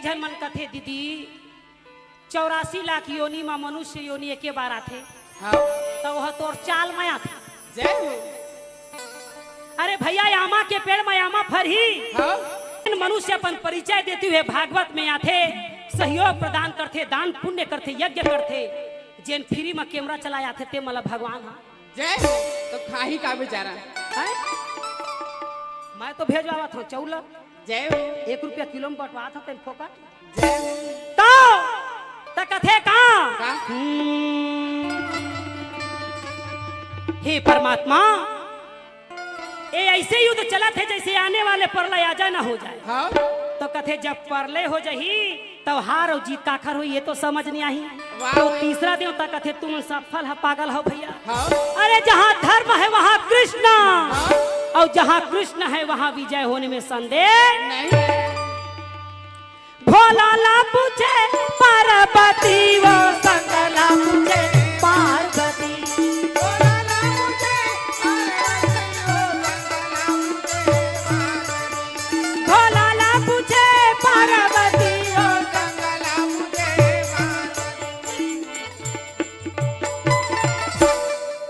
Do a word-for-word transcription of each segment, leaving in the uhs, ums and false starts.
झन मन कथे, "दीदी, चौरासी लाख योनि म मनुष्य योनि एके बार आथे, हाँ। त ओह तोर चाल म आथे।" जय हो। अरे भैया, आमा के पेड़ म आमा फरही। हाँ। मनुष्य अपन परिचय देते हुए भागवत में आथे, सहयोग प्रदान करथे, दान पुण्य करथे, यज्ञ करथे। जेन फ्री म कैमरा चलाय आथे, ते मन ल भगवान ह जय हो। तो खाही का बेचारा? हैं? मैं तो भेजवावत हूँ चौल। जय हो। एक रुपया किलो में बंटवात हूँ तेन फोकट। जय हो। तो, त कथे का? का? हम्म। हे परमात्मा, ए ऐसे युद्ध चलत हे जैसे आने वाले प्रलय आ जाए ना हो जाए। हाँ। तो कथे जब प्रलय हो जाही, तब हार अउ जीत काखर होही, ये तो समझ नहीं आही। वाह। तो तीसरा देवता कथे, "तुम सफल ह, पागल हो भैया।" हाँ। अरे, जहाँ धर्म है, वहाँ कृष्ण, हाँ। और जहाँ कृष्ण है, वहाँ विजय होने में संदेह नहीं। भोला ला पूछे पार्वती, वो शंकर ला पूछे पार्वती। भोला ला पूछे पार्वती, ओ कंगला मुझे मार।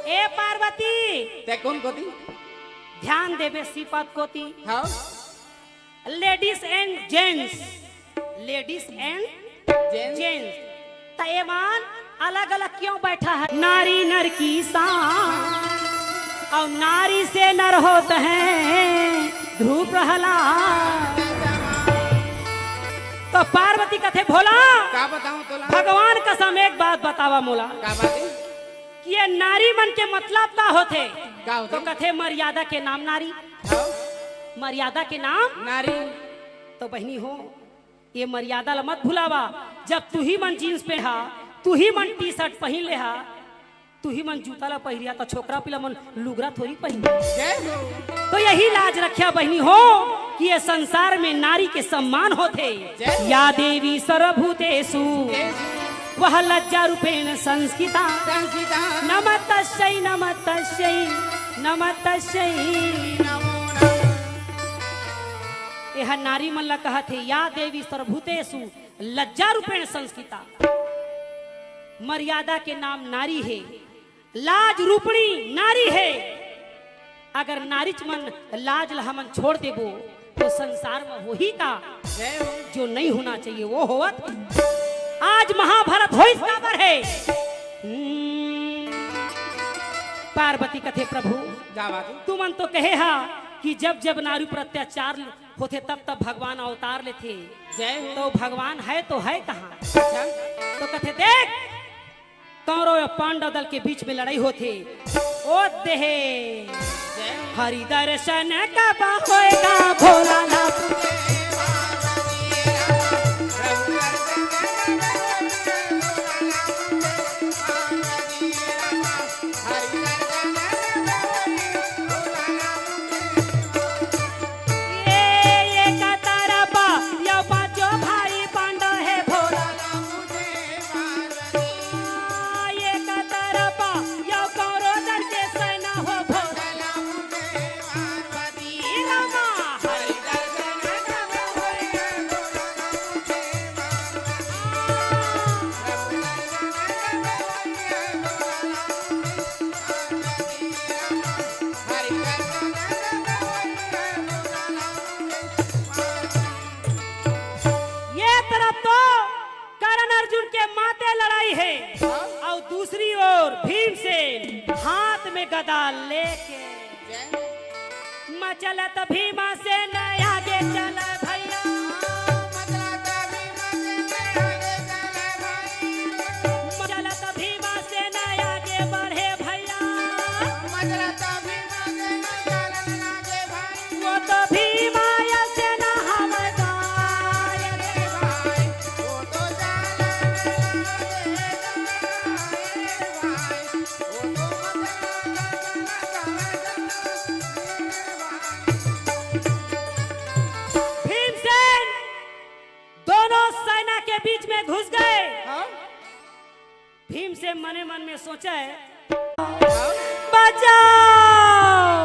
ए पार्वती, ते कोन कोती? ध्यान देबे सिपत कोती। हाँ। Ladies and gents, ladies and gents। त एमन अलग-अलग क्यों बैठा है? नारी नर की शान, और नारी से नर होत हैं ध्रुव प्रहलाद। तो पार्वती कथे, "भोला, का बताऊं तोला? भगवान कसम एक बात बतावा मोला।" का बात है? कि ये नारी मन के मतलब का होथे? का होथे? तो कथे, "मर्यादा के नाम नारी।" हाँ। मर्यादा के नाम नारी। तो बहिनी हो, ये मर्यादा ला मत भुलावा। जब तुही मन जींस पेंढ़ा, तुही मन टी शर्ट पहिन लेहा, तुही मन जूता ला पहिरिया, त छोकरा पिला मन लुगरा थोड़ी पहिन। जय हो। तो यही लाज रख्या बहिनी हो कि ये संसार में नारी के सम्मान होथे। जय हो। या देवी सर्वभूतेषु, जय हो। वह लज्जा रूपेण संस्थिता। संस्थिता। नमस्तस्यै, नमस्तस्यै, नमस्तस्यै। नमो नमः। एह नारी मन ला कहत हे, या देवी सर्वभूतेषु लज्जा रूपेण संस्थिता। मर्यादा के नाम नारी हे, लाज रूपणी नारी हे। अगर नारीच मन लाज ला हमन छोड़ देबो, तो संसार में होही का? जय हो। जो नहीं होना चाहिए, वो होवत। आज महाभारत होइस काबर हे? हम्म, पार्वती कथे, "प्रभु, का बात है? तुमन तो कहे हा कि जब जब नारी पर अत्याचार होथे, तब तब भगवान अवतार लेथे।" जय हो। तो भगवान है तो है कहाँ? अच्छा। तो कथे, "देख, कौरव अउ पांडव दल के बीच में लड़ाई होथे, ओ देहे, जय हो। हरि दर्शन कब होएगा भोलानाथ?" ये, ये कतरपा, यो पांचो भाई पांडव हे भोला। ये कतरपा, यो कौरव दल के सेना हो भोला। ये तरफ तो कर्ण अर्जुन के माते लड़ाई हे, हाँ। अउ दूसरी ओर भीमसेन हाथ में गदा लेके मचलत भीमसेन आगे चल भैया। मचलत भीमसेन आगे बढ़े भैया। वो तो भीमा अइसे ना हवय गा। भीमसेन दोनों सेना के बीच में घुस गए। हाँ? भीमसेन मने मन में सोचे, हाँ? बचाओ।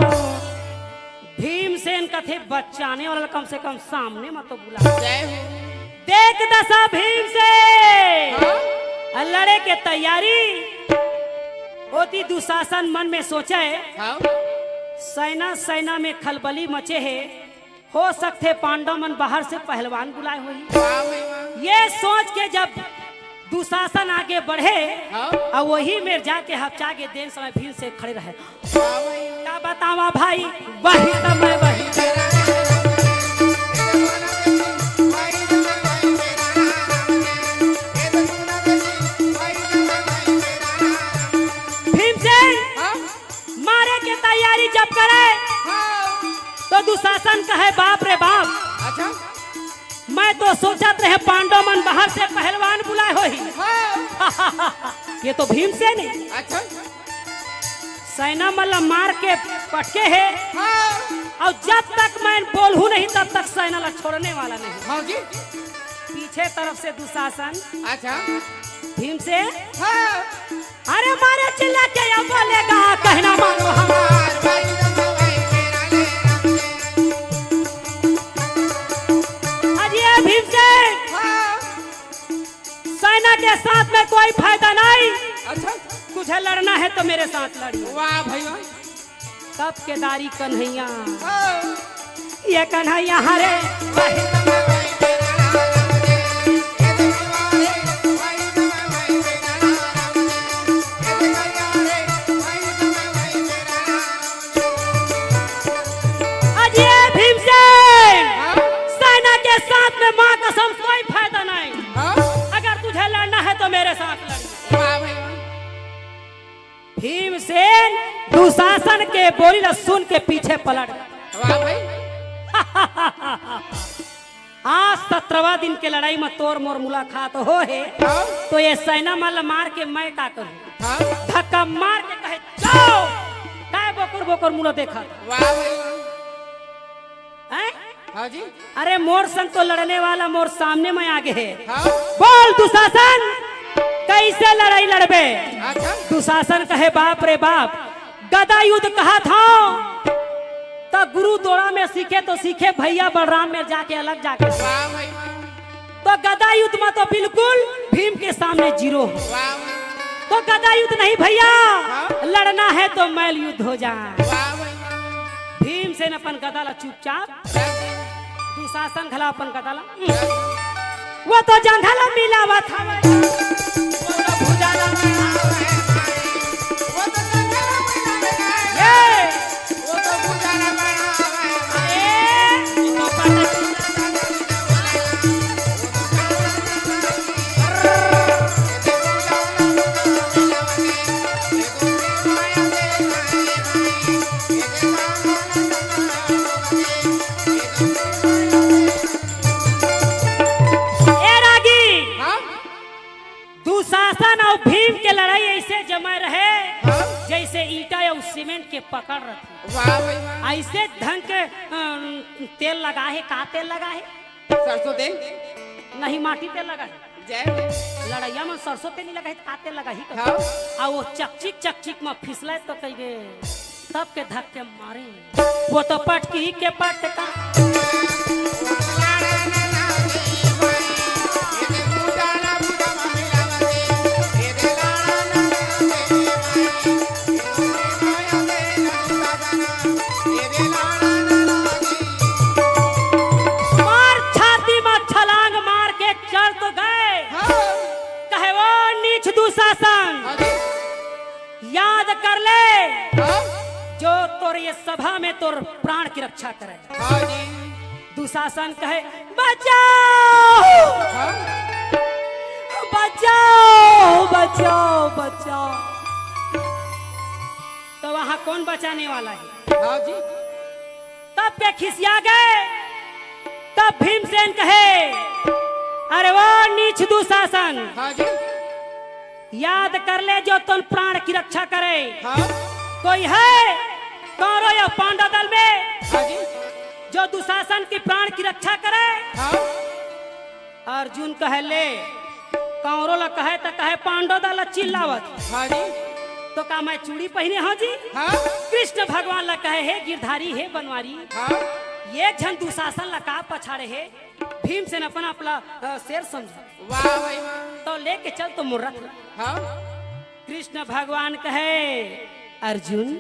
भीमसेन कथे, बचाने वाला कम से कम सामने मत तो बुला। जय हो। देख दसा भीम से हाँ? लड़े के तैयारी। ओती दुशासन मन में सोचे, हाँ? सेना सेना में खलबली मचे हे, हो सकथे पांडव मन बाहर से पहलवान बुलाए होही। वाह भाई वाह। ये सोच के जब दुशासन आगे बढ़े हाँ? और वही मेर जाके हपचा के देन समय भीम से खड़े रहे। का बतावा भाई, वही समय वही। भीमसेन हाँ? मारे के तैयारी जब करे हाँ? तो दुशासन कहे, "बाप रे बाप, अच्छा? मैं तो सोचत रहे पांडव मन बाहर से पहलवान बुलाए होही।" हाँ? ये तो भीमसेन हे। अच्छा? सेना मन ला मार के पटके हे हाँ। और जब तक मैं बोलहूं नहीं तब तक सेना ला छोड़ने वाला नहीं। हाँ जी। पीछे तरफ से दुशासन अच्छा। भीमसेन हाँ। अरे मारे चिल्ला के या बोलेगा कहना मानो हमार। अरे भीमसेन हाँ। सेना के साथ में कोई फायदा नहीं। अच्छा। तुझे लड़ना है तो मेरे साथ लड़िए। वाह भाई वाह। तब केदारी कन्हैया। हाँ। ये कन्हैया हरे। अजय भीमसेन, हाँ? सेना के साथ में माँ कसम कोई फायदा नहीं। हाँ? अगर तुझे लड़ना है तो मेरे साथ लड़। वाह भाई वाह। भीमसेन दुशासन के बोली ला सुन के पीछे पलट गए। वाह भाई। आज सत्रहवाँ दिन के लड़ाई में तोर मोर मुलाकात हो हे, हाँ? तो ये सेना मन ला मार के मैं का करूँ? हाँ? धक्का मार के कहे, "जाओ।" काय बोकर बोकर मुला देखा? वाह भाई वाह। हैं? हाँ जी। अरे मोर संग तो लड़ने वाला मोर सामने में आगे हे। हाँ? बोल दुशासन, कैसे लड़ाई लड़बे? अच्छा। दुशासन कहे, "बाप रे बाप, गदा युद्ध कहा था तो गुरु द्रोण में सीखे तो सीखे, भैया बलराम में जाके अलग जाके सीखे।" वाह भाई वाह। तो गदा युद्ध में तो बिल्कुल भीम के सामने जीरो। वाह भाई। तो गदा युद्ध नहीं भैया, हाँ? लड़ना है तो मल्ल युद्ध हो जाए। वाह भाई वाह। भीमसेन अपन गदा ला चुपचाप दुशासन घला अपन गदा ला। वो तो जंघा ला मिलावत हवे। वो तो भुजा ला मिलावत हवे। वो तो जंघा ला मिलावत हवे। ये। वो तो भुजा ला मिलावत हवे। अरे। ए रागी, हाँ? दुशासन अउ भीम के लड़ाई ऐसे जमे रहे, हाँ? जैसे ईंटा अउ सीमेंट के पकड़ रखे। वाह भाई वाह। ऐसे ढंग के, अम, तेल लगा हे, का तेल लगा हे? सरसों तेल। नहीं, माटी तेल लगा हे। जय हो। लड़ैया में सरसों तेल नहीं लगा हे, तो का तेल लगा ही कब? हाँ। आ वो चकचिक, चकचिक में फिसले तो कहिबे, तब के धक्के मारे। वो तो पटकी के पटका। मार छाती में छलांग मार के चल तो गए। हाँ। कहे, "वो नीच दुशासन, हाँ जी। याद कर ले, हाँ। जो तोर ये सभा में तोर प्राण की रक्षा करे।" हाँ जी। दुशासन कहे, "बचाओ, हाँ। बचाओ, बचाओ, बचाओ।" तो वहां कौन बचाने वाला है? हाँ जी। तब के खिसिया गए। तब भीमसेन कहे, "अरे वो नीच दुशासन, हाँ जी। याद कर ले जो तोर प्राण की रक्षा करे। हाँ। कोई है कौरव या पांडव दल में हाँ जी। जो दुशासन की प्राण की रक्षा करे?" हाँ। अर्जुन कहे, "ले, कौरव ला कहे त कहे पांडव दल ला चिल्लावत। हाँ जी। तो का मैं चूड़ी पहिने हंव जी?" हाँ। कृष्ण भगवान ला कहे, "हे गिरधारी, हे बनवारी, हाँ। ये झन दुशासन ला का पछाड़े हे?" भीमसेन अपन आप ला, अ, शेर समझा। वाह भाई वाह। तो लेके चल तो मोर रथ ला। हाँ। कृष्ण भगवान कहे, अर्जुन,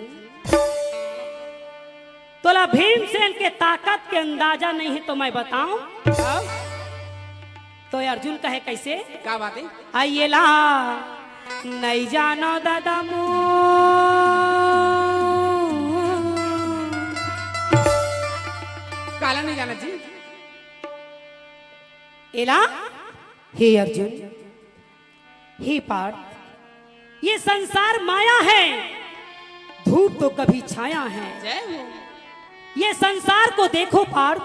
तोला भीमसेन के ताकत के अंदाजा नहीं है तो मैं बताऊं? हाँ। तो अर्जुन कहे, कैसे? का बात है? आइए ला, नहीं जानो दादा मो। काला नहीं जाना जी। एला, हे अर्जुन, हे पार्थ, ये संसार माया है, धूप तो कभी छाया है। जय हो। ये संसार को देखो पार्थ,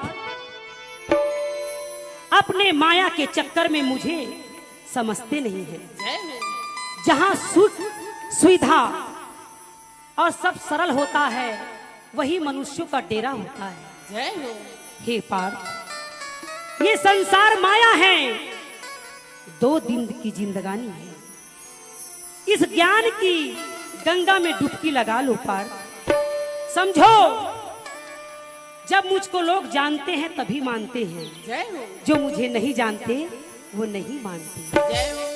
अपने माया के चक्कर में मुझे समझते नहीं है। जय हो। जहाँ सुख, सुविधा और सब सरल होता है, वही मनुष्यों का डेरा होता है। जय हो। हे पार्थ, ये संसार माया है, दो दिन की जिंदगानी है। इस ज्ञान की गंगा में डुबकी लगा लो पार्थ। समझो, जब मुझको लोग जानते हैं तभी मानते हैं, जय हो। जो मुझे नहीं जानते वो नहीं मानते। जय हो।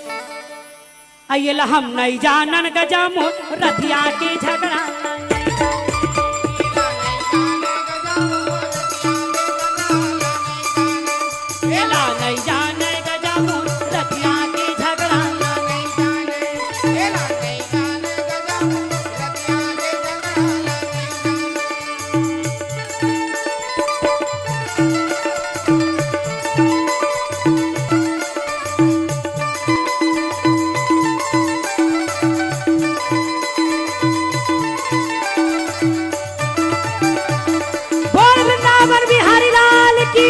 अइला हम नहीं जानन गजमो रथिया के झगड़ा। एला नहीं जाने गजमो रथिया के झगड़ा। बोल वृंदावन बिहारी लाल की।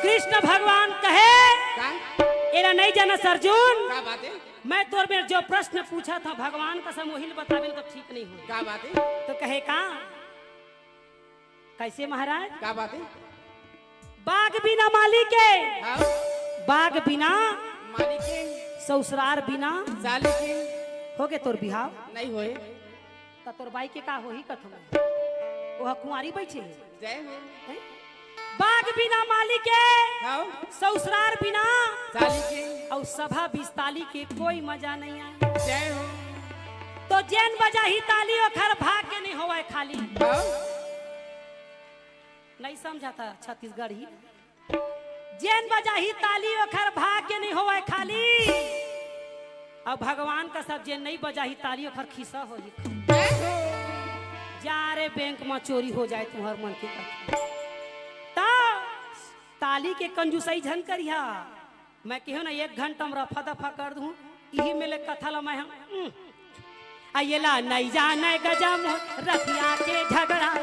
कृष्ण भगवान कहे, का? एला नहीं जानस अर्जुन। का बात है? मैं तोर में जो प्रश्न पूछा था भगवान कसम वही ल बताबे तो ठीक नहीं हो। का बात है? तो कहे का? कैसे महाराज? का बात है? बाग बिना माली के, हाँ। बाग बिना माली के, ससुरार बिना साली के। हो गे तोर बिहाव? नहीं होए। त तोर बाई के का होही कथों? ओह कुंवारी बइठे हे। जय हो। हैं? बाग बिना माली के, हाँ। ससुरार बिना साली के। अउ सभा बिस्ताली के कोई मजा नहीं आए। जय हो। तो जेन बजाही ताली ओखर भाग्य नहीं होवय खाली। हाँ। नहीं समझा था छत्तीसगढ़ी। जेन बजाही ताली ओखर भाग्य नहीं होवय खाली। अब भगवान का सब जेन नहीं बजाही ताली ओखर खिस्सा होही। जा रे बैंक में चोरी हो जाए तुम्हर मन के कथा। ता ताली के कंजूसई झन करिहा। मैं केहेंव ना एक घंटा में रफा दफा कर दूं, इही में ले कथा ला मैं हम, उम। आ एला नहीं जाने गजम रथिया के झगड़ा।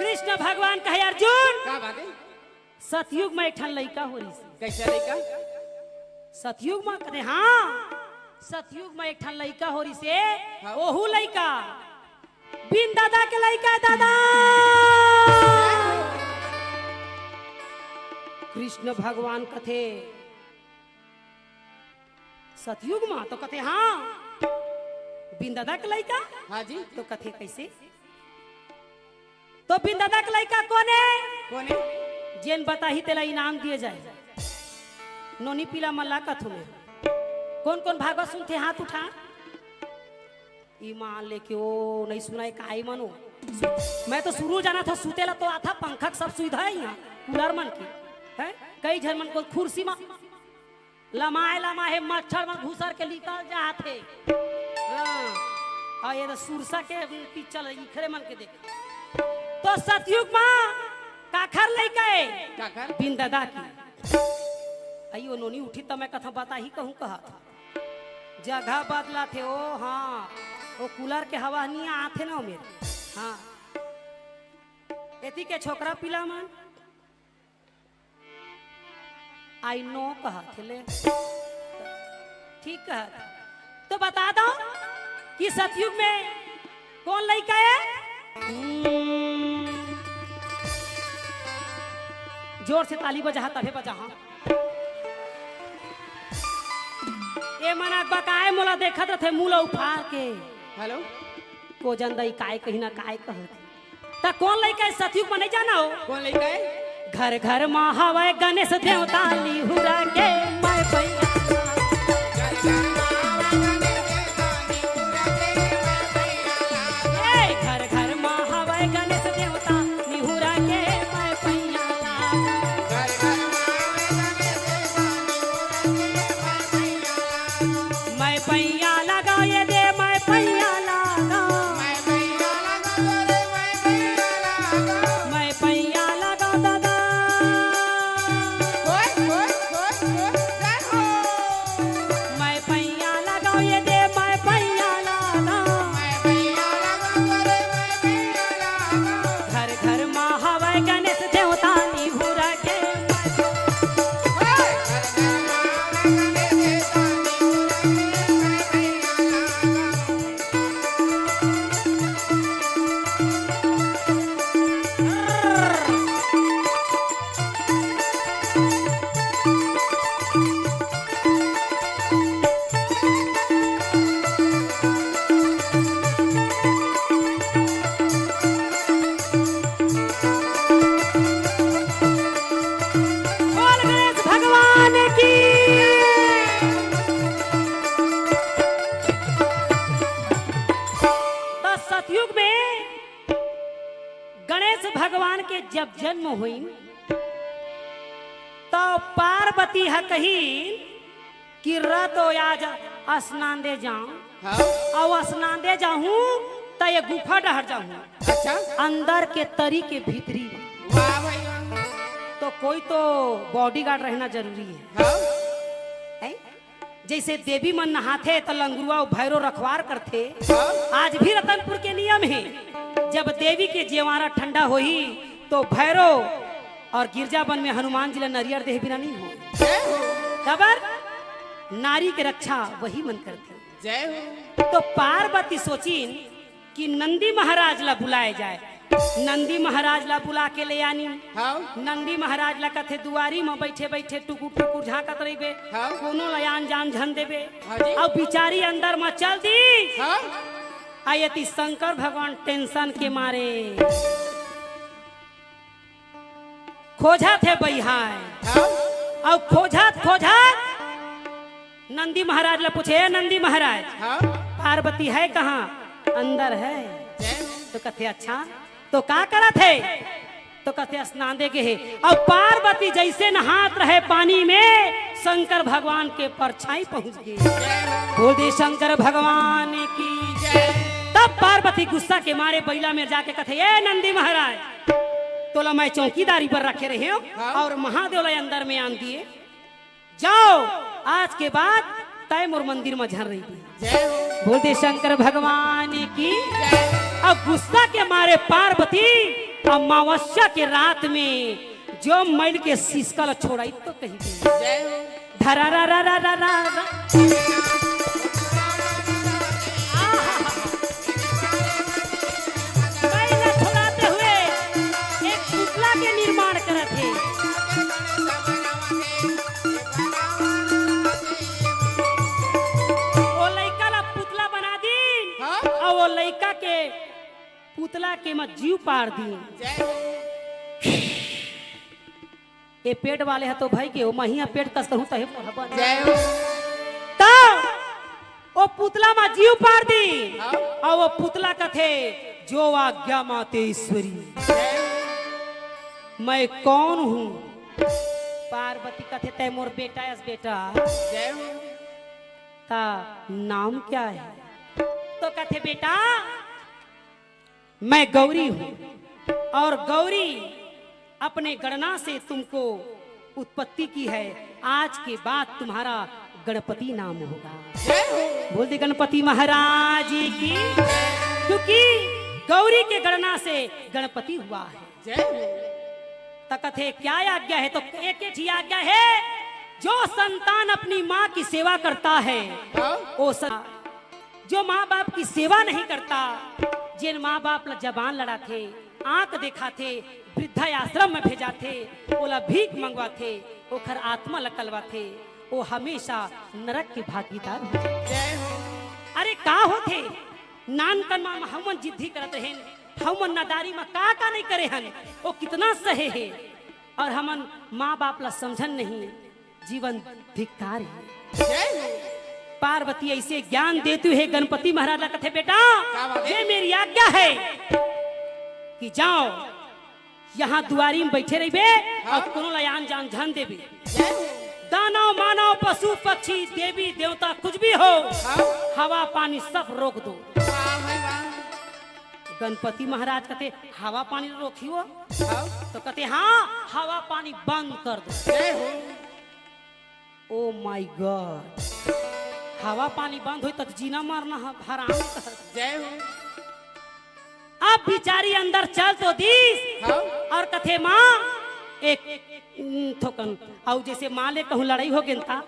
कृष्ण भगवान कहे, अर्जुन, का बात है? सतयुग में एक ठन लइका हो रहिस। कैसे लइका? सतयुग में कहे, हाँ, सतयुग में एक ठन लइका हो रहिस हे, हाँ। ओहू लइका बिन दादा के लइका हे दादा। कृष्ण भगवान कथे, सतयुग मा तो कथे, हाँ, बिन दादा के लइका। हाँ जी। तो कथे, कैसे? तो बिन दादा के लइका कोन हे? कोन हे? जेन बताही तेला इनाम दिए जाए। नोनी पीला मल्ला कथू में। कोन कोन भागवत सुनथे, हाथ उठा। ईमान लेके ओ नहीं सुनाय, काई मनो। मैं तो शुरू जाना था सुतेला, तो आथा पंखा के सब सुविधा हे इहाँ, कूलर मन के, हैं? कई झन मन के कुर्सी मा लमाय लमाय हे, मच्छर मन घुसर के निकल जात हे। हाँ। अउ ये तो सुरसा के पिक्चर हे, इखरे मन के देख। तो सतयुग मा काखर लइका हे? काखर? बिन दादा के। अई ओ नोनी उठी त मैं कथा बताही कहूँ कहा था। जगह बदलाथे ओ, हाँ। वो कूलर के हवा नहीं आथे ना मेरे। हाँ, एती के छोकरा पिला मन आई नो कहत हे ले। ठीक कहत। तो बता दो कि सतयुग में कौन लइका है? हम्म। जोर से ताली बजा, तभे बजा, हाँ। ये मन बकाए मोला देखत रथे मुंह ला उफार के। हेलो। को जन दई काय कही ना काय कहत। त कौन लइका है सतयुग में नहीं जाना हो? कौन लइका है? घर घर मा हवय गणेश देवता निहुरा के मैं भैया। ए, घर घर मा हवय गणेश देवता निहुरा के मैं भैया। मैं पैया लगाओ ये दे, मैं पैया लगाओ। मैं पैया लगाओ दादा। मैं पैया लगाओ ये दे, मैं पैया लगाओ। घर घर मा हवय गणेश देवता निहुरा के। बोल गणेश भगवान की। तो सतयुग में गणेश भगवान के जब जन्म होई, तो पार्वती ह कही कि "रतो आज स्नान दे जाऊं।" हाँ। अउ स्नान दे जाहूं, त ये गुफा डहर जाहूं। अच्छा। अंदर के तरी के भीतरी। वाह भाई वाह। तो कोई तो बॉडीगार्ड रहना जरूरी है। हाँ। हैं? जैसे देवी मन नहाथे त लंगुरुआ अउ भैरो रखवार करथे। हाँ। आज भी रतनपुर के नियम हे, जब देवी के जेवारा ठंडा होही तो भैरो अउ गिरजा बन में हनुमान जी ला नरियर देह बिना नहीं हो। जय हो। काबर? नारी के रक्षा वही मन करथे। जय हो। तो पार्वती सोचिन कि नंदी महाराज ला बुलाए जाए। नंदी महाराज ला बुला के ले आनी। हाँ। नंदी महाराज ला कथे दुआरी म बैठे बैठे टुकुर टुकुर झांकत रहिबे। हाँ। कोनो ला आन जान झन देबे। हाँ जी। अब बिचारी अंदर म चल दी। हाँ। आ एती शंकर भगवान टेंशन के मारे खोजत हे बइहाय। हाँ। अउ खोजत खोजत नंदी महाराज ला पूछे, "ए नंदी महाराज, हाँ। पार्वती है कहाँ?" "अंदर है।" जय हो। तो कथे, "अच्छा, तो का करत है?" तो कथे, "स्नान दे गे हे।" अउ पार्वती जैसे नहात रहे पानी में, शंकर भगवान के परछाई पहुंच गे। बोल दे शंकर भगवान की जय। तब पार्वती गुस्सा के मारे बइला में जाके कथे, "ए नंदी महाराज, तोला मैं चौकीदारी पर रखे रहे हो हाँ। अउ महादेव ला अंदर में आन दिए। जाओ, आज के बाद तय मोर मंदिर में झन रहिबे।" जय हो। बोल दे शंकर भगवान की। जय। अब गुस्सा के मारे पार्वती अमावस्या के रात में जो मैल के सिसका ला छोड़ाई तो कही दे। जय हो। धरा रा रा रा रा रा रा। आहा। मैल ला छोड़ाते हुए एक पुतला के निर्माण करत हे। वो लइका ला पुतला बना दीन हाँ? अउ वो लइका के पुतला के म जीव पार दीन। जय हो। ए पेट वाले ह तो भई गे, ओ महिया पेट कस कहूं तहे मोर ह बन। जय हो। त ओ पुतला म जीव पार दीन। हाँ। अउ ओ पुतला कथे, "जो आज्ञा मातेश्वरी।" जय हो। "मैं कौन हूँ?" पार्वती कथे, "तय मोर बेटा अस बेटा।" जय हो। "ता नाम क्या है?" तो कथे, "बेटा, मैं गौरी हूँ और गौरी अपने गणना से तुमको उत्पत्ति की है। आज के बाद तुम्हारा गणपति नाम होगा। जय हो। बोल दे गणपति महाराज की। क्योंकि गौरी के गणना से गणपति हुआ है। जय हो। त कथे क्या आज्ञा है? तो एक ही आज्ञा है, जो संतान अपनी माँ की सेवा करता है, हाँ। वो स-, जो माँ बाप की सेवा नहीं करता, जिन माँ बाप ला जबान लड़ाथे, आंख देखाथे, वृद्धा आश्रम में भेजाथे, ओला भीख मंगवाथे, ओखर आत्मा ला कलवाथे, वो हमेशा नरक के भागीदार हो जाथे। जय हो। अरे का होथे? नानकन मा हमन जिद्दी करत रहेन, हमन नादारी मा का का नहीं करे हन, वो कितना सहे हे, और हमन माँ बाप ला समझन नहीं, जीवन धिक्कार हे। जय हो। पार्वती ऐसे ज्ञान देती है गणपति महाराज ला, कथे बेटा, क्या बात है? ये मेरी आज्ञा है कि जाओ, यहाँ दुआरी में बैठे रहिबे हाँ। और कोनो ला आन जान झन देबे। जय हो। दानव मानव पशु पक्षी देवी देवता कुछ भी हो, हाँ। हवा पानी सब रोक दो। वाह भाई वाह। गणपति महाराज कथे, हवा पानी रोकी हो? हाँ। तो कथे, हाँ, हवा पानी बंद कर दो। जय हो। Oh my God, हवा पानी बंद होई त जीना मरना ह हराम। जय हो। अब बिचारी अंदर चल तो दीस हाँ। और कथे, माँ, एक, उम, थोकन, अउ जैसे माँ ले कहूँ लड़ाई हो गेन ता,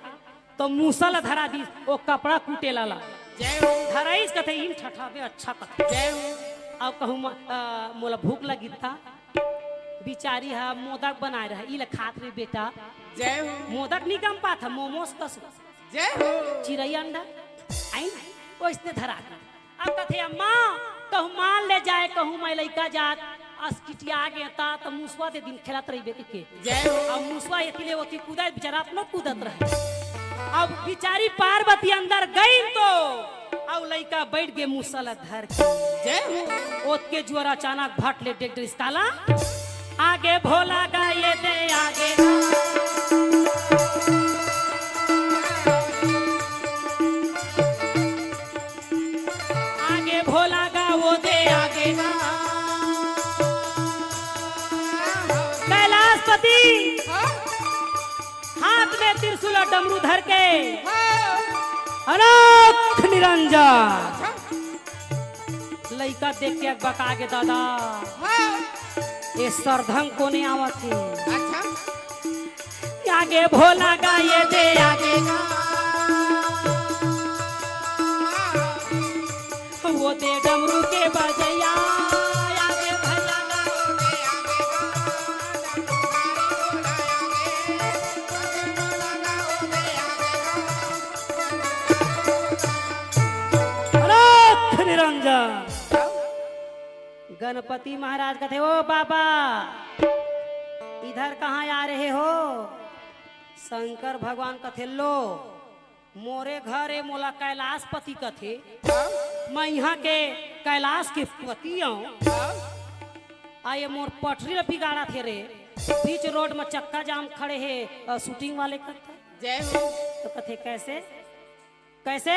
तो मूसा ला धरा दीस, वो कपड़ा कूटे लाला। जय हो। धराइस कथे, इन ठठाबे अच्छा कथे। जय हो। अउ कहूँ म-, अ, मोला भूख लगी ता, बिचारी हा मोदक बनाए रहा, ई ले खात रे बेटा। जय हो। मोदक नहीं गम पात हा, मोमोस कस। जय हो। चिरई अंडा, आइन, ओइसने धरा दे। अब कथे, अम्मा, कहूँ माल ले जाए, कहूँ मैं लइका जात, असकिटिया गे ता, त मुसवा दे दिन खेलत रहिबे के। जय हो। अब मुसवा एती ले ओती कूदत, बेचारा अपनो कूदत रहे। अब बिचारी पार्वती अंदर गई तो, अब लइका बैठ गे मुसा ला धर के। जय हो। ओतके जुआर अचानक भट ले डेग डरिस काला। आगे भोला गा ये दे आगे गा। आगे भोला गा वो दे आगे गा। कैलाशपति हाँ? हाथ में त्रिशूल और डमरू धर के हाँ। अलख निरंजन। अच्छा। लइका देख के अकबका गे दादा। हाँ। ये सरधंग कोने आवत हे? अच्छा। आगे भोला गा ये दे आगे गा। वो दे डमरू के बजैया। आगे भैया गा वो दे आगे गा। अलख निरंजन। गणपति महाराज कथे, "ओ बाबा, इधर कहाँ आ रहे हो?" शंकर भगवान कथे, "लो, मोरे घर ए, मोला कैलाशपति कथे। मैं यहाँ के कैलाश के पति हूँ। आ ये मोर पटरी ल बिगाड़त हे रे, बीच रोड में चक्का जाम खड़े हे, अ, shooting वाले कथे।" जय हो। तो कथे, "कैसे?" कैसे?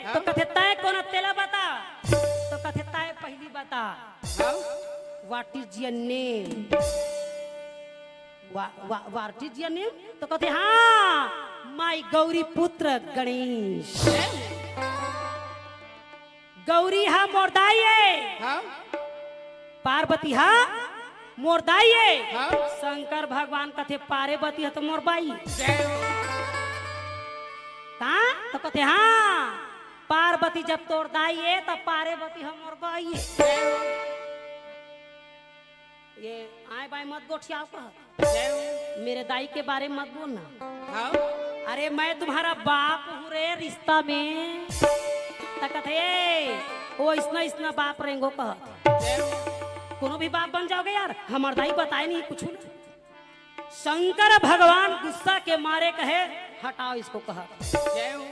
हाँ? तो कथे, "तय कोन तेला बता।" तो कथे, "तय पहली बता।" हाँ? What is your name? Wha-, wha-, what is your name? तो कथे, "हाँ, मैं गौरी पुत्र गणेश।" हैं? गौरी हा मोर दाई ए। हाँ? पार्वती हा मोर दाई ए। हाँ? शंकर भगवान कथे, "पार्वती हा तो मोर बाई।" जय हो। का? तो कथे, "हाँ, पार्वती जब तोर दाई ए, तब पार्वती हा मोर बाई ए।" जय हो। ये आए बाएं मत गोठियाव कह। जय हो। मेरे दाई के बारे में मत बोलना। हाँ। अरे मैं तुम्हारा बाप हूँ रे रिश्ता में। त कथे, "ए, वो इसना इसना बाप रेंगो," कहत। जय हो। कोनो भी बाप बन जाओगे यार, हमार दाई बताए नहीं कुछ ना। शंकर भगवान गुस्सा के मारे कहे, "हटाओ इसको," कहत। जय हो।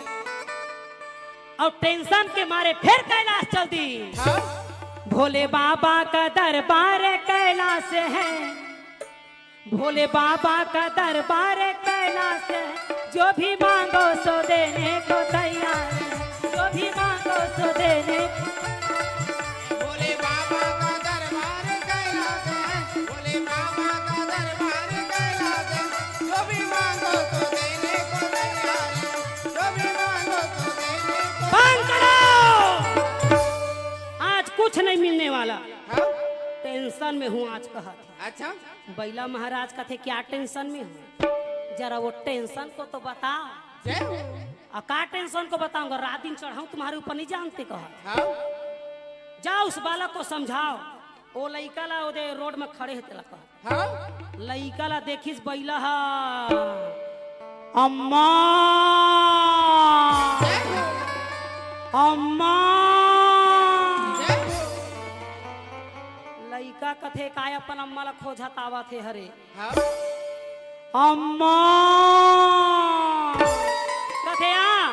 और tension के मारे फिर कैलाश चल दी। हाँ। भोले बाबा का दरबार कैलाश है, भोले बाबा का दरबार कैलाश है, जो भी मांगो सो देने को तैयार है, जो भी मांगो सो देने। भोले बाबा का दरबार कैलाश है, भोले बाबा का दरबार कैलाश है, जो भी मांगो सो देने को तैयार है, जो कुछ नहीं मिलने वाला। हाँ? टेंशन में हूँ आज, कहत हे। अच्छा। बइला महाराज कथे, "क्या टेंशन में हो? जरा वो टेंशन को तो बता।" जय हो। "आ, का टेंशन को बताऊंगा? रात दिन चढ़ाऊं तुम्हारे ऊपर, नहीं जानते?" कहत। हाँ। "जाओ, उस बालक को समझाओ।" ओ लइका ला ओदे रोड में खड़े हे तेला कह। हाँ। लइका ला देखिस बइला हा, "अम्मा, अम्मा।" लइका कथे, "काय अपन अम्मा ला खोजत आवत हे हरे?" हाँ। "अम्मा।" कथे, "आ,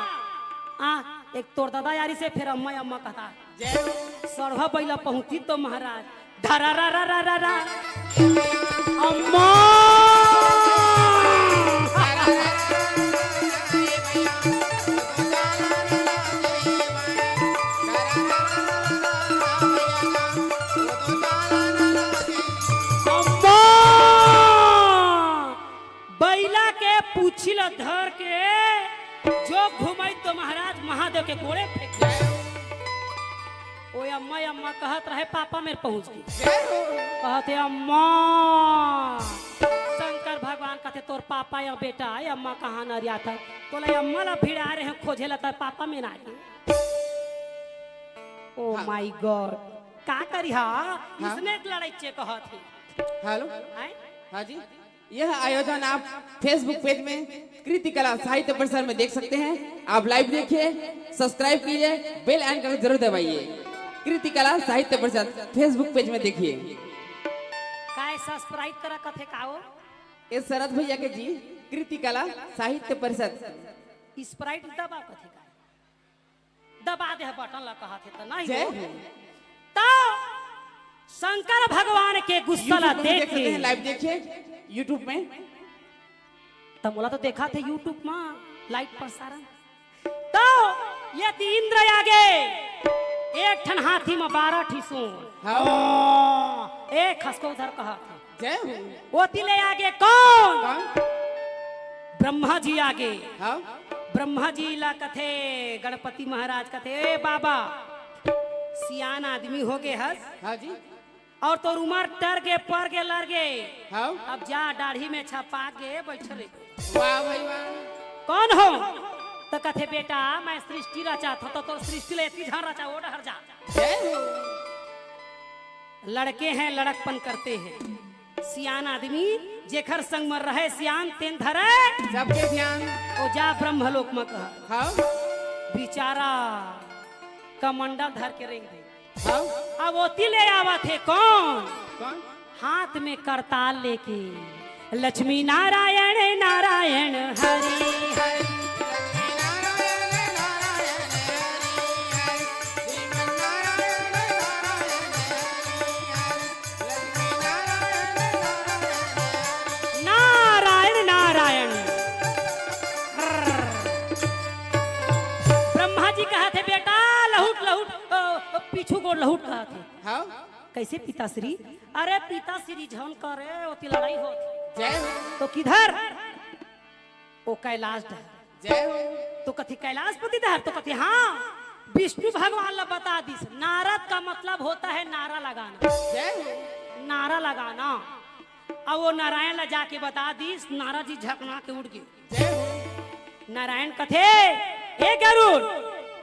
आ, एक तोर ददा यारी से फेर अम्मा, अम्मा कहता।" जय हो। सरवा बइला पहुंची तो महाराज, धरा रा रा रा रा रा। अम्मा! अम्मा! बइला के पूछी ल धर के जो घुमाई तो महाराज महादेव के गोड़े फेंक दे। ओ अम्मा, अम्मा कहत रहे, पापा मेर पहुंच गे। कहत हे, "अम्मा।" शंकर भगवान कथे, "तोर पापा या बेटा, ए अम्मा कहाँ नरियात हे? तोला अम्मा ला भिड़ा रहे हैं खोजे ला, तर पापा मेर आ गे।" ओ हाँ। My God, का करी हा? हाँ। इसने लड़ाई चे कहत हे। हेलो। हैं? हाँ जी। यह आयोजन आप Facebook पेज में कृति कला साहित्य परिषद में देख सकते हैं। आप लाइव देखिए, सब्सक्राइब कीजिए, बेल आइकन को जरूर दबाइए। कृति कला साहित्य परिषद Facebook पेज में देखिए। काय सब्सक्राइब करा कथे का हो? ए शरद भैया के जी, कृति कला साहित्य परिषद। स्प्राइट दबा कथे का? दबा दे बटन ला कहत हे त नहीं जय हो। हो। तो शंकर भगवान के गुस्सा ला YouTube में देख देख सकते के हैं, लाइव देखिए YouTube में। त मोला तो देखा थे YouTube में लाइव प्रसारण। तो ये ती इंद्र आगे एक ठन हाथी में बारह ठी सूंड। हाँ। ए खसको उधर कहत हे। जय हो। ओती ले आगे कौन? कौन? ब्रह्मा जी आगे। हाँ। ब्रह्मा जी ला कथे, गणपति महाराज कथे, "ए बाबा, सियान आदमी हो गे हस। हाँ जी। और तोर उमर टर गे, पर गे, लर गे। हाँ। अब जा, दाढ़ी में छपा गे, बैठ रे।" वाह भाई वाह। कौन हो? त कथे, "बेटा, मैं सृष्टि रचात हों, त तोर सृष्टि ले एती झन रचा, ओ डहर जा।" जय हो। लड़के हैं, लड़कपन करते हैं। सियान आदमी जेखर संग म रहय सियान तेन धरय सबके ध्यान। ओ जा ब्रह्मलोक म कह। हाँ। बिचारा कमंडल धर के रेंग दे। हाँ। अब ओती ले आवत हे कौन? कौन? हाथ में करताल लेके, "लक्ष्मी नारायण नारायण हरि हरि।" नारायण नारायण। ब्रह्मा जी कहत हे, "बेटा लहुट लहुट, अ, अ, पीछू गोड़ लहुट," कहत हे। हाँ। कैसे पिताश्री? अरे पिताश्री झन करे, ओती लड़ाई होत। जय हो। तो किधर? ओ कैलाश डहर। जय हो। तो कथे कैलाशपति डहर, तो कथे हाँ, विष्णु भगवान ला बता दिस। नारद का मतलब होता है नारा लगाना। जय हो। नारा लगाना। अब वो नारायण ला जाके बता दिस, नारद जी झकना के उठ गे। जय हो। नारायण कथे, "ए गरुड़,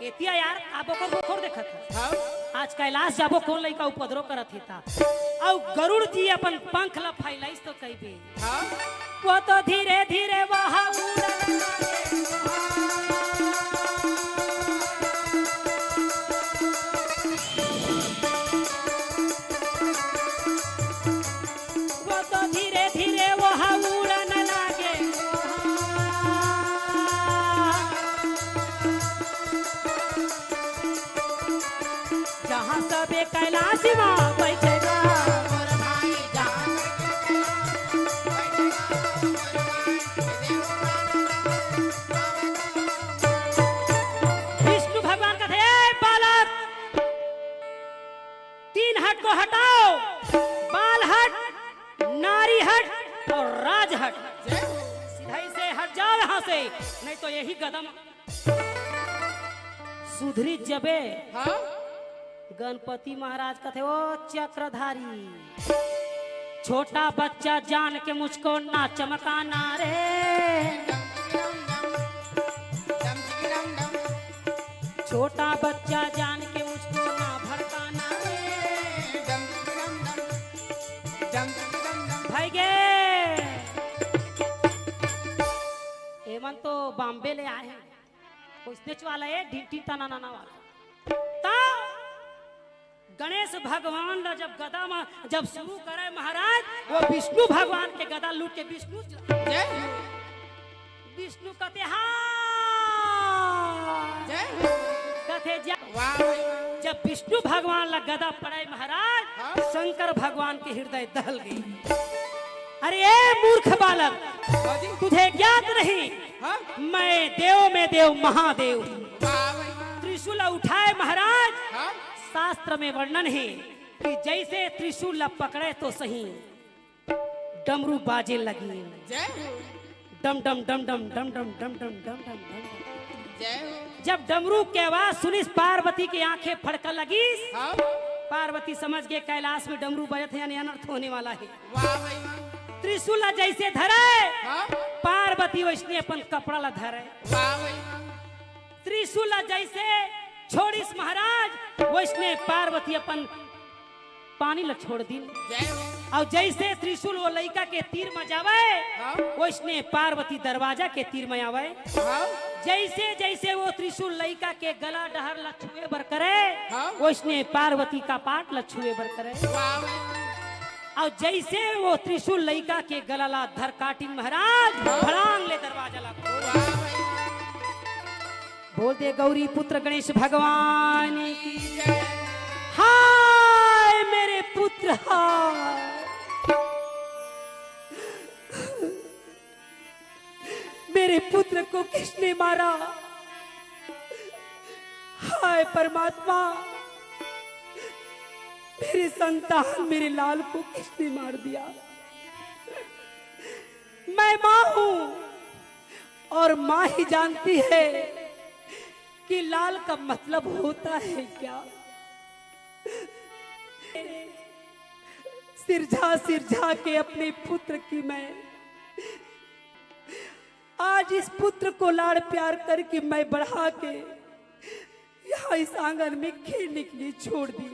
एतिया यार, का बोकर बोकर देखत हस? हाँ। आज कैलाश जाबो, कोन लइका उपद्रव करत हे ता?" अउ गरुड़ जी अपन पंख ला फैलाइस तो कहिबे, हाँ। वो तो धीरे धीरे वहाँ उड़न लगे। वो तो धीरे धीरे वहाँ उड़न लगे। जहाँ सबे कैलाश मा बैठेगा। विष्णु भगवान कथे, "ए बालक, तीन हट को हटाओ, बाल हट, नारी हट और राज हट। सीधा ही से हट जाओ यहाँ से, नहीं तो यही गदम सुधरी जबे।" हाँ? गणपति महाराज कथे, ओ चक्रधारी, छोटा बच्चा जान के मुझको ना चमकाना रे। छोटा बच्चा जान के मुझको ना भड़काना रे। भाई गे, एमन तो बॉम्बे ले आए हैं। ओइसनेच वाला ए ढिंटी तना नाना वाला। त गणेश भगवान ला जब गदा म जब शुरू करे महाराज, वो विष्णु भगवान के गदा लूट के विष्णु जय हो। विष्णु कथे, हाँ। जय हो। कथे, जय। वाह भाई वाह। जब विष्णु भगवान ला गदा पड़े महाराज, हाँ। शंकर भगवान के हृदय दहल गई। अरे ए मूर्ख बालक, हाँ जी। तुझे ज्ञात नहीं, हाँ। मैं देव में देव महादेव हूँ। वाह भाई वाह। त्रिशूल उठाए महाराज, हाँ। शास्त्र में वर्णन है कि जैसे त्रिशूल ला पकड़े तो सही, डमरू बाजे लगी। जय हो। डम डम डम डम डम डम डम डम डम डम डम। जय हो। जब डमरू के आवाज सुनिस, पार्वती के आंखें फड़का लगिस। हाँ। पार्वती समझ गए कैलाश में डमरू बजत है, यानी अनर्थ होने वाला है। वाह भाई वाह। त्रिशूल ला जैसे धरे, हाँ। पार्वती वैसने अपन कपड़ा ला धरे। वाह भाई वाह। त्रिशूल ला जैसे छोड़िस महाराज, वैसने पार्वती अपन पानी ला छोड़ दिन। जय हो। अउ जैसे त्रिशूल वो लइका के तीर म जावे, हाँ। वैसने पार्वती दरवाजा के तीर म आवे। हाँ। जैसे जैसे वो त्रिशूल लइका के गला डहर ला छुए बर करे, हाँ। वैसने पार्वती कपाट ला छुए बर करे। वाह। अउ जैसे वो त्रिशूल लइका के गला ला धर काटिन महाराज, हाँ। फड़ांग ले दरवाजा ला खोल। वाह। बोल दे गौरी पुत्र गणेश भगवान की। हाय मेरे पुत्र, हाय। मेरे पुत्र को किसने मारा? हाय परमात्मा, मेरे संतान, मेरे लाल को किसने मार दिया? मैं माँ हूँ और माँ ही जानती है कि लाल का मतलब होता है क्या। सिरझा सिरझा के अपने पुत्र की मैं आज इस पुत्र को लाड़ प्यार करके मैं बढ़ा के यहाँ इस आंगन में खेलने के लिए छोड़ दी।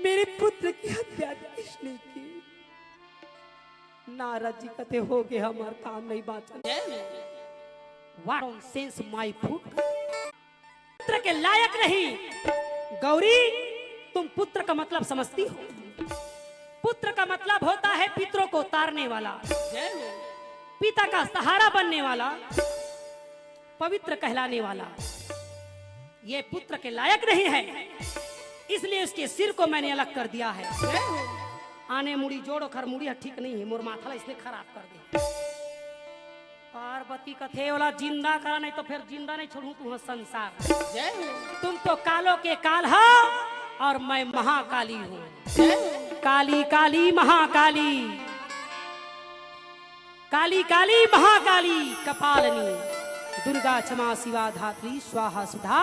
मेरे पुत्र की हत्या किसने की? नारद जी कथे, हो गए, हमार काम नहीं बाचल। What nonsense, my foot। पुत्र के लायक नहीं। गौरी, तुम पुत्र का मतलब समझती हो? पुत्र का मतलब होता है पितरों को तारने वाला, जय हो। पिता का सहारा बनने वाला, पवित्र कहलाने वाला। ये पुत्र के लायक नहीं है, इसलिए उसके सिर को मैंने अलग कर दिया है। जय हो। आने मुड़ी जोड़ ओखर मुड़ी ह ठीक नहीं है, मोर माथा ला इसने खराब कर दे। पार्वती कथे, ओला जिंदा करा, नहीं तो फिर जिंदा नहीं छोड़ू तुंहर संसार। जय हो। तुम तो कालों के काल हो और मैं महाकाली हूँ। जय हो। काली काली महाकाली, काली काली महाकाली कपालनी, दुर्गा क्षमा शिवा धात्री स्वाहा सुधा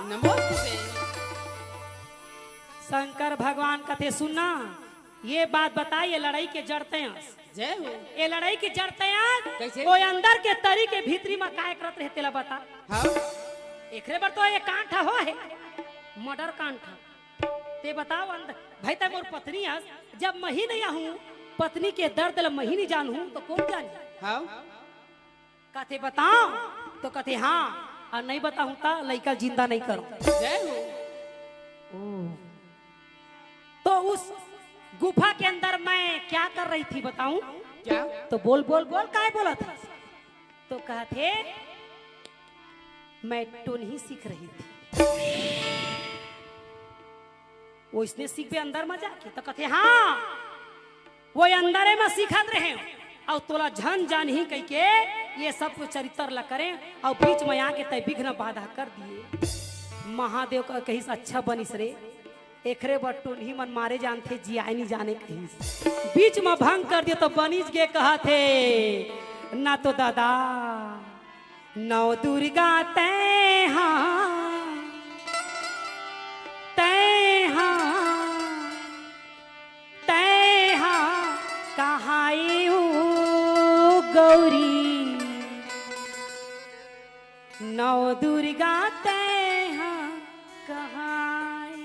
नमोस्तुते। शंकर भगवान कथे, सुनना, ये बात बताई, ये लड़ाई के जड़ तैं अस। जय हो। ये लड़ाई के जड़ तैं अस। कैसे? वो अंदर के तरी के भीतरी म काय करत रहे, तेला बता। हाँ। एकरे बर तो ये कांड हो है, मर्डर कांड। ते बताओ अंदर, भाई, तैं मोर पत्नी अस, जब मही नहीं आहूँ, पत्नी के दर्द ल मही नहीं जानहूँ, तो कौन जानी? हाँ। कथे बताओ, तो कथे हाँ, और नहीं बताहूँ त लइका जिंदा नहीं करो। जय हो। ओ। तो उस गुफा के अंदर मैं क्या कर रही थी बताऊं? क्या? तो बोल बोल बोल, काय बोलत हस? तो कथे, मैं टोनही सीख रही थी। ओइसने सीखबे अंदर म जाके? त कथे, हाँ, वो अंदरे म सीखत रहे। अउ तोला झन जानही कहिके ये सब कुछ चरित्र ला करे, अउ बीच म आके तैं विघ्न बाधा कर दिए। महादेव कहिस, अच्छा बनिस रे, एकरे बर टोनही मन मारे जानथे, जियाए नी जाने कहिस। बीच म भंग कर दिए त बनिस गे कहथे, ना तो दादा, नौ दुर्गा तैं हा, गौरी, नौ दुर्गा तैं हा कहाए।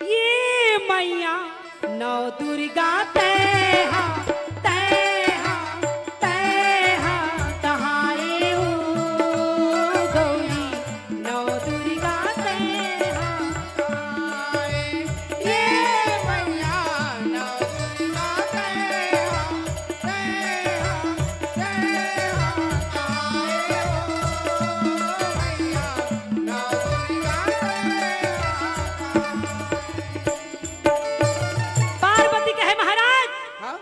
ये मैया नौ दुर्गा तैं हा, तैं हा, तैं हा कहाए ओ गौरी, नौ दुर्गा तैं हा कहाए। ये मैया नौ दुर्गा तैं हा, तैं हा, तैं हा कहाए ओ मैया नौ दुर्गा तैं हा कहाए। पार्वती कहे, महाराज, हाँ?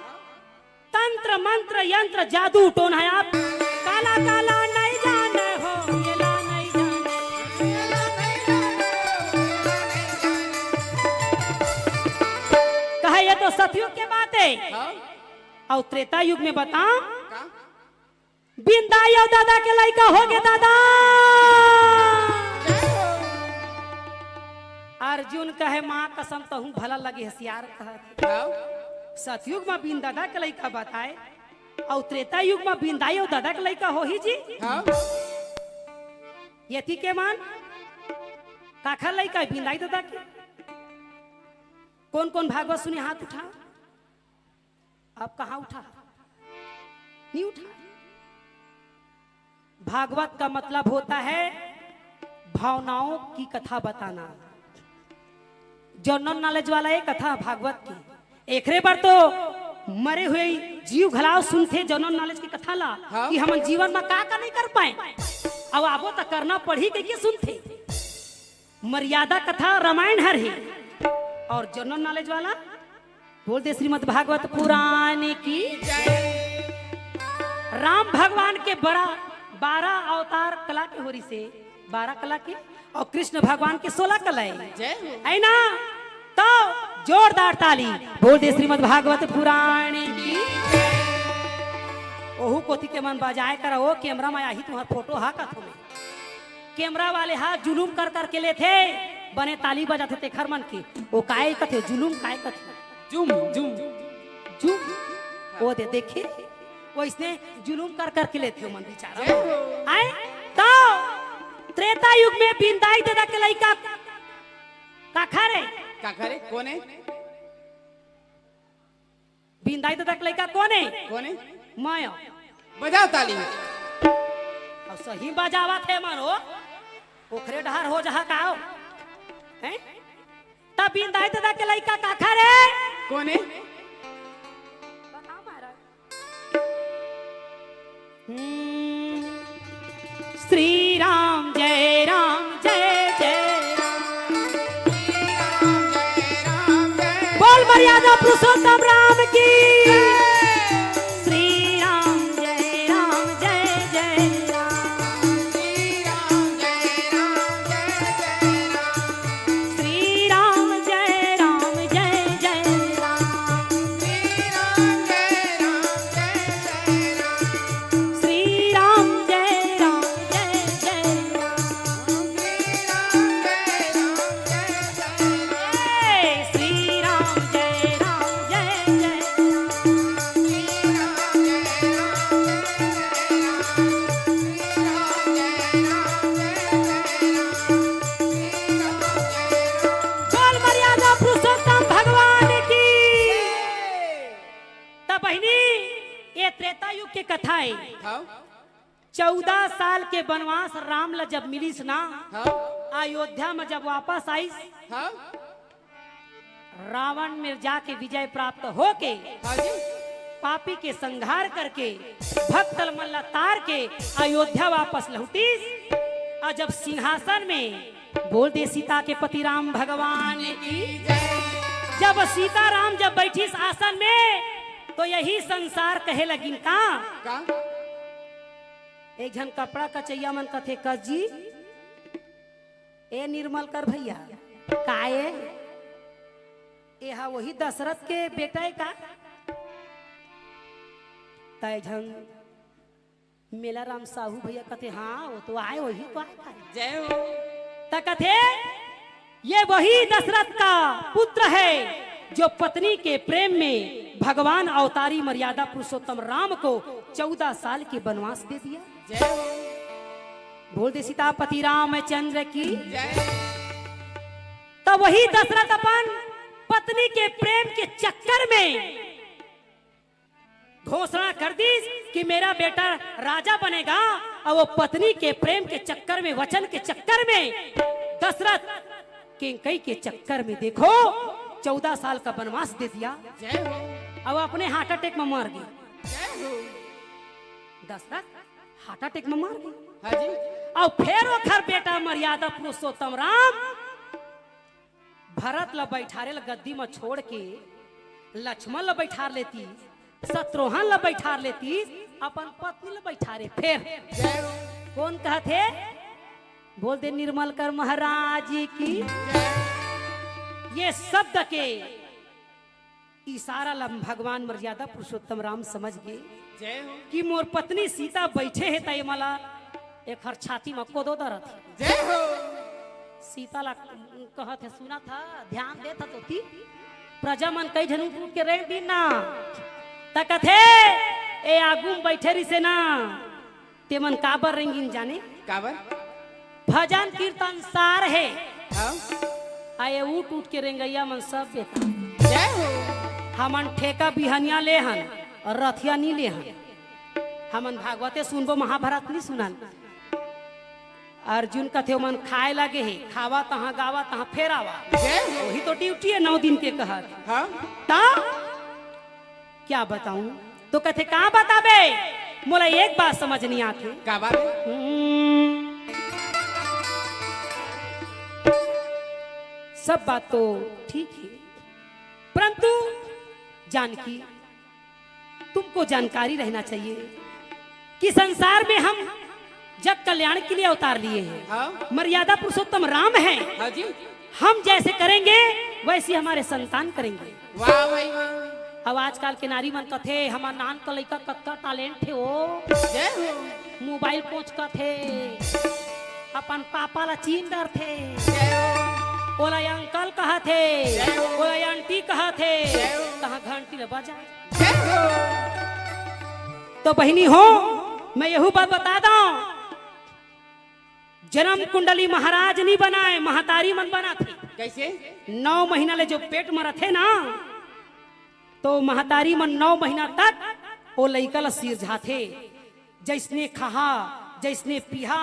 तंत्र, मंत्र, यंत्र, जादू, टोन है आप। काला, काला, नहीं जाने हो, ये ला नहीं जाने। कहे, ये तो सतयुग के बात है। हाँ? और त्रेता युग में बताओ, का? बिंदाई अउ दादा के लइका होगे दादा। अर्जुन कहे, माँ कसम, तहूँ भला लगे हसियार कहत। हाँ। सतयुग म बिंदादा के लइका बताए, अउ त्रेता युग म बिंदाई अउ दादा के लइका होही जी। हाँ। येती के मन, काखर लइका बिंदाई दादा के? कोन कोन भागवत सुने, हाथ उठा। अब कहाँ उठा? नहीं उठा। भागवत का मतलब होता है भावनाओं की कथा बताना। जनरल नॉलेज वाला ये कथा भागवत की। एकरे बर तो मरे हुए जीव घलाव सुनथे जनरल नॉलेज की कथा ला, हाँ। कि हमन जीवन में का का नहीं कर पाए, अब आबो त करना पड़ही कहिके सुनथे। मर्यादा कथा रामायण हर हे। और जनरल नॉलेज वाला बोल दे श्रीमद् भागवत पुराण की। राम भगवान के बड़ा बारह अवतार कला के होरी से, बारह कला के, और कृष्ण भगवान के सोलह कला है। जय हो। है ना? तो जोरदार ताली बोल दे श्रीमद् भागवत पुराण की। ओहू कोती के मन बजाए करा, ओ कैमरा में आही तुम्हार फोटो हा कथो में। कैमरा वाले हा जुलूम कर कर के लेथे, बने ताली बजाथे तेखर मन के। ओ काय कथे, जुलूम काय कथे? जुम, जुम। जुम। ओ दे, देखे? वइसने जुलूम कर कर के लेथे मन बिचारा। जय हो। आए? तो त्रेता युग में बिंदाई दादा के लइका काखर हे? काखर हे? कोन हे? बिंदाई दादा के लइका कोन हे? कोन हे? मैं। बजाओ ताली। अउ सही बजावत हे मन हो। ओखरे डहर हो जहा का हो? हैं? त बिंदाई दादा के लइका काखर हे? कोन हे? बताओ महाराज। हम्म, श्री राम जय राम जय जय राम। बोल मर्यादा पुरुषोत्तम राम की। श्री राम जय राम जय जय राम। श्री राम जय राम जय जय राम। श्री राम जय राम जय जय राम। श्री राम जय राम जय जय। बोल मर्यादा पुरुषोत्तम भगवान की। त बहिनी, ये त्रेता युग के कथा हे। हाँ। चौदह साल के बनवास राम ला जब मिलिस ना, हाँ। अयोध्या में जब वापस आइस, हाँ। रावण में जाके विजय प्राप्त होके, हाँ जी। पापी के संहार करके, भक्त मन ला तार के अयोध्या वापस लौटिस। और जब सिंहासन में बोल दे सीता के पति राम भगवान की। जब सीता राम जब बैठिस आसन में, तो यही संसार कहे लगिन का? का? एक झन कपड़ा कचैया मन कथे, "कस जी, ए निर्मल कर भैया, का ए? ए हा वही दशरथ के बेटा हे का?" त एक झन मेला राम साहू भैया कथे, "हाँ, वो तो आए, वही तो आए।" जय हो। त कथे, "ये वही दशरथ का पुत्र है, जो पत्नी के प्रेम में भगवान अवतारी मर्यादा पुरुषोत्तम राम को चौदह साल के वनवास दे दिया। जय हो। बोल दे सीतापति रामचंद्र की। जय। तब वही दशरथ अपन पत्नी के प्रेम के चक्कर में घोषणा कर दी कि मेरा बेटा राजा बनेगा। और वो पत्नी के प्रेम के चक्कर में, वचन के चक्कर में, दशरथ कैकई के चक्कर में, देखो, चौदह साल का वनवास दे दिया। जय हो। अब अपने हार्ट अटैक में मर गए। जय हो। दशरथ हार्ट अटैक में मर गए। हाँ जी। और फिर ओखर बेटा मर्यादा पुरुषोत्तम राम भरत ला बैठारे ला गद्दी में छोड़ के लक्ष्मण ला बैठार लेती, शत्रुघ्न ला बैठार लेती, अपन पत्नी ला बैठारे। फिर जय हो। कौन कहत हे? बोल दे निर्मल कर महाराज की। ये शब्द के इशारा ला भगवान मर्यादा पुरुषोत्तम राम समझ गए जय हो। कि मोर पत्नी सीता बैठे हे, त ये मला एखर छाती में कोदो दरत हे। जय हो। सीता ला कहत हे, सुनत हे, ध्यान देत हे तोती। प्रजा मन कई झन उठ उठ के रेंग दिन ना, त कथे, ए आगू में बैठे रिसे ना, ते मन काबर रेंगिन जाने? काबर? भजन कीर्तन सार हे। हाँ। आए उठ उठ के रेंगैया मन सब बेटा। जय हो। हमन ठेका बिहनिया ले हन, रथिया नी ले हन। हमन भागवते सुनबो, महाभारत नी सुनन। अर्जुन कथे, ओमन खाए लगे हे, खावा तहाँ, गावा तहाँ, फेर आवा। जय हो। वही तो ड्यूटी हे नौ दिन के कहत। हाँ। ता क्या बताऊं? तो कथे, का बताबे? मोला एक बात समझ नहीं आथे। काबर? हम्म, सब बात तो ठीक है, परंतु जानकी, तुमको जानकारी रहना चाहिए कि संसार में हम जग कल्याण के लिए अवतार लिए हैं। हाँ। मर्यादा पुरुषोत्तम राम हैं। हाँ जी। हम जैसे करेंगे, वैसे हमारे संतान करेंगे। वाह भाई वाह। अब आजकल के नारी मन कथे, हमार नान का लइका कतका टैलेंट हे ओ, जय हो। मोबाइल कोचकथे, अपन पापा ला चीन डरथे, जय हो। ओला अंकल कहथे, जय हो। ओला आंटी कहथे, जय हो। तहाँ घंटी ला बजा। जय हो। तो बहिनी हो, मैं यहू बात बता दंव, जन्म कुंडली महाराज नी बनाए, महतारी मन बनाथे। कैसे? नौ महीना ले जो पेट में रथे ना, तो महतारी मन नौ महीना तक ओ लइका ला सिरजाथे। जैसने खाहा, जैसने पीहा,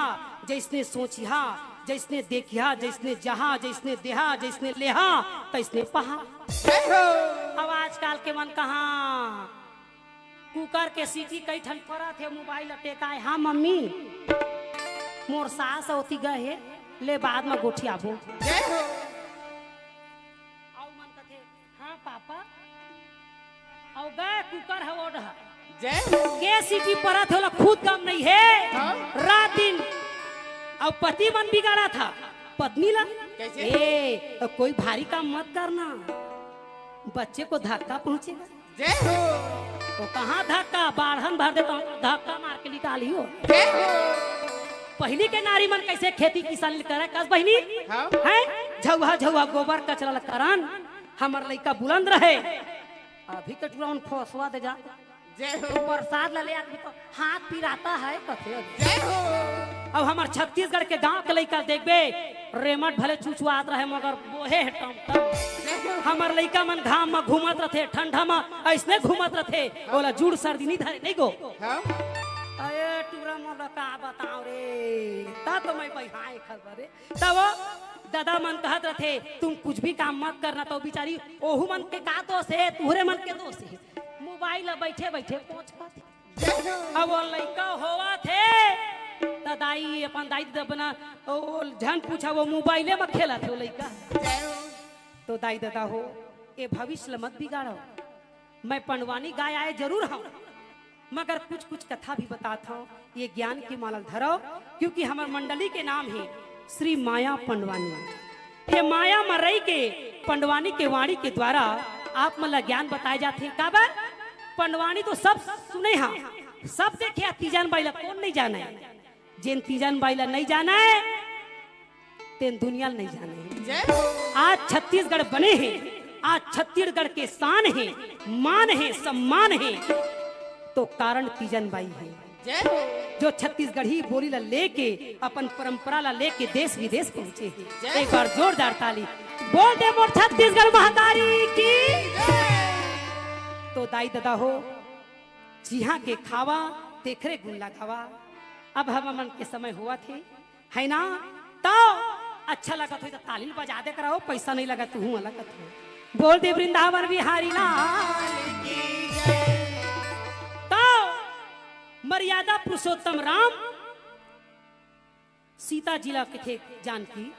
जैसने सोचिहा, जैसने देखिहा, जैसने जहा, जैसने देहा, जैसने लेहा, तैसने पहा। जय हो। अब आजकल के मन कहाँ कुकर के सीटी कई ठन परत हे, मोबाइल टेकाए, हाँ मम्मी, मोर सास ओती गए हे, ले बाद में गोठियाबो। जय हो। अउ मन कथे, हाँ पापा, अउ गए कुकर ह ओढ़। जय हो। के सीटी परत हे, ओला खुद गम नहीं हे। हाँ। रात दिन अउ पति मन बिगाड़त हे पत्नी ला। कैसे? ए, कोई भारी काम मत करना, बच्चे को धक्का पहुंचेगा। जय हो। वो कहाँ धक्का, बाढ़न भर देता हूँ, धक्का मार के निकाली हो। जय हो। पहली के नारी मन कैसे खेती किसानी करे, कस बहिनी? हाँ। हैं? झउहा झउहा गोबर कचरा ल करन, हमर लइका बुलंद रहे। अभी के टुरा उन फोसवा दे जा। जय हो। प्रसाद ला ले आदमी तो हाथ पिराता है, कथे। जय हो। अब हमर छत्तीसगढ़ के गांव के लइका देखबे, रेमट भले चुचुआत रहे, मगर बोहे हे टमटम। जय हो। हमर लइका मन घाम म घूमत रथे, ठंडा म अइसने घूमत रथे, ओला जूड़ सर्दी नी धरे, नहीं गो। हाँ। अरे टुरा मोला का बताओ रे, ता तो मैं बइहाए खबर रे। तब ददा मन कहत रथे, तुम कुछ भी काम मत करना, तो बिचारी ओहू मन के का दोष हे, तुहरे मन के दोष हे। मोबाइल ला बैठे बैठे पोंछ खाथे। अब वो लइका होवत हे, त दाई, अपन दाई ददा बना, ओ, ओ, झन पूछा, वो मोबाइले म खेलत हे वो लइका। तो दाई ददा हो, ए भविष्य ल मत बिगाड़ो। मैं पंडवानी गाय आए जरूर हूँ, मगर कुछ कुछ कथा भी बतात हूँ, ये ज्ञान के माला ल धरो, क्योंकि हमर मंडली के नाम हे श्री माया पंडवानी। हे माया म रहि के पंडवानी के वाणी के द्वारा आप मन ला ज्ञान बताए जाथे। काबर? पंडवानी तो सब सुने हा, सब देखे हा, तीजन बाई ला कोन नहीं जाने? जेन तीजन बाई ला नहीं जाने, तेन दुनिया ला नहीं जाने। जय हो। आज छत्तीसगढ़ बने हे, आज छत्तीसगढ़ के शान हे, मान हे, सम्मान हे, तो कारण तीजन बाई हे। जय हो। जो छत्तीसगढ़ी बोली ला लेके, अपन परंपरा ला लेके देश विदेश पहुंचे हे। जय एक हो। बार जोरदार ताली बोल दे मोर छत्तीसगढ़ महतारी की। जय। तो दाई ददा हो, जिहाँ के खावा, तेखरे गुण लगावा। अब हमन के समय होवत हे, है ना? तो अच्छा लगत होही तो ताली ल बजा दे करव, पैसा नहीं लगत, तुहूँ लगत हो। बोल दे वृंदावन बिहारी लाल की जय। तो मर्यादा पुरुषोत्तम राम सीता जी ला कथे, जानकी,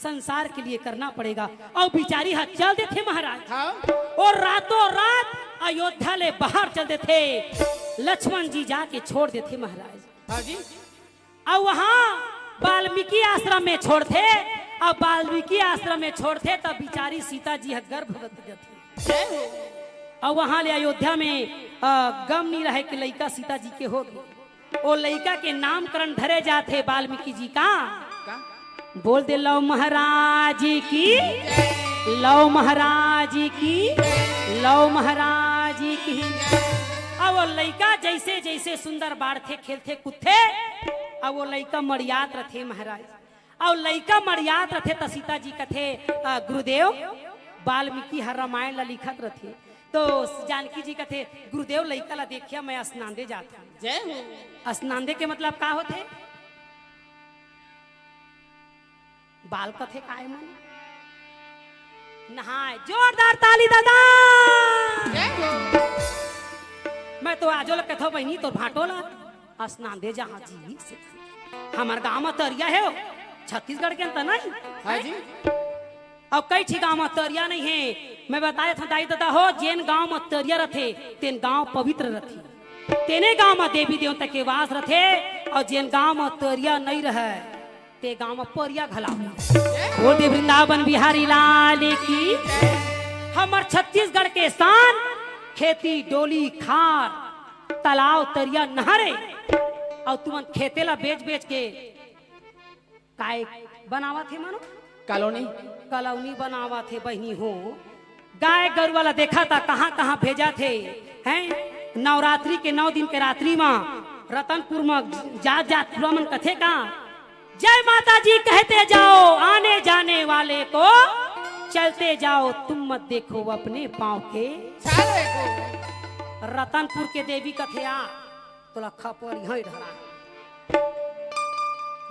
संसार के लिए करना पड़ेगा। अउ बिचारी ह चल देथे महाराज। हाँ। अउ रातों रात अयोध्या ले बाहर चल देथे। लक्ष्मण जी जाके छोड़ देथे महाराज। हाँ जी। अउ वहाँ वाल्मीकि आश्रम में छोड़थे। अउ वाल्मीकि आश्रम में छोड़थे, तब बिचारी सीता जी ह गर्भवती जथे। जय हो। अउ वहाँ ले अयोध्या में, अ, गम नहीं रहे कि लइका सीता जी के होगे। ओ लइका के नामकरण धरे जाथे वाल्मीकि जी का। का? बोल दे लव महाराज की, लव महाराज की, लव महाराज की। अब वो लइका जैसे जैसे सुंदर बाढ़थे, खेलथे, कूदथे, अब वो लइका मड़ियात रथे महाराज। अउ लइका मड़ियात रथे त सीता जी कथे, "अ, गुरुदेव, वाल्मीकि ह रामायण ला लिखत रथे।" तो जानकी जी कथे, "गुरुदेव, लइका ला देखिया, मैं असनांदे जात हूँ।" जय हो। असनांदे के मतलब का होथे? बाल कथे काय मन? नहाय। जोरदार ताली दादा। जय हो। मैं तो आजो ल कथो बहिनी, तोर भांटो ला। असनांदे जहाँ जी से। हमर गांव म तरिया हे, छत्तीसगढ़ के अंत नहीं। हाँ जी। अउ कई ठी गांव म तरिया नहीं हे। मैं बताय थंव दाई ददा हो, जेन गांव म तरिया रथे, तेन गांव पवित्र रथे। तेने गांव म देवी देवता के वास रथे, अउ जेन गांव म तरिया नहीं रहय, ते गांव म परिया घला। बोल दे वृंदावन बिहारी लाल की। हमर छत्तीसगढ़ के शान, खेती, डोली, खार, तालाब, तरिया, नहर हे। अउ तुमन खेते ला बेच बेच के काय बनावत हे मनो? कॉलोनी। कॉलोनी बनावत हे बहिनी हो। गाय गरुवा ला देखा त कहाँ कहाँ भेजत हे, हैं? नवरात्रि के नौ दिन के रात्रि म रतनपुर म जात जात टूरा मन कथे का, "जय माता जी कहते जाओ, आने जाने वाले को चलते जाओ, तुम मत देखो अपने पाँव के।" चाल देखो। रतनपुर के देवी कथे आ, तोला खपरी हई ढला।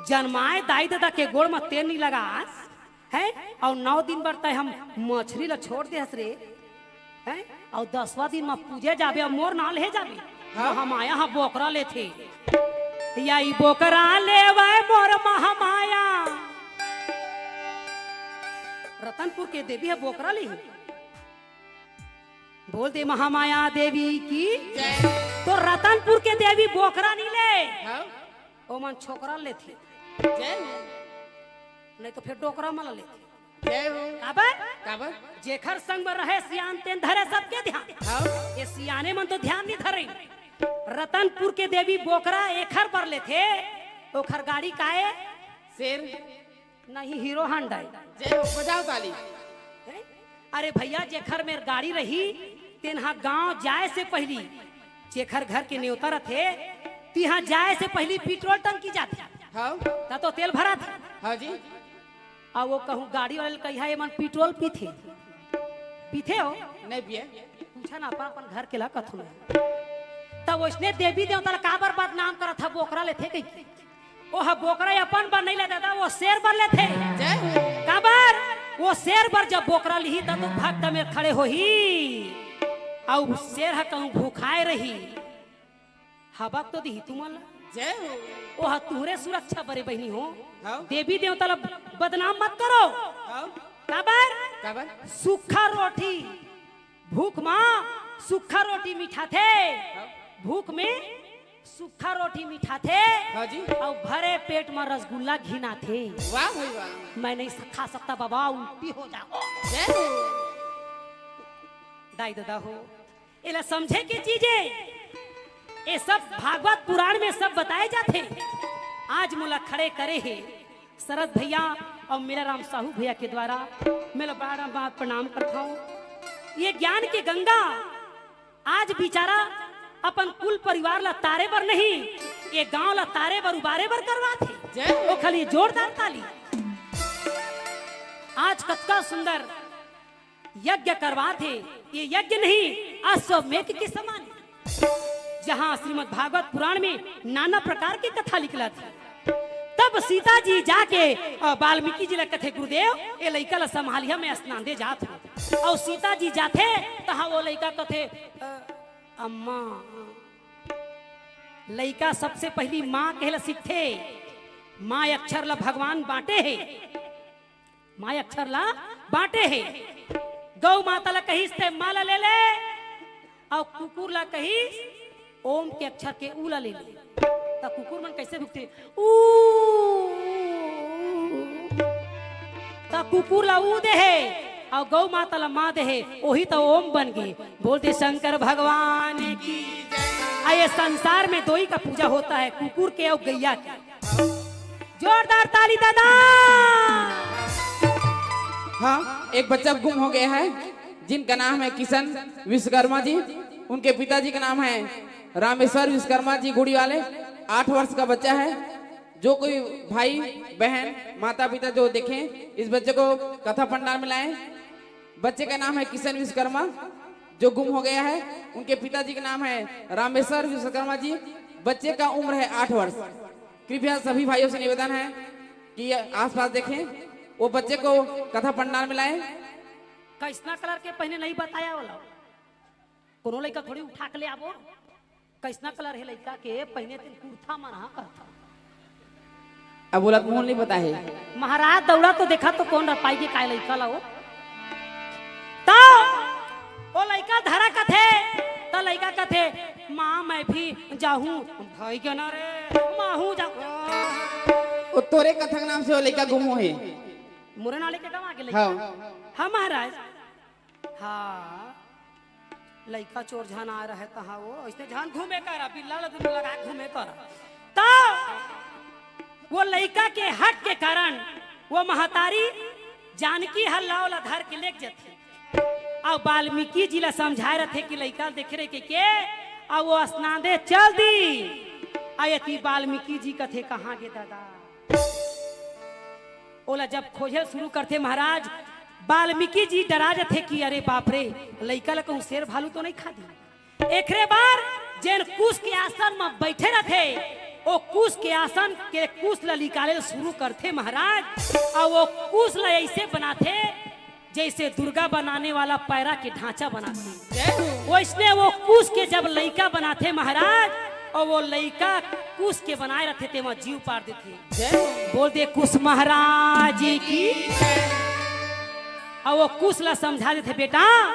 जनमाय दाई ददा के गोड़ म तेल नहीं लगास, हैं? अउ नौ दिन बर तय हम मछरी ला छोड़ दे हस रे, हैं? अउ दसवां दिन म पूजे जाबे, अउ मोर नाव ले जाबे। हाँ। महमाया ह बोकरा लेथे। या ई बोकरा लेवय मोर महमाया। रतनपुर के देवी ह बोकरा लिही। बोल दे महामाया देवी की। जय। तो रतनपुर के देवी बोकरा नहीं ले। हाँ। ओमन छोकरा लेथे। जय हो। नहीं तो फिर डोकरा मन लेथे। जय हो। काबर? काबर? जेखर संग में रहे सियान तेन धरे सबके ध्यान। हाँ। ये सियाने मन तो ध्यान नहीं धरे। रतनपुर के देवी बोकरा एखर बर लेथे, ओखर गाड़ी काए? शेर। नहीं, हीरो हांडा हे। जय हो, बजाओ ताली। हैं? अरे भैया, जेखर मेर गाड़ी रही, तेन हा गांव जाए से पहिली, जेखर घर के नेवता रथे, तिहां जाए से पहिली पेट्रोल टंकी जाथे। हाँ। त तो तेल भराथे। हाँ जी। अउ वो कहूं गाड़ी वाले ल कहिहा, "एमन पेट्रोल पीथे?" पीथे हो? नहीं पिए। पूछा ना, अपन, अपन घर के ला कथो ना। त वइसने देवी देवता ला काबर बदनाम करत हा, बोकरा लेथे कहिके? ओह बोकरा अपन बर नहीं ले दादा, वो शेर बर लेथे। जय हो। काबर? वो शेर बर जब बोकरा लिही, तब तो भक्त में खड़े होही। अउ शेर ह कहूं भूखाए रही, हबक तो दिही तुमन ला। जय हो। ओह तुहरे सुरक्षा बरे बहिनी हो। हाँ। देवी देवता ला बदनाम मत करो। हाँ। काबर? काबर? सूखा रोटी, भूख मा सूखा रोटी मिठाथे। हाँ। भूख में सूखा रोटी मिठाथे। हाँ जी। अउ भरे पेट म रसगुल्ला घिनाथे। वाह भाई वाह। मैं नहीं खा सकता बाबा, उल्टी हो जाओ। जय हो। दाई ददा हो, एला समझे के चीज हे। ये सब भागवत पुराण में सब बताए जाथे। आज मोला खड़े करे हे शरद भैया अउ मेरा राम साहू भैया के द्वारा, मैं ला बड़ा बड़ा प्रणाम करता हूँ। ज्ञान के गंगा आज बिचारा अपन कुल परिवार ला तारे बर नहीं, ये गांव ला तारे बर उबारे बर करवात हे। जय हो। ओखर लिए जोरदार ताली। आज कतका सुंदर यज्ञ करवात हे। ये यज्ञ नहीं, अश्वमेध के समान हे, जहां श्रीमद् भागवत पुराण में नाना प्रकार के कथा निकलत हे। तब सीता जी जाके, अ, वाल्मीकि जी ला कथे, "गुरुदेव, ये लइका ला संभालिहा, मैं स्नान दे जात हूँ।" अउ सीता जी जाथे, तहाँ वो लइका कथे, "अ, अम्मा।" लइका सबसे पहली माँ कहे ला सीखथे। माँ अक्षर ला भगवान बांटे हे, माँ अक्षर ला बांटे हे। गौ माता ला कहिस, "ते माँ ला ले ले," अउ कुकुर ला कहिस, "ओम के अक्षर के ऊ ला ले ले।" त कुकुर मन कैसे भुकथे? ऊ। त कुकुर ला ऊ दे हे, अउ गौ माता ला माँ दे हे, ओही त ओम बन गे। बोलते शंकर भगवान की। आ, ये संसार में दोई का पूजा होता है, कुकुर के अउ गैया के। जोरदार ताली दादा। हाँ, एक बच्चा गुम हो गया है, जिनका नाम है किशन विश्वकर्मा जी। उनके पिताजी का नाम है रामेश्वर विश्वकर्मा जी गुड़ी वाले। आठ वर्ष का बच्चा है। जो कोई भाई, बहन, माता पिता जो देखें, इस बच्चे को कथा पंडाल में लाएं। बच्चे का नाम है किशन विश्वकर्मा, जो गुम हो गया है। उनके पिताजी का नाम है रामेश्वर विश्वकर्मा जी। बच्चे का उम्र है आठ वर्ष। कृपया सभी भाइयों से निवेदन है कि ये आसपास देखें, वो बच्चे को कथा पंडाल में लाएं। कैसना कलर के पहने नहीं बताया वाला, कोनो लइका थोड़ी उठा के ले आबो। कैसना कलर हे लइका के पहने, तेन कुर्ता मन हा कहत हव। अब बोला, मुंह नहीं पता है। महाराज दौड़ा तो देखा तो कौन रपाई के काय लइका ला वो। तो वो लइका धरा कथे, तो लइका कथे, "माँ, मैं भी जाहूँ।" भाई के ना रे, माँ हूँ जाहूँ। वो तोरे कथा के नाम से वो लइका गुम हो हे। मोरे नाले के गवा के लइका। हाँ। हाँ महाराज। हाँ, लइका चोर झन आ रहे तहाँ वो, ऐसे झन घूमे करा, बिल्ला ला दुनू लगा घूमे करा। तो वो लइका के हट के कारण वो महतारी जानकी ह लाव ला धर के लेग जथे। अउ वाल्मीकि जी ला समझाए रथे कि लइका देखे रहे के, के, अउ वो स्नान दे चल दी। अउ एती वाल्मीकि जी कथे, "कहाँ गे दादा?" ओला जब खोजे शुरू करथे महाराज, वाल्मीकि जी डरा जथे कि अरे बाप रे, लइका ला कहूँ शेर भालू तो नहीं खा दी। एकरे बर जेन कुश के आसन म बैठे रथे, ओ कुश के आसन के कुश ला निकाले शुरू करथे महाराज। अउ वो कुश ला ऐसे बनाथे जैसे दुर्गा बनाने वाला पैरा के ढांचा बनाथे, वैसने वो कुश के जब लइका बनाथे महाराज, अउ वो लइका कुश के बनाए रथे, तेमा जीव पार देथे। जय हो। बोल दे कुश महाराज की। अउ वो कुश ला समझा देथे, "बेटा,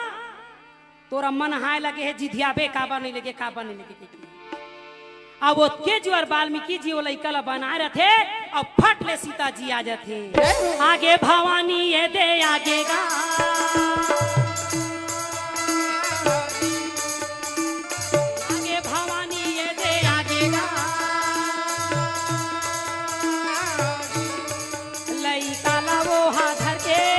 तोरा मन हाय लगे हे, जिधियाबे, काबर नहीं लगे, काबर नहीं लगे।" अब ओतके जुआर वाल्मीकि जी वो लइका ला बनाए रथे, अब फट ले सीता जी आ जाथे। आगे भवानी ये दे आगे गा, आगे भवानी ये दे आगे गा, लइका ला वो हाथ धर के।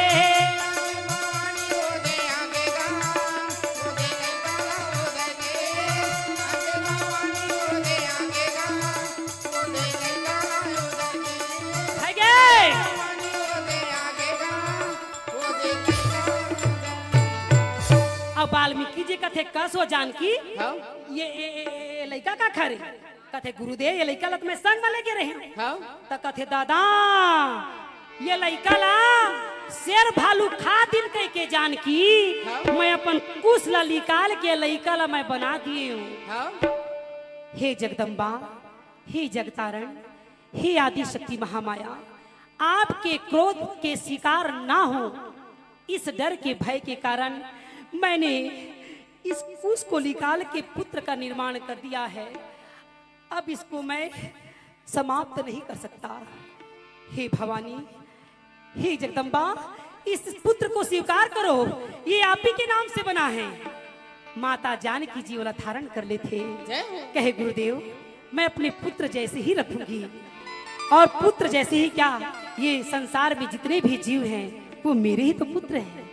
अब वाल्मीकि जी कथे, "कस हो जानकी, हाँ? ये, ये, ये, ये लइका का खरे?" कथे, "गुरुदेव, ये लइका ला त मैं संग म लेगे रहेंव।" हाँ? त कथे, "दादा, ये लइका ला शेर भालू खा दिन कहिके जानकी, हाँ? मैं अपन कुश ला निकाल के लइका ला मैं बना दिएंव।" हाँ? हे जगदम्बा, हे जगतारण, हे आदि शक्ति महामाया, आपके क्रोध के शिकार ना हो, इस डर के भय के कारण मैंने इस कुश को निकाल के पुत्र का निर्माण कर दिया है। अब इसको मैं समाप्त नहीं कर सकता। हे भवानी, हे जगदम्बा, इस पुत्र को स्वीकार करो, ये आप ही के नाम से बना है। माता जानकी जी ओला धारण कर लेथे। जय हो। कहे, "गुरुदेव, मैं अपने पुत्र जैसे ही रखूंगी, और पुत्र जैसे ही क्या, ये संसार में जितने भी जीव हैं, वो मेरे ही तो पुत्र हैं।"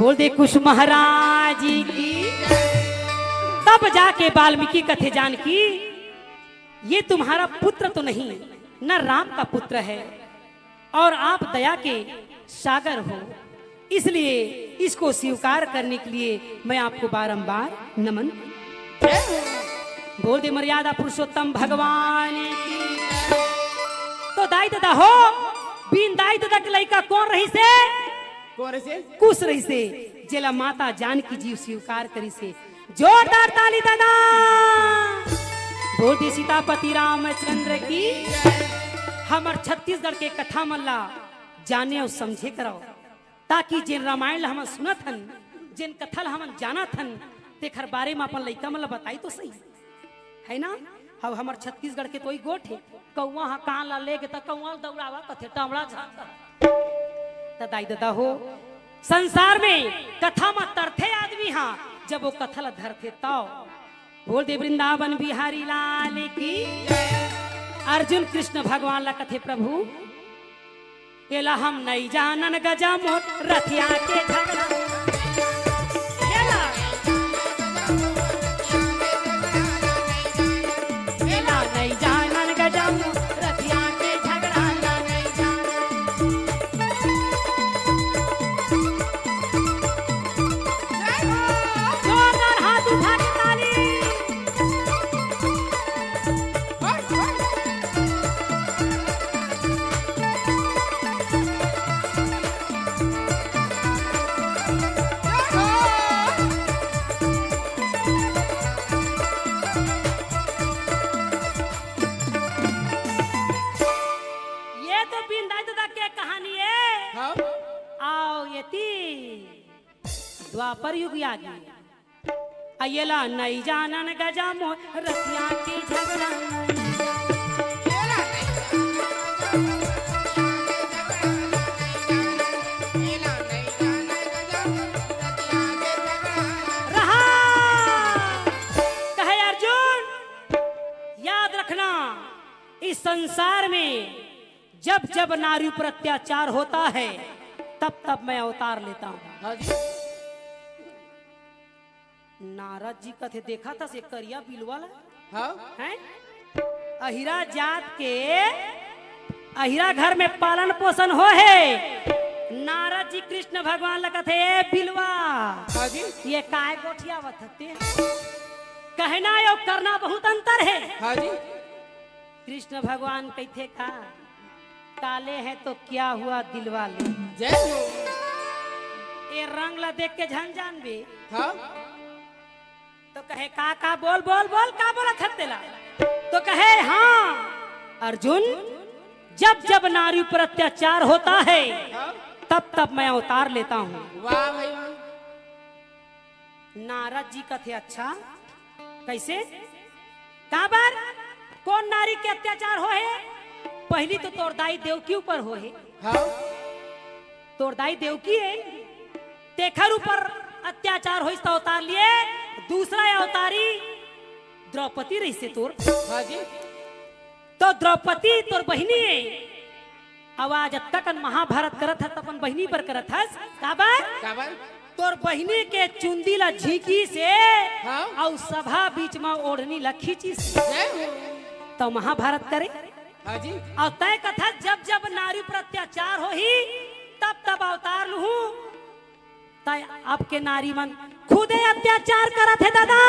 बोल दे कुछ महाराज की। तब जाके वाल्मीकि कथे जानकी, ये तुम्हारा पुत्र तो नहीं, न राम का पुत्र है, और आप दया के सागर हो, इसलिए इसको स्वीकार करने के लिए मैं आपको बारंबार नमन। बोल दे मर्यादा पुरुषोत्तम भगवान की। तो दाई ददा हो, बिन दाई ददा के लइका कोन रहिसे? कोन रहिसे? कुश रहिसे, जेला माता जानकी जी स्वीकार करिसे। जोरदार ताली ददा। बोल दे सीतापति रामचंद्र की। हमर छत्तीसगढ़ के कथा मन ला जाने अउ समझे करव, ताकि जेन रामायण ला हमन सुनत हन, जेन कथा ला हमन जानत हन, तेखर बारे म अपन लइका मन ला बताई तो सही, है ना? अब हमर छत्तीसगढ़ के तो ई गोठ हे, कौवा ह कान ला लेगे त कौवा ल दौड़ावा कथे, टावड़ा झांक। त दाई ददा हो, संसार में कथा म तरथे आदमी ह, जब वो कथा ला धरथे तव। बोल दे वृंदावन बिहारी लाल की। अर्जुन कृष्ण भगवान ला कथे, प्रभु, एला हम नइ जानन गजा मोर रथिया के झगड़ा। एला, एला नइ जानन गजा मोर रथिया के झगड़ा ला नइ जानन। जोरदार हाथ उठा के ताली। ये तो बिंदाई ददा के कहानी है। हाँ। आओ ये ती द्वापर युग आ गई। अयला नइ जानन गजा मोर रतिया के झगड़ा। रहा। कहे अर्जुन, याद रखना, इस संसार में जब जब नारी पर अत्याचार होता है, तब तब मैं अवतार लेता हूँ। हाँ जी। नारद जी कथे, देखा था से करिया बिलवा ला? हाँ। हैं? अहिरा जात के, अहिरा घर में पालन पोषण हो है। नारद जी कृष्ण भगवान ला कथे, "ए बिलवा, हाँ जी। ये काय गोठियावत हते?" कहना अउ करना बहुत अंतर है। हाँ जी। कृष्ण भगवान कहिथे का, "काले हैं तो क्या हुआ दिलवाले।" जय हो। ए रंग ला देख के झन जानबे। हाँ। तो कहे, "का, का, बोल, बोल, बोल, का बोलत हस तेला?" तो कहे, "हाँ, अर्जुन, जब, जब नारी पर अत्याचार होता है, हाँ। तब, तब मैं अवतार लेता हूँ।" वाह भाई वाह। नारद जी कथे, "अच्छा, कैसे? काबर? कोन नारी के अत्याचार हो हे? पहली तो तोर दाई देवकी ऊपर हो हे।" हाँ। तोर दाई देवकी हे, तेखर ऊपर अत्याचार होइस त अवतार लिए। दूसरा अवतारी द्रौपदी रहिसे तोर। हाँ जी। तो द्रौपदी तोर बहिनी हे, अउ आज अतका कन महाभारत करत हस, त अपन बहिनी बर करत हस। काबर? काबर? तोर बहिनी के चुंदी ला झींकिस हे, हाँ। अउ सभा बीच म ओढ़नी ला खींचिस हे। जय हो। त महाभारत करे। हाँ जी। अउ तैं कथस, जब जब नारी पर अत्याचार होही, तब तब अवतार लूहूं। तैं अब के नारी मन खुदे अत्याचार करत हे दादा।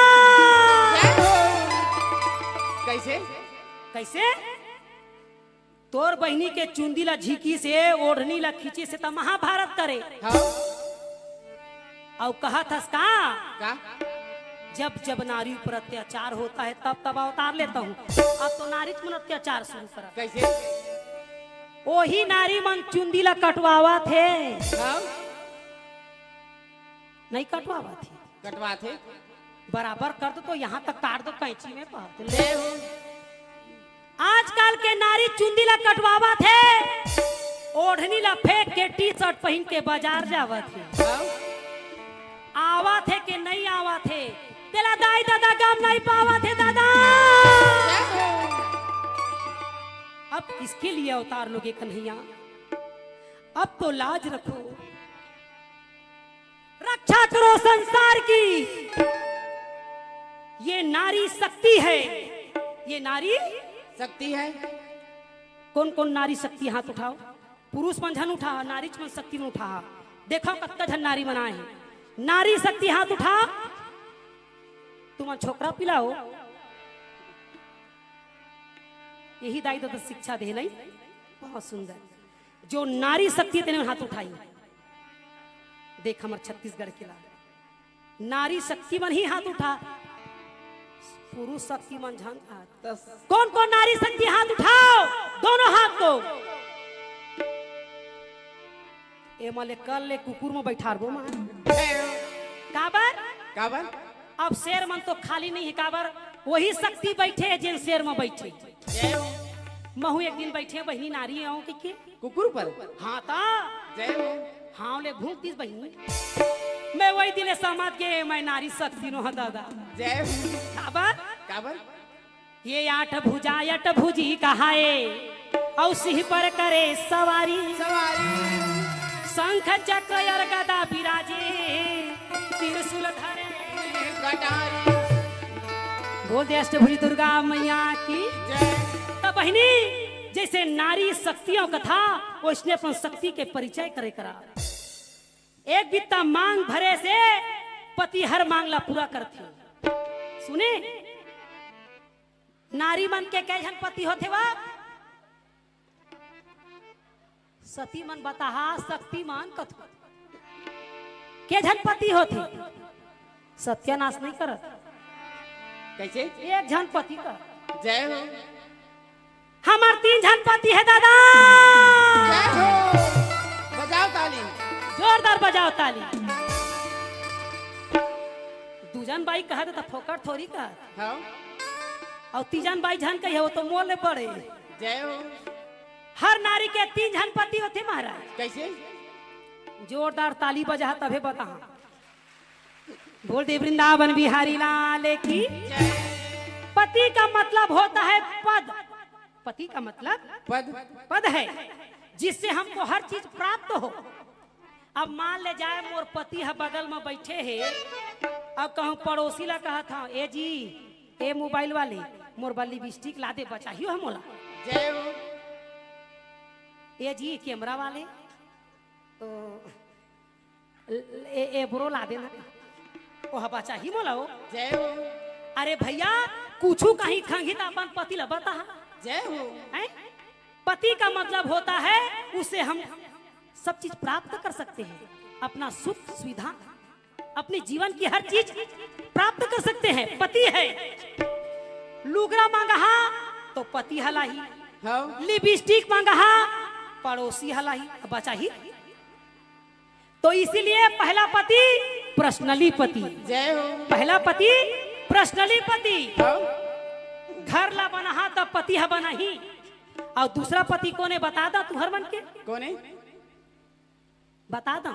जय हो। कैसे? कैसे? तोर बहिनी के चुंदी ला झींकिस हे, ओढ़नी ला खींचिस हे, त महाभारत करे। हाँ। अउ कहत हस का? का? जब जब नारी पर अत्याचार होता है, तब तब अवतार लेता हूँ। अब तो नारी मन अत्याचार शुरू करत। कैसे? ओही नारी मन चुंदी ला कटवावत हे। हाँ। नहीं कटवावत हे। कटवात हे। बराबर कर दो तो यहाँ तक काट दो कैंची में, बात ले। ले हो। आजकल के नारी चुंदी ला कटवावत हे, ओढ़नी ला फेंक के टी शर्ट पहिन के बाजार जावत हे। हाँ। आवत हे कि नहीं आवत हे, तेला दाई ददा गम नहीं पावत हे दादा। ले हो। अब किसके लिए अवतार लोगे कन्हैया? अब तो लाज रखो। करो संसार की, ये नारी शक्ति है, ये नारी शक्ति है। कौन कौन नारी शक्ति, हाथ उठाओ। पुरुष मन झन उठा, नारी मन शक्ति में उठा। देखो कतका झन नारी मन आए हैं, नारी शक्ति हाथ उठा। तुमन छोकरा पिलाओ। यही दाई ददा शिक्षा दे नहीं, बहुत सुंदर। जो नारी शक्ति तेने हाथ उठाई, देख हमर छत्तीसगढ़ के ला। नारी शक्ति मन ही हाथ उठा, पुरुष शक्ति मन झन हाथ। कौन कौन नारी शक्ति हाथ उठाओ, दोनों हाथ को। ए मले कल ले कुकुर में बैठारबो मां। काबर? काबर? अब शेर मन तो खाली नहीं है, काबर? वही शक्ति बैठे है जेन शेर में बैठे। जय हो। महू एक दिन बैठे बहिनी नारी आऊं के, के? कुकुर पर? हाँ ता। जय हो। हाँ ले भूख दिस बहिनी। मैं वही दिन समझ गए मैं नारी शक्ति नो हूं दादा। जय हो। काबर? काबर? ये आठ भुजा अट भुजी कहाए, और सिंह पर करे सवारी। सवारी। शंख चक्र और गदा विराजे, त्रिशूल धरे कटारी। बोल दे अष्टभुजी दुर्गा मैया की। जय। तो बहिनी, जैसे नारी शक्तियों का था, उसने अपन शक्ति के परिचय करे करा। एक बित्ता मांग भरे से पति हर मांग ला पूरा करथे। सुने, नारी मन के कै झन पति होथे वा? सती मन बताहा, शक्ति मन कथो। के झन पति होथे? सत्यानाश नहीं करत। कैसे? एक झन पति का। जय हो। हमर तीन झन पति है दादा। जय हो। बजाओ ताली। जोरदार बजाओ ताली। दू झन बाई कहत त फोकट थोड़ी कहत। हाँ। और तीजन बाई झन कही है, वो तो मोले पड़े। जय हो। हर नारी के तीन झन पति होथे महाराज। कैसे? जोरदार ताली बजा तभे बता। बोल दे वृंदावन बिहारी लाल की। जय। पति का मतलब होता है पद। पति का मतलब पद। पद है, जिससे हमको हर चीज प्राप्त हो। अब मान ले जाए मोर पति ह बगल में बैठे हे, अब कहूँ पड़ोसी ला कहत हूँ, ए जी, ए मोबाइल वाले, मोर बर लिपस्टिक ला दे, बचाही हो मोला। जय हो। ए जी कैमरा वाले, तो ए, ए ब्रो ला देना, ओह बचाही मोला हो। जय हो। अरे भैया, कुछ कहीं खंगी त अपन पति ला बता। जय हो। हैं? पति का मतलब होता है, उसे हम सब चीज प्राप्त कर सकते हैं, अपना सुख सुविधा, अपने जीवन की हर चीज प्राप्त कर सकते हैं। पति है, लुगरा मांगहा तो पति हलाही, हाँ। लिपस्टिक मांगहा पड़ोसी हलाही, बचाही। तो इसीलिए पहला पति पर्सनली पति। जय हो। पहला पति पर्सनली पति। हाँ। घर ला बनाहा त पति ह बनाही। और दूसरा पति कोने बता दा तुहर मन के? कोने? बता दा।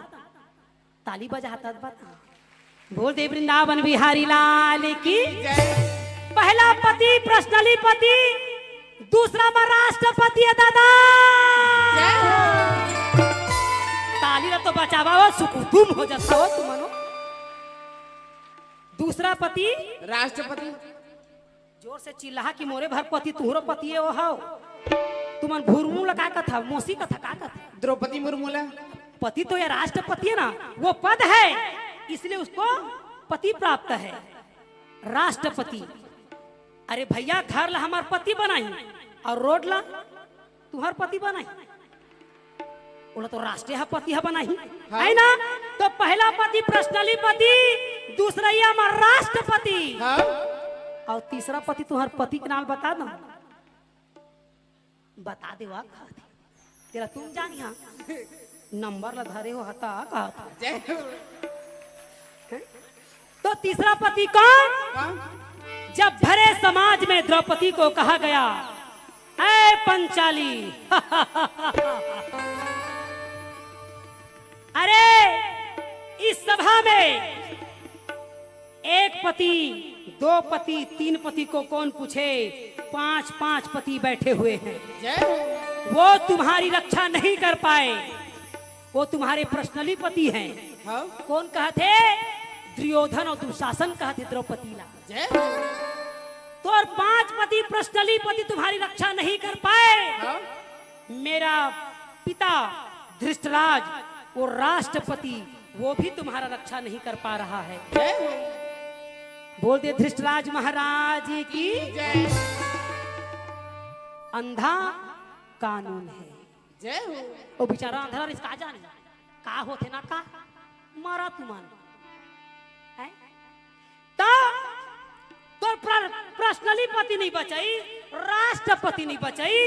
ताली बजाता बता। बोल दे वृंदावन बिहारी लाल की। जय। पहला पति पर्सनली पति, दूसरा में राष्ट्रपति है दादा। जय हो। ताली ला तो बजावा हो, सुकुतुम हो जाता हो तुमनो। दूसरा पति राष्ट्रपति। जोर से चिल्लाहा कि मोरे भर पति तुहरो पति है वो हो। तुमन भुरमू ला का कथा, मौसी कथा का कथा? द्रौपदी मुर्मू ला। पति तो ये राष्ट्रपति है ना, वो पद है, इसलिए उसको पति प्राप्त है, राष्ट्रपति। अरे भैया, घर ला हमार पति बनाही और रोड ला तुहर पति बनाही। ओला तो राष्ट्रीय पति ह बनाही, हाँ। है ना? तो पहला पति पर्सनली पति, दूसरा ये हमार राष्ट्रपति, हाँ। और तीसरा पति तुहर पति के नाम बता दो। बता दे वा, तेरा तुम जानी, हाँ। नंबर ला धरे हो हता का। जय हो। तो तीसरा पति कौन? कौन? जब भरे समाज में द्रौपदी को कहा गया, ऐ पंचाली, अरे इस सभा में एक पति, दो पति, तीन पति को कौन पूछे? पांच पांच पति बैठे हुए हैं। जय हो। वो तुम्हारी रक्षा नहीं कर पाए, वो तुम्हारे पर्सनली पति हैं। हाँ। कौन कहत हे? दुर्योधन और दुशासन कहत हे द्रौपदी ला। जय हो। तोर पांच पति, पर्सनली पति तुम्हारी रक्षा नहीं कर पाए। हाँ। मेरा पिता धृष्टराज, वो राष्ट्रपति, वो भी तुम्हारा रक्षा नहीं कर पा रहा है। जय हो। बोल दे धृष्टराज महाराज की। जय। अंधा कानून है। जय हो। वो बेचारा अंधरा रिस का जाने, का होथे ना का, मरा तुमन। हैं? त तोर प्र-, पर्सनली पति नहीं बचाई, राष्ट्रपति नहीं बचाई,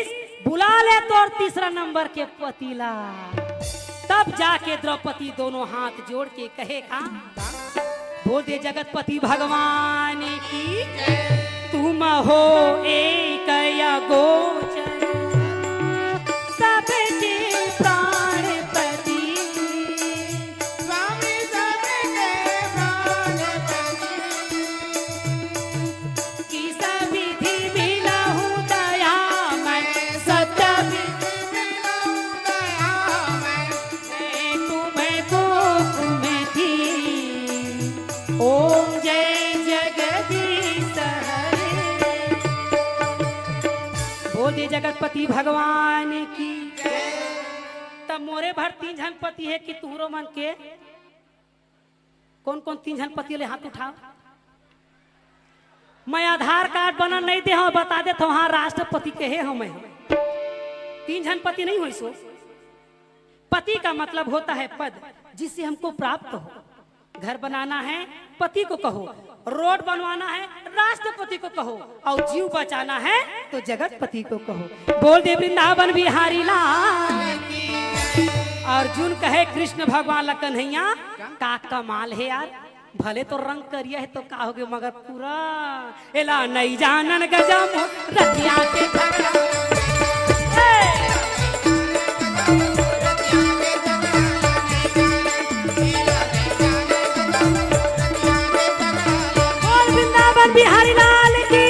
बुला ले तोर तीसरा नंबर के पति ला। तब जाके द्रौपदी दोनों हाथ जोड़ के कहे का, बोल दे जगतपति भगवान की। तुम हो एक अगोचर, सबके प्राणपति। स्वामी सबके प्राणपति। किस विधि मिलहु दयामय, सत्य विधि मिलहु दयामय। मैं तुमको कुमति। ओम जय जगदीश हरे। बोल दे जगतपति भगवान की। तब मोरे भर तीन झन पति हे कि तुहरो मन के? कौन कौन तीन झन पति ले हाथ उठाओ। मैं आधार कार्ड बना नहीं दे हूं, बता देत हूं, हाँ, राष्ट्रपति के हे हूं मैं। तीन झन पति नहीं होइस हो। पति का मतलब होता है पद, जिससे हमको प्राप्त हो। घर बनाना है, पति को कहो। रोड बनवाना है, राष्ट्रपति को कहो। और जीव बचाना है, तो जगतपति को कहो। बोल दे वृंदावन बिहारी लाल। अर्जुन कहे कृष्ण भगवान ला, कन्हैया, का कमाल हे यार, भले तो रंग करिया हे तो का होगे, मगर पूरा एला नइ जानन गजम रतिया के झगड़ा। ए! बोल वृंदावन बिहारी लाल की।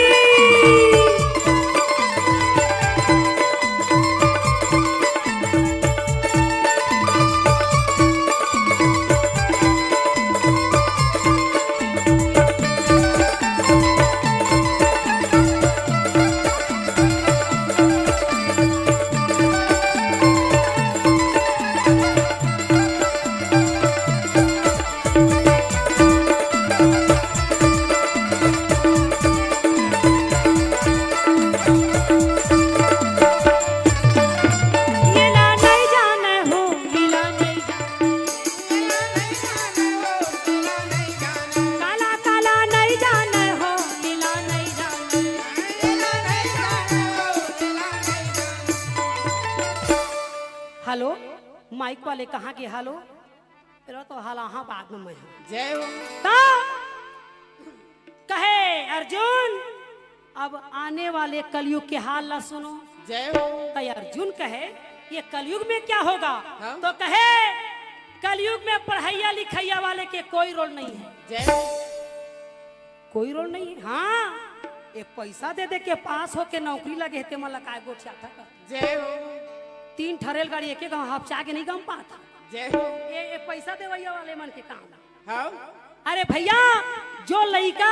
हेलो, माइक वाले कहाँ गे? हेलो, तेरा तो हाल आहा बाद में मैं हूँ। जय हो। त कहे अर्जुन, अब आने वाले कलयुग के हाल ला सुनो। जय हो। त अर्जुन कहे, ये कलयुग में क्या होगा? हाँ। तो कहे, कलयुग में पढ़ैया लिखैया वाले के कोई रोल नहीं है। जय हो। कोई रोल नहीं है। हाँ, ये पैसा दे दे के पास होके नौकरी लगे हे, ते मन ला काय गोठियाथा का? जय हो। तीन ठा रेलगाड़ी एके गांव हपचा के नहीं गम पात। जय हो। ये, ये पैसा देवैया वाले मन के काम। हाँ। अरे भैया, जो लइका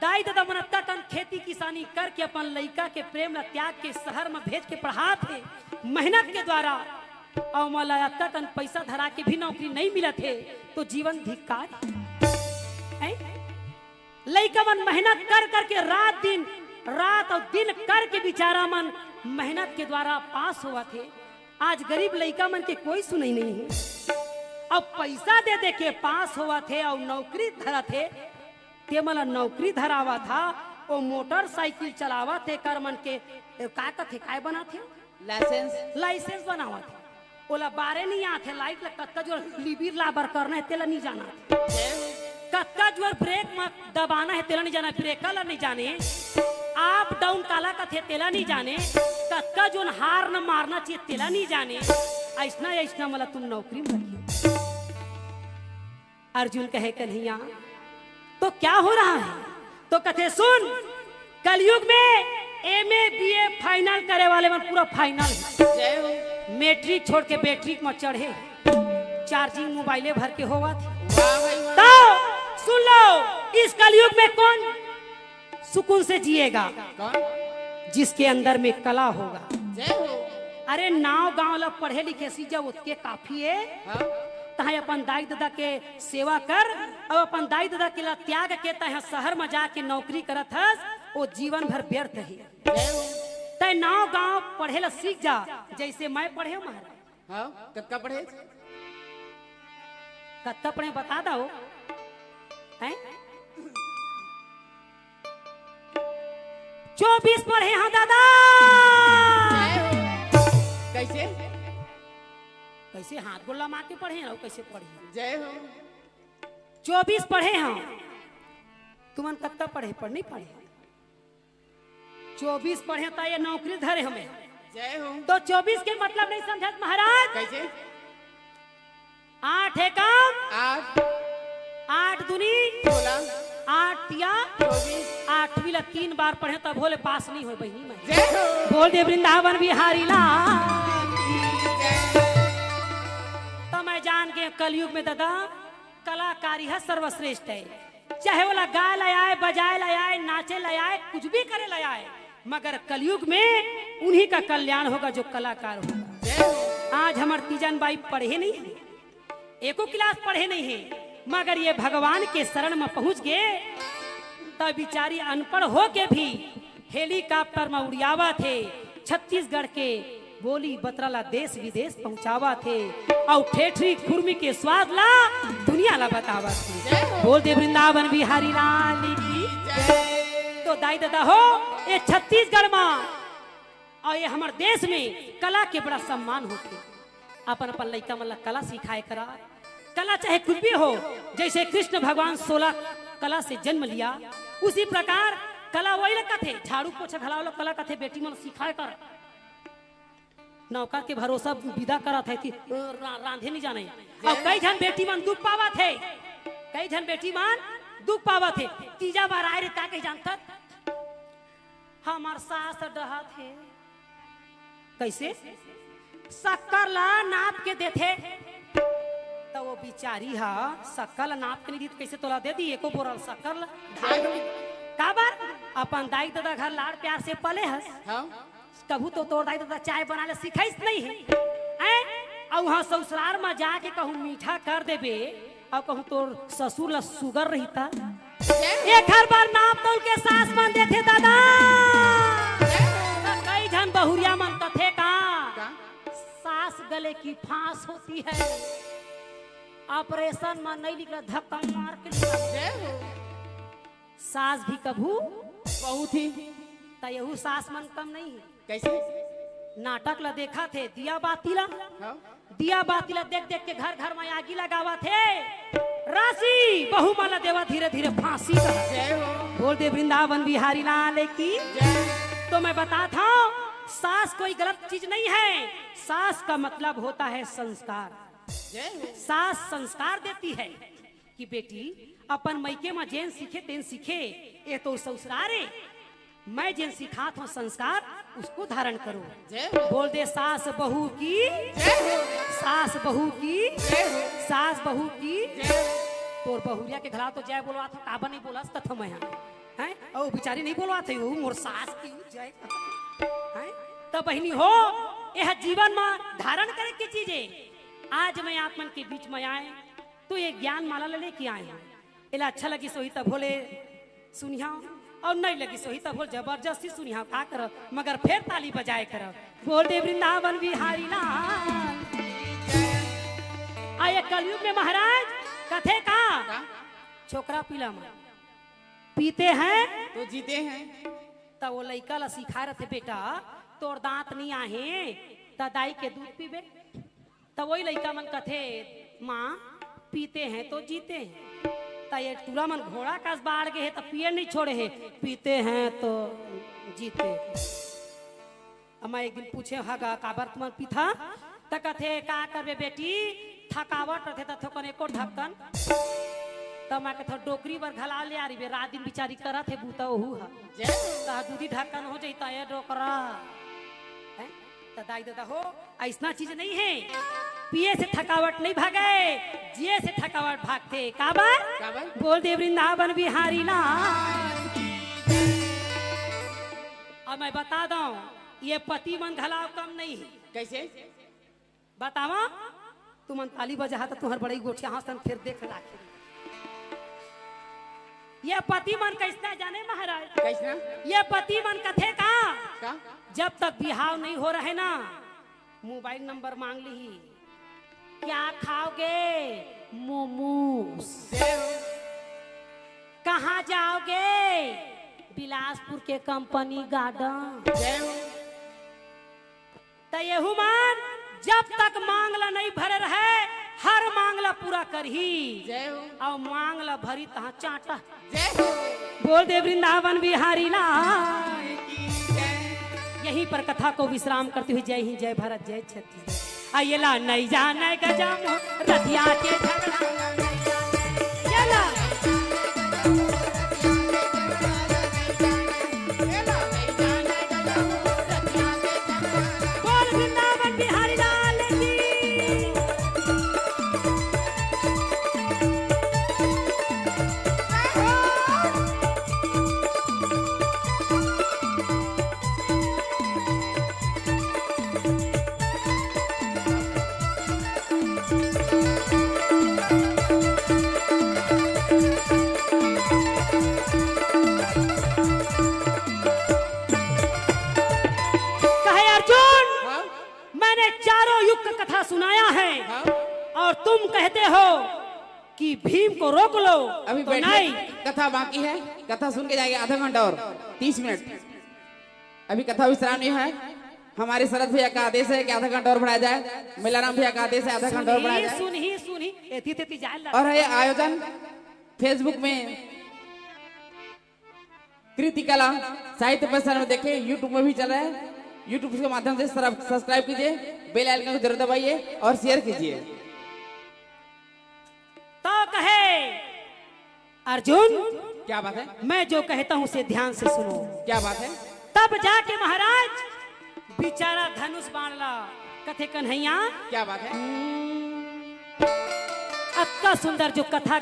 दाई ददा मन अतका कन खेती किसानी करके अपन लइका के प्रेम ला त्याग के शहर में भेज के पढ़ात हे मेहनत के द्वारा, अउ मोला अतका कन पैसा धरा के भी नौकरी नहीं मिलत हे, तो जीवन धिक्कार हे। हैं? लइका मन मेहनत कर करके रात दिन, रात अउ दिन करके बेचारा मन मेहनत के द्वारा पास होवत हे। आज गरीब लइका मन के कोई सुनई नहीं हे। अब पैसा दे दे के पास होवत हे अउ नौकरी धरत हे, ते मन ला नौकरी धरावत हा, ओ मोटरसाइकिल चलावत हे, कर मन के, ए, का कथे, काय बनात हे? लाइसेंस। लाइसेंस बनावत हे। ओला बारे नहीं आत हे, लाइट ला कतका जोर लिबिर लाबर करना हे, तेला नहीं जाना। जय हो। कतका जोर ब्रेक म दबाना हे, तेला नहीं जाना, ब्रेकर ला नहीं जाने, अप डाउन काला कथे, तेला नहीं जाने, कतका जोर हार्न मारना चाहिए, तेला नहीं जाने। अइसना, अइसना मन ला तुम नौकरी में रखियो। अर्जुन कहे, कन्हैया, तो क्या हो रहा है? तो कथे, सुन, कलयुग में एमए बीए फाइनल करे वाले मन पूरा फाइनल हे। जय हो। मैट्रिक छोड़ के बैट्रिक में चढ़े। चार्जिंग मोबाइले भर के होवत हे। वाह भाई वाह। तो सुन लो, इस कलयुग में कौन सुकून से जिएगा? कौन? जिसके अंदर में कला होगा। जय हो। अरे नाव गांव ला पढ़े लिखे सीख जा, ओतके काफी हे। हाँ। तहे अपन दाई ददा के सेवा कर, अउ अपन दाई ददा के ला त्याग के तहे शहर में जाके नौकरी करत हस, वो जीवन भर व्यर्थ हे। जय हो। तहे नाव गांव पढ़े ला सीख जा, जैसे मैं पढ़े हूँ महाराज। हाँ, कतका पढ़े? कतका पढ़े बता दो। हैं? चौबीस पढ़े हंव दादा। जय हो। कैसे? कैसे हाथ गोड़ लमा के पढ़े हंव, कैसे पढ़े? जय हो। चौबीस पढ़े हंव। तुमन कतका पढ़े, पढ़ नहीं पढ़े? चौबीस पढ़े त ये नौकरी धरे हमें। जय हो। तो चौबीस के मतलब नहीं समझत महाराज? कैसे? आठ एकम आठ। आठ दूनी सोलह। आठ तिया चौबीस। आठवीं ला तीन बार पढ़े तभो ले पास नहीं होय बहिनी मैं। जय हो। बोल दे वृंदावन बिहारी लाल की। त मैं जान के कलयुग में दादा कलाकारी ह सर्वश्रेष्ठ हे। चाहे ओला गाय ला आय, बजाय ला आय, नाचे ला आय, कुछ भी करे ला आय, मगर कलयुग में उन्हीं का कल्याण होगा जो कलाकार होगा। आज हमर तीजन बाई पढ़े नहीं हे, एको क्लास पढ़े नहीं हे, मगर ये भगवान के शरण में पहुंच गे, त बिचारी अनपढ़ होके भी हेलीकॉप्टर में उड़ियावत हे, छत्तीसगढ़ के बोली बतरा ला देश विदेश पहुंचावत हे, अउ ठेठरी खुरमी के स्वाद ला दुनिया ला बतावत हे। जय हो। बोल दे वृंदावन बिहारी लाल की। जय। तो दाई ददा हो, ये छत्तीसगढ़ में अउ ये हमर देश में कला के बड़ा सम्मान होथे। अपन अपन लइका मन ला कला सिखाए करा। कला चाहे कुछ भी हो, जैसे कृष्ण भगवान सोलह कला से जन्म लिया, उसी प्रकार कला वही ला कथे, झाड़ू पोछा घलाव ला कला कथे, बेटी मन सिखाए कर। नौकर के भरोसा विदा करत हे कि रा-, रांधे नहीं जाने। अउ कई झन बेटी मन दुख पावत हे, कई झन बेटी मन दुख पावत हे। तीजा बर आए रे, का कही जानथस? हमर सास डहत हे। कैसे? शक्कर ला नाप के देथे। त वो बिचारी ह शक्कर ला नाप के नहीं दी, त कैसे तोला दे दी एको बोरा शक्कर ला? ढाल दे। काबर? अपन दाई ददा घर लाड़ प्यार से पले हस। हाँ। कभू तो तोर दाई ददा चाय बनाए ला सिखाइस नहीं हे। हैं? अउ हाँ, ससुरार में जाके कहूँ मीठा कर देबे, अउ कहूँ तोर ससुर ला सुगर रहिता। एखर बर नाप तौल के सास मन देथे दादा। त कई झन बहुरिया मन कथे का? का? सास गले की फांस होती है, ऑपरेशन में नहीं निकला, धक्का मार के निकला। जय हो। सास भी कभू बहुत ही। त यहू सास मन कम नहीं हे। कैसे? नाटक ला देखत हे, दिया बाती ला। हाँ। दिया बाती ला देख देख के घर घर में आगी लगावत हे। राशि बहू मन ला देवा धीरे धीरे फांसी का। जय हो। बोल दे वृंदावन बिहारी लाल की। जय। तो मैं बताता हूँ, सास कोई गलत चीज नहीं है। सास का मतलब होता है संस्कार। जय हो। सास संस्कार देती है। कि बेटी, अपन मइके म जेन सीखे तेन सीखे, ये तो ससुरार हे। मैं जेन सिखात हूँ संस्कार, उसको धारण करो। जय हो। बोल दे सास बहू की। जय हो। सास बहू की। जय हो। सास बहू की। जय हो। तोर बहुरिया के घला तो जय बोलवात हूँ, काबर नहीं बोलस कथों मैं हा? हैं? ओ बिचारी नहीं बोलवात हे, वो मोर सास की जय। हैं? त बहिनी हो, यह जीवन म धारण करे के चीज हे। आज मैं आप मन के बीच में आए, तो ये ज्ञान माला ला लेके आए हंव। एला अच्छा लगिस होही तभो ले सुनिहा, अउ नहीं लगिस होही तभो ले जबरदस्ती सुनिहा, का करव, मगर फेर ताली बजाए करव। बोल दे वृंदावन बिहारी लाल। आ ये कलयुग में महाराज कथे का? का? छोकरा पिला मन पीते हैं तो जीते हैं। त वो लइका ला सिखाए रथे, बेटा तोर दांत नहीं आहे, त दाई के दूध पीबे। त वही लइका मन कथे, माँ, पीते हैं तो जीते हैं। त ये टूरा मन घोड़ा कस बाढ़ गे हे, त पिए नहीं छोड़े हे, पीते हैं तो जीते हैं। अब मैं एक दिन पूछे हगा, काबर तुमन पीथा? त कथे, का करबे बेटी, थकावट रथे त थोकन एको ढक्कन। त मैं कथे, डोकरी बर घला ले आ रही बे, रात दिन बिचारी करत हे बूता ओहू ह। जय हो। त दूधी ढक्कन हो जइता ए डोकरा। हैं? त दाई ददा हो, अइसना चीज नहीं हे। पिए से थकावट नहीं भागे, जिए से थकावट भागथे। काबर? काबर? बोल दे वृंदावन बिहारी लाल। अब मैं बता दंव, ये पति मन घला कम नहीं हे। कैसे? बतावा, तुमन ताली बजाहा त तुंहर बड़ई गोठियाहूं सन, फेर देख लाखिन। ये पति मन कइसना जाने महाराज? कइसना? ये पति मन कथे का? का? जब तक बिहाव नहीं हो रहे ना, मोबाइल नंबर मांग लिही। क्या खाओगे? मोमोज। जय हो। कहाँ जाओगे? बिलासपुर के कंपनी गार्डन। जय हो। त एहू मन जब तक मांग ला नहीं भरे रहे, हर मांग ला पूरा करही। जय हो। अउ मांग ला भरी तहाँ चांटा। जय हो। बोल दे वृंदावन बिहारी लाल। की जय। यहीं पर कथा को विश्राम करते हुए जय हिंद, जय भारत, जय छत्तीसगढ़। आ ये ला नहीं जाने गजम रथिया के झगड़ा। ये ला। बोल वृंदावन बिहारी लाल की। कहे अर्जुन, हाँ? मैंने चारों युग का कथा सुनाया है, हाँ? और तुम कहते हो कि भीम को रोक लो, अभी तो बैठे, नहीं। कथा बाकी है, कथा सुन के जाएंगे आधा घंटा और तीस मिनट। अभी कथा विश्राम नहीं है। हमारे शरद भैया का आदेश है कि आधा घंटा और बढ़ाया जाए। मेलाराम भैया का आदेश है, आधा घंटा और बढ़ाया जाए। सुनही, सुनही, एती तेती जाए ला। और ये आयोजन Facebook में कृति कला साहित्य परिसर में देखें, YouTube में भी चल रहा है। YouTube के माध्यम से सब्सक्राइब कीजिए, बेल आइकन को जरूर दबाइए और शेयर कीजिए। तो कहे अर्जुन, क्या बात है? मैं जो कहता हूँ उसे ध्यान से सुनो। क्या बात है? तब जाके महाराज बिचारा धनुष बाण ला कथे कन्हैया। क्या बात है? हम्म, अतका सुंदर जो कथा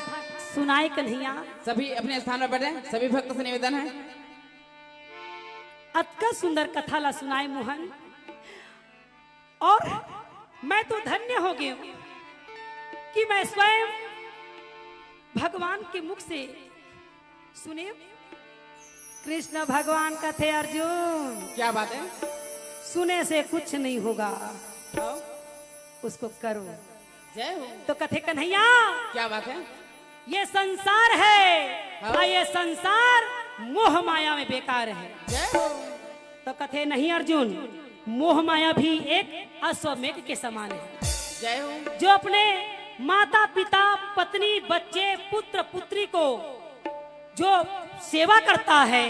सुनाए कन्हैया। सभी अपने स्थान पर बैठे, सभी भक्त से निवेदन है। अतका सुंदर कथा ला सुनाए मोहन। और मैं तो धन्य हो गई हूँ कि मैं स्वयं भगवान के मुख से सुने। कृष्ण भगवान कथे अर्जुन, क्या बात है? सुने से कुछ नहीं होगा, हाँ? उसको करो। जय हो। तो कथे कन्हैया, क्या बात है? ये संसार है, हाँ। और ये संसार मोह माया में बेकार है। जय हो। तो कथे नहीं अर्जुन, मोह माया भी एक अश्वमेघ के समान है। जय हो। जो अपने माता पिता, पत्नी, बच्चे, पुत्र पुत्री को जो सेवा करता है,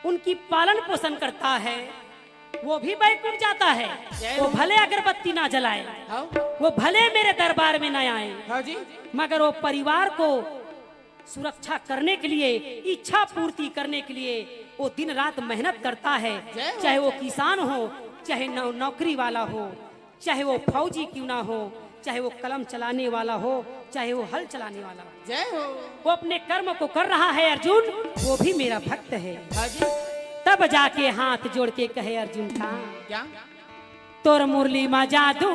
उनकी पालन पोषण करता है, वो भी बैकुंठ जाता है। जय वो हो। भले अगरबत्ती ना जलाए, हाँ। वो भले मेरे दरबार में ना आए, हाँ जी। मगर वो परिवार को सुरक्षा करने के लिए, इच्छा पूर्ति करने के लिए वो दिन रात मेहनत करता है। जय हो। चाहे वो किसान हो, चाहे नौ-, नौकरी वाला हो, चाहे वो फौजी क्यों ना हो, चाहे वो कलम चलाने वाला हो, चाहे वो हल चलाने वाला हो। जय हो। वो अपने कर्म को कर रहा है अर्जुन, वो भी मेरा भक्त है। हाँ जी। तब जाके हाथ जोड़ के कहे अर्जुन का, क्या? तोर मुरली मा जादू,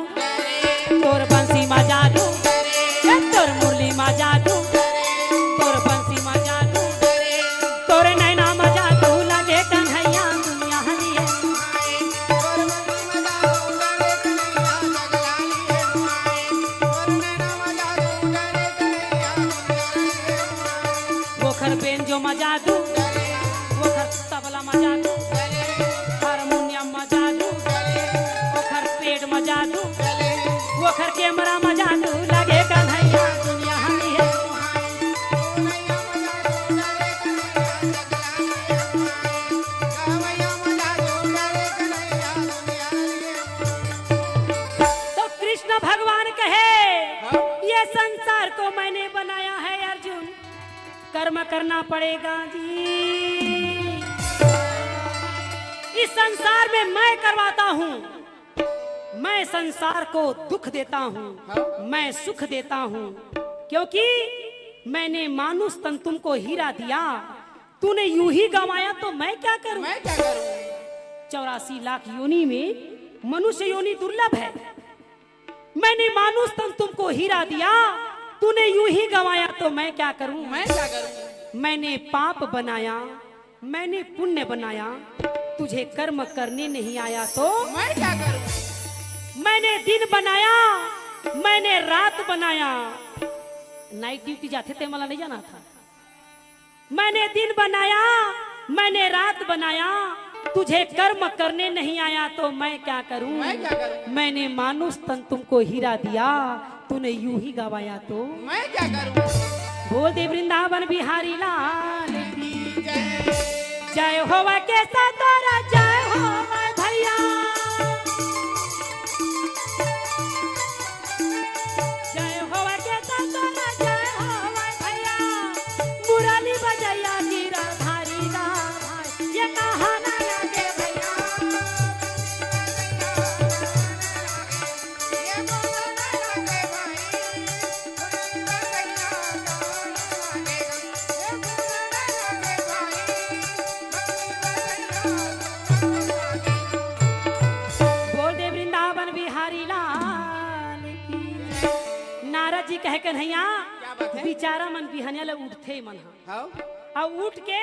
तोर बंसी मा जादू, ए तोर मुरली मा जादू, तोर बंसी मा जादू, तोर नैना मा जादू लगे कन्हैया दुनिया हरी है। ओखर बेंजो मा जादू, ओखर तबला मा जादू, हारमोनियम मा जादू, ओखर पेट मा जादू, ओखर कैमरा मा जादू, लगे कन्हैया दुनिया हरी है। तो कृष्ण भगवान कहे, हाँ? ये संसार को मैंने बनाया है अर्जुन, कर्म करना पड़ेगा जी। इस संसार में मैं करवाता हूँ, मैं संसार को दुख देता हूँ, हाँ। मैं सुख देता हूँ, क्योंकि मैंने मानुष तन तुमको हीरा दिया, तूने यूं ही गंवाया तो मैं क्या करूं? मैं क्या करूं? चौरासी लाख योनि में मनुष्य योनि दुर्लभ है। मैंने मानुष तन तुमको हीरा दिया, तूने यूं ही गंवाया तो मैं क्या करूं? मैं क्या करूं? मैंने पाप बनाया, मैंने पुण्य बनाया, तुझे कर्म करने नहीं आया तो? मैं क्या करूं? मैंने दिन बनाया, मैंने रात बनाया, नाइट ड्यूटी जाथे ते मला नहीं जाना था। मैंने दिन बनाया, मैंने रात बनाया, तुझे कर्म करने नहीं आया तो मैं क्या करूं? मैं क्या करूं? मैंने मानुष तन तुमको हीरा दिया, तूने यूं ही गंवाया तो? मैं क्या करूं? बोल दे वृंदावन बिहारी लाल की जय। जय होवा के सतोरा, जय होवा भैया। जय होवा के सतोरा, जय होवा भैया। मुरली बजैया गिरधारी दा भाई, ये कहा ना लगे भैया। बोल दे वृंदावन बिहारी लाल की। नारद जी कहे, कन्हैया, क्या बात है? बिचारा मन बिहनिया ले उठथे मन ह। हाँ। अउ उठ के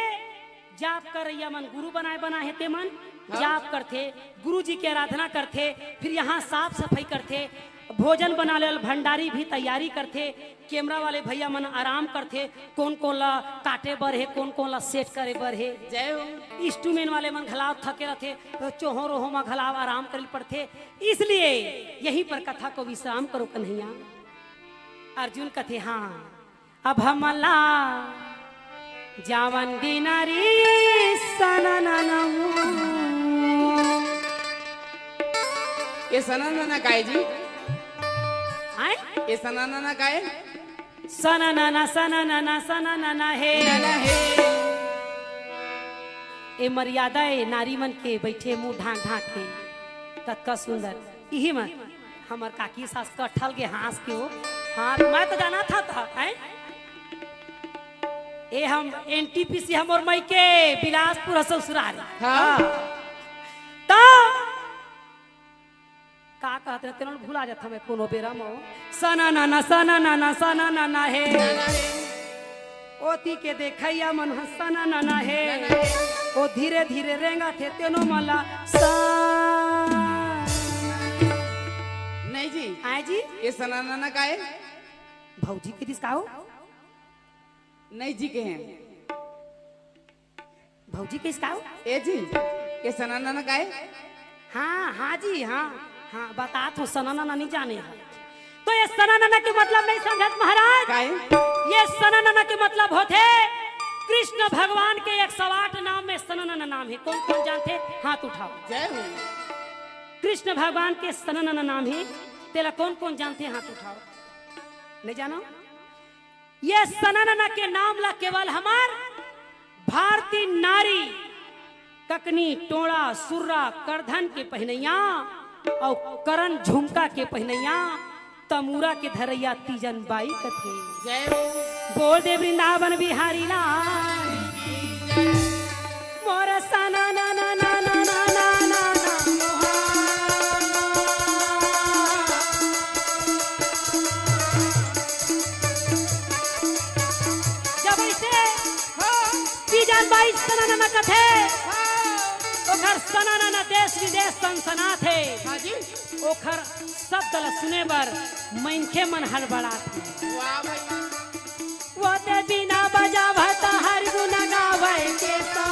जाप करइया मन, गुरु बनाए बनाए हे ते मन हाँ। जाप करथे, गुरु जी के आराधना करथे, फिर यहाँ साफ सफाई करथे, भोजन बनाने वाले भंडारी भी तैयारी करथे, कैमरा वाले भैया मन आराम करथे, कोन कोन ला काटे बर हे, कोन कोन ला सेट करे बर हे। जय हो। इंस्ट्रूमेंट वाले मन घलाव थके रथे, तो चोहो रोहो मा घलाव आराम करे पड़थे। इसलिए यहीं पर कथा को विश्राम करो कन्हैया। अर्जुन कथे, हाँ, अब हमला जावन दिनारी सनननम। ये सननना काय जी? आय? ये सननना काय? सननना, सननना, सननना हे। नना हे। ए मर्यादा ए नारी मन के बइठे मुंह ढांक ढांक के। कतका सुंदर। इही मन हमर काकी सास कटहल के हाँस के हो। हाँ, मैं तो जाना था, था, हैं? ए हम एनटीपीसी हमर मइके बिलासपुर ह ससुरारी। हाँ। हाँ। तो का कहत रहे, तेनो भुला जात हमें कोनो बेरा मो। सना ना ना, सना ना ना, सना ना ना हे। ओती के देखइया मन ह सना ना ना हे। ओ धीरे धीरे रेंगा थे तेनो मला सा। नहीं जी। आय जी? ये सना ना ना का हे? भौजी के दिस का हो? नहीं जी के हैं। भौजी के इसका हो? ए जी, ये सना नना का हे? हाँ, हाँ जी, हाँ, हाँ, बतात हो, सना नना नहीं जाने हे। तो ये सना नना के मतलब नहीं समझत महाराज। का हे? ये सना नना के मतलब होथे कृष्ण भगवान के एक सौ आठ नाम में सना नना नाम हे। कोन कोन जानथे? हाथ उठाओ। जय हो। कृष्ण भगवान के सना नना नाम हे, तेला कोन कोन जानथे? हाथ उठाओ। नहीं जानो? ये सना नना के नाम ला केवल हमर भारतीय नारी ककनी, टोंड़ा, सुर्रा, करधन के पहिनइया अउ करन झुमका के पहिनइया तमूरा के धरइया तीजन बाई कथे। जय हो। बोल दे वृंदावन बिहारी लाल। मोर सना नना नना नना नना नना। जब अइसे हाँ। तीजन बाई सना नना कथे, हाँ। ओखर सना नना देश विदेश सनसनाथे। हाँ जी। ओखर शब्द ल सुने बर मनखे मन हड़बड़ाथे। वाह भाई। वो ते बीना बजावत हर गुन गावै के सा।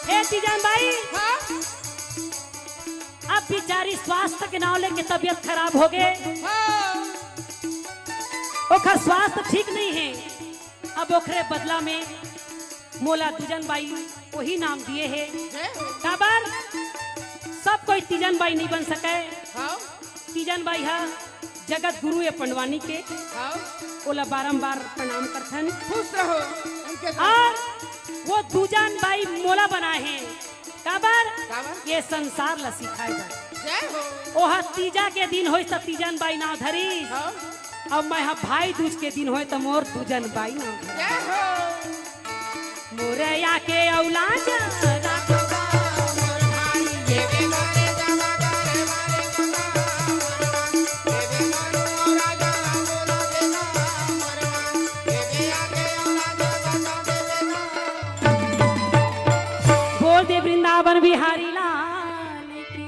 हे तीजन बाई, हाँ। अब बिचारी स्वास्थ्य के नाव लेके तबियत खराब हो गे। हाँ। ओखर स्वास्थ्य ठीक नहीं हे। अब ओखरे बदला में मोला तीजन बाई वही नाम दिए हे। जय हो। काबर सब कोई तीजन बाई नहीं बन सके। हाँ। तीजन बाई हा जगत गुरु ए पंडवानी के। हाँ। ओला बारंबार प्रणाम करथन। खुश रहो। और वो दूजन बाई मोला बनाए हे। काबर? काबर? ये संसार ला सिखाए बर। जय हो। ओह तीजा के दिन होइस त तीजन बाई नाव धरिस। हाँ। अब मैं ह भाई दूज के दिन होए त मोर दूजन बाई नाव धरिस। जय हो। मोरया के औलाद बोल दे वृंदावन बिहारी लाल की।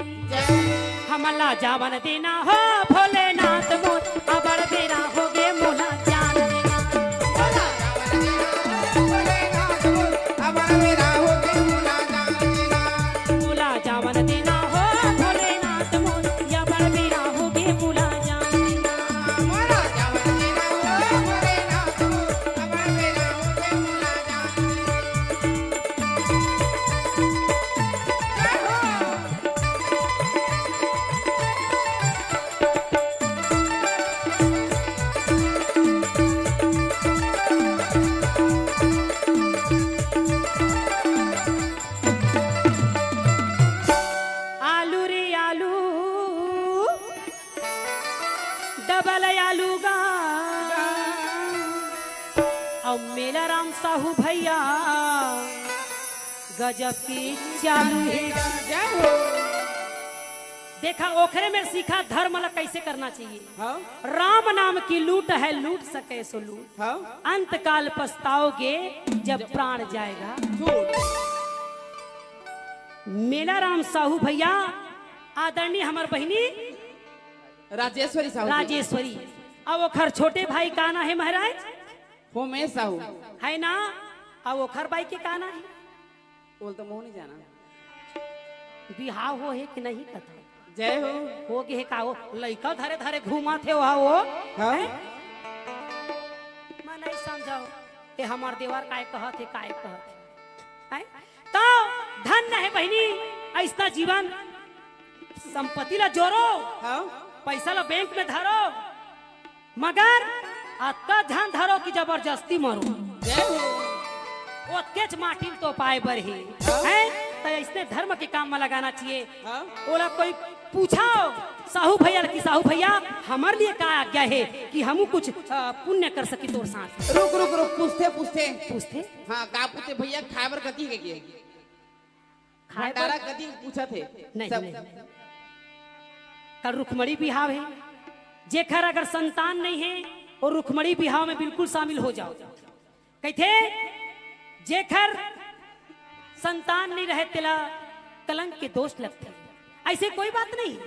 हमला जावन देना हो भोलेनाथ मोर, अबर बेरा होगे मोला जान देना। मोला जावन देना हो भोलेनाथ मोर, अबर बेरा होगे मोला जान देना। आलू रे आलू, डबल आलू गा। अउ मेला राम साहू भैया गजब के चालू हे। जय हो। देखा, ओखरे में सीखा धर्म ला कैसे करना चाहिए। हाँ। राम नाम की लूट है, लूट सके सो लूट। हाँ। अंत काल पछताओगे जब प्राण जाएगा। झूठ। मेला राम साहू भैया, आदरणीय हमर बहिनी राजेश्वरी साहू जी। राजेश्वरी। अब ओखर छोटे भाई का ना हे महाराज? होमेश साहू। है ना? अब ओखर बाई के का ना हे? बोल तो मोह नहीं जाना। बिहाव हो हे कि नहीं कथा? जय हो। हो गे हे का हो? लइका धरे धरे घूमत हे वहा वो। हाँ। हैं? मैं नहीं समझव। ये हमार देवर काय कहत हे, काय कहत हे? हैं? तो धन्य हे बहिनी, अइसना जीवन, संपत्ति ला जोरो, हाँ। पैसा ला बैंक में धरो, मगर अतका झन धरो कि जबरदस्ती मरो। जय हो। ओतकेच माटी ल तो पाए बर हे, हाँ। हैं? त अइसने धर्म के काम में लगाना चाहिए। हाँ। ओला कोई पूछो साहू भैया ल कि साहू भैया, हमर लिए का आज्ञा हे कि हमू कुछ, अ, पुण्य कर सकी तोर साथ? रुक, रुक, रुक, पूछथे, पूछथे। पूछथे? हाँ, का पूछथे भैया, खाए बर कथी हे के? खाए बर भंडारा कथी पूछत हे? नहीं, सब नहीं। कल रुक्मणी बिहाव हे, जेखर अगर संतान नहीं हे, वो रुक्मणी बिहाव में बिल्कुल शामिल हो जाओ। कहिथे, जेखर संतान नहीं रहे, तेला कलंक के दोष लगथे। अइसे कोई बात नहीं।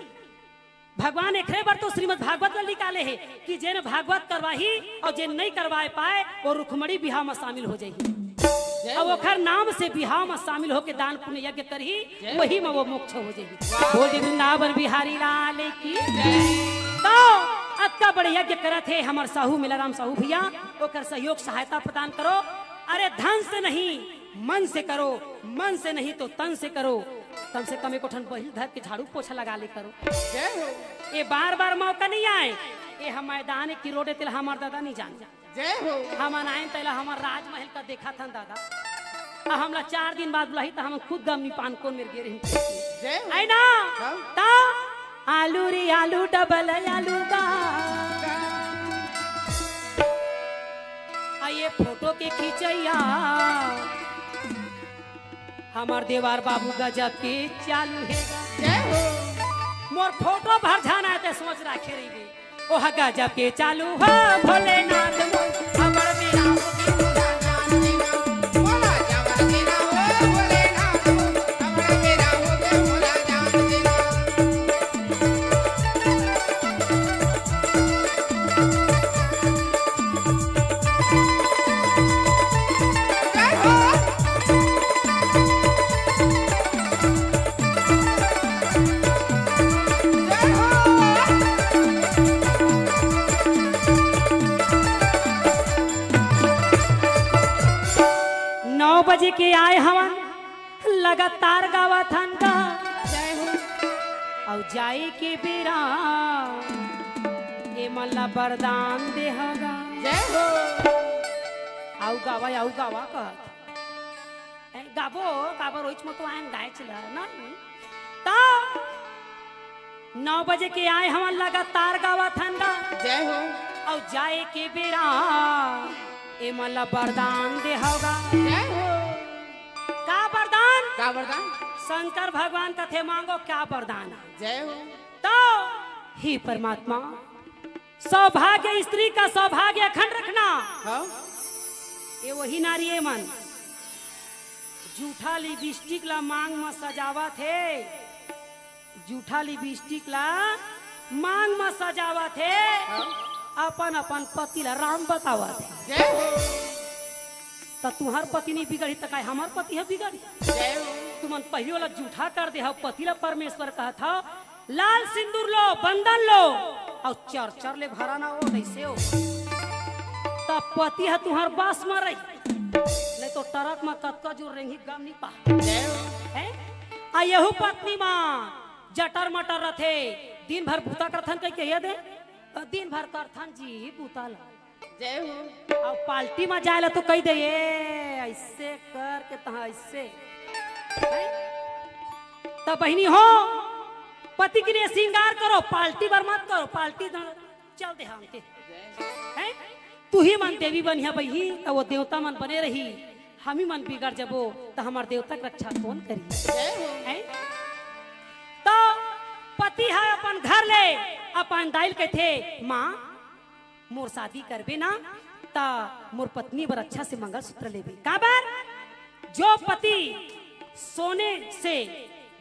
भगवान एखरे बर तो श्रीमद् भागवत ल निकाले हे कि जेन भागवत करवाही अउ जेन नइ करवाए पाए, वो रुक्मणी बिहाव म शामिल हो जाही। जय अउ हो। ओखर नाम से बिहाव म शामिल होके दान पुण्य यज्ञ करही, जय हो। वही म वो मोक्ष हो जाही। वाह। बोल दे वृंदावन बिहारी लाल की। जय। तो अतका बड़े यज्ञ करत हे हमर साहू मेलाराम साहू भैया, ओकर सहयोग सहायता प्रदान करो। अरे धन से नहीं, मन से करो, मन से नहीं तो तन से करो। कम से कम एको ठन बहिल धर के झाड़ू पोछा लगा ले करो। जय हो। ये बार बार मौका नहीं आए। ये हम मैदान की रोड हे, तेला हमर दादा नहीं जान। जय हो। हमन आए तेला हमर राजमहल का देखा थन दादा। आ हमला चार दिन बाद बुलाही त हमन खुद गमनी पान कोन मेर गे रही। जय हो। है ना? हाँ। त आलू रे आलू, डबल आलू का। आ ये फोटो के खींचैया हमर देवार बाबू गजब के चालू हे। जय हो। मोर फोटो भर झन आए ते सोच राखे रहिबे। ओह गजब के चालू हो भोलेनाथ मोर, अबर बेरा हो गे मोला जान देना। मोला जावन देना हो भोलेनाथ मोर, अबर बेरा हो गे मोला जान देना। जय हो। जय हो। नौ बजे के आए हवन, लगातार गावत हन गा। जय हो। अउ जाए के बेरा ए मन ला वरदान देहा गा। जय हो। आऊ गावा, आऊ गावा कहत। ए, गाबो, काबर ओइच म तो आयन गायच ल, ना? त नौ बजे के आए हवन लगातार गावत हन गा। जय हो। अउ जाए के बेरा ए मन ल वरदान दे हव गा। जय हो। का वरदान? का वरदान? शंकर भगवान कथे मांगो, क्या वरदान है? जय हो। तो हे परमात्मा, सौभाग्य, स्त्री का सौभाग्य अखंड रखना। हाँ। ये वही नारी ए मन जूठा लिपस्टिक ला मांग म सजावत हे, जूठा लिपस्टिक ला मांग म सजावत हे, हाँ। अपन अपन पति ला राम बतावत हे। जय हो। त तुहर पति नहीं बिगड़ी त काय हमर पति ह बिगड़ी? जय हो। तुमन पहिली वाला जूठा कर दे हव, पति ला परमेश्वर कहत हव, लाल सिंदूर लो, बंदन लो, अउ चर चर ले भरा ना हो, कैसे हो? त पति ह तुहर बस म रही, नहीं तो ट्रक म कतका जोर रेंगी गम नहीं पा। जय हो। हैं? आ यहू पत्नी म जटर मटर रथे, दिन भर बूता करथन कहि कहिए दे, दिन भर करथन जी बूता ला। जय हो। अउ पार्टी म जाए ला तो कहि दे, "ए, ऐसे करके तहाँ ऐसे।" हैं? त बहिनी हो, पति के लिए श्रृंगार करो, पार्टी बर मत करो, पार्टी न-, चल दे हम के। हैं? तू ही मन देवी बनिहा बही, त वो देवता मन बने रही, हम ही मन बिगड़ जबो, त हमर देवता के रक्षा कौन करी? जय हो। हैं? त पति ह अपन घर ले, अपन दाई ल कथे, "माँ, मोर शादी करबे ना, त मोर पत्नी बर अच्छा से मंगलसूत्र लेबे।" काबर? जो पति सोने से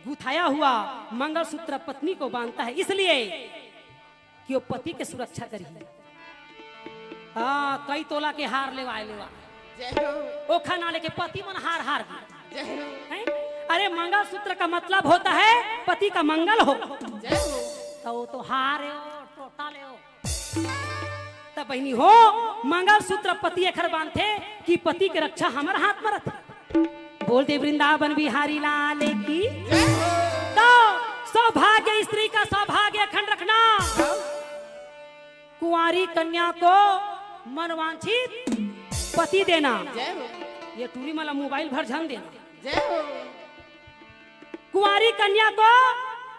गुथाया हुआ मंगलसूत्र पत्नी को बांधता है, इसलिए कि वो पति के सुरक्षा करही। हाँ, कई तोला के हार लेवाए लेवा। जय हो। ओखर ना लेके पति मन हार हार गे। जय हो। हैं? अरे, मंगलसूत्र का मतलब होता है पति का मंगल हो। जय हो। तो वो तो हार है, वो टोटा ले हो। त बहिनी हो, मंगलसूत्र पति एखर बांधथे कि पति के रक्षा हमर हाथ म रथे। बोल दे वृंदावन बिहारी लाल की। जय हो। तो सौभाग्य, स्त्री का सौभाग्य अखंड रखना। हाँ। कुंवारी कन्या को मनवांछित पति देना। जय हो। ये टूरी मला मोबाइल भर झन देना। जय हो। कुंवारी कन्या को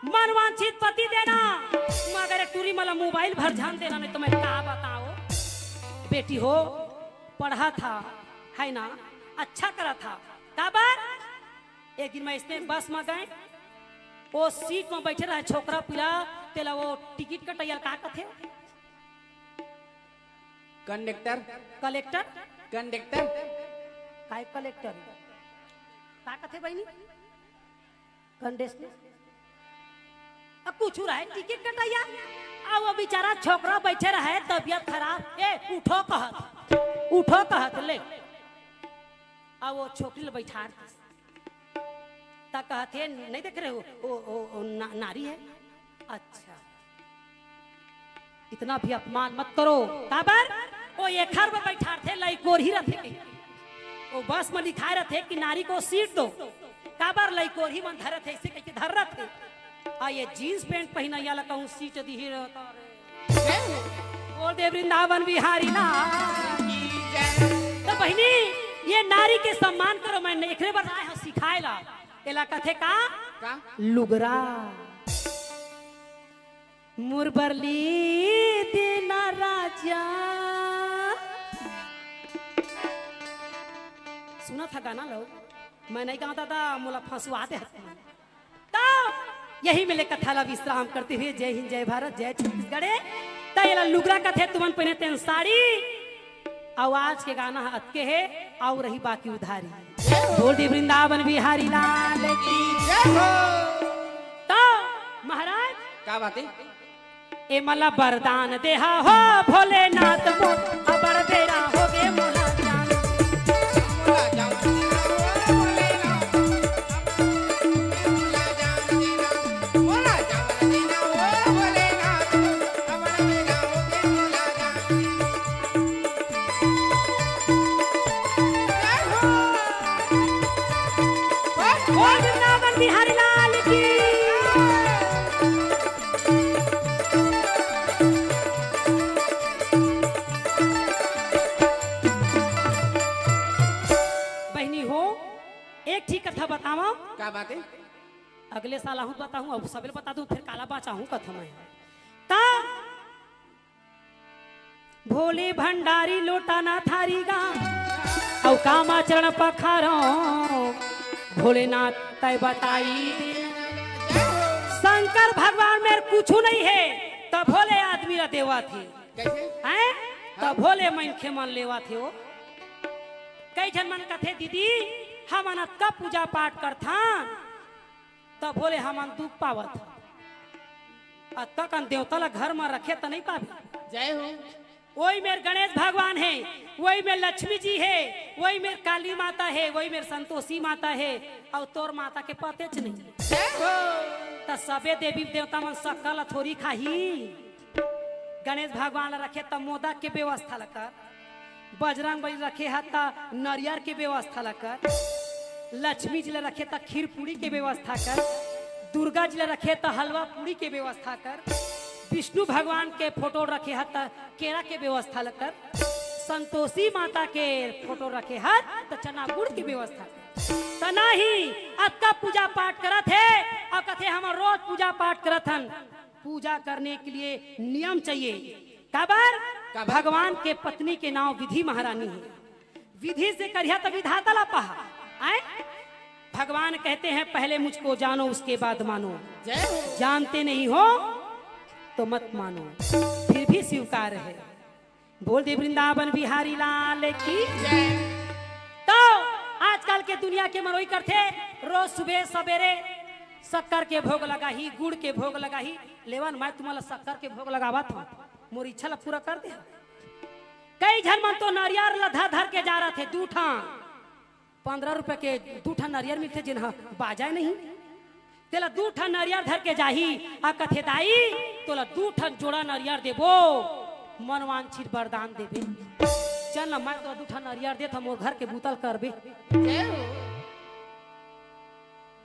मनवांछित पति देना, मगर एक टूरी मला मोबाइल भर झन देना, नहीं तो मैं का बताओ। बेटी हो, पढ़ा था, है ना, अच्छा करा था, काबर? एक दिन मैं इसने बस में गए, वो सीट में बैठे रहे छोकरा पीला, तेला वो टिकट कटैया का कथे? कंडक्टर। कलेक्टर? कंडक्टर। काय कलेक्टर? का कथे बहिनी? कंडक्टर। अब कुछ रहे टिकट कटैया, अब वो बेचारा छोकरा बैठे रहे, तबियत खराब, "ए, उठो," कहत, "उठो," कहत, ले। अब वो छोकरी ल बैठार दिस। त कहत हे, "नहीं देख रहे हो, ओ, ओ, ओ, ना-, नारी है।" अच्छा, इतना भी अपमान मत करो। काबर? ओ एखर बर बैठारथे, लइकोरही रथे। ओ बस म लिखाए रथे कि नारी को सीट दो। काबर? लइकोरही मन धरत हे, ऐसे कहिके धर रथे। आ ये जींस पैंट पहिनइया ला कहूँ सीट दिही रहता रे। बोल दे वृंदावन बिहारी लाल। तो बहिनी, ये नारी के सम्मान करो, मैं एकरे बर आए हँव सिखाए ला। एला कथे का? का? लुगरा। मुरबरली देना राजा। सुना था गाना लो, मैं नहीं गाता था, मोला फंसवा दे। तो यही मिले कथा ला विश्राम करते हुए जय हिंद, जय भारत, जय छत्तीसगढ़। त एला लुगरा कथे, तुमन पहने तेन साड़ी। अउ आज के गाना ह अतके हे, अउ रही बाकी उधारी। बोल दे वृंदावन बिहारी लाल की। जय हो। तो महाराज, का बात है? ए मला वरदान देहा हो भोलेनाथ मोर, अबड़ बेरा हो गे मोला जान। बोल वृंदावन बिहारी लाल की। का बात हे? अगले साल आहूं त बताहूं, अब सबेल बता दूं, फेर काला बाचाहूं कथंव मैं। त भोले भंडारी लोटानाथ हरि गा, अउ कामाचरण पखारंव, भोलेनाथ तैं बताई दे। शंकर भगवान मेर कुछू नइ हे, त भोले आदमी ला देवत हे। कइसे? हैं? त भोले मनखे मन लेवत हे ओ। कई झन मन कथे, "दीदी, हमन अतका पूजा पाठ करथन, त भोले हमन दुख पावत हन। अतका कन देवता ला घर म रखे त नइ पाबे।" जय हो। ओही मेर गणेश भगवान हे, ओही मेर लक्ष्मी जी हे, ओही मेर काली माता हे, ओही मेर संतोषी माता हे, अउ तोर माता के पतेच नइ। जय हो। त सबे देवी देवता मन सक्कर ला थोरी खाही। गणेश भगवान ला रखे त मोदक के व्यवस्था ला कर, बजरंग बली रखे ह त नरियर के व्यवस्था ला कर, लक्ष्मी जी ला रखे त खीर पूड़ी के व्यवस्था कर, दुर्गा जी ला रखे त हलवा पूड़ी के व्यवस्था कर, विष्णु भगवान के फोटो रखे ह त केरा के व्यवस्था ला कर, संतोषी माता के फोटो रखे ह त चना गुड़ के व्यवस्था कर। त नहीं, अतका पूजा पाठ करत हे अउ कथे, "हमन रोज पूजा पाठ करत हन।" पूजा करने के लिए नियम चाहिए। काबर? काबर? भगवान के पत्नी के नांव विधि महारानी हे। विधि से करिहा त विधाता ला पाहा। आय? भगवान कहते हैं, "पहले मुझको जानो, उसके बाद मानो।" जय हो। जानते नहीं हो तो मत मानो, फिर भी स्वीकार है। बोल दे वृंदावन बिहारी लाल की। जय। त आजकल के दुनिया के मन ओही करथे, रोज सुबह सबेरे सक्कर के भोग लगाही, गुड़ के भोग लगाही। लेवा न, मैं तुमन ला सक्कर के भोग लगावत हंव, मोर इच्छा ला पूरा कर दे। कई झन मन तो नरियर ला धर धर के जा रथे, दू ठन, पंद्रह रुपया के दू ठन नरियर मिलथे, जेन ह बाजय नहीं। तेला दू ठन नरियर धर के जाही, अउ कथे, "दाई, तोला दू ठन जोड़ा नरियर देबो, मनवांछित वरदान देबे। चल न, मैं तोला दू ठन नरियर देथंव, मोर घर के बुता ल करबे।" जय हो।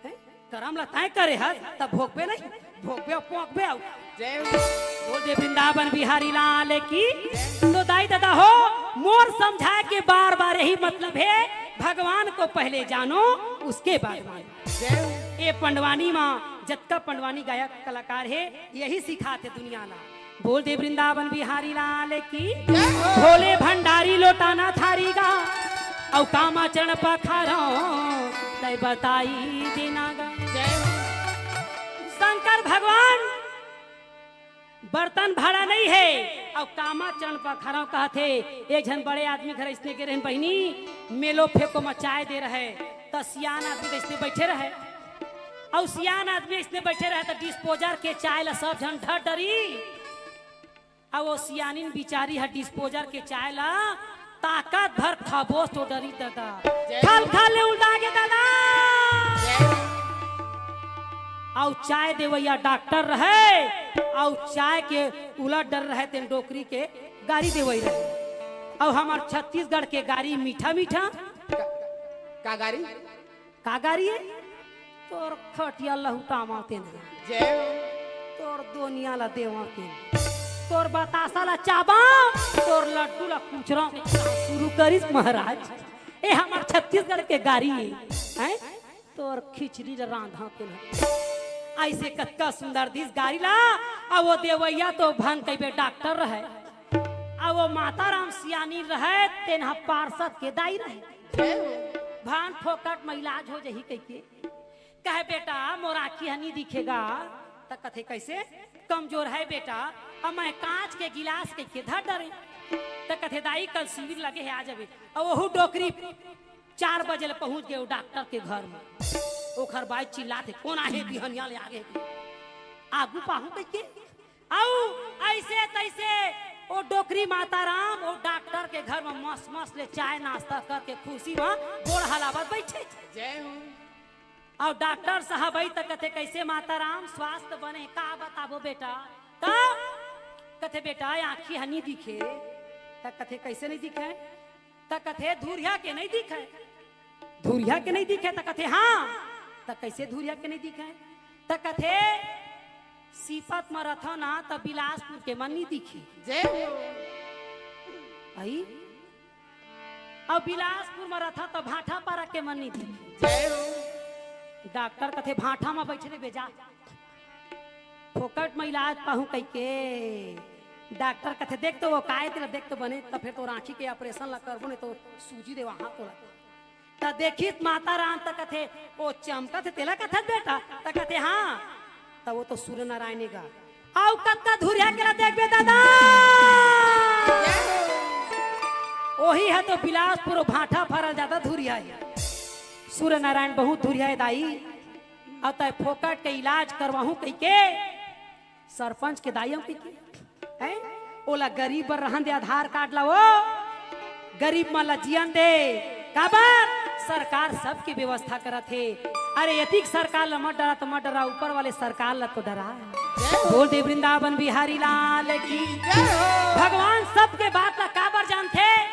हैं? करम ला तैं करे हस, त भोगबे नहीं, भोगबे अउ पोंकबे अउ। जय हो। बोल दे वृंदावन बिहारी लाल की। तो दाई ददा हो, मोर समझाय के बार बार यही मतलब हे, भगवान को पहले जानो, उसके बाद मानो। जय हो। ए पंडवानी म जतका पंडवानी गायक कलाकार हे, यही सिखाथे दुनिया ला। बोल दे वृंदावन बिहारी लाल की। जय हो। भोले भंडारी लोटानाथ हरि गा, अउ कामाचरण पखारंव, तैं बताई देना गा। जय हो। शंकर भगवान बर्तन भाड़ा नइ हे, अउ कामाचरण पखारंव कहत हे। एक झन बड़े आदमी घर अइसने गे रहेन बहिनी, मेलो फेंको म चाय दे रहय, त सियान आदमी अइसने बइठे रहय, अउ सियान आदमी अइसने बइठे रहय, त disposer के चाय ल सब झन ढर डरी। अउ ओ सियानिन बिचारी ह disposer के चाय ल ताकत भर खबोस तो डरी ददा। जय हो। खल खल ले उलदा गे ददा। जय हो। अउ चाय देवइया डॉक्टर रहय, अउ चाय के उलट डरे रहय, तेन डोकरी के गारी देवई रहय। अउ हमर छत्तीसगढ़ के गारी मीठा मीठा। का, का गारी? का गारी हे? तोर खटिया लहुटावंव तेन। जय हो। तोर दोनिया ला देवंव तेन। तोर बतासा ला चाबंव, तोर लड्डू ला कुचरंव के शुरू करिस महाराज। ए हमर छत्तीसगढ़ के गारी हे, हैं? तोर खिचड़ी ला रांधंव तेन। अइसे कतका सुंदर दिस गारी ला, अउ ओ देवइया तो भन कहिबे डॉक्टर रहय, अउ ओ माता राम सियानी रहय, तेन ह पार्षद के दाई रहय। जय हो। भन फोकट म इलाज हो जही कहिके। कहे, "बेटा, मोर आँखी ह नी दिखे गा।" त कथे, "कइसे?" "कमजोर हे बेटा, अब मैं कांच के गिलास कहिके धर डरेंव।" त कथे, "दाई, कल शिविर लगे हे, आ जाबे।" अउ ओहू डोकरी चार बजे ले पहुंच गे ओ डॉक्टर के घर म। ओखर बाई चिल्लाथे, "कोन आहे बिहनिया ले आगे?" आगू पाहूं कहिके। अउ अइसे तइसे ओ डोकरी माता राम ओ डॉक्टर के घर म मस्त मस्त ले चाय नाश्ता करके खुशी म गोड़ हलावत बइठे। जय हो। अउ डॉक्टर साहब आई त कथे, "कइसे माता राम, स्वास्थ्य बने हे?" "का बताबो बेटा?" "त?" कथे, "बेटा, आँखी ह नी दिखे।" त कथे, "कइसे नइ दिखे?" त कथे, "धुरिहा के नइ दिखे।" "धुरिहा के नइ दिखे?" त कथे, "हाँ।" "त कइसे धुरिहा के नइ दिखे?" त कथे, "सीपत म रथंव ना, त बिलासपुर के मन नइ दिखे।" जय हो। अई? अउ बिलासपुर म रथंव, त भाटापारा के मन नइ दिखे। जय हो। डॉक्टर कथे, "भाठा म बइठे रहिबे जा, फोकट म इलाज पाहूं," कहिके। डॉक्टर कथे, "देख तो वो काय तेला, देख तो बने, त फेर तोर आँखी के ऑपरेशन ला करबो, नहीं तो सूजी दे वहां तोला।" त देखिस माता राम त कथे, "ओ चमकत हे तेला कथस बेटा?" त कथे, "हाँ।" त वो तो सूर्य नारायण हे गा। अउ कतका धुरिहा के ला देखबे दादा, ओही ह तो बिलासपुर अउ भाठा फरल जादा धुरिहा हे। सूर्य नारायण बहुत धुरिहा हे दाई, अउ तय फोकट के इलाज करवाहूं कहिके सरपंच के दाई हम कहिके, हैं? ओला गरीब बर रहन दे आधार कार्ड ला, ओ गरीब मन ला जियन दे। काबर? सरकार सबके व्यवस्था करत हे। अरे, एतिक सरकार ला मत डरा त मत डरा, ऊपर वाले सरकार ला तो डरा। जय हो। बोल दे वृंदावन बिहारी लाल की। जय हो। भगवान सबके बात ला काबर जानथे?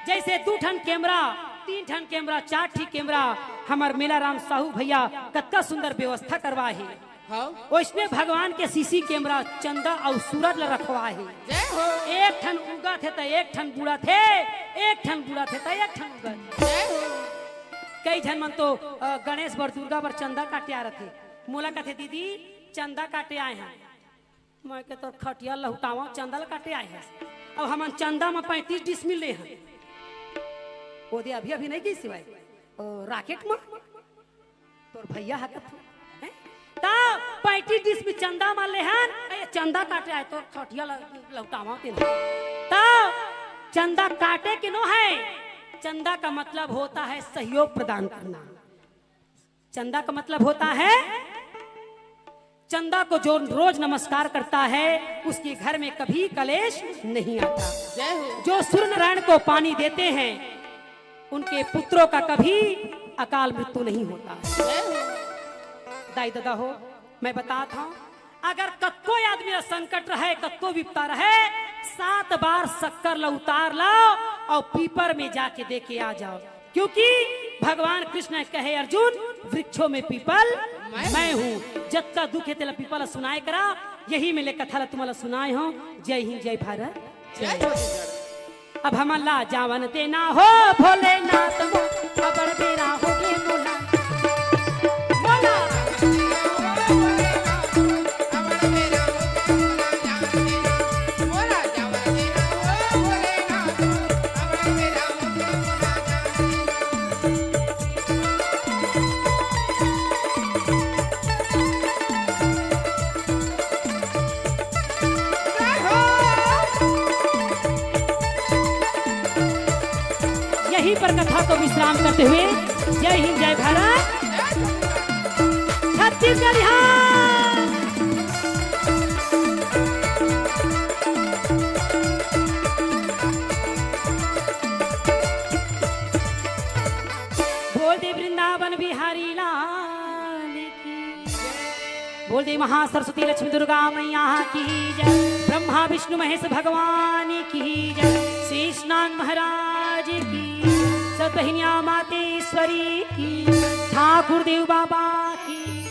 जैसे दू ठन कैमरा, तीन ठन कैमरा, चार ठी कैमरा, हमर मेला राम साहू भैया कतका सुंदर व्यवस्था करवा हे। हाँ। ओइसने भगवान के सीसी कैमरा चंदा अउ सूरज ल रखवा हे। जय हो। एक ठन उगत हे त एक ठन बुड़त हे, एक ठन बुड़त हे त एक ठन उगत हे। जय हो। कई झन मन तो, अ, गणेश बर, दुर्गा बर चंदा काटे आ रथे। मोला कथे, "दीदी, चंदा काटे आए हन।" मैं के, "तोर खटिया लहुटावा, चंदा ल काटे आए हस। अब हमन चंदा म पैंतीस डिसमिल ले हन।" ओदे अभी, अभी नहीं गई सिवाय, ओ, राकेट म। तोर भैया ह कथू, हैं? त पैंतीस डिसमिल चंदा म लेहन, ए, चंदा काटे आए, तोर खटिया ल-, लहुटावा तेन। त चंदा काटे के नो है, चंदा का मतलब होता है सहयोग प्रदान करना। चंदा का मतलब होता है, चंदा को जो रोज नमस्कार करता है, उसके घर में कभी कलेश नहीं आता। जय हो। जो सूर्य नारायण को पानी देते हैं, उनके पुत्रों का कभी अकाल मृत्यु नहीं होता। जय हो। दाई ददा हो, मैं बतात हंव, अगर कतको आदमी ला संकट रहे, कतको विपदा रहे, सात बार शक्कर ला उतार लाव अउ पीपर में जाके दे के आ जाव, क्योंकि भगवान कृष्ण कहे, "अर्जुन, वृक्षों में पीपल मैं हूँ।" जतका दुख हे तेला पीपल ला सुनाय करा। यही में ले कथा ला तुमन ला सुनाय हंव। जय हिंद, जय भारत। जय छत्तीसगढ़। अब हमन ला जावन देना हो भोलेनाथ मोर, अबड़ बेरा होगे मोला। मोला। यहीं पर कथा को विश्राम करते हुए जय हिंद, जय भारत, छत्तीसगढ़। बोल दे वृंदावन बिहारी लाल की। बोल दे महासरस्वती लक्ष्मी दुर्गा मैया की जय। ब्रह्मा विष्णु महेश भगवान की जय। शेषनाग महाराज की जय। सतबहिनिया मातेश्वरी की। ठाकुर देव बाबा की।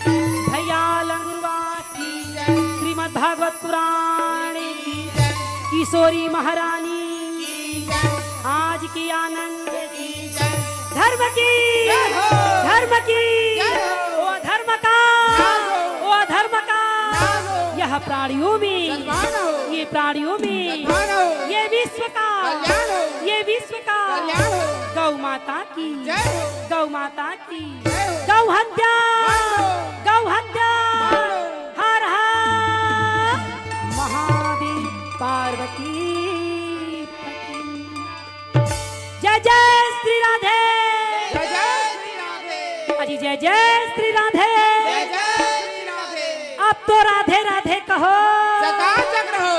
भैया लंगुरवा की जय। श्रीमद् भागवत पुराण की जय। किशोरी महारानी की जय। आज की आनंद की जय। धर्म की जय हो। धर्म की जय हो। ओ धर्म का नाश हो। ओ धर्म का नाश हो। यह प्राणियों में सद्भावना हो। ये प्राणियों में सद्भावना हो। ये विश्व का कल्याण हो। ये विश्व का कल्याण हो। गौ माता की जय हो। गौ माता की जय हो। गौ हत्या बंद हो। गौ हत्या बंद हो। हर हर महादेव पार्वती पति। जय जय श्री राधे। जय जय श्री राधे। अजी जय जय श्री राधे। जय जय श्री राधे। अब तो राधे राधे कहो। चकाचक रहो।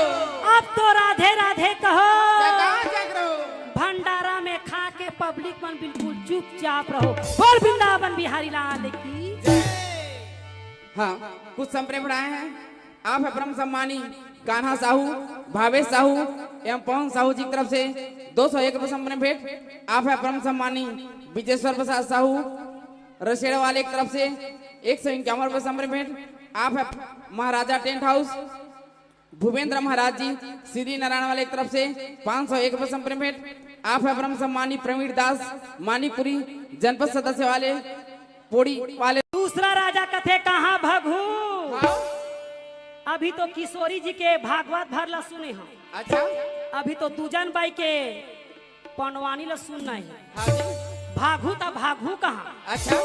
अब तो राधे राधे कहो। चकाचक रहो। भंडारा में खा के पब्लिक मन बिल्कुल चुपचाप रहो। बोल वृंदावन बिहारी लाल की जय। हाँ, कुछ संप्रेम बढ़ाए हैं। आप है परम सम्मानी कान्हा साहू, भावेश साहू एवं पवन साहू जी की तरफ से दो सौ एक रुपये संप्रेम भेंट। आप है परम सम्मानी विजेश्वर प्रसाद साहू रसेड़ वाले की तरफ से एक सौ इक्यावन रुपये संप्रेम भेंट। आप है महाराजा टेंट हाउस भूपेंद्र महाराज जी श्री नारायण वाले की तरफ से पाँच सौ एक रुपये संप्रेम भेंट। आप है परम सम्मानी प्रवीण दास मानिकपुरी जनपद सदस्य वाले पोड़ी वाले। दूसरा राजा कथे, "कहाँ भगहू?" हाँ। अभी तो किशोरी जी के भागवत भर ला सुने हँव। अच्छा। अभी तो दूजन बाई के पंडवानी ला सुनना हे। हाँ जी। भागहू त भागहू कहाँ? अच्छा।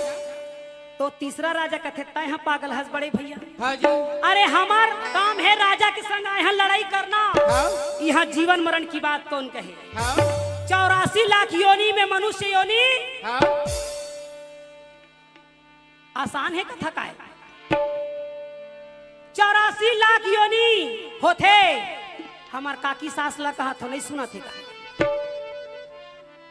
तो तीसरा राजा कथे, "तैं ह पागल हस बड़े भइया।" हाँ जी। अरे हमर काम हे राजा के संग आए हन लड़ाई करना। हाँ। इहाँ जीवन मरण की बात कौन कहे? हाँ। चौरासी लाख योनि में मनुष्य योनि। हाँ। आसान हे कथा काय? चौरासी लाख योनि होथे। हमर काकी सास ला कहत हँव, नइ सुनत हे का?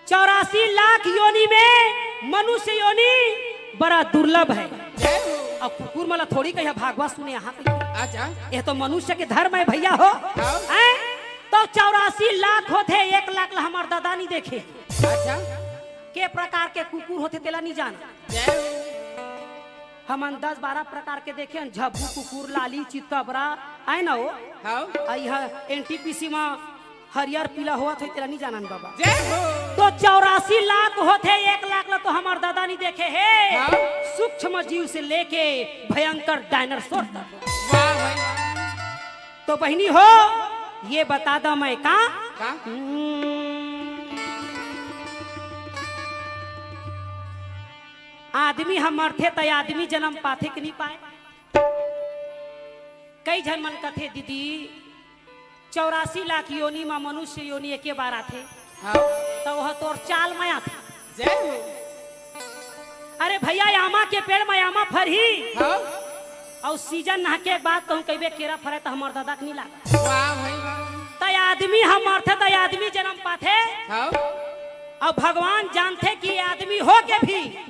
चौरासी लाख योनि में मनुष्य योनि बड़ा दुर्लभ हे। जय हो। अब कुकुर मन ला थोड़ी कहिया भागवत सुने यहाँ के। अच्छा। ये तो मनुष्य के धर्म हे भइया हो। हाँ। हैं? तो चौरासी लाख होथे, एक लाख ला हमर ददा नइ देखे। अच्छा। के प्रकार के कुकुर होथे तेला नइ जान। जय हो। हमन दस बारह प्रकार के देखे हन, झब्बू कुकुर, लाली, चितकबरा, आय ना हो? हाँ। आ इहाँ एनटीपीसी म हरियर पीला होवत होही, तेला नइ जानन बाबा। जय हो। तो चौरासी लाख होथे, एक लाख ला तो हमर ददा नइ देखे हे। हाँ। सूक्ष्म जीव से लेके भयंकर डायनासोर तक। वाह भाई। तो बहिनी हो, ये बता दा मैं का? का? हम्म। आदमी ह मरथे त आदमी जनम पाथे कि नइ पाय? कई झन मन कथे, "दीदी, चौरासी लाख योनि म मनुष्य योनि एके बार आथे।" हाँ। त ओह तोर चाल म आथे। जय हो। अरे भइया, आमा के पेड़ म आमा फरही। हाँ। अउ सीजन नहके के बाद कहूँ कहिबे केरा फरे त हमर ददा के नइ लागे। वाह भाई वाह। त आदमी ह मरथे त आदमी जनम पाथे। हाँ। अउ भगवान जानथे कि आदमी हो के भी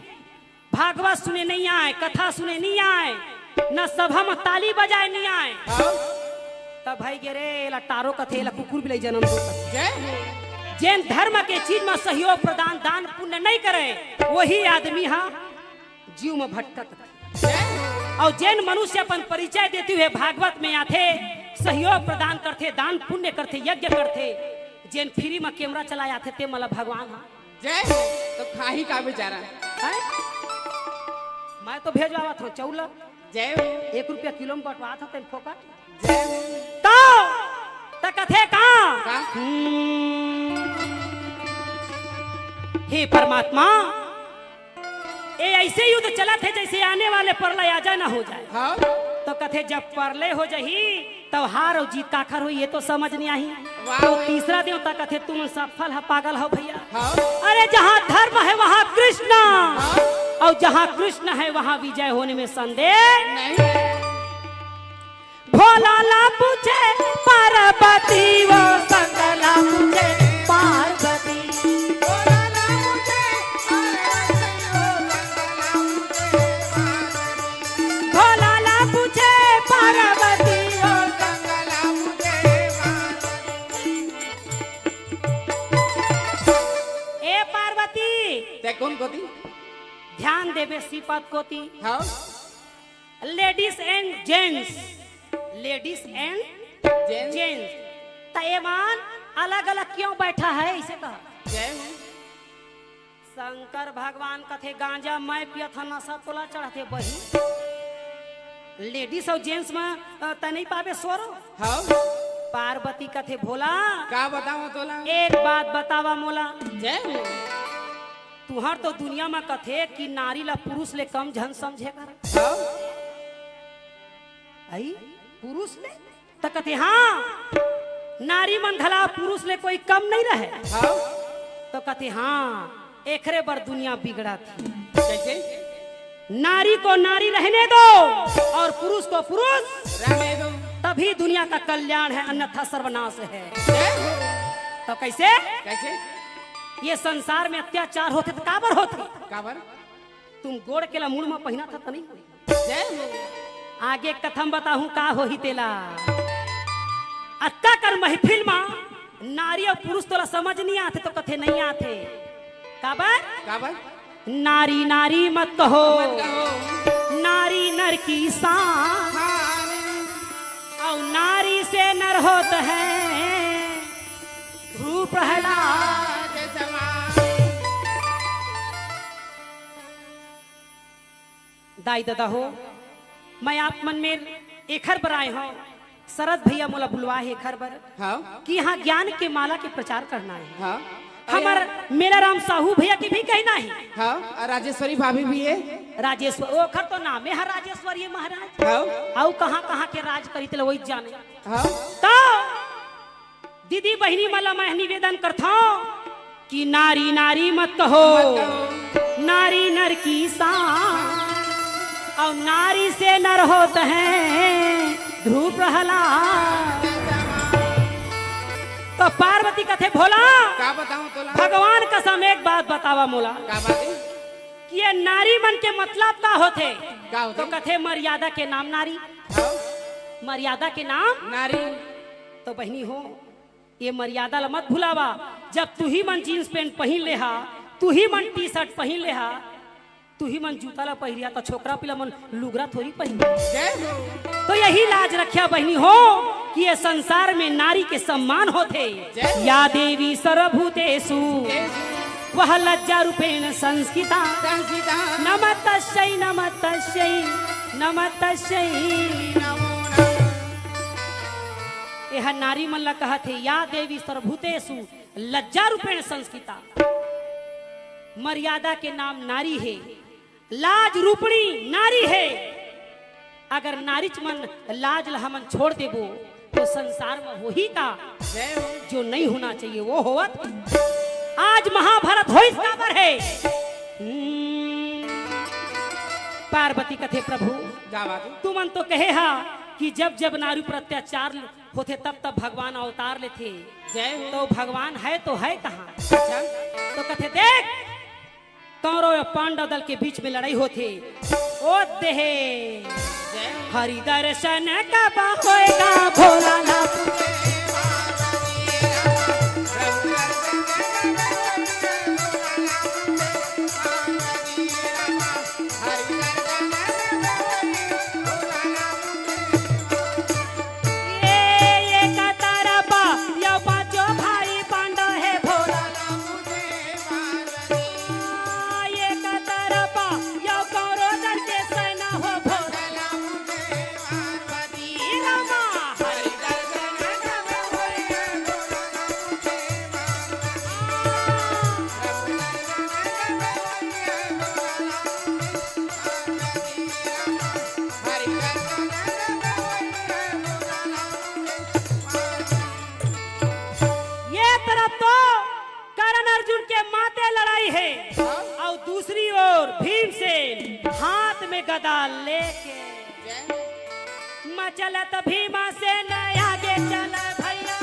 भागवत सुने नइ आय, कथा सुने नइ आय, न सभा म ताली बजाए नइ आय। हाँ। त भई गे रे, एला टारो कथे, एला कुकुर बिलई जनम दो कथे। जय हो। जेन धर्म के चीज म सहयोग प्रदान, दान पुण्य नइ करे, वही आदमी ह जीव म भटकत रथे। जय हो। अउ जेन मनुष्य अपन परिचय देती हुए भागवत में आथे, सहयोग प्रदान करथे, दान पुण्य करथे, यज्ञ करथे, जेन फ्री म कैमरा चलाए आथे, ते मन ला भगवान ह जय हो। तो खाही का बेचारा? हैं? मैं तो भेजवावत हँव चाउर ला। जय हो। एक रुपया किलो म बंटवात हँव तेन फोकट। जय हो। तो, त कथे का? का? हम्म। हे परमात्मा, ए अइसे युद्ध चलत हे जइसे आने वाले प्रलय आ जाए ना हो जाए। हाँ। तो कथे जब प्रलय हो जाही, तब हार अउ जीत काखर होही, ये तो समझ नइ आही। वाह, तो वाह। तीसरा देवता कथे, "तुम सफल ह, पागल हो भइया।" हाँ। अरे, जहाँ धर्म है, वहाँ कृष्ण, हाँ। अउ जहाँ कृष्ण है, वहाँ विजय होने में संदेह नहीं। भोला ला पूछे पार्वती, वो शंकर ला पूछे पार्वती। भोला ला पूछे पार्वती, वो शंकर ला पूछे पार्वती। ए पार्वती, तैं कोन कोती? ध्यान देबे श्रीपद कोती। हाँ। Ladies and gents, ladies and gents। त एमन अलग-अलग क्यों बैठा है, इसे कहा। जय हो। शंकर भगवान कथे, "गांजा मैं पियत हँव, नशा तोला चढ़थे बही। Ladies अउ gents म, अ, तैं नइ पाबे सोरो।" हाँ। पार्वती कथे, "भोला, का बतावँव तोला? एक बात बतावा मोला।" जय हो। तुँहर तो दुनिया म कथे कि नारी ला पुरुष ले कम झन समझे कर। हाँ। अई, पुरुष ले? त कथे, "हाँ, नारी मन घला पुरुष ले कोई कम नइ रहे।" हाँ। त कथे, "हाँ, एखरे बर दुनिया बिगड़त हे।" कैसे? नारी को नारी रहने दो और पुरुष को पुरुष रहने दो। तभी दुनिया का कल्याण है, अन्यथा सर्वनाश है। जय हो। त कैसे? कैसे? ये संसार में अत्याचार होथे त काबर होथे? काबर? तुम गोड़ के ला मुड़ म पहिनथव त नइ होही। जय हो। आगे कथा म बताहूँ का होही तेला। अतका कन महफिल म नारी अउ पुरुष तोला समझ नइ आथे त कथे नइ आथे। काबर? काबर? नारी नारी मत कहो। मत कहो। नारी नर की शान। शान। अउ नारी से नर होत है भ्रू प्रहलाद। प्रहलाद समान। दाई ददा हो, मैं आप मन में एखर बर आए हौं, शरद भैया मोला बुलवाए हे एखर बर हाँ। कि यहाँ ज्ञान के माला के प्रचार करना हे। हाँ। हमर मेलाराम साहू भैया के भी कहना हे। हाँ, अउ राजेश्वरी भाभी भी हे। राजेश्वर, ओखर तो नामे हे राजेश्वरी महाराज। हाँ। अउ कहाँ कहाँ के राज करी तेला वही जाने। हाँ। तो दीदी बहिनी मन ला मैं निवेदन करथौं कि नारी नारी मत कहो, मत कहो। नारी नर की शान, अउ नारी से नर होत हैं ध्रुव प्रहलाद। तो पार्वती कथे भोला, का बताऊं तोला? भगवान कसम एक बात बतावा मोला का बात हे? कि ये नारी मन के मतलब का होथे? का होथे? तो कथे मर्यादा के नाम नारी। हाँ। मर्यादा के नाम नारी। तो बहिनी हो, ये मर्यादा ला मत भुलावा। जब तुही मन जींस पैंट पहिन ले हा, तुही मन टी शर्ट पहिन ले हा, तुही मन जूता ला पहिरिया, तो छोकरा पिला मन लुगरा थोरी पहिन। जय हो। तो यही लाज रखिया बहिनी हो कि ये संसार में नारी के सम्मान होथे। जय हो। या देवी सर्वभूतेषु जय हो। वह लज्जा रूपेण संस्थिता। संस्थिता। नमस्तस्यै, नमस्तस्यै, नमस्तस्यै। नमो नमः। एह नारी मन ला कहत हे, या देवी सर्वभूतेषु लज्जा रूपेण संस्थिता। मर्यादा के नाम नारी हे, लाज रूपणी नारी हे। अगर नारीच मन लाज ला हमन छोड़ देबो, तो संसार में होही का? जय हो। जो नहीं होना चाहिए, वो होवत। आज महाभारत होइस काबर हे? हम्म, पार्वती कथे, प्रभु, का बात हे? तुमन तो कहे हा कि जब जब नारी पर अत्याचार होथे, तब तब भगवान अवतार लेथे। जय हो। तो भगवान हे तो हे कहाँ? अच्छा। तो कथे, देख, कौरव अउ पांडव दल के बीच में लड़ाई होथे। ओ देहे। जय हो। हरि दर्शन कब होएगा भोलानाथ? ये एक तरफ यो पांचों भाई पांडव हे भोला। एक तरफ यो कौरव दल के सेना हो भोला। ये तरफ तो कर्ण अर्जुन के माते लड़ाई हे, हाँ। अउ दूसरी ओर भीमसेन हाथ में गदा लेके। मचलत भीमसेन आगे चल भैया।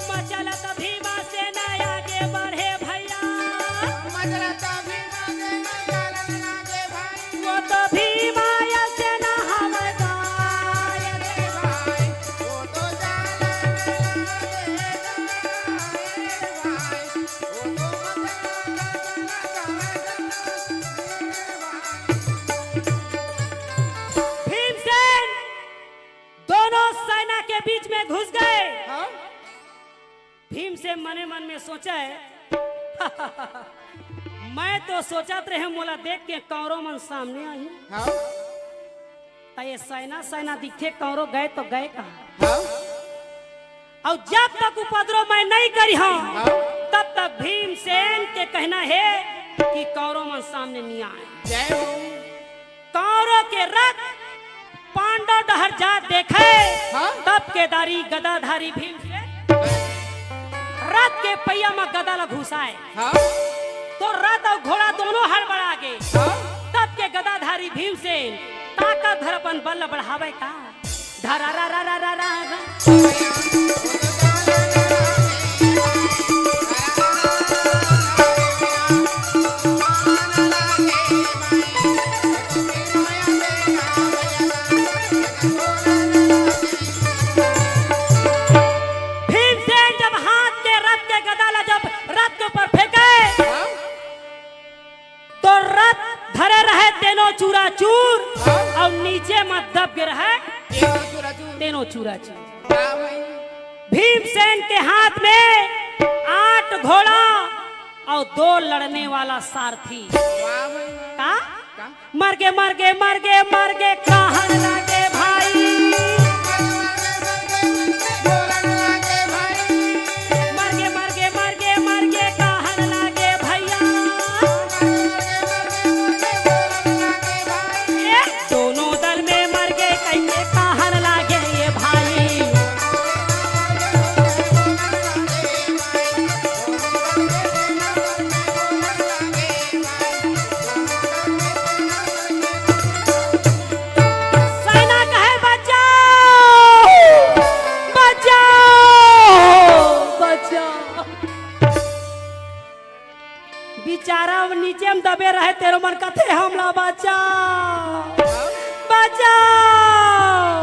मचलत भीमसेन आगे बढ़े भैया। वो तो भीमा सेना हवलदार रे भाई। भीमसेन दोनों सेना के बीच में घुस गए। हाँ? भीमसेन मने मन में सोचा हे, मैं तो सोचत रहे मोला देख के कौरव मन सामने आही। हाँ? त ये सेना सेना दिखथे, कौरव गए तो गए कहाँ? हाँ? अउ जब तक उपद्रव मैं नहीं करी हौं, हाँ? तब तक भीमसेन के कहना हे कि कौरव मन सामने नहीं आए। जय हो। कौरव के रथ पांडव डहर जात देखे, हाँ? तब केदारी गदाधारी भीमसेन रथ के पहिया म गदा ल घुसाए। हाँ? तो रथ अउ घोड़ा दोनों हड़बड़ा गे। हाँ? तब के गदाधारी भीमसेन ताकत धर अपन बल ल बढ़ावे का। धरा रा रा रा रा रा रा। भीमसेन जब हाथ के रथ के गदा ला जब रथ के ऊपर फेंके, हाँ? तो रथ धरे रहे तेनो चूरा चूर, हाँ? अउ नीचे म दब गे रहे तेनो चूरा चूर। तेनो चूरा चूर। हाँ भाई। भीमसेन के हाथ में आठ घोड़ा, अउ दो लड़ने वाला सारथी। वाह भाई वाह। का? का? मरगे, मरगे, मरगे, मरगे, कहन लागे भाई। मरगे, मरगे, मरगे, मरगे, कहन लागे भैया। ए, दोनों दल में मरगे कहिके कहन लागे ये भाई। सैना कहे, "बचाओ, बचाओ, बचाओ।" बिचारा नीचे म दबे रहे, तेरो मन कथे, "हमला बचाओ, बचाओ।"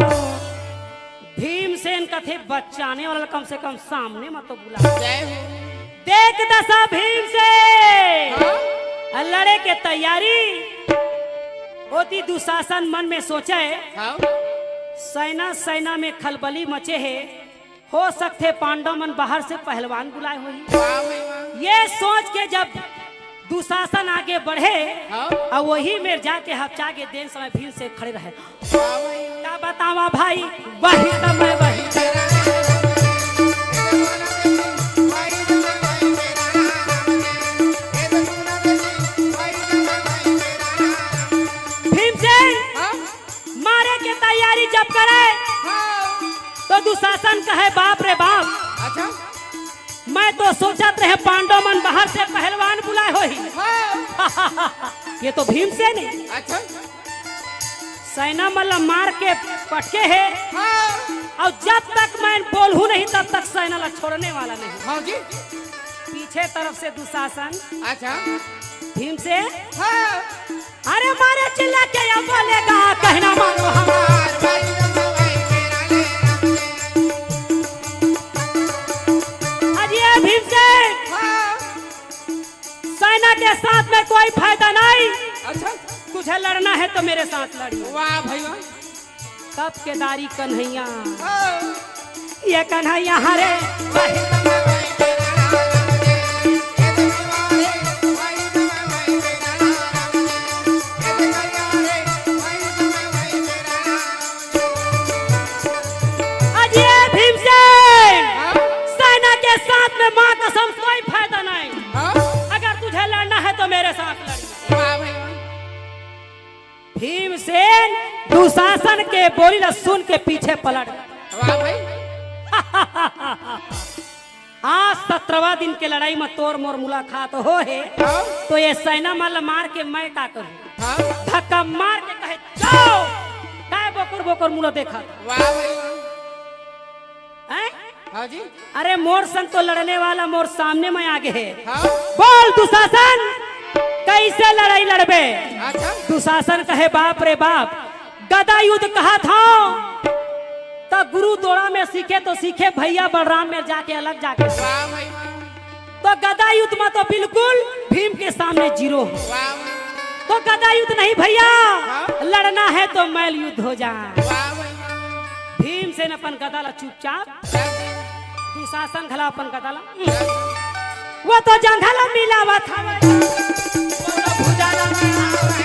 भीमसेन कथे, "बचाने वाला ल कम से कम सामने म तो बुला।" जय हो। देख दसा भीमसेन, हाँ? लड़े के तैयारी। ओती दुशासन मन में सोचे, हाँ? सैना, सैना में खलबली मचे हे, हो सकथे पांडव मन बाहर से पहलवान बुलाए होही। वाह भाई वाह। ये सोच के जब दुशासन आगे बढ़े, हाँ। अउ वही मेर जाके हपचा के देन समय भीमसेन खड़े रहे। वाह भाई। का बतावा भाई, वही समय वही। भीमसेन हाँ? मारे के तैयारी जब करे, हाँ। तो दुशासन कहे, "बाप रे बाप, अच्छा। मैं तो सोचत रहे पांडव मन बाहर से पहलवान बुलाए होही।" हाँ। ये तो भीमसेन हे। अच्छा। सैना मन ला मार के पटके हे। हाँ। अउ जब तक मैं बोलहूँ नहीं, तब तक सैना ला छोड़ने वाला नहीं। हाँ जी। पीछे तरफ से दुशासन। अच्छा। भीमसेन। हाँ। अरे मारे चिल्ला के या बोलेगा, कहना मानो हमार। अरे भीमसेन, हाँ। सेना के साथ में कोई फायदा नहीं। अच्छा। तुझे लड़ना है तो मेरे साथ लड़िए। वाह भाई वाह। तब केदारी कन्हैया। हाँ। ये कन्हैया हरे। अजय भीमसेन, हाँ? सेना के साथ में माँ कसम कोई फायदा नहीं। हाँ? अगर तुझे लड़ना है तो मेरे साथ लड़िए। वाह भाई वाह। भीमसेन दुशासन के बोली ला सुन के पीछे पलट गए। वाह भाई। आज सत्रहवाँ दिन के लड़ाई में तोर मोर मुलाकात हो हे, हाँ। तो ये सेना मन ला मार के मैं का करूँ? हाँ। धक्का मार के कहे, "जाओ।" काय बोकर बोकर मुला देखा? वाह भाई। हैं? हाँ जी। अरे मोर संग तो लड़ने वाला मोर सामने में आगे हे। हाँ। बोल दुशासन, कैसे लड़ाई लड़बे? अच्छा। दुशासन कहे, "बाप रे बाप, गदा युद्ध कहा था, त गुरु दोड़ा में सीखे तो सीखे, भैया बलराम में जाके अलग जाके सीखे।" वाह भाई वाह। तो गदा युद्ध में तो बिल्कुल भीम के सामने जीरो हो। वाह भाई। तो गदा युद्ध नहीं भैया, हाँ? लड़ना है तो मल्ल युद्ध हो जाए। वाह भाई वाह। भीमसेन अपन गदा ला चुपचाप, दुशासन घला अपन गदा ला, वो तो जंघा ला मिलावत हवे। वो तो भुजा ला बढ़ावे।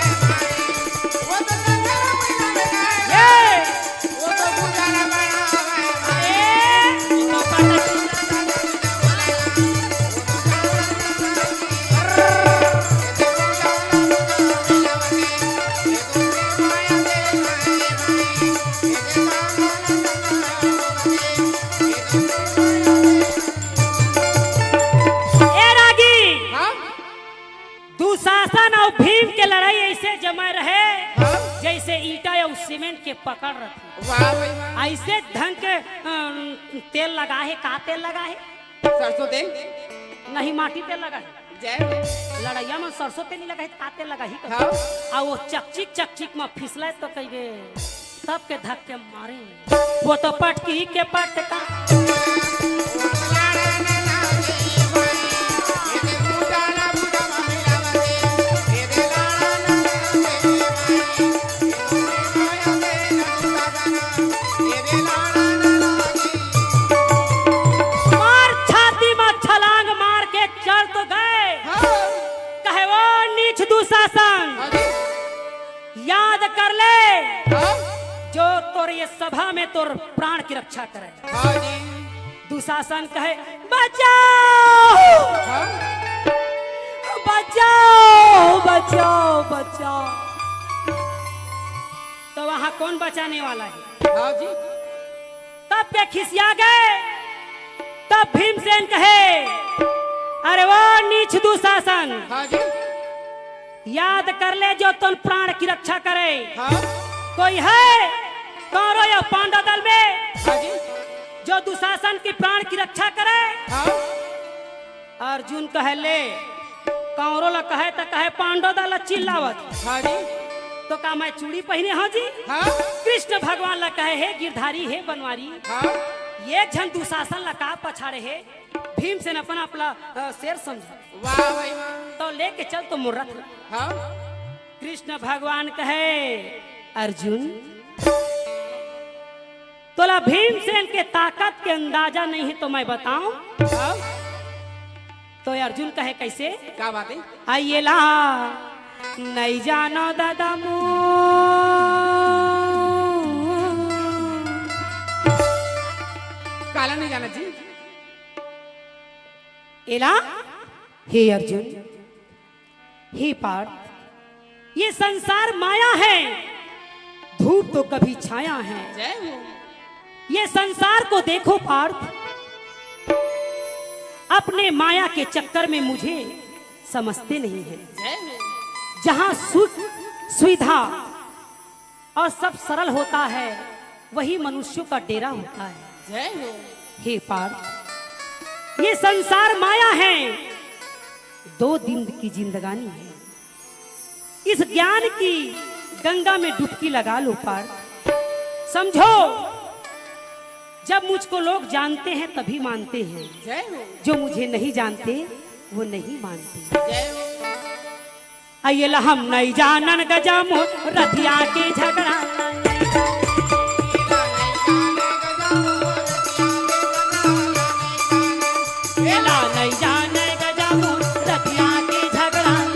वो तो जंघा ला मिलावत हवे। ये। वो तो भुजा ला बढ़ावे। ए। ए रागी, हाँ? दुशासन अउ भीम के लड़ाई ऐसे जमे रहे, हाँ? जैसे ईंटा अउ सीमेंट के पकड़ रथे। वाह भाई वाह। ऐसे ढंग के, अम, तेल लगा हे, का तेल लगा हे? सरसों तेल? नहीं, माटी तेल लगा हे। जय हो। लड़ैया में सरसों तेल नहीं लगा हे, का तेल लगा ही कहो। हाँ। आ वो चकचिक, चकचिक में फिसले तो कहिबे, तब के धक्के मारे। वो तो पटकी के पटका। मार छाती में छलांग मार के चढ़ तो गए। कर ले, हाँ? जो तोर ये सभा में तोर प्राण की रक्षा करे। हाँ जी। दुशासन कहे, "बचाओ, हाँ? बचाओ, बचाओ, बचाओ।" तो वहां कौन बचाने वाला है? हाँ जी। तब के खिसिया गए। तब भीमसेन कहे, "अरे वो नीच दुशासन, हाँ जी। याद कर ले, जो तोर प्राण की रक्षा करे।" हाँ। कोई है कौरव या पांडव दल में, हाँ जी। जो दुशासन की प्राण की रक्षा करे? हाँ। अर्जुन कहे, "ले, कौरव ला कहे त कहे पांडव दल ला चिल्लावत।" हाँ जी। तो का मैं चूड़ी पहिने हंव जी? हाँ। कृष्ण भगवान ला कहे, "हे गिरधारी, हे बनवारी।" हाँ। ये झन दुशासन ला का पछाड़े हे? भीमसेन अपन आप ला, अ, शेर समझा। वाह भाई वाह। तो लेके चल तो मोर रथ ला। हाँ। कृष्ण भगवान कहे, "अर्जुन, तोला भीमसेन के ताकत के अंदाजा नहीं है तो मैं बताऊं?" हाँ। तो अर्जुन कहे, "कैसे?" का बात है? "आ एला नहीं जानो दादा मो।" काला नहीं जाना जी। एला, हे अर्जुन, हे पार्थ, ये संसार माया है, धूप तो कभी छाया है। जय हो। ये संसार को देखो पार्थ, अपने माया के चक्कर में मुझे समझते नहीं है। जय हो। जहां सुख, सुविधा और सब सरल होता है, वही मनुष्यों का डेरा होता है। जय हो। हे पार्थ, ये संसार माया है, दो दिन की जिंदगानी है। इस ज्ञान की गंगा में डुबकी लगा लो पार्थ। समझो, जब मुझको लोग जानते हैं तभी मानते हैं, जय हो। जो मुझे नहीं जानते वो नहीं मानते। जय हो। अयला हम नहीं जानन गजा मोर रथिया के झगड़ा। एला नहीं जाने गजा मोर रथिया के झगड़ा।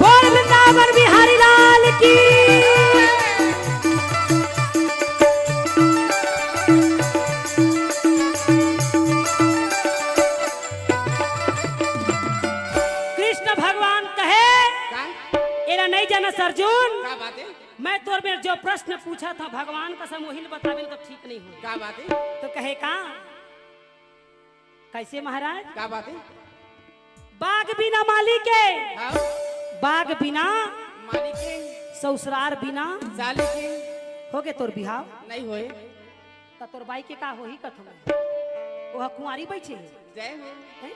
बोल वृंदावन बिहारी लाल की। कृष्ण भगवान कहे, का? एला नहीं जाना अर्जुन। का बात है? मैं तोर मेर जो प्रश्न पूछा था भगवान का समूहिल बताबिन तो ठीक नहीं हो। का बात है? तो कहे का? कैसे महाराज? का बात है? बाग बिना माली के, हाँ। बाग बिना माली के, ससुरार बिना साली के। होगे तोर बिहाव? नहीं होए। त तोर बाई के का होही कथों? ओह कुंवारी बइठे हे। जय हो। हैं?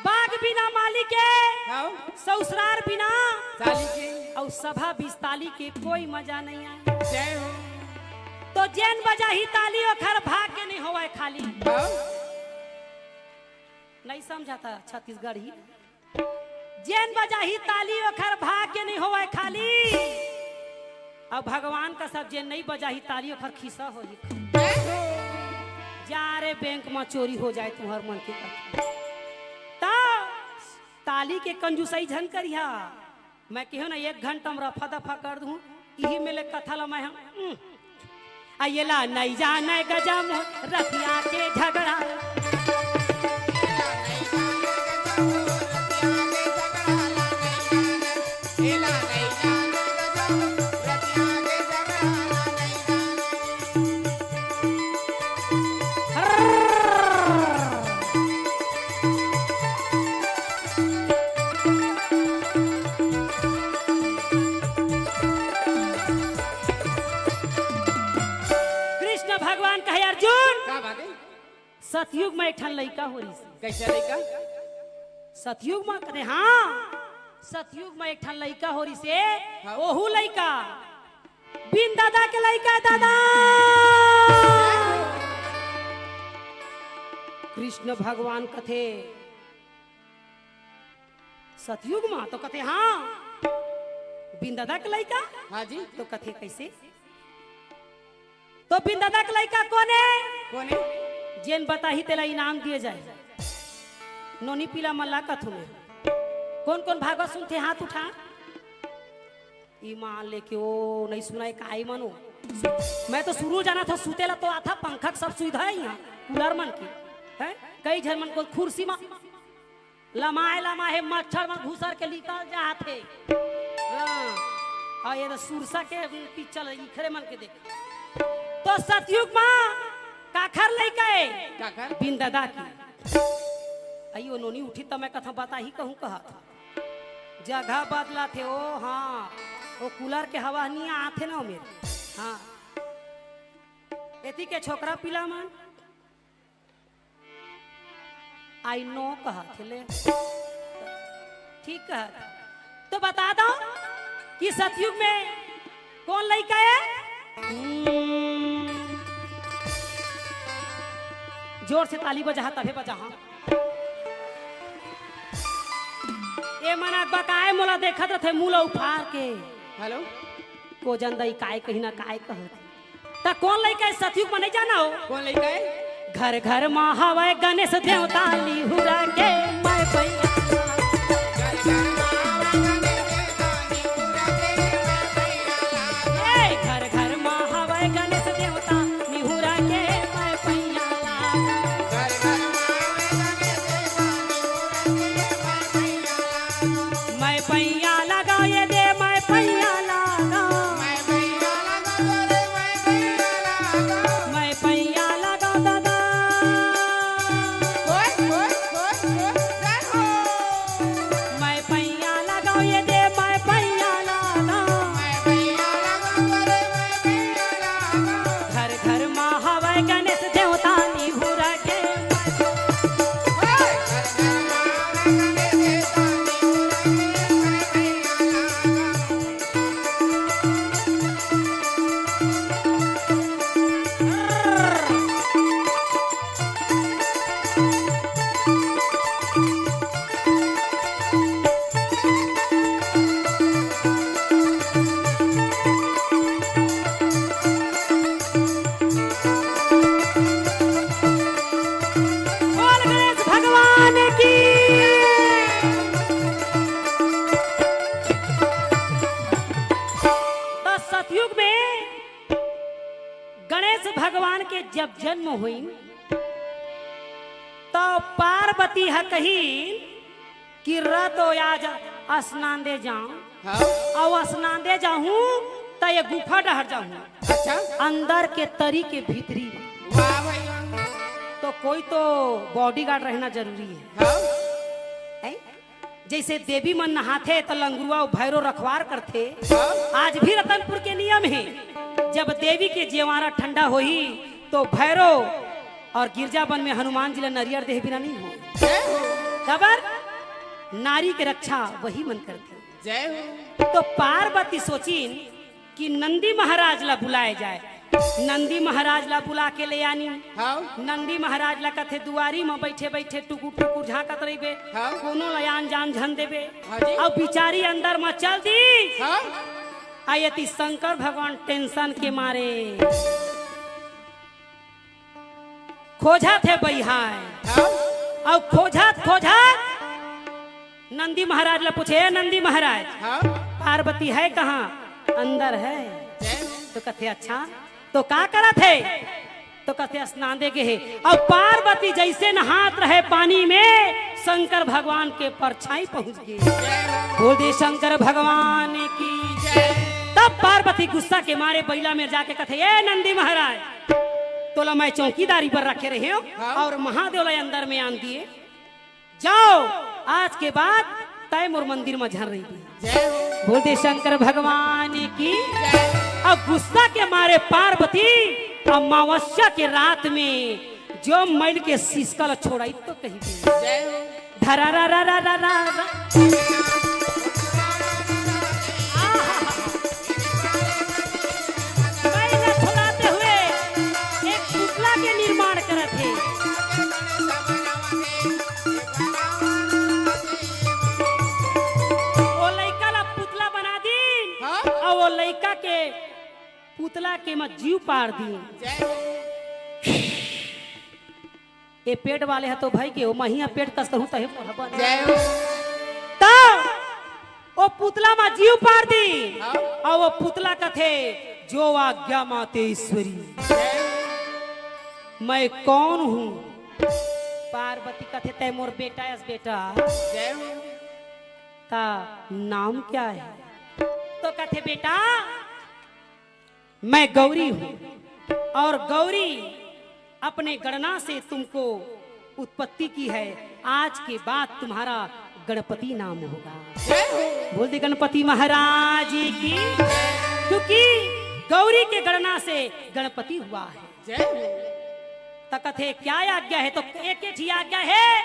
बाग बिना माली के, हाँ। ससुरार बिना साली के। अउ सभा बिस्ताली के कोई मजा नहीं आए। जय हो। तो जेन बजाही ताली ओखर भाग के नहीं होवय खाली। हाँ। नहीं समझा था छत्तीसगढ़ी। जेन बजाही ताली ओखर भाग के नहीं होवय खाली। अब भगवान का सब जेन नहीं बजाही ताली ओखर खिस्सा होही। जा रे बैंक में चोरी हो जाए तुहर मन के कथा। ता ताली के कंजूसई झन करिहा। मैं केहेंव ना, एक घंटा में रफा दफा कर दूं, इही में ले कथा ला मैं हम, उम। आ एला नहीं जाने गजा मोर रथिया के झगड़ा। कृष्ण भगवान कहे, अर्जुन, का बात है? सतयुग में एक ठन लइका हो रिहिस। कैसे लइका? सतयुग में कहे, हाँ, सतयुग में एक ठन लइका हो रिहिस। हाँ। ओहू लइका बिन दादा के लइका हे दादा। कृष्ण भगवान कथे, "सतयुग मा?" तो कथे, "हाँ।" "बिंददा के लइका?" हाँ जी। तो कथे, "कइसे?" तो बिंददा के लइका कोन ए? कोन ए? जेन बताही तेला इनाम दिए जाए। नोनी पीला मन ला कथों मैं। कोन कोन भागवत सुनथे हाथ उठा। ईमान लेके ओ नइ सुनय काई मनो। मैं तो सुरू जानत हँव सुते ला तो आथा पंखा के सब सुविधा हे इहाँ। कूलर मन के। हैं? कई झन मन कोन कुर्सी मा लमाय लमाय हे, मच्छर मन घुसर के निकल जात हे। हाँ। अउ ये तो सुरसा के पिक्चर इखरे मन के देख। तो सतयुग मा काखर लइका ए? काखर? बिंददा के। अई ओ नोनी उठी त मैं कथों बताही कहूँ कहत। जगह बदलत हे ओ, हाँ। ओ कूलर के हवा नइ आत हे ना ओ मेर। हाँ। एती के छोकरा पीला मन। I know कहत हे ले। ठीक कहत। तो बता दो कि सतयुग में कोन लइका ए? हम्म। जोर से ताली बजाहा, तभे बजाहा। ए मन अकबकाय मोला देखत रथे मुँह ल उफार के। हेलो। को जन दई काय कही ना काय कहत। त कोन लइका ए सतयुग म नइ जाना हो? कोन लइका ए? घर घर मा हवय गणेश देवता निहुरा के मैं पैया। ए, घर घर मा हवय गणेश देवता निहुरा के मैं पैया। मैं पैया लगाओ ये दे, मैं पैया लगाओ। मैं पैया लगाओ दादा। मैं पैया लगाओ ये दे, मैं पैया लगाओ। घर घर मा हवय गणेश देवता निहुरा के। बोल गणेश भगवान की। त सतयुग में गणेश भगवान के जब जन्म होइन, त पार्वती ह कहिन कि "र तो आज स्नान दे जाऊं, हाँ। अउ स्नान दे जाहूं, त ये गुफा डहर जाहूं।" अच्छा। अंदर के तरी के भीतरी। वाह भाई वाह। तो कोई तो बॉडीगार्ड रहना जरूरी है। हाँ। हैं? जइसे देवी मन नहाथे त लंगुरवा अउ भैरो रखवार करथे। हाँ। आज भी रतनपुर के नियम हे, जब देवी के जेवारा ठंडा होही तो भैरो अउ गिरजा बन में हनुमान जी ला नरियर देहे बिना नइ हो। जय हो। काबर? नारी के रक्षा वही मन करथे। जय हो। तो पार्वती सोचिन कि नंदी महाराज ला बुलाए जाए। नंदी महाराज ला बुला के ले आनी। हाँ। नंदी महाराज ला कथे, "दुआरी म बइठे बइठे टुकुर टुकुर झांकत रहिबे, हाँ। कोनो ला आन जान झन देबे।" हाँ जी। अउ बिचारी अंदर म चल दिस। हाँ। अउ एती शंकर भगवान टेंशन के मारे खोजथे बइहाय। हाँ। अउ खोजत खोजत नंदी महाराज ला पूछे, "ए नंदी महाराज, हाँ। पार्वती है कहाँ?" "अंदर है।" जय हो। तो कथे, "अच्छा, तो का करत हे?" तो कथे, "स्नान दे गे हे।" अउ पार्वती जइसे नहात रहे पानी में, शंकर भगवान के परछाई पहुंच गे। बोल दे शंकर भगवान की। जय। तब पार्वती गुस्सा के मारे बइला में जाके कथे, "ए नंदी महाराज, तोला मैं चौकीदारी पर रखे रहे हो हाँ। अउ महादेव ला अंदर में आन दिए।" जाओ, आज के बाद तय मोर मंदिर म झन रहिबे। जय हो। बोल दे शंकर भगवान की। जय। अब गुस्सा के मारे पार्वती अमावस्या के रात में जो मैल के सिसका ल छोड़ाई तो कही दे। जय हो। धरा रा रा रा रा रा रा। आहा। मैल ल छोड़ाते हुए एक पुतला के निर्माण करत हे। पुतला के मैं जीव पार दी। जय हो। ए पेट वाले ह तो भाई के ओ महिया पेट कस कहूं तहे मोर बने। जय हो। त ओ पुतला मा जीव पार दी। हाँ। अउ ओ पुतला कथे, जो आज्ञा माते ईश्वरी। जय हो। मैं कौन हूँ? पार्वती कथे, तय मोर बेटा अस बेटा। जय हो। का नाम क्या है? तो कथे, बेटा, मैं गौरी हूँ और गौरी अपने गणना से तुमको उत्पत्ति की है। आज के बाद तुम्हारा गणपति नाम होगा। जय हो। बोल दे गणपति महाराज की। क्योंकि गौरी के गणना से गणपति हुआ है। जय हो। त कथे, क्या आज्ञा है? तो एक ही आज्ञा है,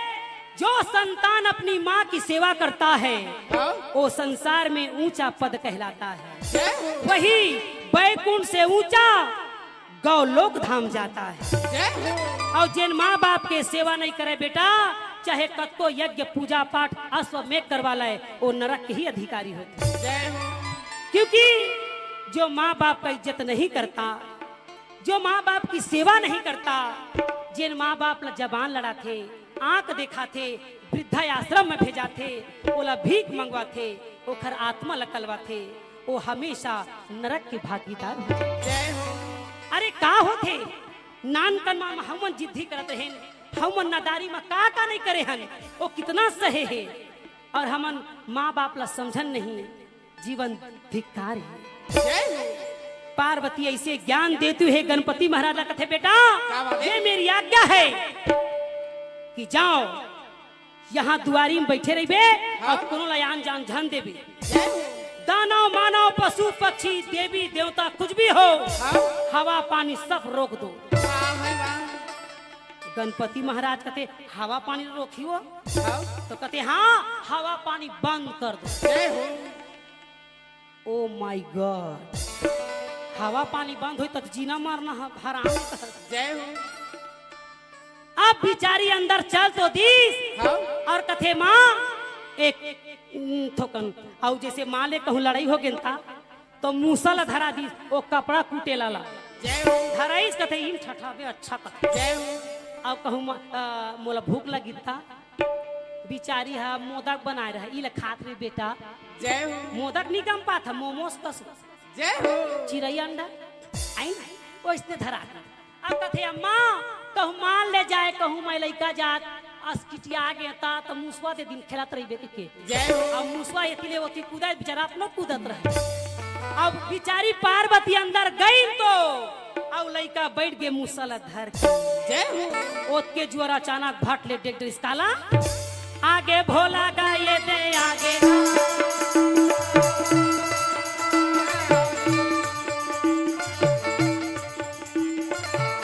जो संतान अपनी माँ की सेवा करता है, हाँ। वो संसार में ऊंचा पद कहलाता है। जय हो। वही बैकुंठ से ऊंचा गौलोक धाम जाता है। जय हो। अउ जेन माँ बाप के सेवा नहीं करे बेटा, चाहे कतको यज्ञ पूजा पाठ अश्वमेघ करवा ले, वो नरक के ही अधिकारी होते हैं। जय हो। क्योंकि जो माँ बाप का इज्जत नहीं करता, जो माँ बाप की सेवा नहीं करता, जेन माँ बाप ला जबान लड़ाथे, आंख देखाथे, वृद्धा आश्रम में भेजाथे, ओला भीख मंगवाथे, ओखर आत्मा ला कलवाथे, वो हमेशा नरक के भागीदार हो। जय हो। अरे का होथे? नानकन मा हमन जिद्दी करत रहेन, हमन नादारी मा का का नहीं करे हन, वो कितना सहे हे। अउ हमन माँ बाप ला समझन नहीं, जीवन धिक्कार है। जय हो। पार्वती ऐसे ज्ञान देती है गणपति महाराज ला, कथे, बेटा, क्या बात है? ये मेरी आज्ञा है कि जाओ, यहाँ दुआरी में बैठे रहिबे अउ कोनो ला आन जान झन देबे। जय हो। दानव मानव पशु पक्षी देवी देवता कुछ भी हो, हाँ। हवा पानी सब रोक दो। वाह भाई वाह। गणपति महाराज कथे, हवा पानी रोकियो? हाँ। तो कथे, हाँ, हवा पानी बंद कर दो। जय हो। ओ माय गॉड, हवा पानी बंद होई त जीना मरना ह-, हराम है। जय हो। अब बिचारी अंदर चल तो दीस हाँ। अउ कथे, माँ, एक थोकन, अउ जैसे माँ ले कहूँ लड़ाई हो गेन ता, तो मूसा ला धरा दीस, वो कपड़ा कूटे लाला। जय हो। धराइस कथे, इन ठठाबे अच्छा कथे। जय हो। अउ कहूँ म-, अ, मोला भूख लगी ता, बिचारी हा मोदक बनाए रहा, ई ला खात रही बेटा। जय हो। मोदक नहीं गम पात हा, मोमोस कस। जय हो। चिरई अंडा, आई ना, ओइसने धरा दे। अब कथे, अम्मा, कहूँ माल ले जाए, कहूँ मैं लइका जात, अस किटिया आगे ता, त मुसवा दे दिन खेलत रहिबे के। जय हो। अब मुसवा एती ले ओती कूदा, बिचारा अपनो कूदत रहे। अब बिचारी पार्वती अंदर गई तो, अब लइका बैठ गे मुसवा ला धर के। जय हो। ओतके जुअर अचानक भट ले डेग डरिस काला। आगे भोला गा ये दे आगे गा।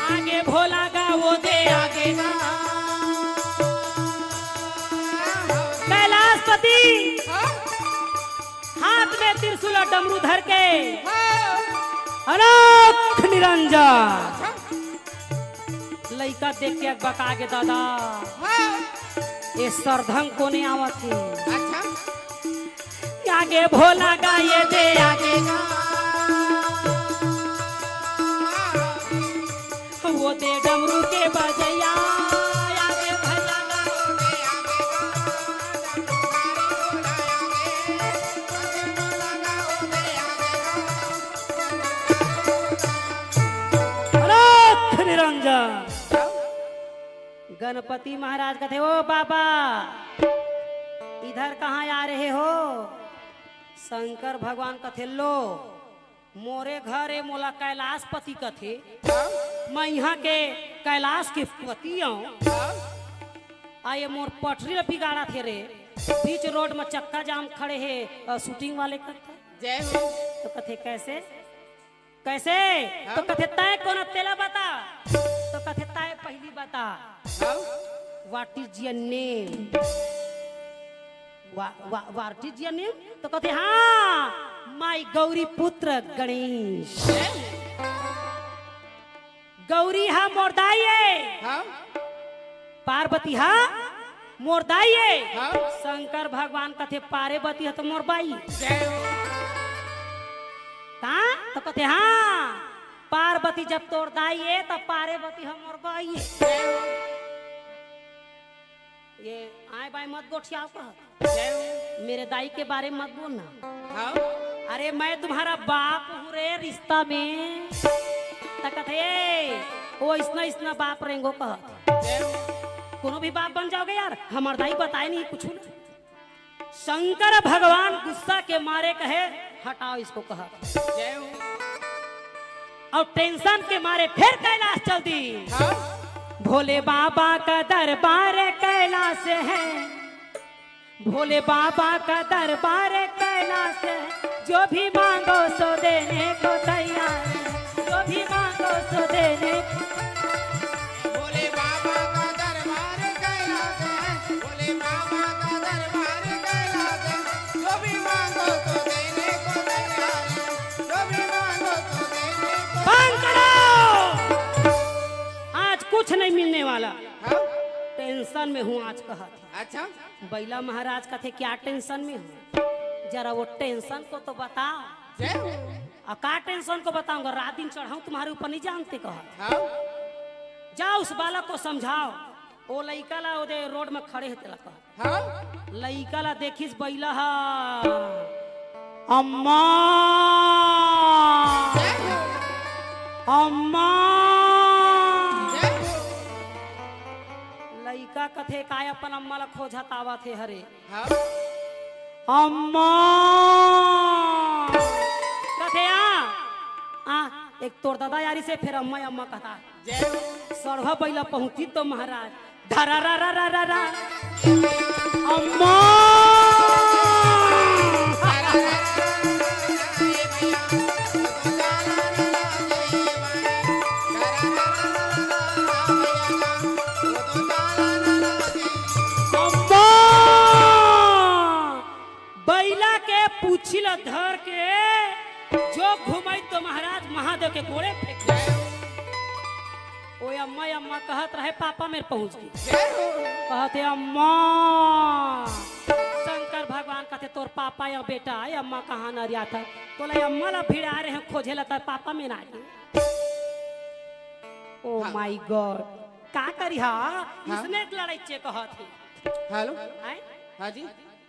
आगे भोला गा वो दे आगे गा। कैलाशपति हाथ में त्रिशूल अउ डमरू धर के अलख निरंजन। लइका देख के अकबका गे दादा। हाँ। ए सरधंग कोने आवत हे? अच्छा। आगे भोला गा ये दे आगे गा। वो दे डमरू के बजैया। आगे भोला गा। अलख निरंजन। गणपति महाराज कथे, ओ बाबा, इधर कहाँ आ रहे हो? शंकर भगवान कथे, लो, मोरे घर ए, मोला कैलाशपति कथे। मैं यहाँ के कैलाश के पति आऊं। आ ये मोर पटरी ल बिगाड़त हे रे, बीच रोड में चक्का जाम खड़े हे, अ, शूटिंग वाले कथे। जय हो। तो कथे, कैसे? कैसे? हाँ? तो कथे, तय कोन तेला बता। तो कथे, तय पहली बता। हाँ? What is your name? Wha-, wha-, what is your name? तो कथे, हाँ, my गौरी पुत्र गणेश। गौरी हा मोर दाई ए। हाँ? पार्वती हा मोर दाई ए। हाँ? शंकर भगवान कथे, पार्वती हा तो मोर बाई। जय हो। का? त कथे, "हाँ, पार्वती जब तोर दाई ए, तब पार्वती हमर बाई ए।" ये आए बाएं मत गोठियाव कहत। मेरे दाई के बारे में मत बोलना। हाँ। अरे, मैं तुम्हारा बाप हूँ रे, रिश्ता में। त कथे, "ए, वो इसना, इसना बाप रेंगो," कहत। कोनो भी बाप बन जाओगे यार, हमर दाई बताए नहीं कुछ ना। शंकर भगवान गुस्सा के मारे कहे, "हटाओ इसको," कहा। जय हो। और टेंशन के मारे फिर कैलाश चल दी। हाँ। भोले बाबा का दरबार कैलाश है, भोले बाबा का दरबार कैलाश है, जो भी मांगो सो देने को तैयार है, जो भी मांगो सो देने को। भोले बाबा का दरबार कैलाश है, भोले बाबा का दरबार कैलाश है, जो भी मांगो तो देने को तैयार है, जो भी मांगो तो देने को। बंद करो, आज कुछ नहीं मिलने वाला। हाँ? टेंशन में हूँ आज, कहत हे। अच्छा। बइला महाराज कथे, "क्या टेंशन में हो? जरा वो टेंशन को तो बताओ।" जय हो। "आ, का टेंशन को बताऊंगा? रात दिन चढ़ाऊं तुम्हारे ऊपर, नहीं जानते," कहा। हाँ। "जा, उस बालक को समझाओ।" वो लइका ला ओदे रोड में खड़े हे तेला कहा। हाँ। लइका ला देखिस बइला हा, "अम्मा, जय हो। अम्मा।" जय हो। लइका कथे, "काय अपन अम्मा ला खोजत आवत हे हरे?" हाँ। "अम्मा।" कथे, "आ, आ, एक तोर ददा आरिस हे, फेर अम्मा, अम्मा कहत हे।" जय हो। सरहा बइला पहुंचिस तो महाराज, धरा रा रा रा रा रा। अम्मा। अम्मा। बइला के पूछी ल धर के जो घुमाई तो महाराज महादेव के गोड़े फेंक दे। ओ अम्मा, अम्मा कहत रहे, पापा मेर पहुंच गे। जय हो। कहत हे, "अम्मा।" शंकर भगवान कहत हे, "तोर पापा या बेटा, ए अम्मा कहाँ नरियात हे?" तोला अम्मा ला भिड़ा रहे हैं खोजे ला, तोर पापा मेर आ गे। Oh हाँ। My God, का करी हा? हाँ। इसने लड़ाई चे कहत हे। हेलो। हैं? हाँ जी।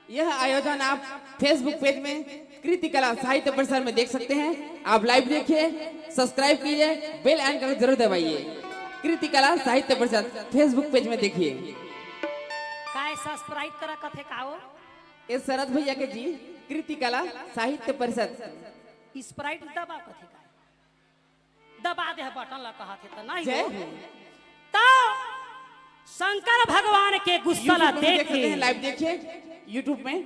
यह आयोजन आप Facebook पेज में कृति कला साहित्य परिषद में देख सकते हैं। आप लाइव देखिए, सब्सक्राइब कीजिए, बेल आइकन को जरूर दबाइए। कृति कला साहित्य परिषद Facebook पेज में देखिए। काय सब्सक्राइब करा कथे का हो? ए शरद भैया के जी, कृति कला साहित्य परिषद। स्प्राइट दबा कथे का? दबा दे बटन ला कहत हे त नहीं जय हो। हो। तो शंकर भगवान के गुस्सा ला YouTube में भी देख देख सकते के हैं, लाइव देखिए YouTube में।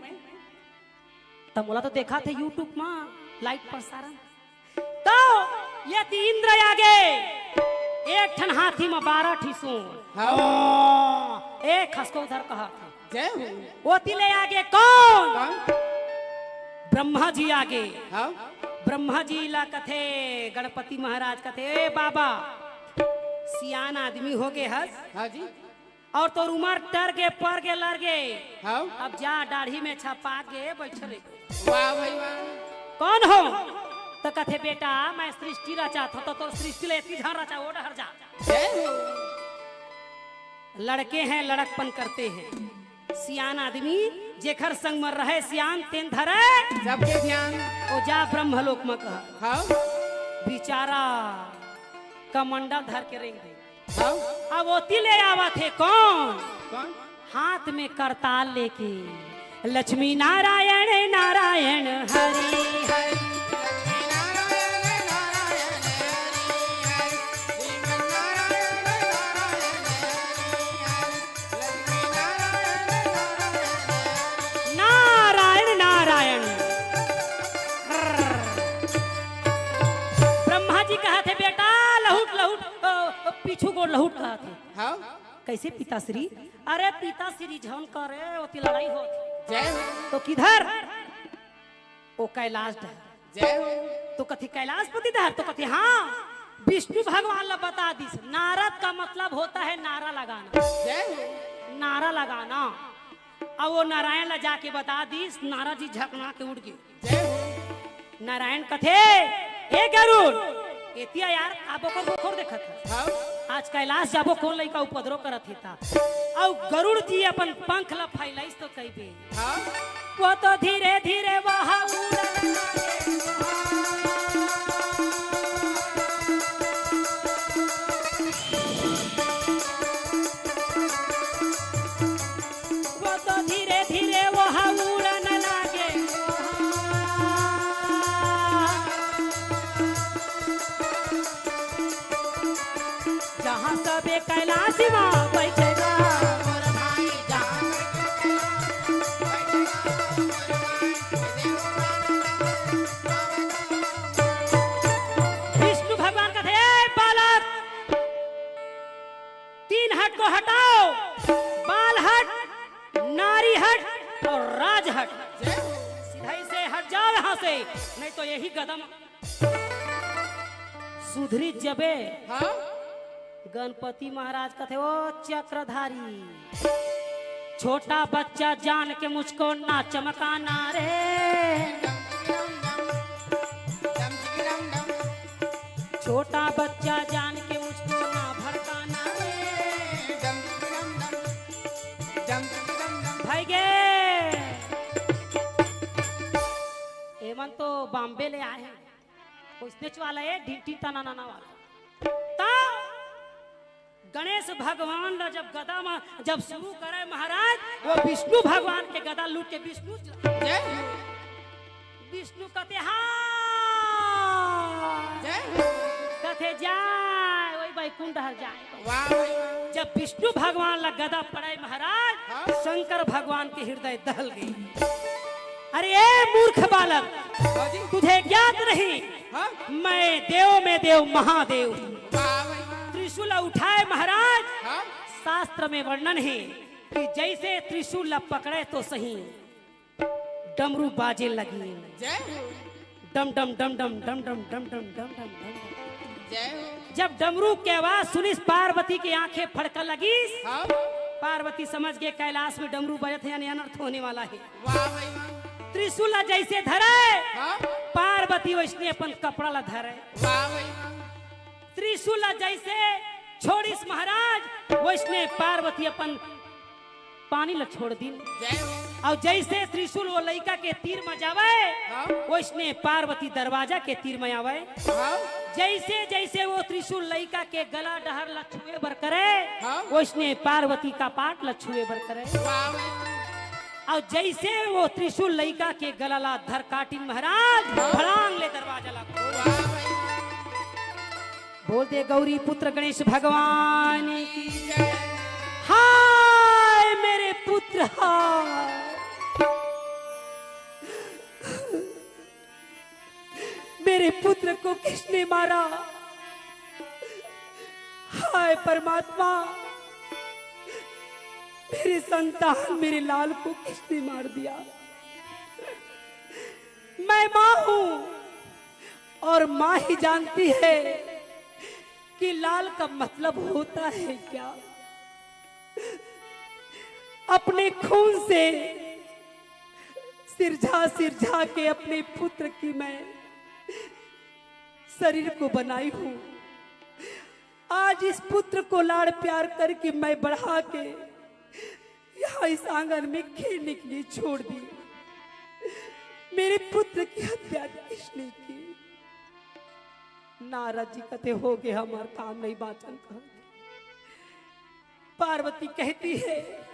त मोला तो देखा थे YouTube में लाइव प्रसारण। तो यदि इंद्र आगे एक ठन हाथी में बारह ठी सूंड। हाँ। एक खसको उधर कहा। जय हो। ओती ले आगे कौन? कौन? ब्रह्मा जी आगे। हाँ। ब्रह्मा जी ला कथे, गणपति महाराज कथे, "ए बाबा, सियान आदमी हो गे हस। हाँ जी। और तोर उमर टर गे, पर गे, लर गे। हाँ। अब जा, डाढ़ी में छपा गे, बैठे रहे।" वाह भाई वाह। कौन हो? त कथे, "बेटा, मैं सृष्टि रचाथंव, त तोर सृष्टि ले एती झन रचा, ओ डहर जा।" जय हो। लड़के हैं, लड़कपन करते हैं। सियान आदमी जेखर संग म रहे सियान, तेन धरे सबके ध्यान। ओ जा ब्रह्मलोक म कह। हाँ। बिचारा कमंडल धर के रेंग दे। हाँ। अब ओती ले आवत हे कौन? कौन? हाथ में करताल लेके, लक्ष्मी नारायण नारायण हरि हरि। नारायण नारायण। ब्रह्मा जी कहत हे, "बेटा, लहुट, लहुट, अ, अ, पीछू गोड़ लहुट," कहत हे। हाँ। कैसे पिताश्री? अरे पिताश्री झन करे, ओती लड़ाई होत। जय हो। तो किधर? ओ कैलाश डहर। जय हो। तो कथे कैलाशपति डहर, तो कथे हाँ, विष्णु भगवान ला बता दिस। नारद का मतलब होता है नारा लगाना। जय हो। नारा लगाना। अब वो नारायण ला जाके बता दिस, नारद जी झकना के उठ गे। जय हो। नारायण कथे, ए गरुड़, एतिया यार, का बोखर बोखर देखत हस? हाँ। आज कैलाश जाबो, कोन लइका उपद्रव करत हे ता। अउ गरुड़ जी अपन पंख ला फैलाइस तो कहिबे, हाँ। वो तो धीरे धीरे वहाँ उड़न लगे। वो तो धीरे धीरे वहाँ उड़न लगे। जहाँ सबे कैलाश मा बैठे बा। विष्णु भगवान कथे, "ए बालक, तीन हट को हटाओ, बाल हट, नारी हट और राज हट। जय हो। सीधा ही से हट जाओ यहाँ से, नहीं तो यही गदा मा सुधरी जबे।" हाँ। गणपति महाराज कथे, "ओ चक्रधारी, छोटा बच्चा जान के मुझको ना चमकाना रे, छोटा बच्चा जान के मुझको ना भड़काना रे।" भाई गे, एमन तो बॉम्बे ले आए हैं, कोई स्नेच वाला है, ढिंटिन तना नाना वाला। ता गणेश भगवान ला जब गदा मा जब शुरू करे महाराज, वो विष्णु भगवान के गदा लूट के विष्णु जय हो। विष्णु कथे, "हाँ।" जय हो। कथे, "जाए, वही बैकुंठ हर जाए।" वाह भाई वाह। जब विष्णु भगवान ला गदा पड़े महाराज, हाँ। शंकर भगवान के हृदय दहल गई। "अरे ए मूर्ख बालक, हाँ जी। तुझे ज्ञात नहीं, हाँ। मैं देव में देव महादेव हूँ।" वाह भाई वाह। त्रिशूल उठाए महाराज, हाँ। शास्त्र में वर्णन है कि जैसे त्रिशूल ला पकड़े तो सही, डमरू बाजे लगी। जय हो। डम डम डम डम डम डम डम डम डम डम डम। जय हो। जब डमरू के आवाज सुनिस, पार्वती के आंखें फड़का लगिस। हाँ। पार्वती समझ गए, कैलाश में डमरू बजत है, यानी अनर्थ होने वाला है। वाह भाई वाह। त्रिशूल ला जैसे धरे, हाँ। पार्वती वैसने अपन कपड़ा ला धरे। वाह भाई वाह। त्रिशूल ला जैसे छोड़िस महाराज, वैसने पार्वती अपन पानी ला छोड़ दिन। जय हो। अउ जैसे त्रिशूल वो लइका के तीर म जावे, हाँ। वैसने पार्वती दरवाजा के तीर म आवे। हाँ। जैसे जैसे वो त्रिशूल लइका के गला डहर ला छुए बर करे, हाँ। वैसने पार्वती कपाट ला छुए बर करे। वाह। अउ जैसे वो त्रिशूल लइका के गला ला धर काटिन महाराज, हाँ। फड़ांग ले दरवाजा ला खोल। वाह। बोल दे गौरी पुत्र गणेश भगवान की जय। हाय मेरे पुत्र, हाय। मेरे पुत्र को किसने मारा? हाय परमात्मा, मेरी संतान, मेरे लाल को किसने मार दिया? मैं माँ हूँ और माँ ही जानती है कि लाल का मतलब होता है क्या। अपने खून से सिरझा सिरझा के अपने पुत्र की मैं शरीर को बनाई हूँ। आज इस पुत्र को लाड़ प्यार करके मैं बढ़ा के यहाँ इस आंगन में खेलने के लिए छोड़ दी। मेरे पुत्र की हत्या किसने की? नारद जी कथे, "हो गए, हमार काम नहीं बाचन।" कहा पार्वती कहती है,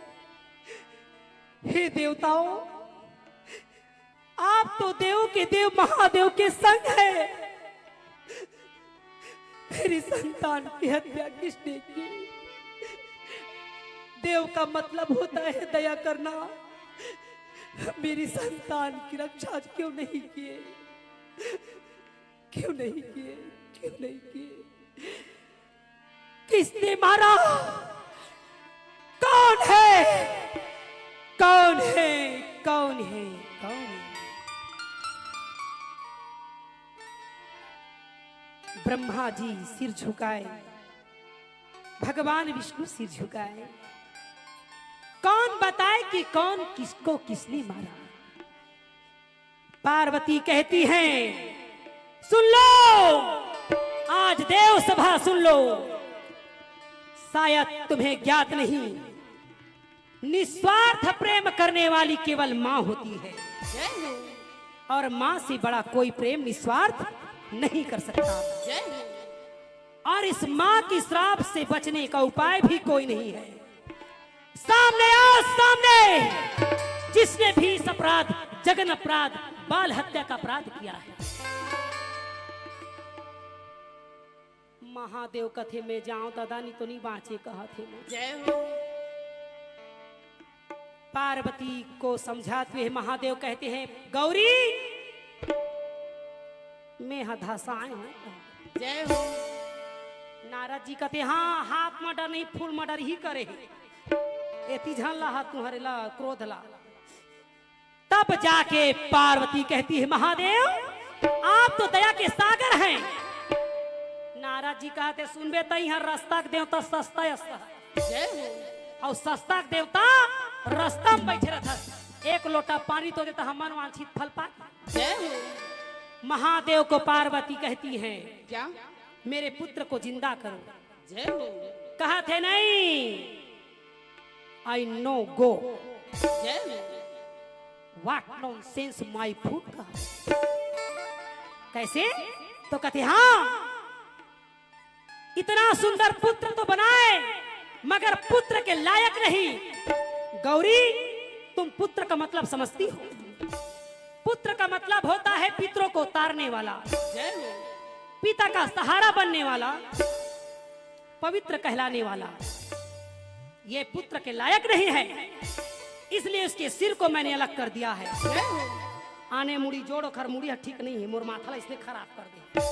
"हे देवताओं, आप तो देव के देव महादेव के संग है, मेरी संतान की हत्या किसने की? देव का मतलब होता है दया करना, मेरी संतान की रक्षा क्यों नहीं किए?" क्यों नहीं किए? क्यों नहीं किए? किसने मारा? कौन है? कौन है? कौन है? कौन है? ब्रह्मा जी सिर झुकाए, भगवान विष्णु सिर झुकाए। कौन बताए कि कौन किसको किसने मारा? पार्वती कहती हैं, सुन लो, आज देव सभा सुन लो। शायद तुम्हें ज्ञात नहीं, निस्वार्थ प्रेम करने वाली केवल माँ होती है। और माँ से बड़ा कोई प्रेम निस्वार्थ नहीं कर सकता। और इस माँ की श्राप से बचने का उपाय भी कोई नहीं है। सामने आओ, सामने, जिसने भी इस अपराध, जघन्य अपराध, बाल हत्या का अपराध किया है। महादेव कथे, मैं जाऊं दादा, नहीं तो नहीं बांचे, कहा थे मैं। जय हो। पार्वती को समझाते हुए महादेव कहते हैं, गौरी, मैं हा धसाए हूँ। जय हो। नारद जी कहते, हाँ, हाफ मर्डर नहीं, फुल मर्डर ही करे। एती झन ला हा तुम्हारे ला क्रोध ला। तब जाके पार्वती कहती है, महादेव, आप तो दया के सागर हैं। नारद जी कहते, सुनबे, तई हर रास्ता के देवता सस्ता अस्ता है। जय हो। और सस्ता के देवता रास्ता में बैठे रहता। एक लोटा पानी तो देता, हम मन वांछित फल पाए। जय हो। महादेव को पार्वती कहती है, क्या? मेरे पुत्र को जिंदा करो। जय हो। कहा थे नहीं, I no go। जय हो। What nonsense my foot का। कैसे? तो कहते, हाँ, इतना सुंदर पुत्र तो बनाए, मगर पुत्र के लायक नहीं। गौरी, तुम पुत्र का मतलब समझती हो? पुत्र का मतलब होता है पितरों को तारने वाला, जय हो। पिता का सहारा बनने वाला, पवित्र कहलाने वाला। ये पुत्र के लायक नहीं है, इसलिए उसके सिर को मैंने अलग कर दिया है। जय हो। आने मुड़ी जोड़ ओखर मुड़ी ठीक नहीं है, मोर माथा ला इसने खराब कर दे।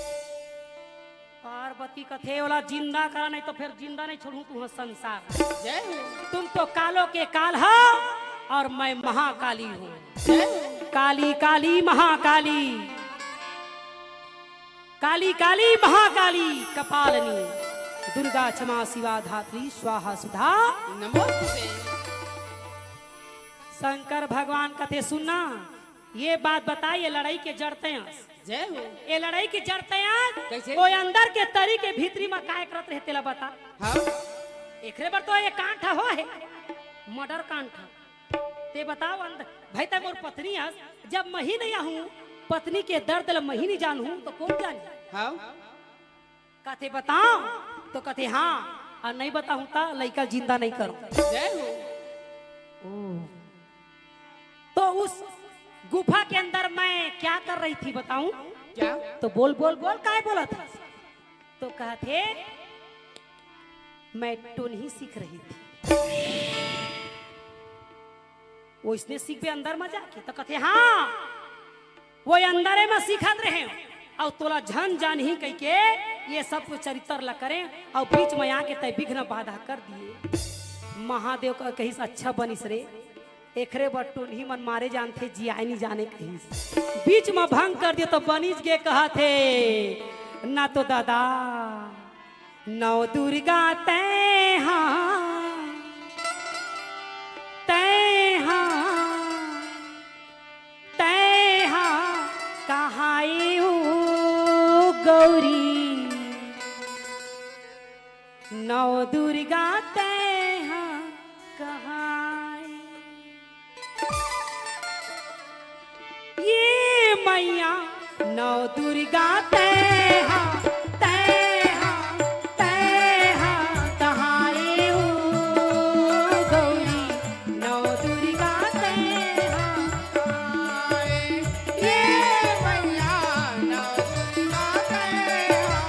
पार्वती कथे, ओला जिंदा करा, नहीं तो फिर जिंदा नहीं छोड़ूं तुहर संसार। जय हो। तुम तो कालों के काल हो और मैं महाकाली हूँ। जय हो। काली काली महाकाली, काली काली महाकाली कपालनी, दुर्गा क्षमा शिवा धात्री स्वाहा सुधा नमोस्तुते। शंकर भगवान कथे, सुनना, ये बात बताई, ये लड़ाई के जड़ तैं अस। जय हो। ये लड़ाई के जड़ तैं अस। कैसे? वो अंदर के तरी के भीतरी में काय करत रहे, तेला बता। हाँ। एकरे बर तो ये कांड हो है, मर्डर कांड। ते बताओ अंदर, भाई, तैं मोर पत्नी अस, जब मही नहीं आहूं, पत्नी के दर्द ल मही नहीं जानहूं, तो कौन जानी? हाँ। कथे बताओ, तो कथे हाँ, और नहीं बताऊं तो लइका जिंदा नहीं करो। जय हो। ओ। तो उस गुफा के अंदर मैं क्या कर रही थी बताऊं? क्या? तो बोल, बोल, बोल, काय बोला था? तो कहा थे, मैं टोनही सीख रही थी। वो इसने सीखबे अंदर में जाके, तो कथे, हाँ, वो अंदर में सीखत रहे, और तोला झन जानही कह के ये सब कुछ चरित्र ला करें, और बीच में आके तय विघ्न बाधा कर दिए। महादेव का कहिस, अच्छा बनिस रे, एकरे बर टोनही मन मारे जानथे, जियाए नहीं जाने कहिस। बीच में भंग कर दिए तो बनिस गे कहा थे, ना तो दादा, नौ दुर्गा तैं हा, तैं हा, तैं हा, कहाई ओ गौरी, नौ दुर्गा तैं हा, कहाई। ये मैया नौ दुर्गा तैं हा, तैं हा, तैं हा, कहाई ओ गौरी, नौ दुर्गा तैं हा, कहाई। ये मैया नौ दुर्गा तैं हा,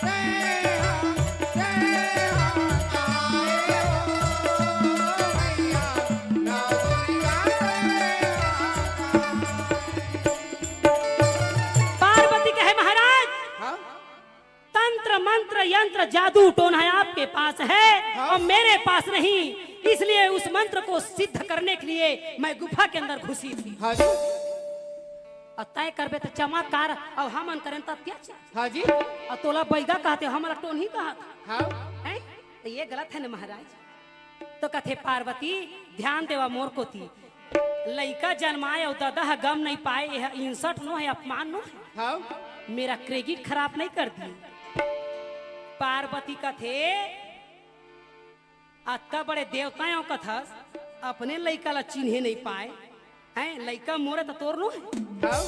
तैं हा, तैं हा, कहाई ओ मैया नौ दुर्गा तैं हा, कहाई। पार्वती कहे, महाराज, हाँ? तंत्र, मंत्र, यंत्र, जादू, टोना आपके पास है हाँ? और मेरे पास नहीं, इसलिए उस मंत्र को सिद्ध करने के लिए मैं गुफा के अंदर घुसी थी। हाँ जी। और तय करबे तो चमत्कार, और हमन करें तो अत्याचार। हाँ जी। और तोला बैगा कहते, हमला टोनही कहत। हाँ। हैं? तो ये गलत है ना महाराज? तो कथे, पार्वती, ध्यान देवा मोर कोती। लइका जनमाए अउ ददा ह गम नइ पाए, एह insult नो हे, अपमान नो हे। हाँ। मेरा credit खराब नइ कर दिए। पार्वती कथे, अतका बड़े देवता अउ कथस, अपने लइका ला चिन्हे नइ पाए। हैं, लइका मोरे त तोर नो हे। हाँ।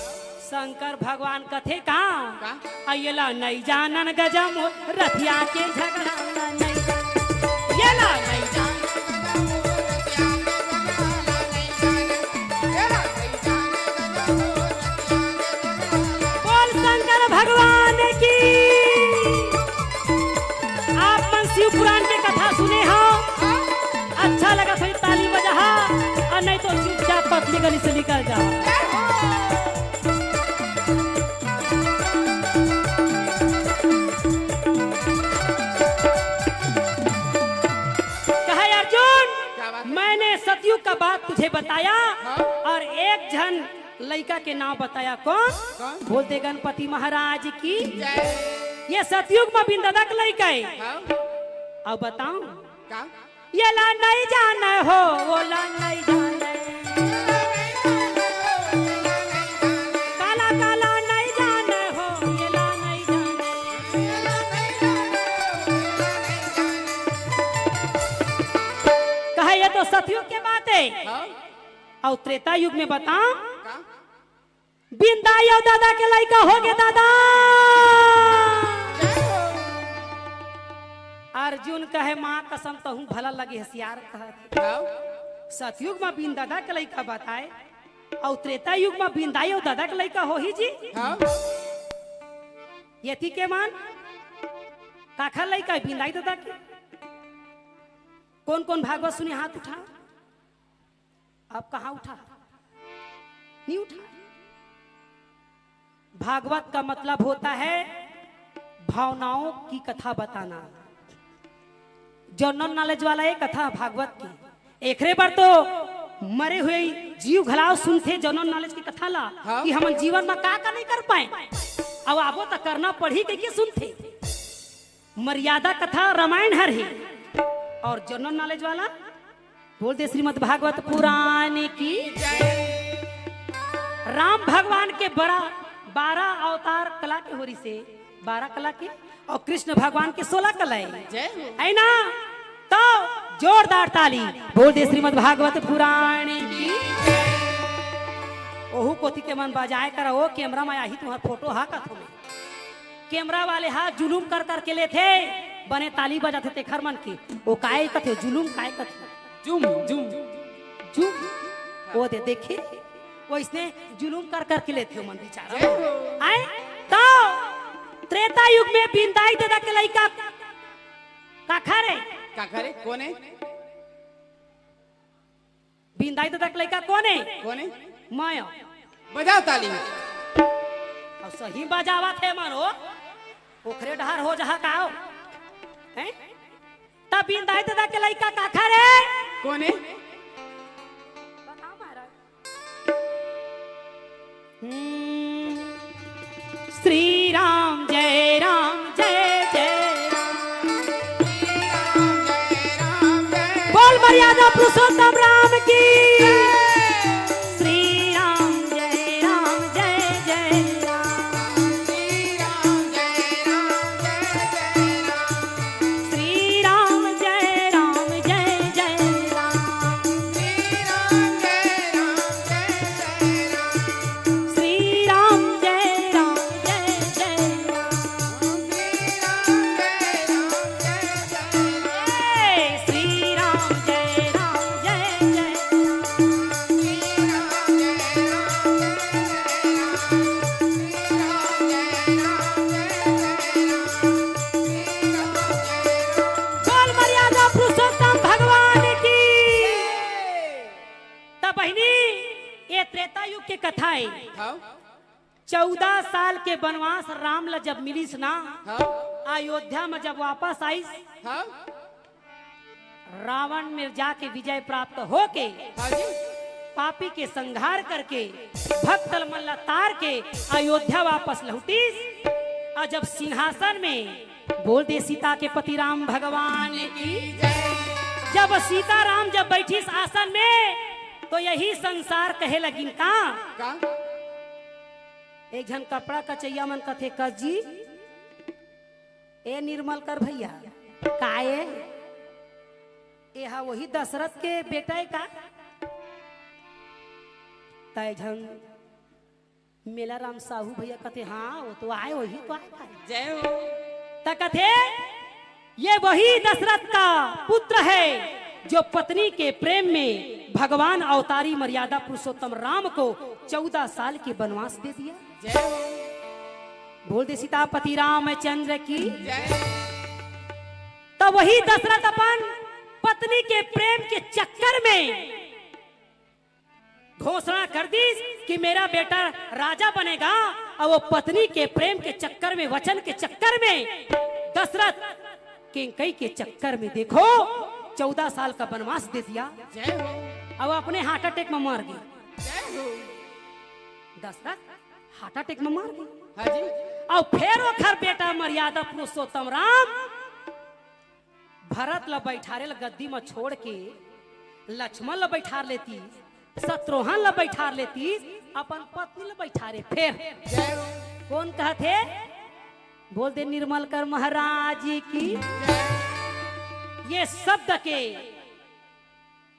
शंकर भगवान कथे का? का? अ, येला नइ जानन गजा मोर रथिया के झगड़ा ला नइ। येला नइ जानन। बोल शंकर भगवान की। आप मन शिव पुराण के कथा सुने हो, अच्छा लगत होही त ताली बजाहा, अउ नइ तो चुपचाप पतली गली से निकल जाहा। कहा, अर्जुन, क्या बात है? मैंने सतयुग का बात तुझे बताया हाँ। और एक झन लइका के नाम बताया। कौन? कौन? बोल दे गणपति महाराज की। जय। ये सतयुग म बिन ददा के लइका हे। हाँ। अब बताऊं? का? येला नइ जाने हो, वोला नइ जाने। काला काला नइ जाने हो, येला नइ जाने। कहे ये तो सतयुग के बात हे। हाँ। अउ त्रेता युग में बताओ, का? बिंदाई अउ ददा के लइका होगे ददा। अर्जुन कहे, माँ कसम, तहूँ भला लगे हसियार कहत। हाँ। सतयुग म बिन ददा के लइका बताए, अउ त्रेता युग म बिंदाई अउ ददा के लइका होही जी। हाँ। यति के मन काखर लइका हे, बिंदाई ददा के? कोन कोन भागवत सुने, हाथ उठा। अब कहाँ उठा? नहीं उठा। भागवत का मतलब होता है भावनाओं की कथा बताना। जनरल नॉलेज वाला ये कथा भागवत की। एकरे बर तो मरे हुए जीव घलाव सुनथे जनरल नॉलेज की कथा ला, हाँ। कि हमन जीवन में का का नहीं कर पाए, अब आबो त करना पड़ही कहिके सुनथे। मर्यादा कथा रामायण हर हे। अउ जनरल नॉलेज वाला बोल दे श्रीमद् भागवत पुराण की। राम भगवान के बरा-, बारह अवतार कला के होरी से, बारह कला के, अउ कृष्ण भगवान के सोलह कला हे। जय हो। है ना? तो जोरदार ताली बोल दे श्रीमद् भागवत पुराण की। ओहू कोती के मन बजाए करा, ओ कैमरा में आही तुम्हार फोटो हा कथो में। कैमरा वाले हा जुलुम कर कर के लेथे, बने ताली बजाथे तेखर मन के। ओ काय कथे, जुलुम काय कथे? जुम, जुम। जुम। ओ दे, देखे, ओइसने जुलुम कर कर के लेथे ओ मन बिचारा। जय हो। आए? तो त्रेता युग में बिंदाई ददा के लइका काखर हे? काखर हे? कोन हे? बिंदाई ददा के लइका कोन हे? कोन हे? मैं। बजाओ ताली। अउ सही बजावत हे मन हो, ओखरे डहर हो जहा का हो? हैं? त बिंदाई ददा के लइका काखर हे? कोन हे? बताओ महाराज। हम्म। श्री राम जय राम जय जय राम। बोल मर्यादा पुरुषोत्तम राम की। श्री राम जय राम जय जय राम। श्री राम जय राम जय जय राम। श्री राम जय राम जय जय राम। श्री राम जय राम जय जय। बोल मर्यादा पुरुषोत्तम भगवान की। त बहिनी, ये त्रेता युग के कथा हे। हाँ। चौदह साल के बनवास राम ला जब मिलिस ना, हाँ। अयोध्या में जब वापस आइस, हाँ। रावण में जाके विजय प्राप्त होके, हाँ जी। पापी के संहार करके, भक्त मन ला तार के अयोध्या वापस लहुटिस। अउ जब सिंहासन में, बोल दे सीता के पति राम भगवान की, जब सीता राम जब बैठिस आसन में, तो यही संसार कहे लगिन का? का? एक झन कपड़ा कचैया मन कथे, "कस जी, ए निर्मल कर भैया, का ए? ए हा वही दशरथ के बेटा ए का?" त एक झन मेला राम साहू भैया कथे, "हाँ, वो तो आए, वही तो आए।" जय हो। त कथे, "ये वही दशरथ का पुत्र है जो पत्नी के प्रेम में भगवान अवतारी मर्यादा पुरुषोत्तम राम को चौदह साल की वनवास दे दिया।" जय हो। बोल दे सीतापति रामचंद्र की। जय। तब वही दशरथ अपन पत्नी के प्रेम के चक्कर में घोषणा कर दीस कि मेरा बेटा राजा बनेगा, और वो पत्नी के प्रेम के चक्कर में, वचन के चक्कर में, दशरथ कैकई के चक्कर में, देखो, चौदह साल का वनवास दे दिया। जय हो। अब अपने हार्ट अटैक में मर गे। जय हो। दशरथ हार्ट अटैक में मर गे। हाँ जी। अब फेर ओखर बेटा मर्यादा पुरुषोत्तम राम भरत ल बैठारे ल गद्दी म छोड़ के लक्ष्मण ल बैठार लेती, शत्रुघ्न ल बैठार लेती, अपन पत्नी ल बैठारे। फेर जय हो। कौन कहथे? बोल दे निर्मल कर महाराज की। जय। ये शब्द के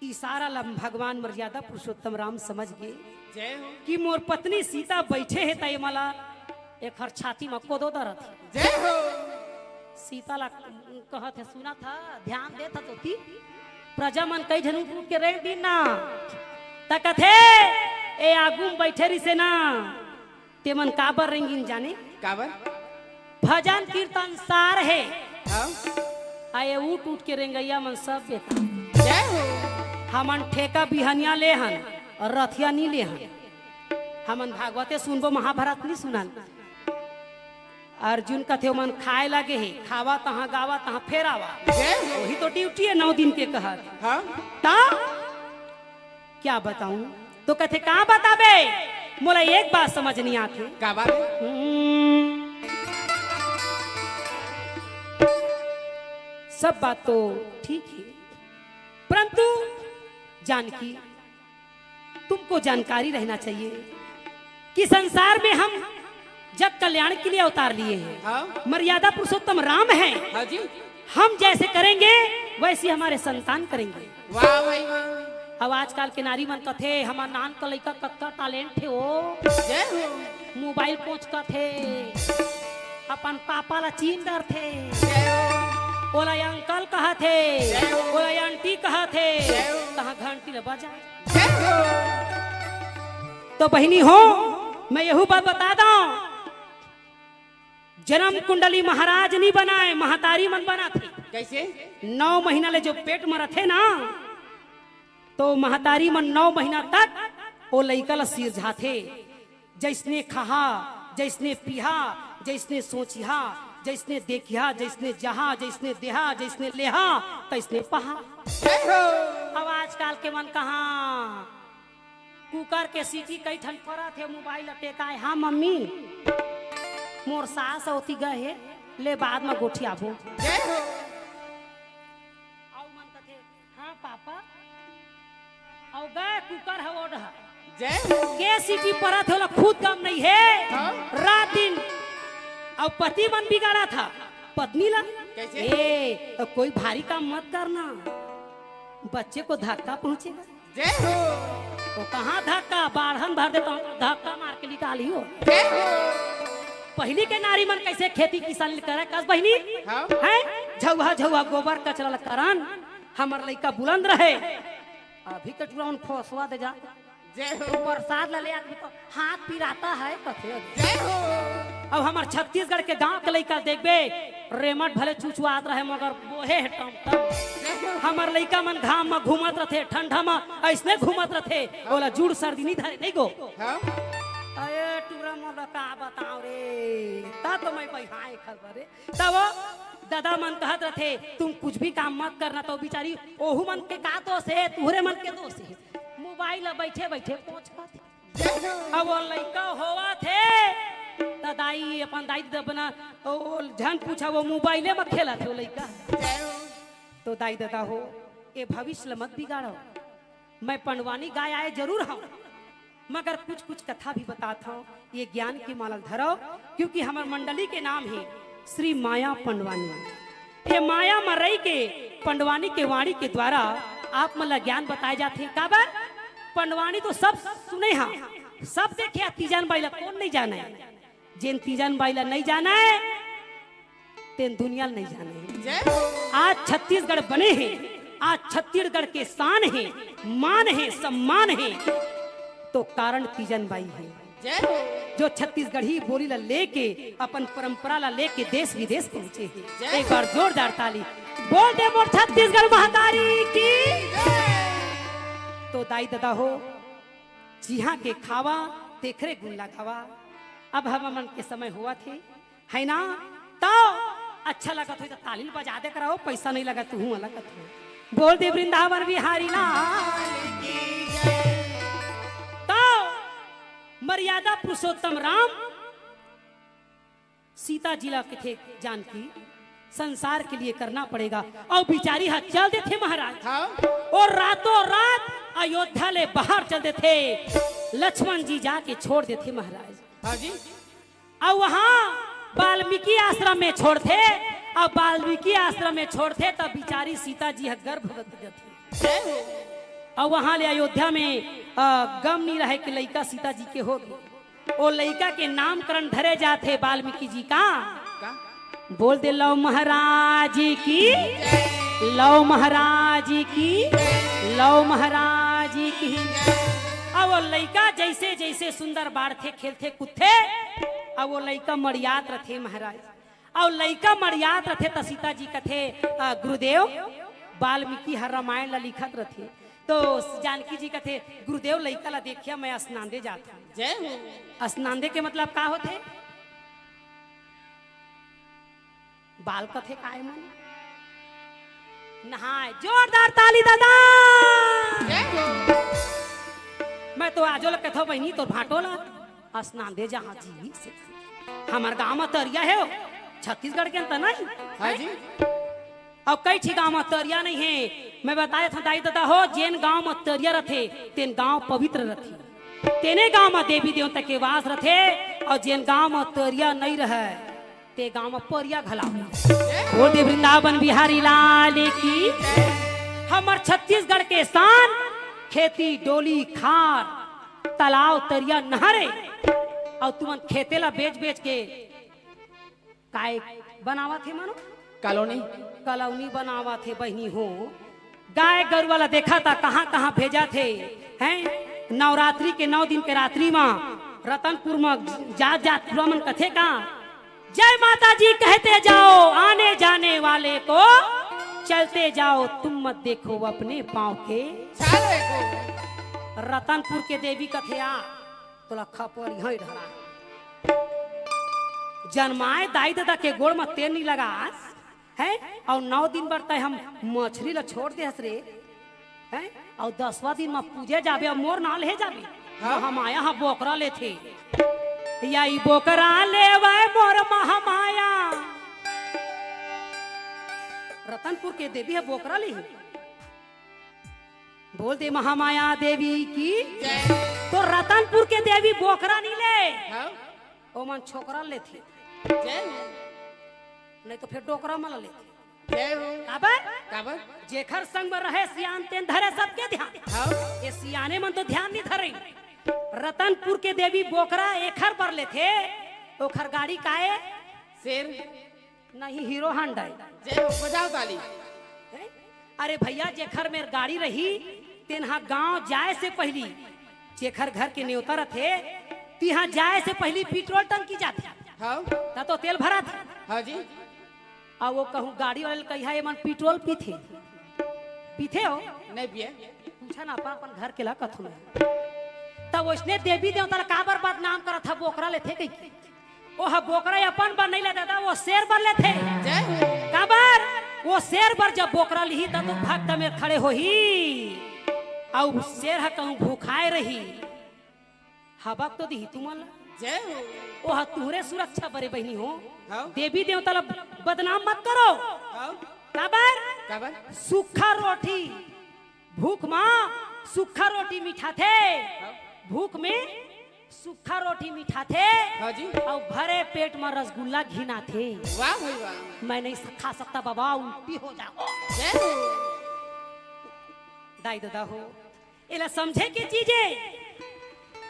इशारा ल भगवान मर्यादा पुरुषोत्तम राम समझ गे। जय हो। कि मोर पत्नी सीता बैठे हे, त ये मला एखर छाती म कोदो दरत हे। जय हो। सीता ला कहत हे, सुनत ह, ध्यान देत ह तोती। प्रजा मन कई झन उठ उठ के रेंग दिन ना। त कथे, ए आगू म बैठे रिसे ना, ते मन काबर रेंगिन जाने? काबर? भजन कीर्तन सार हे। हाँ। आ ये उठ उठ के रेंगइया मन सब बेकार। जय हो। हमन ठेका बिहनिया ले हन और रथिया नी ले हन। हमन भागवते सुनबो, महाभारत नी सुनन। अर्जुन कथे, "ओमन खाए लगे हे, खावा तहाँ, गावा तहाँ, फेर आवा।" जय हो। वही तो ड्यूटी हे नौ दिन के कहत। हाँ। ता क्या बताऊं? तो कथे, "का बताबे? मोला एक बात समझ नहीं आथे।" का बात? हम्म, सब बात तो ठीक है, परंतु जानकी, तुमको जानकारी रहना चाहिए कि संसार में हम जग कल्याण के लिए अवतार लिए हैं। हाँ। मर्यादा पुरुषोत्तम राम हैं। हाँ जी। हम जैसे करेंगे, वैसे हमारे संतान करेंगे। वाह भाई वाह। अब आजकल के नारी मन कथे, "हमर नान का लइका कतका टैलेंट हे ओ।" जय हो। मोबाइल पोंछ कथे, अपन पापा ला चीन डरथे। जय हो। ओला अंकल कहथे, जय हो। ओला आंटी कहथे, जय हो। तहाँ घंटी ला बजा। जय हो। तो बहिनी हो, मैं यहू बात बता दंव, जन्म कुंडली महाराज नी बनाय, महतारी मन बनाथे। कैसे? नौ महीना ले जो पेट म रथे ना, तो महतारी मन नौ महीना तक ओ लइका ल सिरजाथे। जइसने खहा, जइसने पिहा, जइसने सोचिहा, जइसने देखिहा, जइसने जहा, जइसने देहा, जइसने लेहा, तइसने पहा। जय हो। अब आजकल के मन कहाँ कुकर के सीटी कई ठन परत हे, मोबाइल ल टेकाय, "हाँ मम्मी, मोर सास ओती गए हे, ले बाद म गोठियाबो।" जय हो। अउ मन कथे, "हाँ पापा।" अउ गए कुकर ह ओढ़। जय हो। के सीटी परत हे, ओला खुद गम नइ हे। हाँ। रात दिन अउ पति मन बिगाड़त हे पत्नी ला। कैसे? ए, तो कोई भारी काम मत करना, बच्चे को धक्का पहुंचेगा। जय हो। वो कहाँ धक्का, बाढ़न भर देता हूँ, धक्का मार के निकाली हो। जय हो। पहिली के नारी मन कैसे खेती किसानी करे, कस बहिनी? हाँ। हैं? झउहा झउहा गोबर कचरा ल करन, हमर लइका बुलंद रहे। अभी के टुरा मन खोसवा दे जा। जय हो। प्रसाद ला ले आदमी तो हाथ पिराता है कथे। जय हो। अब हमर छत्तीसगढ़ के गांव के लइका देखबे, रेमट भले चुचुआत रहे मगर बोहे हे टमटम। जय हो। हमर लइका मन घाम म घूमत रथे, ठंडा म अइसने घूमत रथे, ओला जुड़ सर्दी नी धरे, नहीं गो। हाँ। अरे टुरा मन ला का बताओ रे, ता तो मैं बइहाए खबर रे। तब ददा मन कहत रथे, "तुम कुछ भी काम मत करना।" तो बिचारी ओहू मन के का दोष हे, तुहरे मन के दोष हे। मोबाइल ला बइठे बइठे पोंछ खाथे। अब वो लइका होवत हे, त दाई, अपन दाई ददा बना, ओ, ओ, झन पूछा, वो मोबाइले म खेलत हे वो लइका। तो दाई ददा हो, ए भविष्य ल मत बिगाड़ो। मैं पंडवानी गाय आए जरूर हूँ, मगर कुछ कुछ कथा भी बतात हूँ। ये ज्ञान की माला धरो, क्योंकि हमर मंडली के नाम है श्री माया पंडवानी। ये माया म रही के पंडवानी के वाणी के द्वारा आप मन ला ज्ञान बताए जाथे। काबर? पंडवानी तो सब सुने हा, सब देखे हा, तीजन बाई ला कौन नहीं जाने? जेन तीजन बाई ला नहीं जाने, तेन दुनिया ल नहीं जाने। आज छत्तीसगढ़ बने हे, आज छत्तीसगढ़ के शान हे, मान हे, सम्मान हे, तो कारण तीजन बाई हे, जो छत्तीसगढ़ी बोली ला लेके, अपन परंपरा ला लेके देश विदेश पहुंचे हे। एक बार जोरदार ताली बोल दे मोर छत्तीसगढ़ महतारी की। तो दाई ददा हो, जिहाँ के खावा, तेखरे गुण लगावा। अब हमन के समय होवत हे, है ना? तो अच्छा लगत हो तो ताली बजा दे कराओ, पैसा नहीं लगत, तुहूँ लगत हो। बोल दे वृंदावन बिहारी लाल की जय। तो मर्यादा पुरुषोत्तम राम सीता जी ला कथे जानकी, संसार के लिए करना पड़ेगा। और बिचारी हा चल देथे महाराज। हाँ। और रातों रात अयोध्या ले बाहर चल देथे। लक्ष्मण जी जाके छोड़ देथे महाराज। हाँ जी। अउ वहां वाल्मीकि आश्रम में छोड़थे, अउ वाल्मीकि आश्रम में छोड़थे, तब बिचारी सीता जी ह गर्भवती रथे। जय हो। अउ वहां ले अयोध्या में, अ, गम नहीं रहे कि लइका सीता जी के हो गे। ओ लइका के नामकरण धरे जाथे वाल्मीकि जी का। का? बोल दे, "लव महाराज की, लव महाराज की, लव महाराज की।" अब वो लइका जैसे जैसे सुंदर बाढ़थे, खेलथे, कूदथे, अब वो लइका मड़ियात रथे महाराज। अब लइका मड़ियात रथे त सीता जी कथे, "अ, गुरुदेव, वाल्मीकि हर रामायण ला लिखत रथे।" तो जानकी जी कथे, "गुरुदेव, लइका ला देखिया, मैं स्नान दे जात हूँ।" जय हो। स्नान दे के मतलब का होथे? बाल कथे काय मन? नहाए। जोरदार ताली दादा। जय हो। मैं तो आजो ल कथो बहिनी तोर भाटो ला स्नान दे जहाँ जी से। हमर गांव म तरिया हे, छत्तीसगढ़ के अंत नहीं। हाँ जी। अउ कई ठी गांव म तरिया नहीं हे। मैं बताए था दाई ददा हो, जेन गांव म तरिया रथे, तेन गांव पवित्र रथे। तेने गांव म देवी देवता के वास रथे, अउ जेन गांव म तरिया नहीं रहे, ते गांव म परिया घला। बोल दे वृंदावन बिहारी लाल की। हमर छत्तीसगढ़ के शान, खेती, डोली, खार, तालाब, तरिया, नहरे, अउ तुमन खेते ला बेच बेच के काय बनावत हे मानो? कॉलोनी। कॉलोनी बनावत हे बहिनी हो। गाय गरुवा ला देखा था, कहाँ कहाँ भेजा थे, हैं? नवरात्रि के नौ दिन के रात्रि मा रतनपुर मा जात जात पूरा मन कथे का, "जय माता जी कहते जाओ, आने जाने वाले को चलते जाओ, तुम मत देखो अपने पाँव के छाले को।" रतनपुर के देवी कथे आ, तोला खपरी हई ढला। जनमाए दाई ददा के गोड़ म तेल नी लगास, हैं? अउ नौ दिन बर तय हम मछरी ला छोड़ दे हस रे, हैं? अउ दसवां दिन म पूजे जाबे, अउ मोर नाल हे जाबे। हाँ। महामाया ह बोकरा लेथे। या ई बोकरा लेवे मोर महामाया। रतनपुर के देवी ह बोकरा लेही। बोल दे महामाया देवी की। जय। तो रतनपुर के देवी बोकरा नहीं ले। हाँ। ओमन छोकरा लेथे। जय हो। नहीं तो फिर डोकरा मन लेथे। जय हो। काबर? काबर? जेखर संग में रहे सियान तेन धरे सबके ध्यान। हाँ। ये सियाने मन तो ध्यान नहीं धरे। रतनपुर के देवी बोकरा एखर बर लेथे, ओखर गाड़ी काए? शेर। नहीं, हीरो हांडा। जय हो, बजाओ ताली। हैं? अरे भैया, जेखर मेर गाड़ी रही, तेन हा गांव जाए से पहली, जेखर घर के नेवता रथे, तिहा जाए से पहली पेट्रोल टंकी जाथे। हाँ। त तो तेल भराथे। हाँ जी। अउ वो कहूँ गाड़ी वाले ल कहिहा, "एमन पेट्रोल पीथे?" पीथे हो? नहीं पिए। पूछा ना, अपन, अपन घर के ला कथू ना। त वइसने देवी देवता ला काबर बदनाम करत हा, बोकरा लेथे कहिके? ओह बोकरा अपन बर नहीं ले दादा, वो शेर बर लेथे। जय हो। काबर? वो शेर बर जब बोकरा लिही, तब तो भक्त मेर खड़े होही। अउ शेर ह कहूँ भूखाए रही, हबक तो दिही तुमन ला। जय हो। ओह तुहरे सुरक्षा बरे बहिनी हो। हाँ। देवी देवता ला बदनाम मत करो। हाँ। काबर? काबर? सूखा रोटी भूख मा सूखा रोटी मिठाथे, भूख में सूखा रोटी मिठाथे, हाँ जी। अउ भरे पेट म रसगुल्ला घिनाथे। वाह भाई वाह। मैं नहीं खा सकता बाबा, उल्टी हो जाओ। जय हो। दाई ददा हो, एला समझे के चीज हे।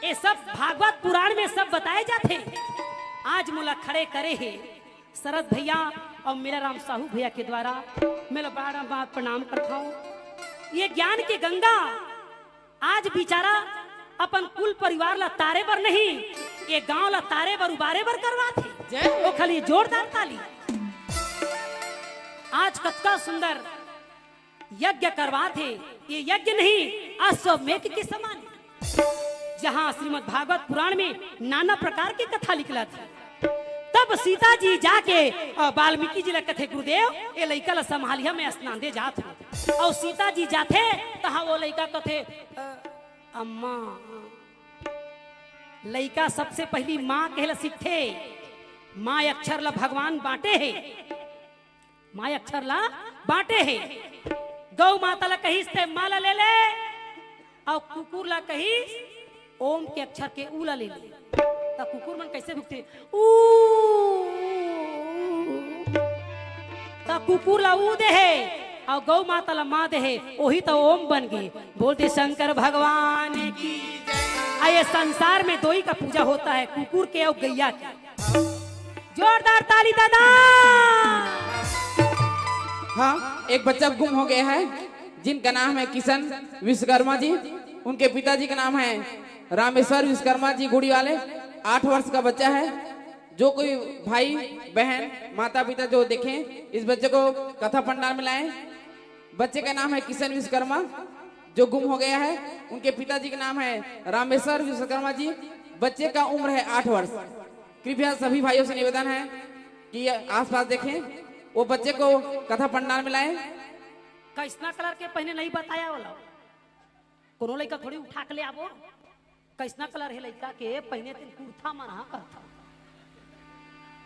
ये सब भागवत पुराण में सब बताए जाथे। आज मोला खड़े करे हे शरद भैया अउ मेलाराम साहू भैया के द्वारा, मैं ला बार बार प्रणाम करता हूँ। ये ज्ञान के गंगा आज बिचारा अपन कुल परिवार ला तारे बर नहीं, ये गांव ला तारे बर उबारे बर करवाथे। जय हो। ओ खाली जोरदार ताली। आज कतका सुंदर यज्ञ करवाथे। ये यज्ञ नहीं, अश्वमेध के समान, जहाँ श्रीमद् भागवत पुराण में नाना प्रकार के कथा निकलत हे। तब सीता जी जाके, अ, वाल्मीकि जी ला कथे, "गुरुदेव, ये लइका ला संभालिया, मैं स्नान दे जात हूँ।" अउ सीता जी जाथे, तहाँ वो लइका कथे, "अ, अम्मा।" लइका सबसे पहली माँ कहे ला सीखथे। माँ अक्षर ला भगवान बांटे हे। माँ अक्षर ला बांटे हे। गौ माता ला कहिस, "ते माँ ला ले ले," अउ कुकुर ला कहिस, "ओम के अक्षर के ऊ ला ले ले।" त कुकुर मन कैसे भुकथे? "ऊ।" त कुकुर ला ऊ दे हे, अउ गौ माता ला माँ दे हे, ओही त ओम बन गे। बोल दे शंकर भगवान की। आ, ये संसार में दोई का पूजा होता है, कुकुर के अउ गैया के। जोरदार ताली दादा। हाँ, एक बच्चा गुम हो गया है, जिनका नाम है किशन विश्वकर्मा जी। उनके पिताजी का नाम है रामेश्वर विश्वकर्मा जी, गुड़ी वाले, आठ वर्ष का बच्चा है। जो कोई भाई, बहन, माता, पिता जो देखें, इस बच्चे को कथा पंडाल में लाएं। बच्चे का नाम है किशन विश्वकर्मा, जो गुम हो गया है। उनके पिताजी का नाम है रामेश्वर विश्वकर्मा जी। बच्चे का उम्र है आठ वर्ष। कृपया सभी भाइयों से निवेदन है कि ये आसपास देखें, वो बच्चे को कथा पंडाल में लाएं। कैसना कलर के पहने नहीं बताया वाला, कोनो लइका थोड़ी उठा के ले आबो। कैसना कलर हे लइका के पहने, तेन कुर्ता मन हा कहता।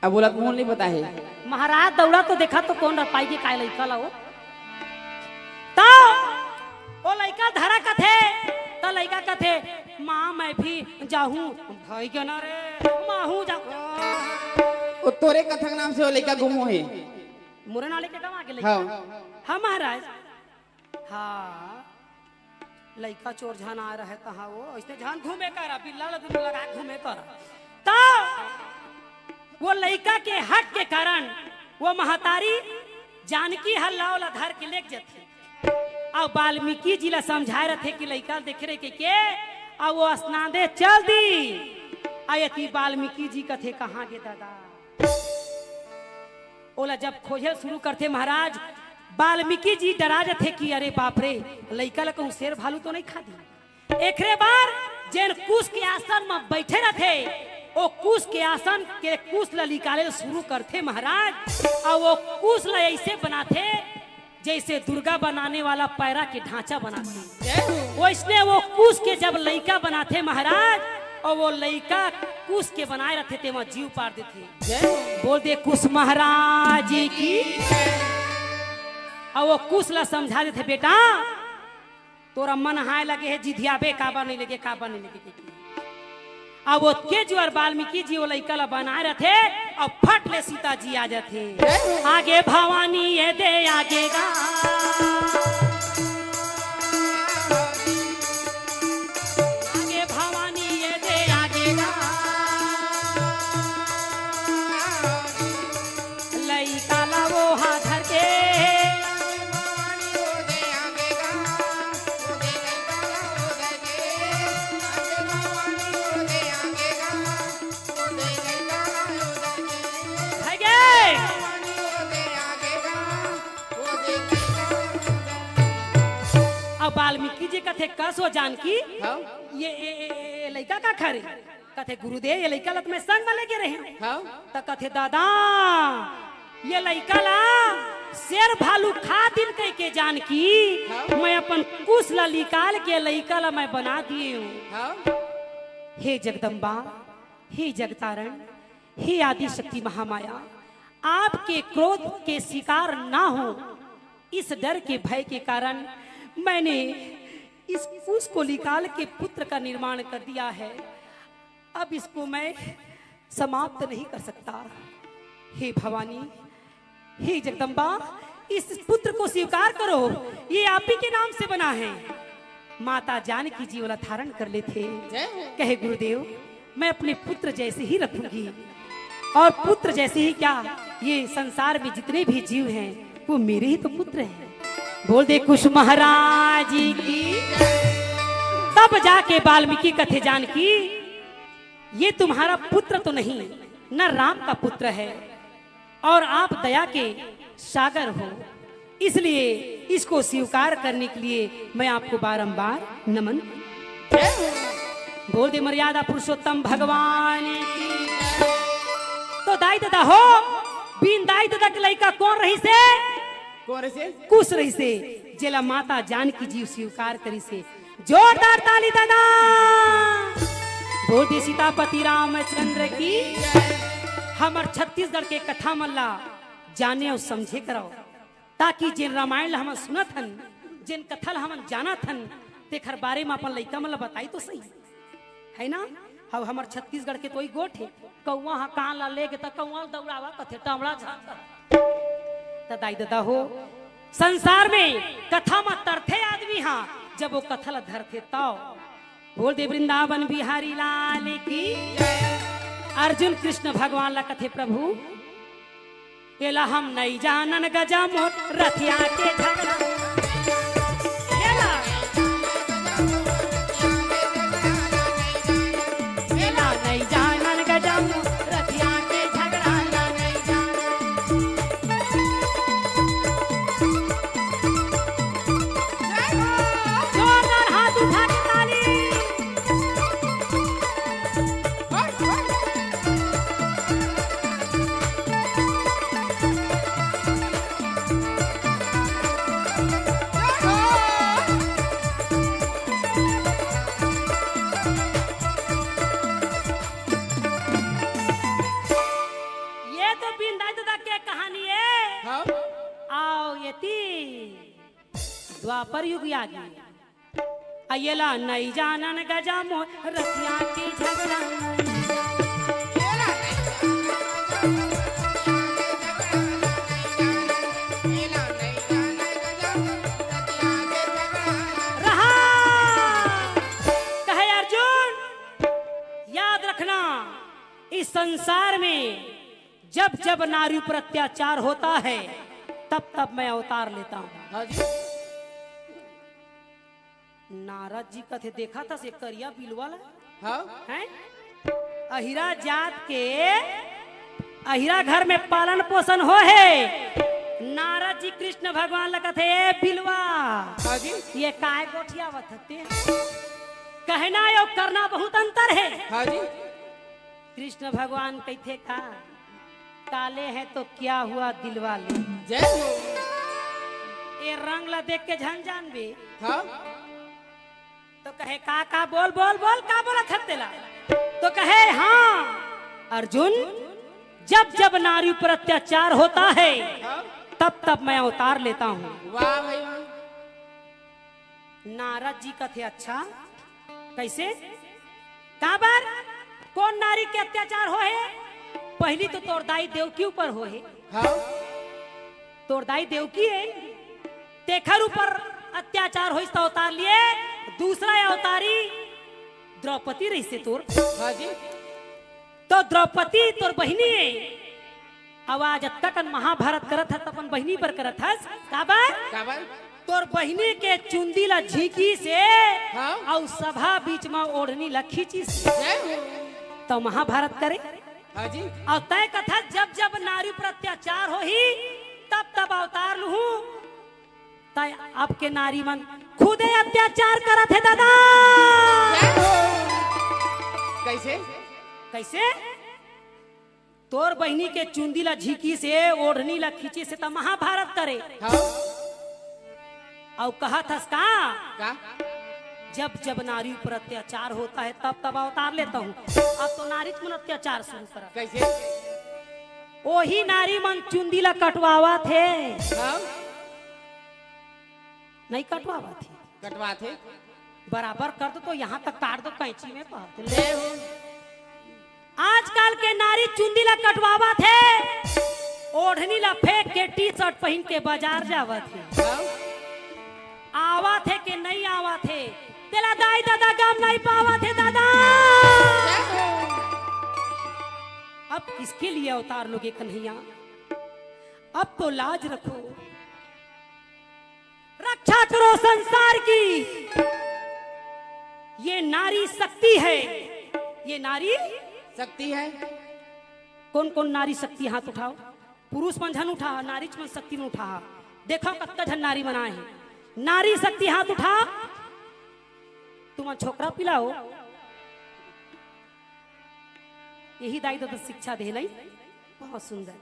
अब बोला, मुंह नहीं पता है। महाराज दौड़ा तो देखा तो कौन रपाई के काय लइका ला वो। तो वो लइका धरा कथे, त लइका कथे, "माँ, मैं भी जाहूँ।" भाई के ना रे, माँ हूँ जाहूँ। वो तोरे कथा के नाम से वो लइका गुम होहे। मोरे नाले के गवा के लइका। हाँ। हाँ महाराज। हाँ, लइका चोर झन आ रहे तहाँ वो, ऐसे झन घूमे करा, बिल्ला ल दुनू लगा घूमे करा। त वो लइका के हट के कारण वो महतारी जानकी ह लाव ला धर के लेग जथे। अउ वाल्मीकि जी ला समझाए रथे कि लइका ल देखे रहे के, के, अउ वो स्नान दे चल दी। अउ एती वाल्मीकि जी कथे, "कहाँ गे दादा?" ओला जब खोजे शुरू करथे महाराज, वाल्मीकि जी डरा जथे कि अरे बाप रे, लइका ला कहूँ शेर भालू तो नहीं खा दी। एकरे बर जेन कुश के आसन म बैठे रथे, ओ कुश के आसन के कुश ला निकाले शुरू करथे महाराज, अउ वो कुश ला ऐसे बनाथे जैसे दुर्गा बनाने वाला पैरा के ढांचा बनाथे। जय हो। वैसने वो कुश के जब लइका बनाथे महाराज, अउ वो लइका कुश के बनाए रथे, तेमा जीव पार देथे। जय हो। बोल दे कुश महाराज की। अउ वो कुश ला समझा देथे, "बेटा, तोरा मन हाय लगे हे, जिधियाबे, काबर नहीं लगे, काबर नहीं लगे।" अब ओतके जुआर वाल्मीकि जी वो लइका ला बनाए रथे, अउ फट ले सीता जी आ जाथे। आगे भवानी ये दे आगे गा, आगे भवानी ये दे आगे गा, लइका ला वो हाथ धर के। भगे। अब वाल्मीकि जी कथे, "कस हो जानकी, हाँ। ये, ये, ये, ये लइका का खा रे?" कथे, "गुरुदेव, ये लइका ला त मैं संग म लेगे रहेंव।" हाँ। त कथे, "दादा, ये लइका ला शेर भालू खा दिन कहिके जानकी, हाँ। मैं अपन कुश ला निकाल के लइका ला मैं बना दिए हूँ।" हाँ। हे जगदम्बा, हे जगतारण, हे आदि शक्ति महामाया, आपके क्रोध के शिकार ना हो, इस डर के भय के कारण मैंने इस कुश को निकाल के पुत्र का निर्माण कर दिया है, अब इसको मैं समाप्त नहीं कर सकता। हे भवानी, हे जगदम्बा, इस पुत्र को स्वीकार करो, ये आप ही के नाम से बना है। माता जानकी जी वाला धारण कर लेते। कहे गुरुदेव, मैं अपने पुत्र जैसे ही रखूंगी, और पुत्र जैसे ही क्या, ये संसार में जितने भी जीव हैं, वो मेरे ही तो पुत्र हैं। बोल दे कुश महाराज की। तब जाके वाल्मीकि कथे जानकी, ये तुम्हारा पुत्र तो नहीं, न राम का पुत्र है, और आप दया के सागर हो, इसलिए इसको स्वीकार करने के लिए मैं आपको बारंबार नमन। बोल दे मर्यादा पुरुषोत्तम भगवान की। तो दाई ददा हो, बिन दाई ददा के लइका कोन रहिसे? कोन रहिसे? कुश रहिसे, जेला माता जानकी जी स्वीकार करिसे। जोरदार ताली ददा। बोल दे सीतापति रामचंद्र की। हमर छत्तीसगढ़ के कथा मन ला जाने अउ समझे करव, ताकि जेन रामायण ला हमन सुनत हन, जेन कथा ला हमन जानत हन, तेखर बारे म अपन लइका मन ला बताई तो सही, है ना? अब हमर छत्तीसगढ़ के तो ई गोठ हे, कौवा ह कान ला लेगे त कौवा ल दौड़ावा कथे, टमड़ा झांसा। त दाई ददा हो, संसार में कथा म तरथे आदमी ह, जब वो कथा ला धरथे तव। बोल दे वृंदावन बिहारी लाल की। अर्जुन कृष्ण भगवान ला कथे, प्रभु, एला हम नइ जानन गजा मोर रथिया के झगड़ा। एला, एला नइ जानन गजा मोर रथिया के झगड़ा ला नइ जानन। जोरदार हाथ उठा के ताली। ये तो बिंदाई ददा के कहानी हे। हाँ। अउ एती द्वापर युग आगे। अयला नइ जानन गजा मोर रतिया के झगड़ा। रहा। कहे अर्जुन, याद रखना, इस संसार में जब जब नारी पर अत्याचार होता है, तब तब मैं अवतार लेता हूँ। हाँ जी। नारद जी कथे, "देखा था से करिया बिलवा ला?" हाँ। हैं? अहिरा जात के, अहिरा घर में पालन पोषण हो हे। नारद जी कृष्ण भगवान ला कथे, "ए बिलवा, हाँ जी। ये काय गोठियावत हते?" कहना अउ करना बहुत अंतर हे। हाँ जी। कृष्ण भगवान कहिथे का, "काले हैं तो क्या हुआ दिलवा ले।" जय हो। ए रंग ला देख के झन जानबे। हाँ। तो कहे, "का, का, बोल, बोल, बोल, का बोलत हस तेला?" तो कहे, "हाँ, अर्जुन, जब जब नारी पर अत्याचार होता है, हाँ। तब तब मैं अवतार लेता हूँ।" वाह भाई वाह। नारद जी कथे, "अच्छा, कइसे? काबर? कोन नारी के अत्याचार हो हे? पहिली तो तोर दाई देवकी ऊपर हो हे।" हाँ। तोर दाई देवकी हे, तेखर ऊपर अत्याचार होइस त अवतार लिए। दूसरा अवतारी द्रौपदी रहिसे तोर। हाँ जी। तो द्रौपदी तोर बहिनी हे। अउ आज अतका कन महाभारत करत हस, त अपन बहिनी बर करत हस। काबर? काबर? तोर बहिनी के चुंदी ला झींकिस हे, हाँ। अउ सभा बीच म ओढ़नी ला खींचिस हे। जय हो। त महाभारत करे। हाँ जी। अउ तैं कथस, "जब जब नारी पर अत्याचार होही, तब तब अवतार लूहूँ।" तैं अब के नारी मन खुदे अत्याचार करत हे ददा। जय हो। कइसे? कइसे? तोर बहिनी के चुंदी ला झींकिस हे, ओढ़नी ला खींचिस हे, त महाभारत करे। हाँ। अउ कहत हस का? का? "जब जब नारी पर अत्याचार होता है, तब तब अवतार लेता हूँ।" अब तो नारीच मन अत्याचार शुरू करत। कइसे? ओही नारी मन चुंदी ला कटवावत हे। हाँ। नइ कटवावत हे। कटवाथे। बराबर कर दो तो यहाँ तक काट दो कैंची में, कहत ले। आजकल के नारी चुंदी ला कटवावत हे, ओढ़नी ला फेंक के टी शर्ट पहिन के बाजार जावत हे। आवत हे के नहीं आवत हे, तेला दाई ददा गम नहीं पावत हे दादा। अब किसके लिए अवतार लोगे कन्हैया? अब तो लाज रखो, रक्षा करो संसार की। ये नारी शक्ति है, ये नारी शक्ति है। कौन कौन नारी शक्ति, हाथ उठाओ। पुरुष मन झन उठा, नारी मन शक्ति मन उठा। देखो कतका झन नारी मन आए हे। नारी शक्ति हाथ उठा। तुमन छोकरा पिलाओ। यही दाई ददा शिक्षा दे नहीं। बहुत सुंदर।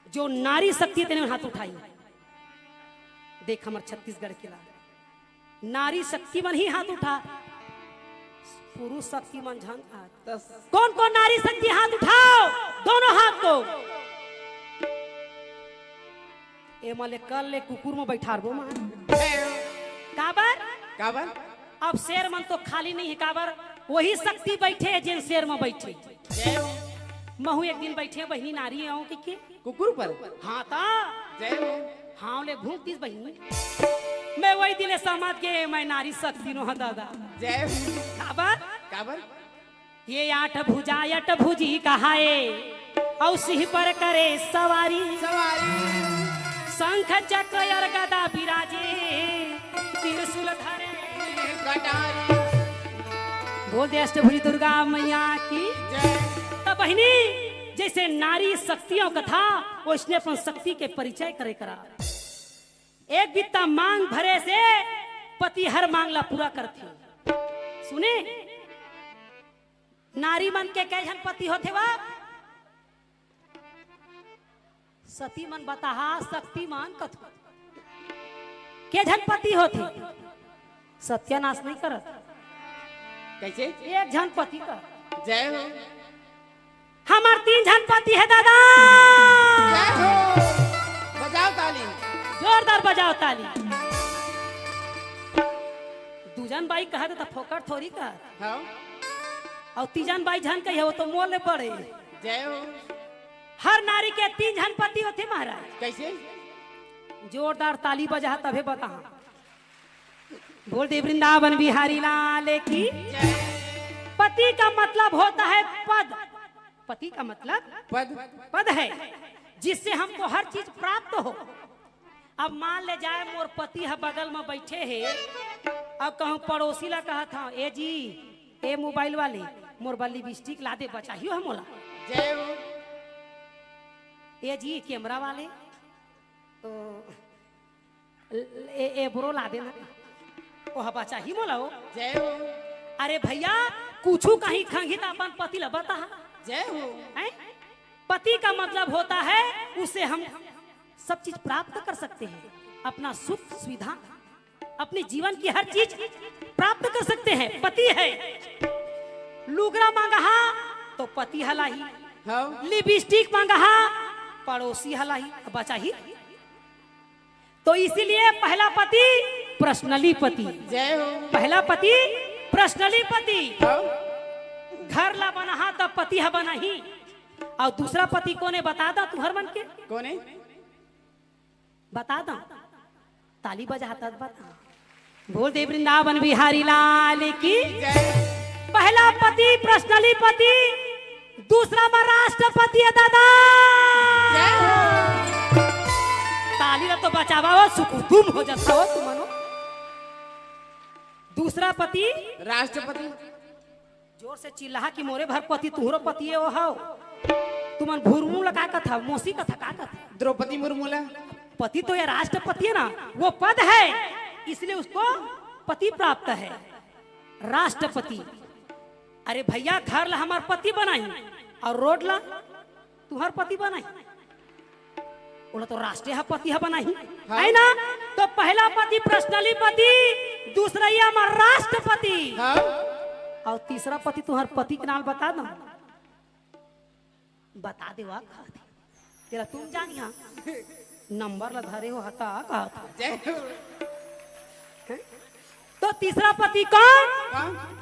जो नारी शक्ति तेने हाथ उठाई। देख हमर छत्तीसगढ़ के ला। नारी शक्ति मन ही हाथ उठा, पुरुष शक्ति मन झन हाथ। कौन कौन नारी शक्ति हाथ उठाओ, दोनों हाथ को। ए मले कल ले कुकुर में बैठारबो मां। काबर? काबर? अब शेर मन तो खाली नहीं है, काबर? वही शक्ति बैठे है जेन शेर में बैठे। महू एक दिन बैठे बहिनी नारी आऊं के, के? कुकुर पर? हाँ ता। जय हो। हाँ ले भूख दिस बहिनी। मैं वही दिले समझ के मैं नारी शक्ति नो हूँ दादा। जय हो। काबर? काबर? ये आठ भुजा अट भुजी कहाए, औ सिंह पर करे सवारी। सवारी। शंख चक्र और गदा विराजे, त्रिशूल धरे कटारी। बोल दे अष्टभुजी दुर्गा मैया की। जय। त बहिनी, जैसे नारी शक्तियों कथा, वैसने अपन शक्ति के परिचय करे करा। एक बित्ता मांग भरे से पति हर मांग ला पूरा करथे। सुने, नारी मन के कै झन पति होथे वा? सती मन बताहा, शक्तिमान कथो। के झन पति होथे? सत्यानाश नहीं करत। कैसे? एक झन पति का। जय हो। हमर तीन झन पति हे दादा। जय हो। बजाओ ताली। जोरदार बजाओ ताली। दू झन बाई कहत त फोकट थोरी कहत। हाँ। अउ तीजन बाई झन कही, वो तो मोर ले बड़े। जय हो। हर नारी के तीन झन पति होथे महाराज। कैसे? जोरदार ताली बजा तभे बता। बोल दे वृंदावन बिहारी लाल की। जय। पति का मतलब होता है पद। पति का मतलब पद। पद है, जिससे हमको हर चीज प्राप्त हो। अब मान ले जाए मोर पति ह बगल में बैठे हे, अब कहूँ पड़ोसी ला कहत हूँ, "ए जी, ए मोबाइल वाले, मोर बर लिपस्टिक ला दे, बचाही हो मोला।" जय हो। "ए जी, कैमरा वाले, तो ए, ए ब्रो ला देना।" ओह बचाही मोला हो। जय हो। अरे भैया, कुछु कहीं खंगी त अपन पति ला बता। जय हो। हैं? पति का मतलब होता है, उससे हम सब चीज प्राप्त कर सकते हैं, अपना सुख सुविधा, अपने जीवन की हर चीज प्राप्त कर सकते हैं। पति है, लुगरा मांगहा तो पति ह लाही, हाँ। लिपस्टिक मांगहा पड़ोसी ह लाही, बचाही। तो इसीलिए पहला पति पर्सनली पति। जय हो। पहला पति पर्सनली पति। हाँ। घर ला बनाहा तब पति ह बनाही। अउ दूसरा पति कोने बता दा तुहर मन के? कोने? बता दा। ताली बजा तब बता। बोल दे वृंदावन बिहारी लाल की। जय। पहला पति पर्सनली पति, दूसरा में राष्ट्रपति है दादा। जय हो। ताली ला तो बजावा हो, सुकुतुम हो जाता हो तुमनो। दूसरा पति राष्ट्रपति। जोर से चिल्लाहा कि मोरे भर पति तुहरो पति है वो हो। तुमन भुरमू ला का कथा, मौसी कथा का कथा? द्रौपदी मुर्मू ला। पति तो ये राष्ट्रपति है ना, वो पद है, इसलिए उसको पति प्राप्त है, राष्ट्रपति। अरे भैया, घर ला हमार पति बनाही अउ रोड ला तुहर पति बनाही। ओला तो राष्ट्र ह पति ह बनाही, हाँ। है ना? तो पहला पति पर्सनली पति, दूसरा ये हमार राष्ट्रपति। हाँ। अउ तीसरा पति तुहर पति के नाम बता दो। बता दे वा कहत हे। तेरा तुम जानिया। नंबर ला धरे हो हता कहत हे। जय हो। हैं? तो तीसरा पति कौन? हाँ?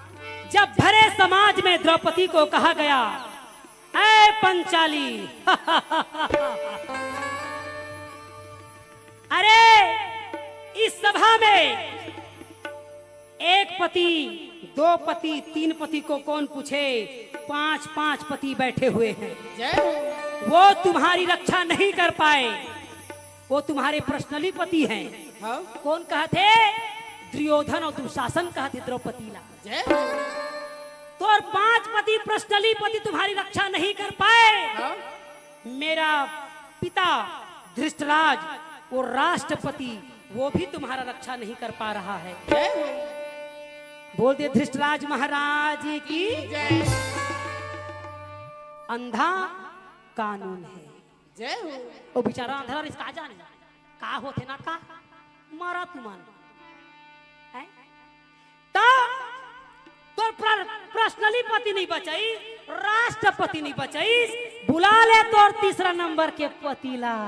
जब भरे समाज में द्रौपदी को कहा गया, "ऐ पंचाली, अरे, इस सभा में एक पति, दो पति, तीन पति को कौन पूछे? पांच पांच पति बैठे हुए हैं। जय हो। वो तुम्हारी रक्षा नहीं कर पाए, वो तुम्हारे पर्सनली पति हैं।" हाँ। कौन कहत हे? दुर्योधन और दुशासन कहत हे द्रौपदी ला। जय हो। तो और पांच पति, पर्सनली पति तुम्हारी रक्षा नहीं कर पाए। हाँ। मेरा पिता धृष्टराज, वो राष्ट्रपति, वो भी तुम्हारा रक्षा नहीं कर पा रहा है। जय हो। बोल दे धृष्टराज महाराज की। जय। अंधा कानून है। जय हो। वो बेचारा अंधरा रिस का जाने का होथे ना का, मरा तुमन। हैं? त तोर प्र-, पर्सनली पति नहीं बचाई, राष्ट्रपति नहीं बचाई, बुला ले तोर तीसरा नंबर के पति ला।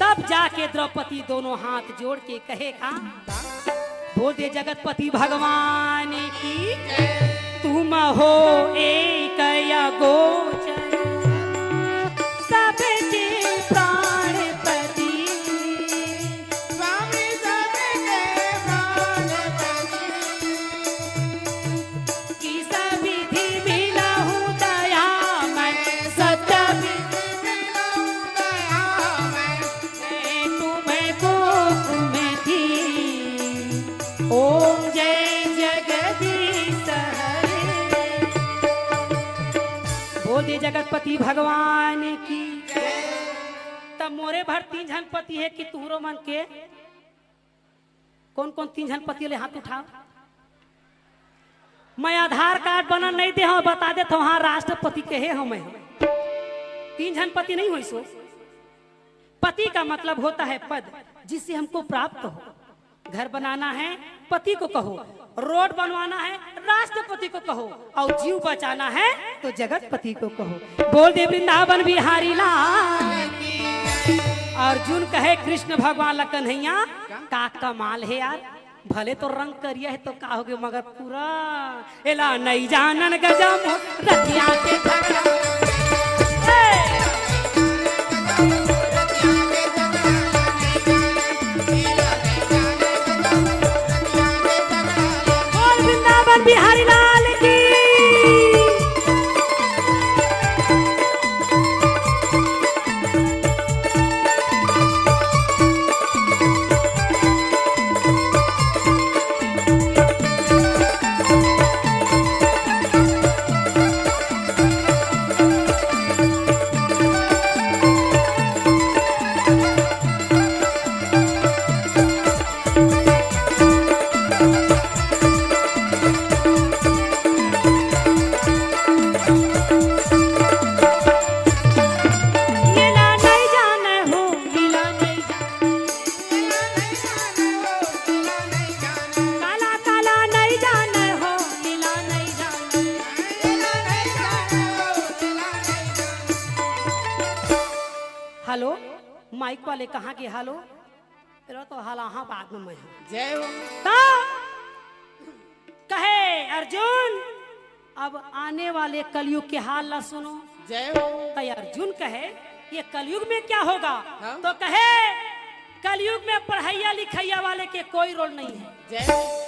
तब जाके द्रौपदी दोनों हाथ जोड़ के कहे का, बोल दे जगतपति भगवान की, "तुम हो एक अगोचर, सबके प्राणपति।" स्वामी सबके प्राणपति। कि सविधि मिलहु दयामय, सत्य विधि मिलहु दयामय। मैं तुम्हें को कुमति। ओम जय जगदीश हरे। बोल दे जगतपति भगवान की। तब मोरे भर तीन झन पति हे कि तुहरो मन के? कौन कौन तीन झन पति ले हाथ उठाओ। मैं आधार कार्ड बना नहीं दे हूं, बता देता हूं, हाँ, राष्ट्रपति के हे हूं मैं। तीन झन पति नहीं होइस हो। पति का मतलब होता है पद, जिससे हमको प्राप्त हो। घर बनाना है, पति को कहो। रोड बनवाना है, राष्ट्रपति को कहो। और जीव बचाना है, तो जगतपति को कहो। बोल दे वृंदावन बिहारी लाल। अर्जुन कहे कृष्ण भगवान ला, "कन्हैया, का कमाल हे यार, भले तो रंग करिया हे तो का होगे, मगर पूरा एला नइ जानन गजम रतिया के झगड़ा।" ए! बोल वृंदावन बिहारी लाल की। हेलो, माइक वाले कहाँ गे? हेलो, तेरा तो हाल आहा बाद में मैं हूँ। जय हो। तो कहे अर्जुन, अब आने वाले कलयुग के हाल ला सुनो। जय हो। तो अर्जुन कहे, "ये कलयुग में क्या होगा?" हाँ। तो कहे, "कलयुग में पढ़ैया लिखैया वाले के कोई रोल नहीं है।" जय हो।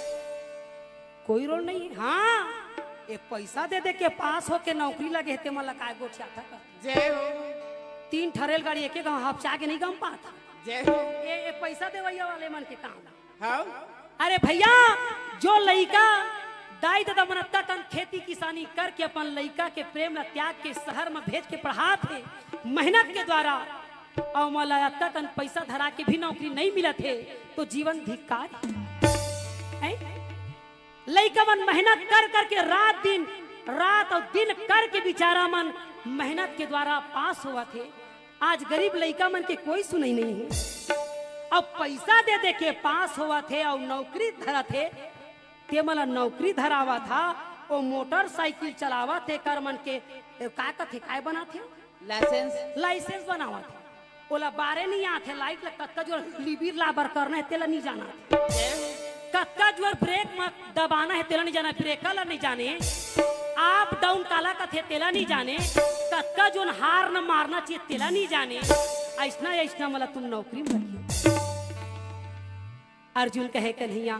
कोई रोल नहीं है। हाँ, ये पैसा दे दे के पास होके नौकरी लगे हे, ते मन ला काय गोठियाथा का? जय हो। तीन ठा रेलगाड़ी एक एक गाँव हपचा के नहीं गम पाता। जय हो। ये, ये पैसा देवैया वाले मन के काम। हाँ। अरे भैया, जो लइका दाई ददा मन अतका कन खेती किसानी करके अपन लइका के प्रेम ला त्याग के शहर में भेज के पढ़ात हे मेहनत के द्वारा, अउ मोला अतका कन पैसा धरा के भी नौकरी नहीं मिलत हे, तो जीवन धिक्कार हे। लइका मन मेहनत कर करके रात दिन, रात अउ दिन करके बेचारा मन मेहनत के द्वारा पास होवत हे। आज गरीब लइका मन के कोई सुनई नहीं हे। अब पैसा दे दे के पास होवत हे अउ नौकरी धरत हे, ते मन ला नौकरी धरावत हा, ओ मोटरसाइकिल चलावत हे, कर मन के, ए, का कथे, काय बनात हे? लाइसेंस। लाइसेंस बनावत हे। ओला बारे नहीं आत हे, लाइट ला कतका जोर लिबिर लाबर करना हे, तेला नहीं जानत हे। कतका जोर ब्रेक म दबाना हे, तेला नइ जाने, ब्रेकर ला नइ जाने, अप डाउन काला कथे, तेला नइ जाने, कतका जोर हार्न मारना चाहिए, तेला नइ जाने। अइसना, अइसना मला तुम नौकरी म रखियो। अर्जुन कहे, "कन्हैया,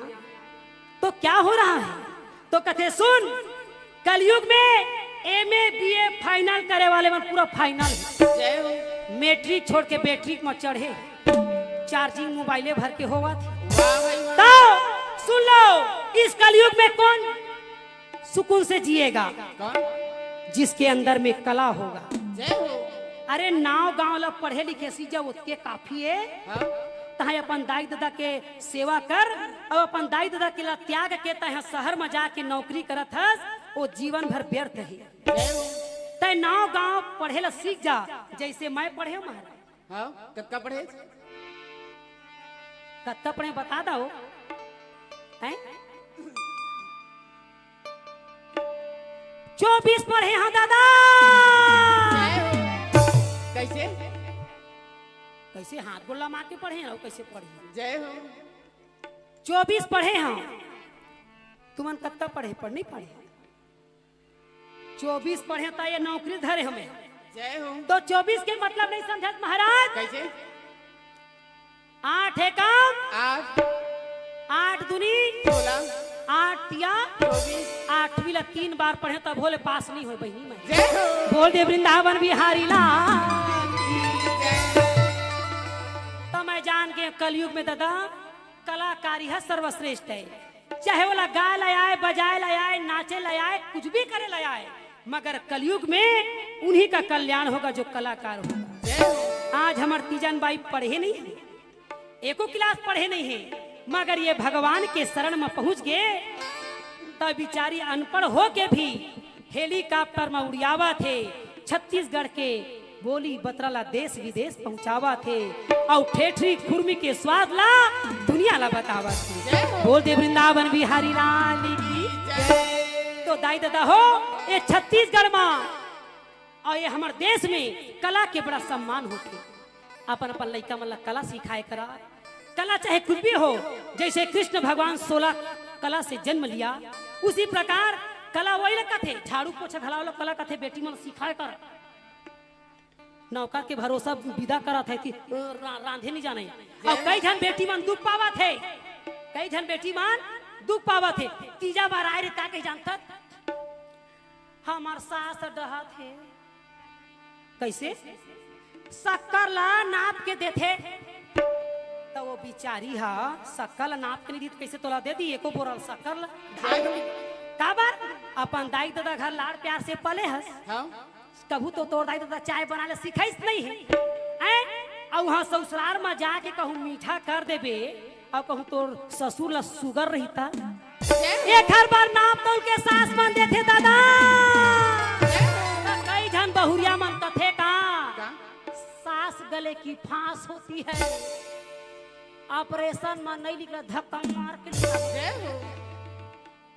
तो क्या हो रहा है?" तो कथे, "सुन, कलयुग में एमए बीए फाइनल करे वाले मन पूरा फाइनल हे। जय हो। मैट्रिक छोड़ के बैट्रिक म चढ़े, चार्जिंग मोबाइले भर के होवत हे।" वाह भाई वाह। तो सुन लो, इस कलयुग में कौन सुकून से जिएगा? कौन? जिसके अंदर में कला होगा। जय हो। अरे, नाव गांव ला पढ़े लिखे सीख जा, ओतके काफी हे। हाँ। तहां अपन दाई ददा के सेवा कर, अउ अपन दाई ददा के ला त्याग के तहां शहर म जाके नौकरी करत हस, वो जीवन भर व्यर्थ हे। जय हो। तैं नाव गांव पढ़े ला सीख जा, जइसे मैं पढ़े हंव महाराज। हाँ, कतका पढ़े? कतका पढ़े बता दव। हैं? चौबीस पढ़े हंव दादा। जय हो। कइसे? कइसे हाथ गोड़ ला मार के पढ़े हंव, कइसे पढ़े हंव? जय हो। चौबीस पढ़े हंव। तुमन कतका पढ़े, पढ़ नइ पढ़े? चौबीस पढ़े त ये नौकरी धरे हंव मैं। जय हो। तो चौबीस के मतलब नइ समझत महाराज। कइसे? आठ एकम आठ। आठ दूनी सोलह। आठ तिया चौबीस। आठवीं ला तीन बार पढ़े तभो ले पास नइ होय बहिनी मैं। जय हो। बोल दे वृंदावन बिहारी लाल। त मैं जान गेंव कलयुग में दादा कलाकारी ह सर्वश्रेष्ठ हे। चाहे ओला गाय ला आय, बजाय ला आय, नाचे ला आय, कुछ भी करे ला आय, मगर कलयुग में उन्हीं का कल्याण होगा जो कलाकार होगा। आज हमर तीजन बाई पढ़े नइ हे, एको क्लास पढ़े नइ हे, मगर ये भगवान के शरण म पहुंच गे, त बिचारी अनपढ़ होके भी हेलीकॉप्टर म उड़ियावत हे, छत्तीसगढ़ के बोली बतरा ला देश विदेश पहुंचावत हे, अउ ठेठरी खुरमी के स्वाद ला दुनिया ला बतावत हे। जय हो। बोल दे वृंदावन बिहारी लाल की जय। तो दाई ददा हो, ये छत्तीसगढ़ म अउ ये हमर देश में कला के बड़ा सम्मान होथे। अपन अपन लइका मन ला कला सिखाए करा। कला चाहे कुछ भी हो, जइसे कृष्ण भगवान सोलह कला से जन्म लिया, उसी प्रकार कला वही ला कथे, झाड़ू पोछा घलाव ला कला कथे, बेटी मन सिखाए कर। नौकर के भरोसा विदा करत हे कि रा-, रांधे नइ जाने। अउ कई झन बेटी मन दुख पावत हे, कई झन बेटी मन दुख पावत हे। तीजा बर आय रे, का कही जानथस? हमर सास डहत हे। कइसे? शक्कर ला नाप के देथे। त वो बिचारी ह शक्कर ला नाप के नइ दिही त कइसे तोला दे दिही एको बोरल शक्कर ला? काबर? अपन दाई ददा घर लाड़ प्यार से पले हस। हाँ। कभू तो तोर दाई ददा चाय बनाय ला सिखाइस नइ हे। हैं? अउ उहां ससुरार म जाके कहूं मीठा कर देबे, अउ कहूं तोर ससुर ला सुगर रही त। एखर बर नाप तौल के सास मन देथे दादा। त कई झन बहुरिया मन कथे का, का? सास गले की फांस होती है, ऑपरेशन म नइ निकलय, धक्का मार के निकलय। जय हो।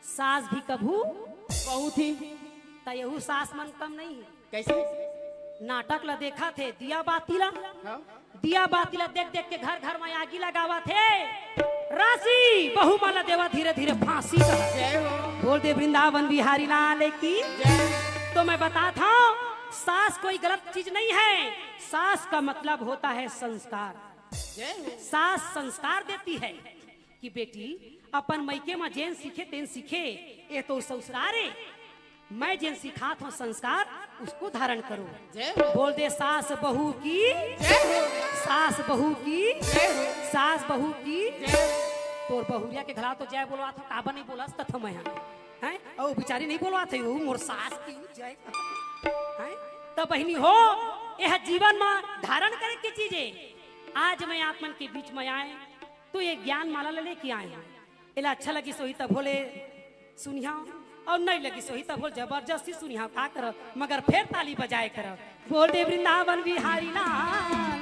सास भी कभू बहुत ही। त यहू सास मन कम नइ हे। कइसे? नाटक ला देखत हे, दिया बाती ला। हाँ। दिया बाती ला देख देख के घर घर म आगी लगावत हे। राशि बहू मन ला देवा धीरे धीरे फांसी का। जय हो। बोल दे वृंदावन बिहारी लाल की। जय। तो मैं बताथंव, सास कोई गलत चीज नहीं है। सास का मतलब होता है संस्कार। जय हो। सास संस्कार देती है। कि बेटी, अपन मइके म जेन सीखे तेन सीखे, ये तो ससुरार हे। मैं जेन सिखात हंव संस्कार, उसको धारण करो। जय हो। बोल दे सास बहू की। जय हो। सास बहू की। जय हो। सास बहू की। जय हो। तोर बहुरिया के घला तो जय बोलवात हंव, काबर नइ बोलस कथंव मैं हा। हैं? अउ बिचारी नइ बोलवात हे, ओ मोर सास की जय। हैं? त बहिनी हो, यह जीवन म धारण करे के चीज हे। आज मैं आप मन के बीच म आय, तो ये ज्ञान माला ला लेके आय हंव। एला अच्छा लगिस होही तभो ले सुनिहा, अउ नइ लगिस होही तभो ले जबरदस्ती सुनिहा, का करव, मगर फेर ताली बजाए करव। बोल दे वृंदावन बिहारी लाल।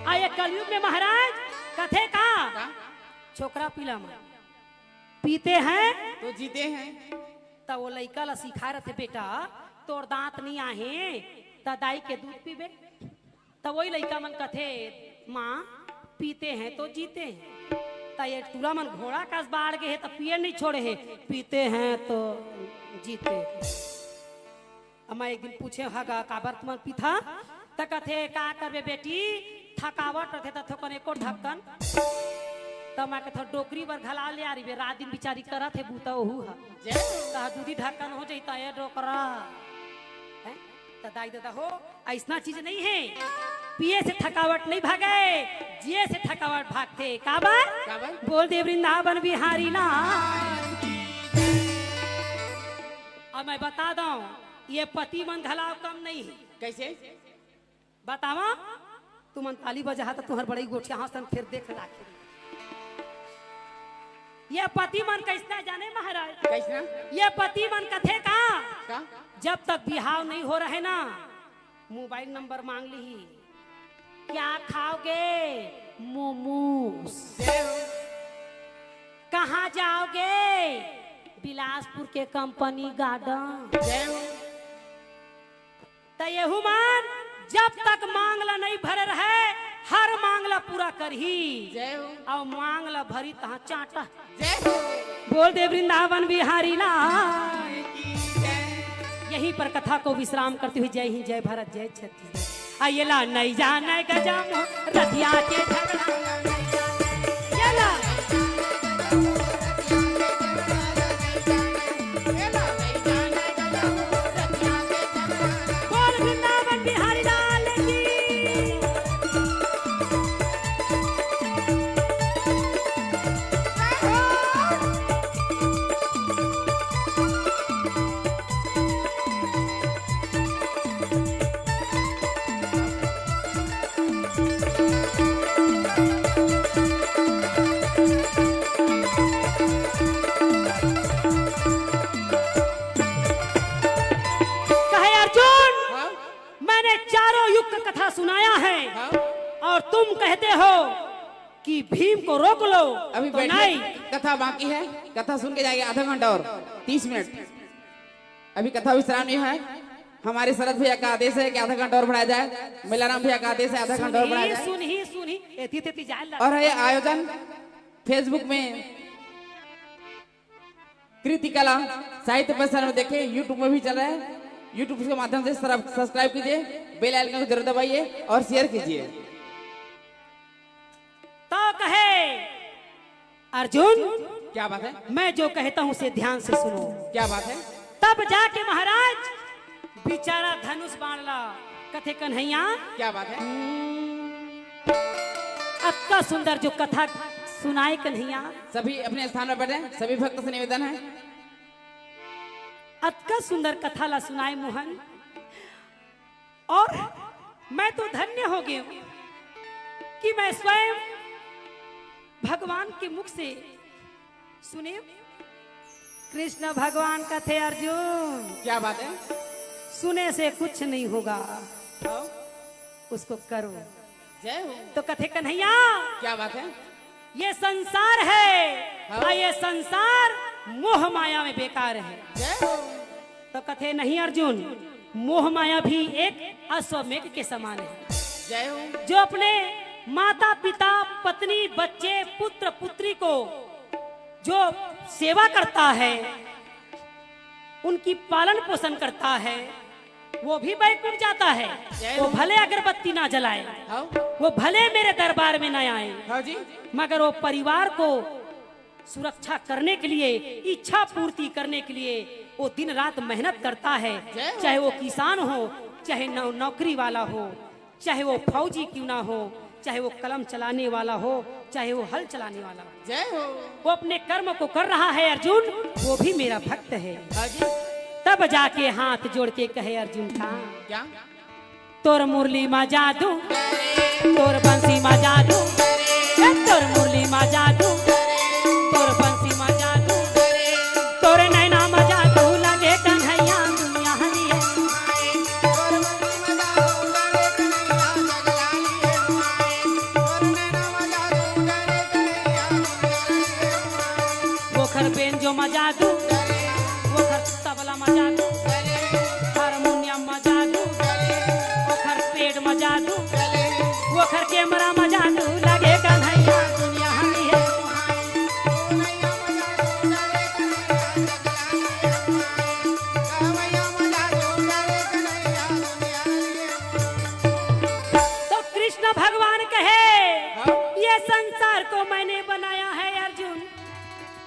आ ये कलयुग में महाराज कथे का? का? छोकरा पिला मन पीते हैं तो जीते हैं। त वो लइका ला सिखाय रथे, बेटा, तोर दांत नइ आहे, त दाई के दूध पीबे। त वही लइका मन कथे, माँ, पीते हैं तो जीते हैं। त ये टूरा मन घोड़ा कस बाढ़ गे हे, त पिए नहीं छोड़े हे, पीते हैं तो जीते। अम्मा एक दिन पूछे, "हगा, काबर तुमन पीथा?" त कथे, "का करबे बेटी, थकावट रथे त थोकन एको ढक्कन।" त मैं कथे, "डोकरी बर घला ले आ रही बे, रात दिन बिचारी करत हे बूता ओहू ह।" जय हो। त दूधी ढक्कन हो जाई त ए डोकरा। हैं? त दाई ददा हो, अइसना चीज नहीं हे। पिए से थकावट नहीं भागे, जिए से थकावट भागथे। काबर? काबर? बोल दे वृंदावन बिहारी लाल। अब मैं बता दंव, ये पति मन घलाव कम नहीं हे। कइसे? बतावा, तुमन ताली बजाहा त तुहर बड़ई गोठिया हंसन फिर देख लाखे। ये पति मन कइसना जाने महाराज? कइसना? ये पति मन कथे का? का? जब तक बिहाव नहीं हो रहे ना, मोबाइल नंबर मांग लिही। क्या खाओगे? मोमोस। जय हो। कहाँ जाओगे? बिलासपुर के कंपनी गार्डन। जय हो। त एहू मन जब तक मांग ला नहीं भरे रहे, हर मांग ला पूरा करही। जय हो। अउ मांग ला भरी तहाँ चाटा। जय हो। बोल दे वृंदावन बिहारी लाल। की जय। यहीं पर कथा को विश्राम करते हुए जय हिंद, जय भारत, जय छत्तीसगढ़। आ ये ला नहीं जाने गजम रतिया के झगड़ा। ये ला। बोल वृंदावन बिहारी लाल की। कहे अर्जुन, हाँ? मैंने चारों युग का कथा सुनाया है, हाँ? और तुम कहते हो कि भीम को रोक लो, अभी तो बैठिए, नहीं। कथा बाकी है, कथा सुन के जाएगी आधा घंटा और तीस मिनट। अभी कथा विश्राम नहीं है। हमारे शरद भैया का आदेश है कि आधा घंटा और बढ़ाया जाए, मेलाराम भैया का आदेश है आधा घंटा और बढ़ाया जाए। सुनही, सुनही, एती तेती जाए लग। और ये आयोजन Facebook में कृति कला साहित्य परिसर में देखें, YouTube में भी चल रहा है। YouTube के माध्यम से सब्सक्राइब कीजिए, बेल आइकन को जरूर दबाइए और शेयर कीजिए। तो कहे अर्जुन, क्या बात है? मैं जो कहता हूँ उसे ध्यान से सुनो। क्या बात है? तब जाके महाराज बिचारा धनुष बाण ला कथे कन्हैया। क्या बात है? अतका सुंदर जो कथा सुनाए कन्हैया। सभी अपने स्थान पर बैठे, सभी भक्त से निवेदन है। अतका सुंदर कथा ला सुनाए मोहन। और मैं तो धन्य हो गई हूँ कि मैं स्वयं भगवान के मुख से सुने। कृष्ण भगवान कथे अर्जुन, क्या बात है? सुने से कुछ नहीं होगा, हाँ? उसको करो। जय हो। तो कथे कन्हैया, क्या बात है? ये संसार है, हाँ। और ये संसार मोह माया में बेकार है। जय हो। तो कथे नहीं अर्जुन, मोह माया भी एक अश्वमेघ के समान है। जय हो। जो अपने माता पिता, पत्नी, बच्चे, पुत्र पुत्री को जो सेवा करता है, उनकी पालन पोषण करता है, वो भी बैकुंठ जाता है। जय वो हो। भले अगरबत्ती ना जलाए, हाँ। वो भले मेरे दरबार में ना आए, हाँ जी। मगर वो परिवार को सुरक्षा करने के लिए, इच्छा पूर्ति करने के लिए वो दिन रात मेहनत करता है। जय हो। चाहे वो किसान हो, चाहे नौ-, नौकरी वाला हो, चाहे वो फौजी क्यों ना हो, चाहे वो कलम चलाने वाला हो, चाहे वो हल चलाने वाला हो। जय हो। वो अपने कर्म को कर रहा है अर्जुन, वो भी मेरा भक्त है। हाँ जी। तब जाके हाथ जोड़ के कहे अर्जुन का, क्या? तोर मुरली मा जादू, तोर बंसी मा जादू, ए, तोर मुरली मा जादू, तोर बंसी मा जादू, तोर नैना मा जादू लगे कन्हैया दुनिया हरी है। ओखर बेंजो मा जादू, ओखर तबला मा जादू, हारमोनियम मा जादू, ओखर पेट मा जादू, ओखर कैमरा मा जादू, लगे कन्हैया दुनिया हरी है। को मैंने बनाया है अर्जुन,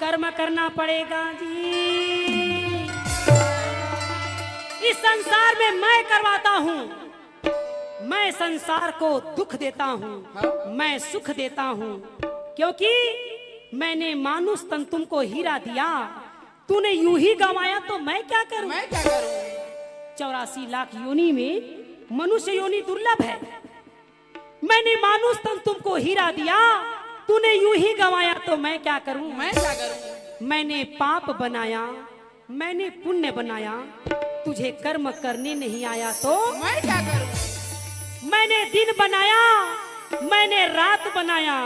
कर्म करना पड़ेगा जी। इस संसार में मैं करवाता हूँ, मैं संसार को दुख देता हूँ, हाँ। मैं सुख देता हूँ, क्योंकि मैंने मानुष तन तुमको हीरा दिया, तूने यूं ही गंवाया तो मैं क्या करूं? मैं क्या करूं? चौरासी लाख योनि में मनुष्य योनि दुर्लभ है। मैंने मानुष तन तुमको हीरा दिया, तूने यूं ही गंवाया तो मैं क्या करूं? मैं क्या करूं? मैंने पाप बनाया, मैंने पुण्य बनाया, तुझे कर्म करने नहीं आया तो मैं क्या करूं? मैंने दिन बनाया, मैंने रात बनाया,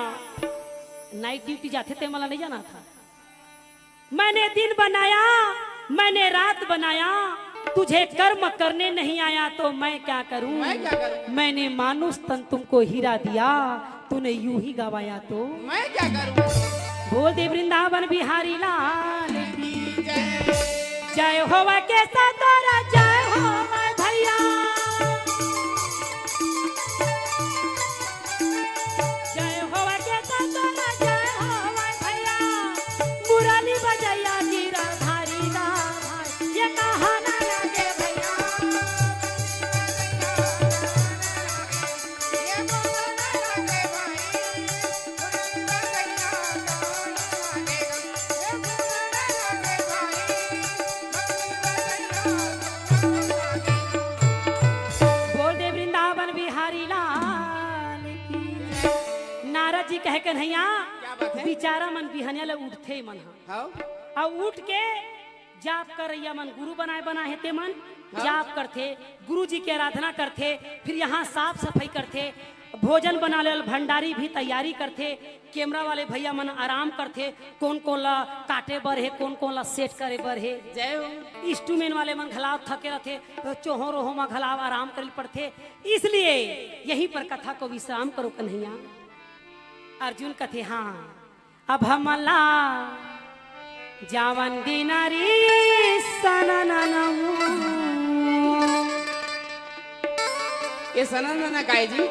नाइट ड्यूटी जाथे ते मला नहीं जाना था। मैंने दिन बनाया, मैंने रात बनाया, तुझे कर्म करने नहीं आया तो मैं क्या करूं? मैं क्या करूं? मैंने मानुष तन तुमको हीरा दिया, तूने यूं ही गंवाया तो मैं क्या करूं? बोल दे वृंदावन बिहारी लाल की जय। जय हो वै केसा तोरा, जय हो वै भैया। जय हो वै केसा तोरा, जय हो वै भैया। मुरली बजैया गिरधारी दा भाई, ये कहा ना लगे भैया। बोल दे वृंदावन बिहारी लाल की। नारद जी कहे, कन्हैया, क्या बात है? बिचारा मन बिहनिया ले उठथे मन ह। हाँ। अउ उठ के जाप करइया मन, गुरु बनाए बना हे ते मन हाँ। जाप करथे, गुरु जी के आराधना करथे, फिर यहाँ साफ सफाई करथे, भोजन बना ले भंडारी भी तैयारी करथे, कैमरा वाले भैया मन आराम करथे, कोन कोन ला काटे बर हे, कोन कोन ला सेट करे बर हे। जय हो। इंस्ट्रूमेंट वाले मन घलाव थके रथे, तो चोहो रोहो मा घलाव आराम करे ल पड़थे। इसलिए यहीं पर कथा को विश्राम करो कन्हैया। अर्जुन कथे, हाँ, अब हमला जावन दिनारी सनननमू। ये सननना काय जी?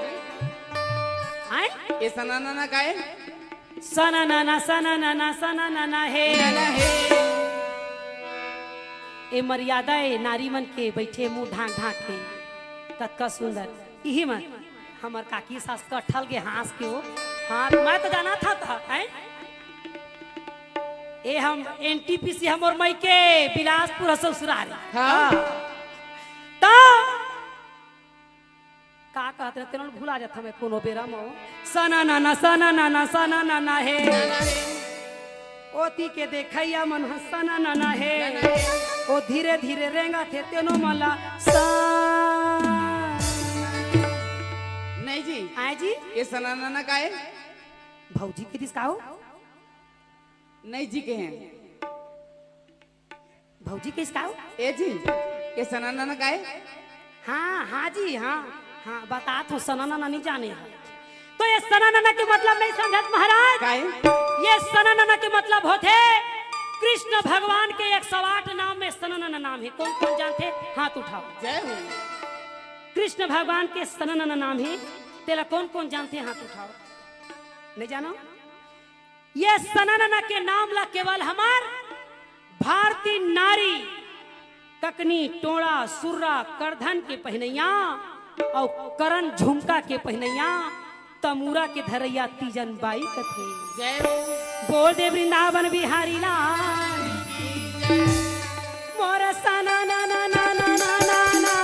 आय? ये सननना काय? सननना, सननना, सननना हे। नना हे। ए मर्यादा ए नारी मन के बइठे मुंह ढांक ढांक के। कतका सुंदर। इही मन हमर काकी सास कठल के हाँस के हो। हाँ, मैं तो जाना था, था, हैं? ए हम एनटीपीसी हमर मइके बिलासपुर ह ससुरारी। हाँ। हाँ। तो का कहत रहे, तेन भुला जात हमें कोनो बेरा म। सना नाना, सना नाना, सना नाना हे। ओती के देखइया मन ह सना नाना हे। ओ धीरे धीरे रेंगा थे तेनो मला सा। नहीं जी। आय जी? ये सना नाना का है? भौजी के दिस का हो? नहीं जी के हैं। भौजी के इसका हो? ए जी, ये सना नाना का है? हाँ, हाँ जी, हाँ, हाँ, बतात हूँ, सना नाना नहीं जाने हैं। तो ये सना नाना के मतलब नहीं समझत महाराज? का है? ये सना नाना के मतलब होथे कृष्ण भगवान के एक सौ आठ नाम में सना नाना नाम है। कौन कौन जानथे? हाथ उठाओ। जय हो। कृष्ण भगवान के सना नाना नाम है, तेला कौन कौन जानथे? हाथ उठाओ। नहीं जानो? ये सना नाना के नाम ला केवल हमर भारतीय नारी ककनी, टोड़ा, सुर्रा, करधन के पहिनइया अउ करन झुमका के पहिनइया तमूरा के धरइया तीजन बाई कथे। जय हो। बोल दे वृंदावन बिहारी लाल। मोर सना ना ना ना ना ना ना ना ना।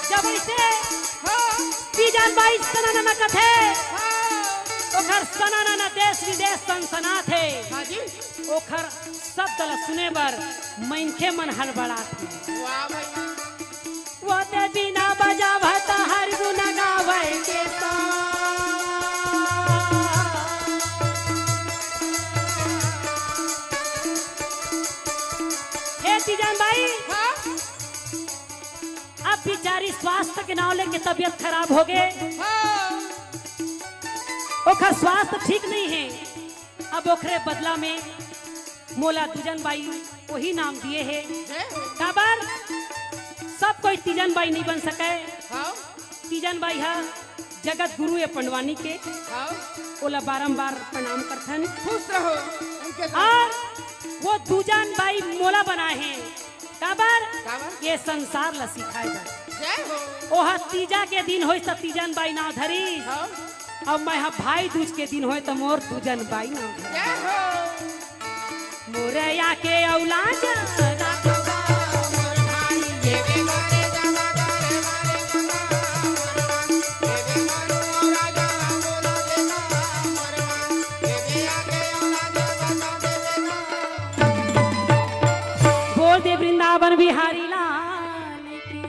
जब ऐसे हाँ। तीजन बाई सना नाना कथे, हाँ। ओखर सना नाना देश विदेश सनसनाथे। हाँ जी। ओखर शब्द ल सुने बर मनखे मन हड़बड़ाथे। वाह भैया। वो ते बीना बजावत हर गुण गावै के सा। हे तीजन बाई, हाँ। अब बिचारी स्वास्थ्य के नाव लेके तबियत खराब हो गे। हाँ। ओखर स्वास्थ्य ठीक नहीं है। अब ओखरे बदला में मोला दूजन बाई वही नाम दिए हे। जय हो। काबर? तीजन बाई नहीं बन सके। हाँ। तीजन बाई हा जगत गुरु ए पंडवानी के, हाँ। ओला बारंबार प्रणाम करथन। खुश रहो उनके साथ। और वो दूजन बाई मोला बनाए हे। काबर? काबर? ये संसार ला सिखाए बर। जय हो। ओहा तीजा के दिन होइस त तीजन बाई नाव धरिस। हाँ। अब मैं हा भाई दूज के दिन होए त मोर दूजन बाई नाव धरिस। जय हो। मोरया के औलाद बोल दे वृंदावन बिहारी लाल की।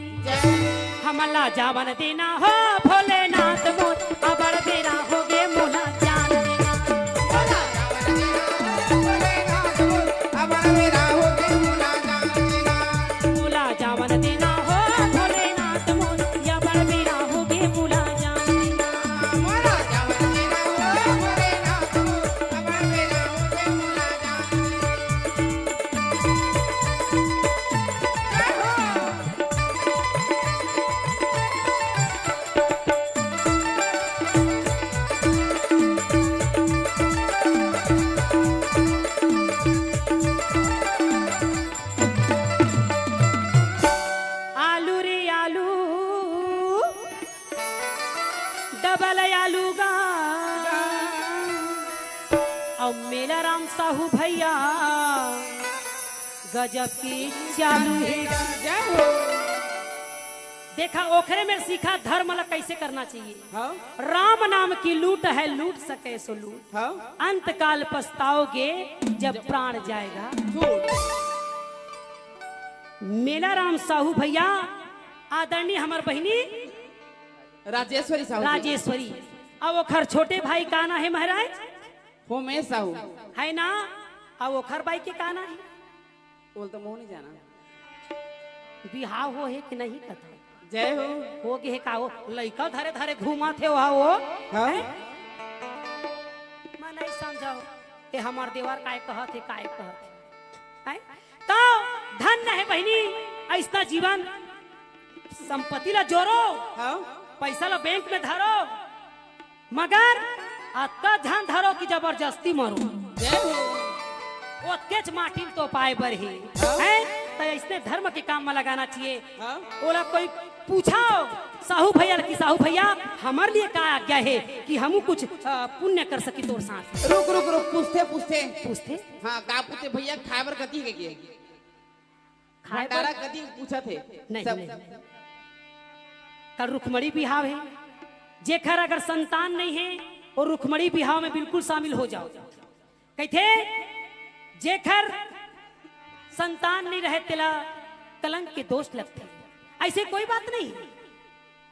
हमला जावन देना हो भोलेनाथ मोर, अबड़ बेरा होगे मोला जान देना। मोला जावन देना हो भोलेनाथ मोर, अबड़ बेरा होगे मोला जान देना। आलू रे आलू, डबल आलू गा। अउ मेला राम साहू भैया गजब के चालू हे। जय हो। देखा, ओखरे में सीखा धर्म ला कैसे करना चाहिए। हाँ। राम नाम की लूट है, लूट सके सो लूट। हाँ। अंत काल पछताओगे जब प्राण जाएगा। झूठ। मेला राम साहू भैया, आदरणीय हमर बहिनी राजेश्वरी साहू जी। राजेश्वरी। अब ओखर छोटे भाई का ना हे महाराज? होमेश साहू। है ना? अब ओखर बाई के का ना हे? बोल तो मोह नहीं जाना। बिहाव हो हे कि नहीं कथा? जय हो। हो गे हे का हो? लइका धरे धरे घूमत हे वहा वो। हाँ। हैं? मैं नहीं समझाओ। ये हमार देवर काय कहत हे, काय कहत हे? हैं? तो धन्य हे बहिनी, ऐसना जीवन, संपत्ति ला जोरो, हाँ। पैसा ला बैंक में धरो, मगर अतका झन धरो कि जबरदस्ती मरो। जय हो। ओतकेच माटी ल तो पाए बर हे, हाँ। हैं? त ऐसने धर्म के काम में लगाना चाहिए। हाँ। ओला कोई पूछो साहू भैया ल कि साहू भैया, हमर लिए का आज्ञा हे कि हमू कुछ, अ, पुण्य कर सकी तोर साथ। रुक, रुक, रुक, पूछथे, पूछथे। पूछथे? हाँ, का पूछथे भैया, खाए बर कथी के, के? खाए बर भंडारा कथी पूछत हे? नहीं, सब नहीं। कल रुक्मणी बिहाव हे, जेखर अगर संतान नहीं हे, वो रुक्मणी बिहाव में बिल्कुल शामिल हो जाओ। कहिथे, जेखर संतान नहीं रहे, तेला कलंक के दोष लगथे। ऐसे कोई बात नहीं।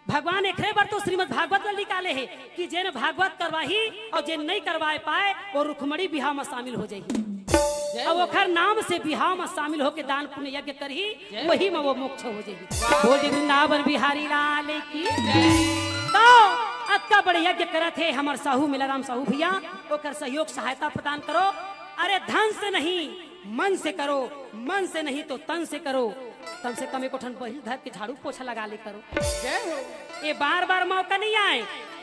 भगवान एकरे बर तो श्रीमद् भागवत ला निकाले हे कि जेन भागवत करवाही अउ जेन नहीं करवाए पाए, वो रुक्मणी बिहाव में शामिल हो जाही। जय अब हो। ओखर नाम से बिहाव में शामिल होके दान पुण्य यज्ञ करही, जय हो। वही में वो मोक्ष हो जाही। वाह। बोल दे वृंदावन बिहारी लाल की। जय। तो अतका बड़े यज्ञ करत हे हमर साहू मेलाराम साहू भैया, ओकर सहयोग सहायता प्रदान करो। अरे धन से नहीं, मन से करो, मन से नहीं तो तन से करो। कम से कम एको ठन बहिल धर के झाड़ू पोछा लगा ले करो। जय हो। ये बार बार मौका नहीं आए,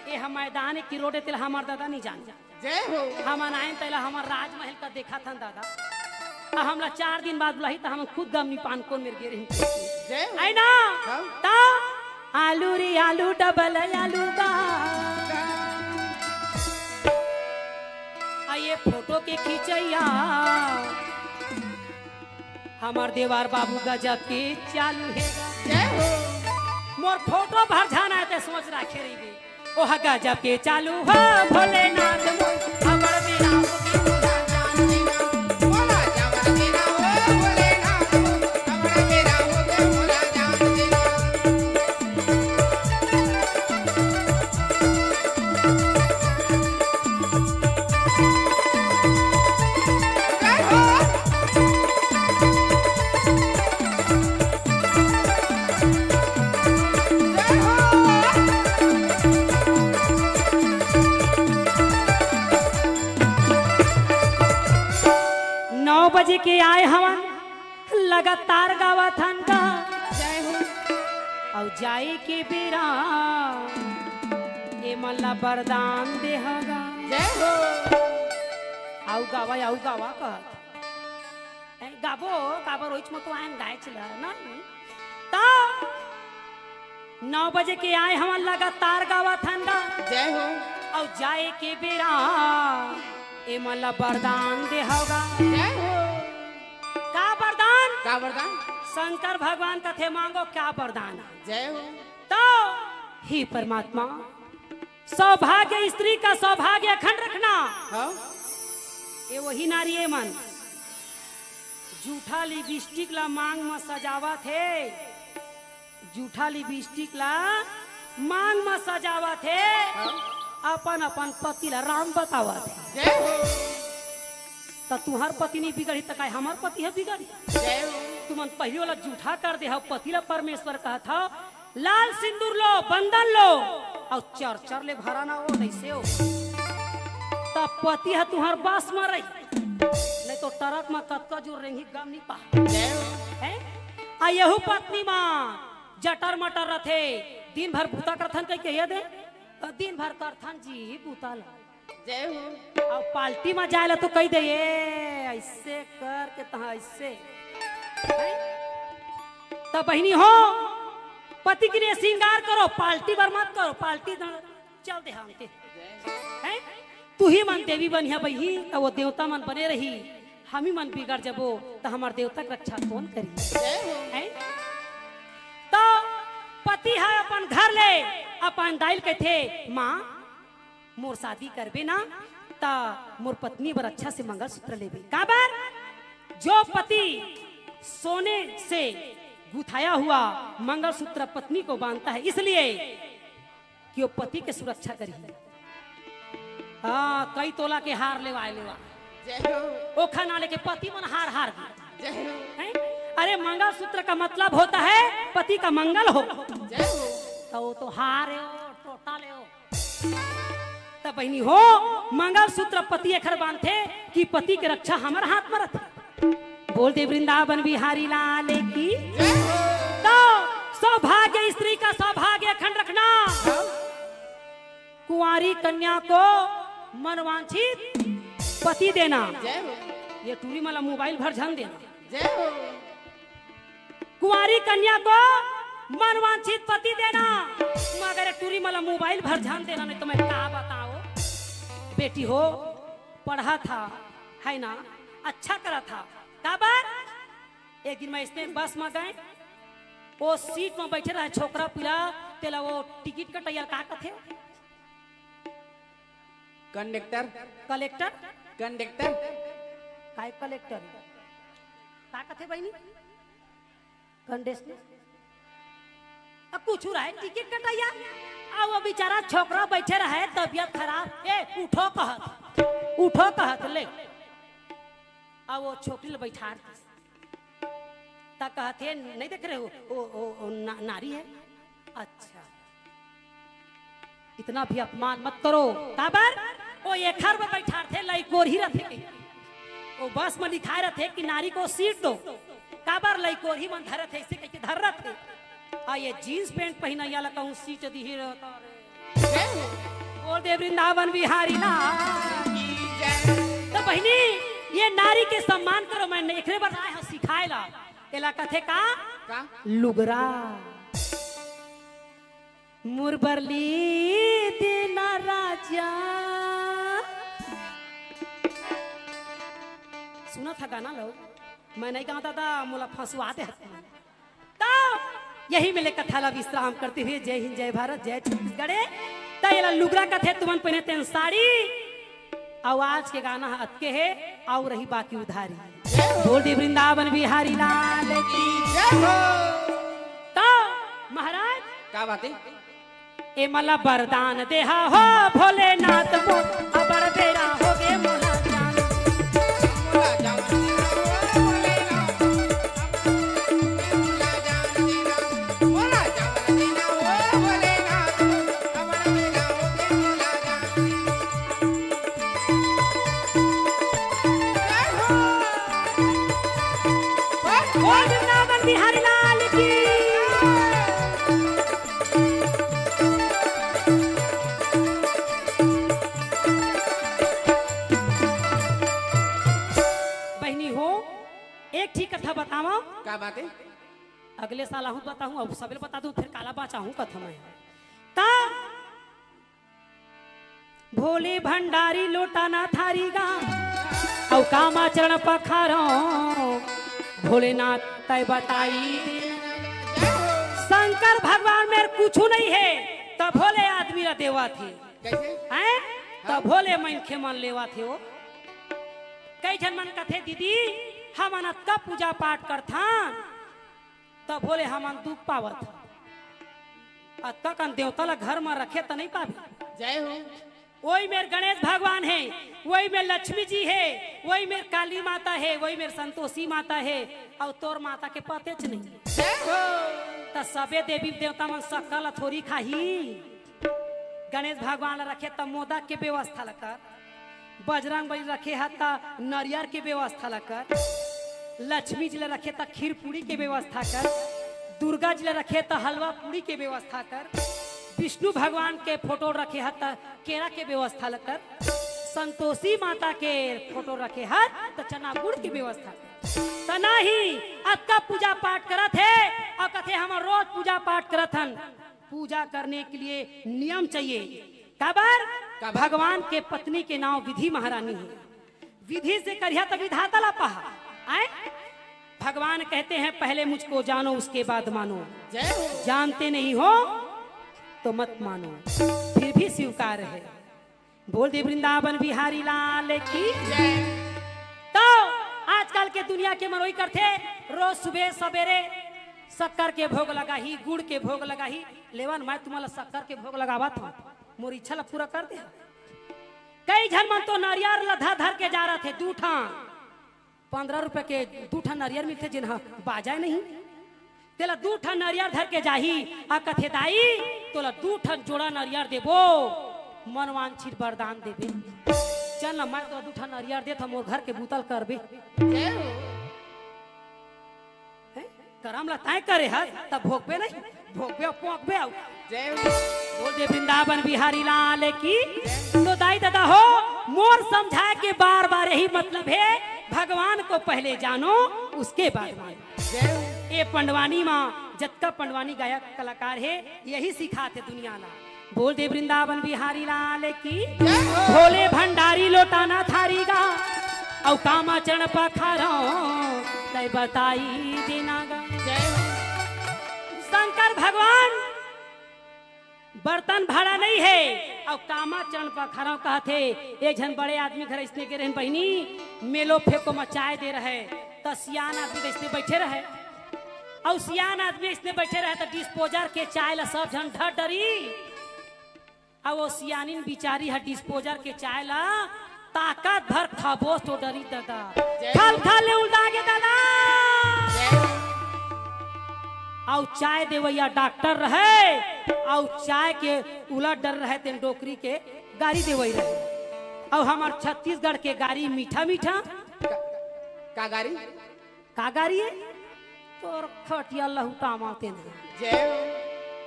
ये हम मैदान की रोड तेला हमार दादा नहीं जान। जय हो। हम आए तेला हमार राजमहल का देखा था दादा। आ हमला चार दिन बाद बुलाही त हम खुद गमनी पान कोन मेर गे रही। जय हो। है ना? हाँ। ता आलू रे आलू डबल आलू का। आ ये फोटो के खींचैया हमार देवार बाबू गजब के चालू हे। जय हो। मोर फोटो भर जाना है ते सोच रखे रहिबे। ओह गजब के चालू हो भोलेनाथ मोर, अबड़ बेरा हो गे मोला जान देना। मोला जान देना हो भोलेनाथ मोर, अबड़ बेरा हो गे मोला जान देना। नौ बजे के आए हवन, लगातार गावत हन गा। जय हो। अउ जाए के बेरा एमन ला वरदान देहगा। जय हो। अउ गावा, अउ गावा कहत। ए, गाबो, काबर ओइच म तो आयन गाय चला, ना? त नौ बजे के आए हवन लगातार गावत हन गा। जय हो। अउ जाए के बेरा एमन ला वरदान देहगा। जय हो। का वरदान? का वरदान? शंकर भगवान कथे मांगो, क्या वरदान? जय हो। तो हे परमात्मा, सौभाग्य, स्त्री का सौभाग्य अखंड रखना। हाँ। ये वही नारी एमन जूठा लिपस्टिक ला मांग म सजावत हे, जूठा लिपस्टिक ला मांग म सजावत हे, हाँ। अपन अपन पति ला राम बतावत हे। जय हो। त तुहर पति नहीं बिगड़ी त काय हमर पति ह बिगड़ी? जय हो। तुमन पहिली वाला जूठा कर दे हव, पति ला परमेश्वर कहत हव, लाल सिंदूर लो, बंदन लो, अउ चर चर ले भरा ना हो, नइसे हो। त पति ह तुहर बस म रही, नहीं तो ट्रक म कतका जोर रेंगी गम नहीं पा। जय हो। हैं? आ यहू पत्नी म जटर मटर रथे, दिन भर बूता करथन कहिके ये दे, त दिन भर करथन जी बूता ला। जय हो। अउ पार्टी म जाए ला तो कहि दे, "ए, अइसे करके तहाँ अइसे।" हैं? त बहिनी हो, पति के लिए श्रृंगार करो, पार्टी बर मत करो, पार्टी द-, चल दे हमके। हैं? तुही मन देवी बनिहा बहिनी, त वो देवता मन बने रही, हमी मन बिगड़ जबो, त हमर देवता के रक्षा कौन करी? जय हो। हैं? त पति ह अपन घर ले, अपन दाई ल कहिथे, "माँ, मोर शादी करबे ना, त मोर पत्नी बर अच्छा से मंगलसूत्र लेबे।" काबर? जो पति सोने से गुथाया हुआ मंगलसूत्र पत्नी को बांधता है, इसलिए कि वो पति के सुरक्षा करी। हाँ, कई तोला के हार लेवाए लेवा। जय हो। ओखर ना लेके पति मन हार हार गे। जय हो। हैं? अरे, मंगलसूत्र का मतलब होता है पति का मंगल हो। जय हो। त वो तो हार हे, टोटा ले हो। त बहिनी हो, मंगलसूत्र पति एखर बांधथे कि पति के रक्षा हमर हाथ म रथे। बोल दे वृंदावन बिहारी लाल की। जय हो। त सौभाग्य, स्त्री का सौभाग्य अखंड रखना। हाँ। कुंवारी कन्या को मनवांछित पति देना। जय हो। ये टूरी मन ला मोबाइल भर झन देना। जय हो। कुंवारी कन्या को मनवांछित पति देना, मगर ये टूरी मन ला मोबाइल भर झन देना, नहीं तो मैं का बताओ। बेटी हो, पढ़ा था, है ना, अच्छा करा था, काबर? एक दिन मैं इसने बस में गए, वो सीट में बैठे रहे छोकरा पीला, तेला वो टिकट कटैया का कथे? कंडक्टर। कलेक्टर? कंडक्टर। काय कलेक्टर? का कथे बहिनी? कंडक्टर। अब कुछ रहे, टिकट कटैया। अब वो बेचारा छोकरा बैठे रहे, तबियत खराब। ए, उठो कहत, उठो कहत ले। अब वो छोकरी ले बैठार दिस। त कहत हे, "नहीं देख रहे हो? ओ, ओ, ओ, ना, नारी है।" अच्छा, इतना भी अपमान मत करो। काबर? ओ एखर में बैठारथे, लइकोरही रथे। ओ बस में लिखाए रथे कि नारी को सीट दो। काबर? लइकोरही मन धरत हे, इसे कहिके धर रथे। आ ये जींस पैंट पहिना, या ला कहूँ सीट दिही रहता रे। बोल दे वृंदावन बिहारी लाल की जय। त बहिनी, ये नारी के सम्मान करो, मैं एकरे बर आए हँव सिखाए ला। एला कथे का? का? लुगरा। मुरबरली देना राजा। सुनत हा गाना लो, मैं नहीं गाँव दादा, मोला फंसवा दे हत। त यही में ले कथा ला विश्राम करते हुए जय हिंद, जय भारत, जय छत्तीसगढ़। त एला लुगरा कथे, तुमन पहिने तेन साड़ी। अउ आज के गाना ह अतके हे, अउ रही बाकी उधारी। बोल दे वृंदावन बिहारी लाल की। जय हो। त महाराज, का बात हे? ए मला वरदान देहा हो भोलेनाथ मोर, अबड़ बेरा होगे मोला जान। बोल वृंदावन बिहारी लाल की। ठीक कथा बतावंव। का बात हे? अगले साल आहूं बताहूं, अब सबेल बता दूं, फेर काला बाचाहूं कथा मैं। त भोले भंडारी लोटा ना थारी गा, अउ कामाचरण पखारंव, भोलेनाथ तैं बताई दे। शंकर भगवान मेर कुछू नइ हे, त भोले आदमी ला देवत हे। कइसे? हैं? त हाँ। भोले मनखे मन लेवत हे वो। कई झन मन कथे, "दीदी, हमन अतका पूजा पाठ करथन, त भोले हमन दुख पावत हन। अतका कन देवता ला घर म रखे त नइ पाबे।" जय हो। वही मेर गणेश भगवान हे, वही मेर लक्ष्मी जी हे, वही मेर काली माता हे, वही मेर संतोषी माता हे, अउ तोर माता के पतेच नइ। जय हो। त सबे देवी देवता मन सक्कर ला थोरी खाही। गणेश भगवान ला रखे त मोदक के व्यवस्था ला कर, बजरंग बली रखे ह त नरियर के व्यवस्था ला कर, लक्ष्मी जी ला रखे त खीर पूड़ी के व्यवस्था कर, दुर्गा जी ला रखे त हलवा पूड़ी के व्यवस्था कर, विष्णु भगवान के फोटो रखे ह त केरा के व्यवस्था ला कर, संतोषी माता के फोटो रखे ह त चना गुड़ के व्यवस्था कर। त नहीं, अतका पूजा पाठ करत हे अउ कथे, "हमन रोज पूजा पाठ करत हन।" पूजा करने के लिए नियम चाहिए। काबर? काबर? भगवान के पत्नी के नांव विधि महारानी हे। विधि से करिहा त विधाता ला पाहा। आय? भगवान कहते हैं, "पहले मुझको जानो, उसके बाद मानो।" जय हो। जानते नहीं हो तो मत मानो, फिर भी स्वीकार है। बोल दे वृंदावन बिहारी लाल की। जय। त आजकल के दुनिया के मन ओही करथे, रोज सुबह सबेरे सक्कर के भोग लगाही, गुड़ के भोग लगाही। लेवा न, मैं तुमन ला सक्कर के भोग लगावत हंव, मोर इच्छा ला पूरा कर दे। कई झन मन तो नरियर ला धर धर के जा रथे, दू ठन, पंद्रह रुपया के दू ठन नरियर मिलथे, जेन ह बाजय नहीं। तेला दू ठन नरियर धर के जाही, अउ कथे, "दाई, तोला दू ठन जोड़ा नरियर देबो, मनवांछित वरदान देबे।" चल न, मैं तोला दू ठन नरियर देथंव, मोर घर के बुता ल करबे। जय हो। हैं? करम ला तैं करे हस, त भोगबे नहीं, भोगबे अउ पोंकबे अउ। जय हो। बोल दे वृंदावन बिहारी लाल की। तो दाई ददा हो, मोर समझाय के बार बार यही मतलब हे, भगवान को पहले जानो, उसके बाद मानो। जय हो। ए पंडवानी म जतका पंडवानी गायक कलाकार हे, यही सिखाथे दुनिया ला। बोल दे वृंदावन बिहारी लाल की। जय हो। भोले भंडारी लोटा ना थारी गा, अउ कामाचरण पखारंव, तैं बताई दे ना गा। जय हो। शंकर भगवान बर्तन भाड़ा नइ हे, अउ कामाचरण पखारंव कहथे। एक झन बड़े आदमी घर अइसने गे रहेन बहिनी, मेलो फेंको म चाय दे रहय, त सियान आदमी अइसने बइठे रहय, अउ सियान आदमी अइसने बइठे रहय, त disposal के चाय ला सब झन ढर डरी। अउ वो सियानिन बिचारी ह disposal के चाय ला ताकत भर खबोस तो डरी ददा। जय खल खल ले उलदा गे ददा। जय। अउ चाय देवइया डॉक्टर रहय, अउ चाय के उलट डरे रहय, तेन डोकरी के गारी देवई रहय। अउ हमर छत्तीसगढ़ के गारी मीठा मीठा। का, का गारी? का गारी हे? तोर खटिया लहुटावंव तेन। जय हो।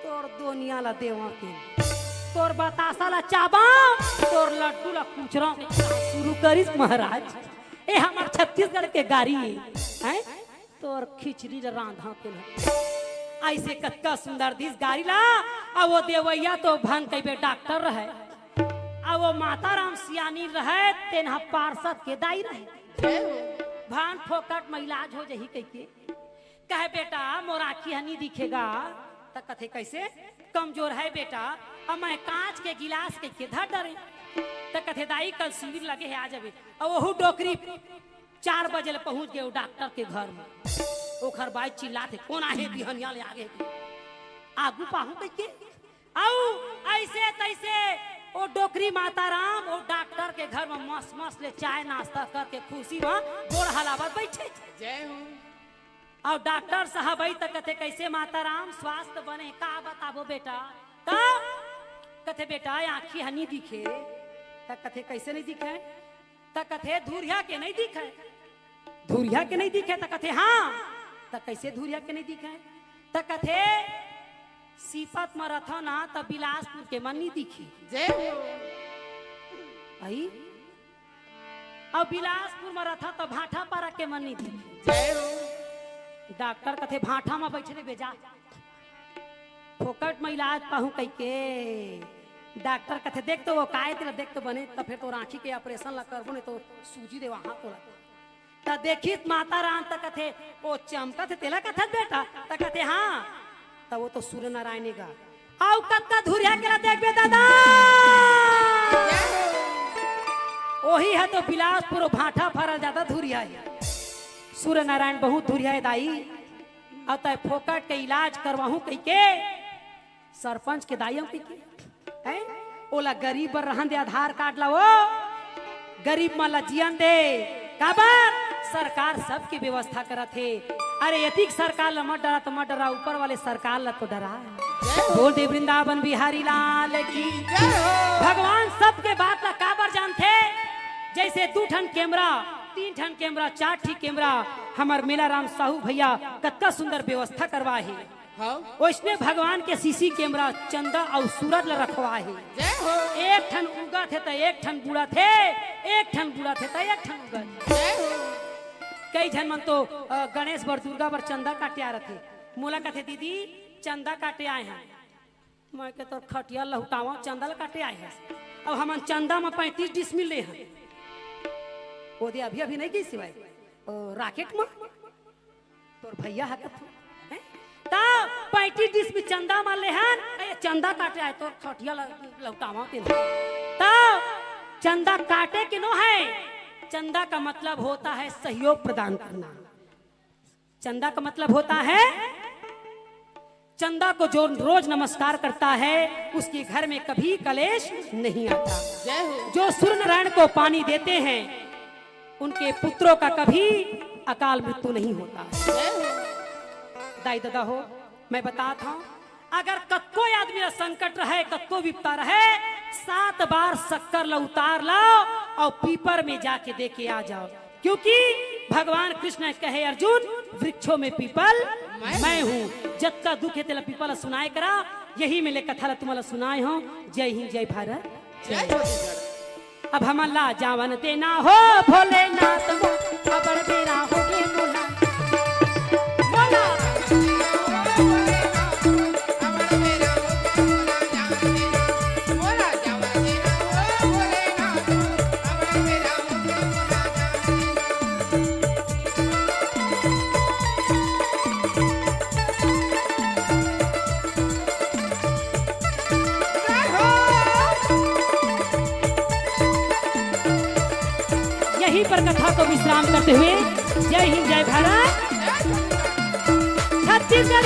तोर दोनिया ला देवंव तेन। तोर बतासा ला चाबंव, तोर लड्डू ला कुचरंव। शुरू करिस महाराज, ए हमर छत्तीसगढ़ के गारी हे, हैं? तोर खिचड़ी ला रांधंव तेन। अइसे कतका सुंदर दिस गारी ला, अउ वो देवइया तो भन कहिबे डॉक्टर रहय, अउ वो माता राम सियानी रहय, तेन ह पार्षद के दाई रहय। जय हो। भान फोकट म इलाज हो जही कहिके। कहे, "बेटा, मोर आँखी ह नी दिखे गा।" त कथे, "कइसे?" "कमजोर हे बेटा, अउ मैं कांच के गिलास कहिके धर डरेंव।" त कथे, "दाई, कल शिविर लगे हे, आ जाबे।" अउ ओहू डोकरी चार बजे ले पहुंच गे ओ डॉक्टर के घर म। ओखर बाई चिल्लाथे, "कोन आहे बिहनिया ले आगे?" "आगू पाहूं कहिके।" अउ अइसे तइसे ओ डोकरी माता राम ओ डॉक्टर के घर म मस मस ले चाय नाश्ता करके खुशी म गोड़ हलावत बइठे। जय हो। अउ डॉक्टर साहब आई त कथे, "कइसे माता राम, स्वास्थ्य बने?" "का बताबो बेटा?" "का?" कथे, "बेटा, आँखी ह नी दिखे।" त कथे, "कइसे नइ दिखे?" त कथे, "धुरिहा के नइ दिखे।" "धुरिहा के नइ दिखे?" त कथे, "हाँ।" "त कइसे धुरिहा के नइ दिखे?" त कथे, "सीपत म रथव ना, त बिलासपुर के मन नइ दिखे।" जय हो। अई? अउ बिलासपुर म रथा त भाठा पारा के मन नहीं दिखे। जय हो। डॉक्टर कथे, "भाठा म बइठे रहिबे जा, फोकट म इलाज पाहूं," कहिके। डॉक्टर कथे, "देख तो वो काय तेला, देख तो बने, त फेर तोर आँखी के ऑपरेशन ला करबो, नहीं तो सूजी देवाहूं तोला।" त देखिस माता राम त कथे, "ओ चमकत हे, तेला कथस बेटा?" त कथे, "हाँ।" त वो तो सूर्य नारायण हे गा। अउ कतका धुरिहा के ला देखबे दादा, ओही ह तो बिलासपुर भाठा फरल जादा धुरिहा हे। सूर्य नारायण बहुत धुरिहा हे दाई। अउ तैं फोकट के इलाज करवाहूं कहिके सरपंच के दाई अउ कहिके, हैं? ओला गरीब बर रहन दे, आधार कार्ड ला वो गरीब मन ला जियन दे। काबर? सरकार सबके व्यवस्था करत हे। अरे, एतिक सरकार ला मत डरा त मत डरा, ऊपर वाले सरकार ला तो डरा। जय हो। बोल दे वृंदावन बिहारी लाल की। जय हो। भगवान सबके बात ला काबर जानथे? जैसे दू ठन कैमरा, तीन ठन कैमरा, चार ठी कैमरा, हमर मेला राम साहू भैया कतका सुंदर व्यवस्था करवाए हे। हाँ। ओइसने भगवान के सीसी कैमरा चंदा अउ सूरज ल रखवाए हे। जय हो। एक ठन उगत हे त एक ठन बुड़त हे, एक ठन बुड़त हे त एक ठन उगत हे। जय हो। कई झन मन तो, अ, गणेश बर, दुर्गा बर चंदा काटे आ रथे। मोला कथे, "दीदी, चंदा काटे आए हन।" मैं के, "तोर खटिया लहुटावा, चंदा ल काटे आए हस?" अब हमन चंदा म पैंतीस डिसमिल ले हन। ओदे अभी, अभी नहीं गई सिवाय, ओ, राकेट म। तोर भैया ह कथू, हैं? त पैंतीस डिसमिल चंदा म लेहन, ए, चंदा काटे आए, तोर खटिया ल-, लहुटावा तेन। त चंदा काटे के नो है, चंदा का मतलब होता है सहयोग प्रदान करना। चंदा का मतलब होता है, चंदा को जो रोज नमस्कार करता है, उसके घर में कभी कलेश नहीं आता। जय हो। जो सूर्य नारायण को पानी देते हैं, उनके पुत्रों का कभी अकाल मृत्यु नहीं होता। जय हो। दाई ददा हो, मैं बतात हूँ, अगर कतको आदमी ला संकट रहे, कतको विपता रहे, सात बार शक्कर ला उतार लाओ अउ पीपर में जाके दे के आ जाओ, क्योंकि भगवान कृष्ण कहे, "अर्जुन, वृक्षों में पीपल मैं मैं हूँ।" जतका दुख हे तेला पीपल ला सुनाए करा, यही में ले कथा ला तुमन ला सुनाए हूँ। जय हिंद, जय भारत। जय छत्तीसगढ़। अब हमन ला जावन देना हो भोलेनाथ मो, अबड़ बेरा होगे मोला। मोला। यहीं पर कथा को विश्राम करते हुए जय हिंद, जय भारत, छत्तीसगढ़।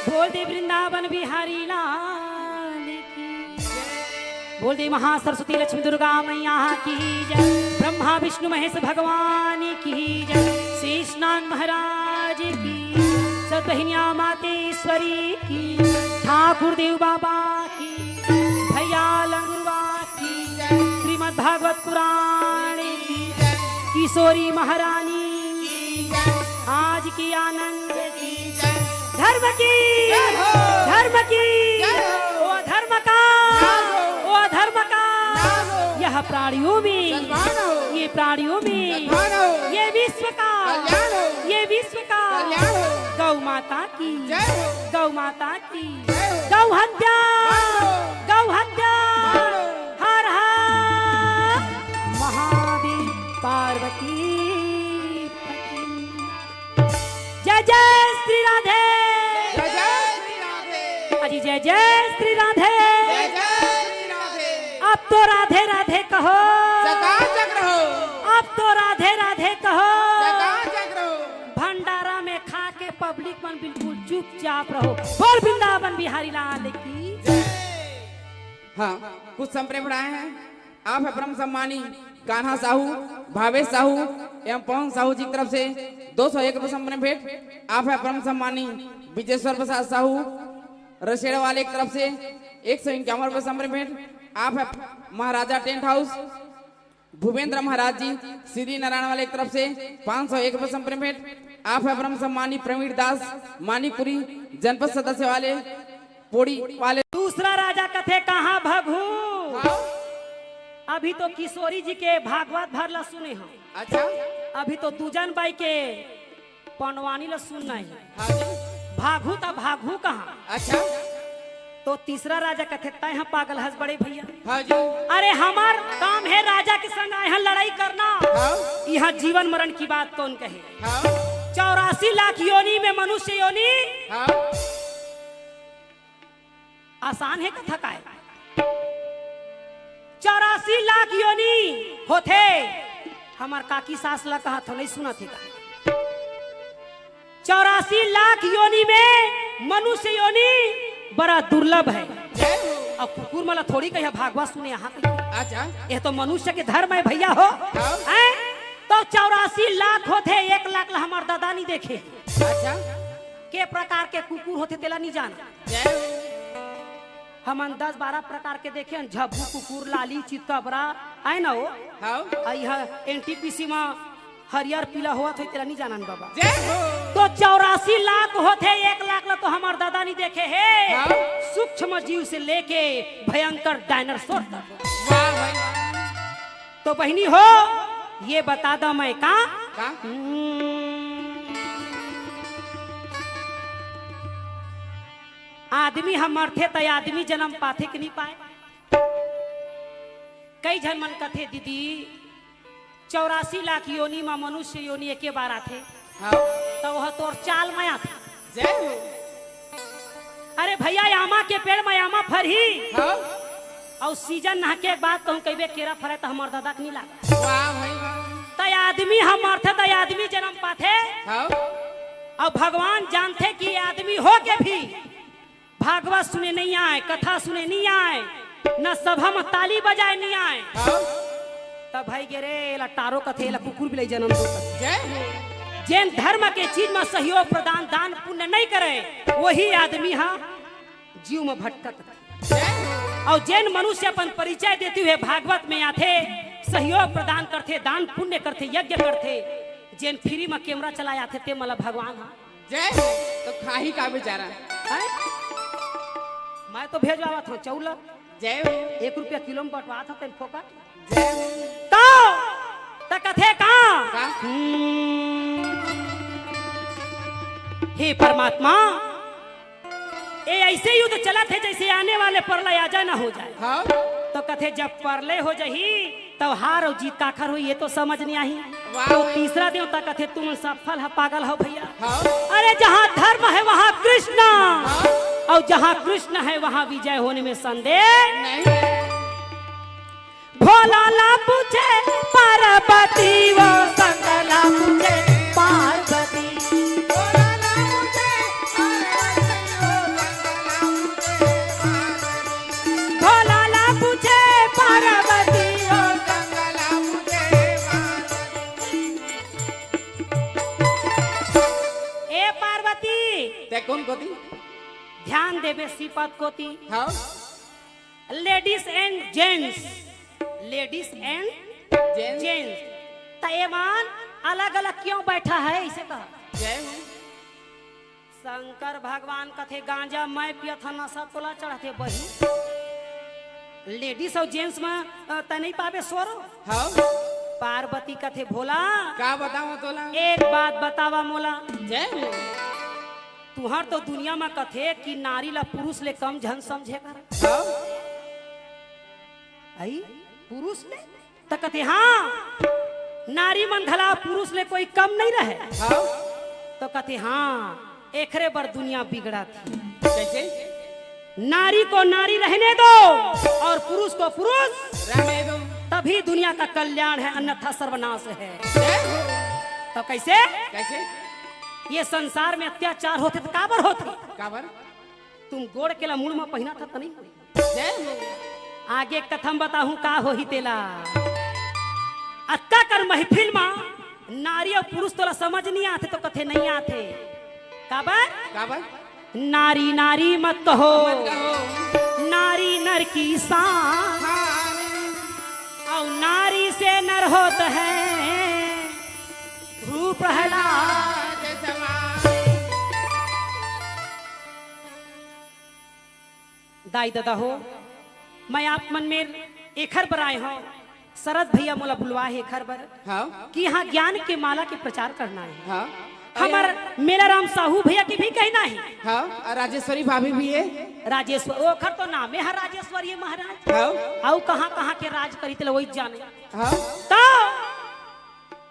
बोल दे वृंदावन बिहारी लाल की। बोल दे महासरस्वती लक्ष्मी दुर्गा मैया की जय। ब्रह्मा विष्णु महेश भगवान की जय। शेषनाग महाराज की, सतबहिनिया मातेश्वरी की, ठाकुर देव बाबा की, भैया लंगुरवा की, श्रीमद् भागवत पुराण की, किशोरी महारानी की, आज की आनंद की, धर्म की, जय हो। धर्म की, जय हो। ओ धर्म का, नाश हो। ओ धर्म का, नाश हो। यह प्राणियों में, सद्भावना हो। ये प्राणियों में, सद्भावना हो। ये विश्व का, कल्याण हो। ये विश्व का, कल्याण हो। गौ माता की, जय हो। गौ माता की, जय हो। गौ हत्या, बंद हो। गौ हत्या, बंद हो। हर हर महादेव, पार्वती पति। जय जय श्री राधे। जय जय श्री राधे। अजी जय जय श्री राधे। जय जय श्री राधे। अब तो राधे राधे कहो। चकाचक रहो। अब तो राधे राधे कहो। चकाचक रहो। भंडारा में खा के पब्लिक मन बिल्कुल चुपचाप रहो। बोल वृंदावन बिहारी लाल की। हाँ, कुछ संप्रेम बढ़ाए हैं। आप है परम सम्मानी कान्हा साहू, भावेश साहू एवं पवन साहू जी की तरफ से दो सौ एक रुपये संप्रेम भेंट। आप है परम सम्मानी विजेश्वर प्रसाद साहू रसेड़ वाले की तरफ से एक सौ इक्यावन रुपये संप्रेम भेंट। आप है महाराजा टेंट हाउस भूपेंद्र महाराज जी श्री नारायण वाले की तरफ से पाँच सौ एक रुपये संप्रेम भेंट। आप है परम सम्मानी प्रवीण दास, मानिकपुरी, जनपद सदस्य वाले, पोड़ी वाले। दूसरा राजा कथे, "कहाँ भगहू?" हाँ। अभी तो किशोरी जी के भागवत भर ला सुने हँव। अच्छा। अभी तो दूजन बाई के पंडवानी ला सुनना हे। हाँ जी। भागहू त भागहू कहाँ? अच्छा। तो तीसरा राजा कथे, "तैं ह पागल हस बड़े भैया।" हाँ जी। अरे हमर काम हे राजा के संग आए हन लड़ाई करना। हाँ। इहाँ जीवन मरण की बात कौन कहे? हाँ। चौरासी लाख योनि में मनुष्य योनि। हाँ। आसान हे कथा काय? चौरासी लाख योनि होथे। हमर काकी सास ला कहत हँव, नहीं सुनत हे का? चौरासी लाख योनि में मनुष्य योनि बड़ा दुर्लभ हे। जय हो। अब कुकुर मन ला थोड़ी कहिया भागवत सुने यहाँ कहिया। अच्छा। ये तो मनुष्य के धर्म हे भैया हो। हाँ। हैं? तो चौरासी लाख होथे, एक लाख ला हमर दादा नहीं देखे। अच्छा। के प्रकार के कुकुर होथे तेला नहीं जाना। जय हो। हमन दस बारह प्रकार के देखे हन, झब्बू कुकुर, लाली, चितकबरा, आय ना हो? हाँ। आ इहाँ एनटीपीसी में हरियर पीला होवत होही, तेला नहीं जानन बाबा। जय हो। तो चौरासी लाख होथे, एक लाख ला तो हमर दादा नहीं देखे हे। हाँ। सूक्ष्म जीव से लेके भयंकर डायनासोर तक। वाह भाई। तो बहिनी हो, ये बता दो मैं का? का? हम्म। आदमी ह मरथे त आदमी जन्म पाथे कि नहीं पाए? कई झन मन कथे, "दीदी, चौरासी लाख योनि म मनुष्य योनि एके बार आथे, हाँ। त वह तोर चाल म आथे।" जय हो। अरे भैया, आमा के पेड़ म आमा फरही। हाँ। अउ सीजन नहके के बाद कहूँ कहिबे केरा फरे त हमर दादा के नहीं लागे। वाह भाई वाह। त आदमी ह मरथे त आदमी जन्म पाथे। हाँ। अउ भगवान जानथे कि आदमी हो के भी भागवत सुने नहीं आए, कथा सुने नहीं आए, न सभा म ताली बजाए नहीं आए। हाँ। त भाई गे रे, एला टारो कथे, एला कुकुर बिलाई जन्म दो कथे। जय हो। जेन धर्म के चीज म सहयोग प्रदान, दान पुण्य नहीं करे, वही आदमी ह जीव म भटकत रथे। अउ जेन मनुष्य अपन परिचय देते हुए भागवत में आथे, सहयोग प्रदान करथे, दान पुण्य करथे, यज्ञ करथे, जेन फ्री म कैमरा चलाए आथे, ते मन ला भगवान ह। जय हो। तो खाही का बेचारा? हैं? मैं तो भेजवावत हँव चाउर। जय हो। एक रुपया किलो म बंटवात हँव तेन फोकट। जय हो। तो, त कथे का? का? हम्म। हे परमात्मा, ए ऐसे युद्ध चलत हे जैसे आने वाले प्रलय आ जाए ना हो जाए। हाँ। तो कथे जब प्रलय हो जाही तब हार अउ जीत काखर होही ये तो समझ नहीं आही। वाह। तो तीसरा देवता कथे तुम सफल ह पागल हो भैया। हाँ। अरे जहाँ धर्म है वहाँ कृष्ण। हाँ। अउ जहाँ कृष्ण है वहाँ विजय होने में संदेह नहीं। भोला ला पूछे पार्वती वो शंकर ला पूछे पार्वती। भोला ला पूछे पार्वती वो शंकर ला पूछे पार्वती। भोला ला पूछे पार्वती वो शंकर ला पूछे पार्वती। ए पार्वती। ते कोन कोती? ध्यान देबे सिपत कोती। हाँ। Ladies and gents, ladies and gents। Gents। त एमन अलग-अलग क्यों बैठा है, इसे कहा। जय हो। शंकर भगवान कथे, "गांजा मैं पियत हँव, नशा तोला चढ़थे बही।" Ladies अउ gents म, अ, त नहीं पाबे सोरो। हाँ। पार्वती कथे, "भोला, का बतावँ तोला? एक बात बतावा मोला।" जय हो। तुहर तो दुनिया म कथे कि नारी ला पुरुष ले कम झन समझे कर। हाँ। आई? पुरुष ले? त कथे, "हाँ, नारी मन घला पुरुष ले कोई कम नहीं रहे।" हाँ। तो कथे, "हाँ, एखरे बर दुनिया बिगड़त हे।" कैसे? नारी को नारी रहने दो और पुरुष को पुरुष रहने दो। तभी दुनिया का कल्याण है, अन्यथा सर्वनाश है। जय हो। तो कैसे? कैसे? ये संसार में अत्याचार होथे त काबर होथे? काबर? तुम गोड़ के ला मुड़ म पहिनथव त नहीं होही। जय हो। आगे कथा म बताहूँ का होही तेला। अतका कर महफिल म नारी अउ पुरुष तोला समझ नहीं आथे तो कथे नहीं आथे। काबर? काबर? नारी नारी मत कहो। मत कहो। नारी नर की शान। शान। अउ नारी से नर होत है भू प्रहलाद। दाई ददा हो, मैं आप मन मेर एखर बर आए हौं, शरद भैया मोला बुलवा हे एखर बर हाँ। कि यहाँ ज्ञान के माला के प्रचार करना हे। हाँ। हमर मेलाराम साहू भैया के भी कहना हे। हाँ, और राजेश्वरी भाभी भी हे। राजेश्वर, ओखर तो नामे हे राजेश्वरी महाराज। हाँ। अउ कहाँ कहाँ के राज करी तेला वही जाने। हाँ। तो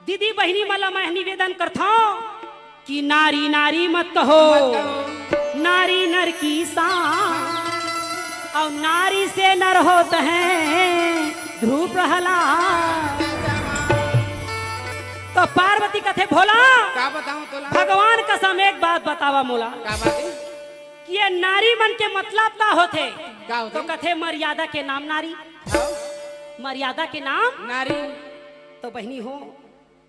दीदी बहिनी मन ला मैं निवेदन करथौं कि नारी नारी मत कहो, मत कहो। नारी नर की शान, और नारी से नर होत हैं ध्रुव प्रहलाद। तो पार्वती कथे भोला, का बताऊं तोला? भगवान कसम एक बात बतावा मोला, का बात हे? कि ये नारी मन के मतलब का होथे? का होथे? तो कथे मर्यादा के नाम नारी, हाँ। मर्यादा के नाम नारी। तो बहिनी हो,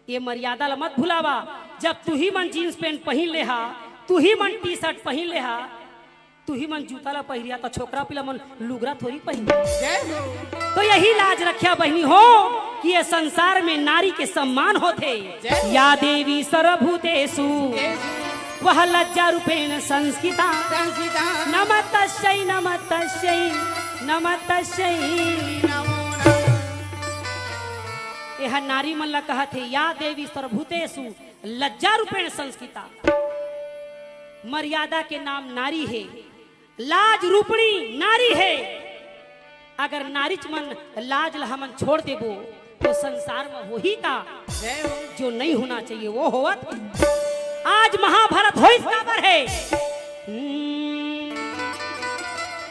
ये मर्यादा ला मत भुलावा। जब तुही मन जींस पैंट पहिन ले हा, तुही मन टी शर्ट पहिन ले हा, तुही मन जूता ला पहिरिया, तो छोकरा पिला मन लुगरा थोड़ी पहिन। जय हो। तो यही लाज रखिया बहिनी हो कि ये संसार में नारी के सम्मान होथे। जय हो। या देवी सर्वभूतेषु जय हो। वह लज्जा रूपेण संस्थिता। संस्थिता। नमस्तस्यै, नमस्तस्यै, नमस्तस्यै। नमो नमः। एह नारी मन ला कहत हे, या देवी सर्वभूतेषु लज्जा रूपेण संस्थिता। मर्यादा के नाम नारी हे, लाज रूपणी नारी हे। अगर नारीच मन लाज ला हमन छोड़ देबो, तो संसार में होही का? जय हो। जो नहीं होना चाहिए, वो होवत। आज महाभारत होइस काबर हे? हम्म,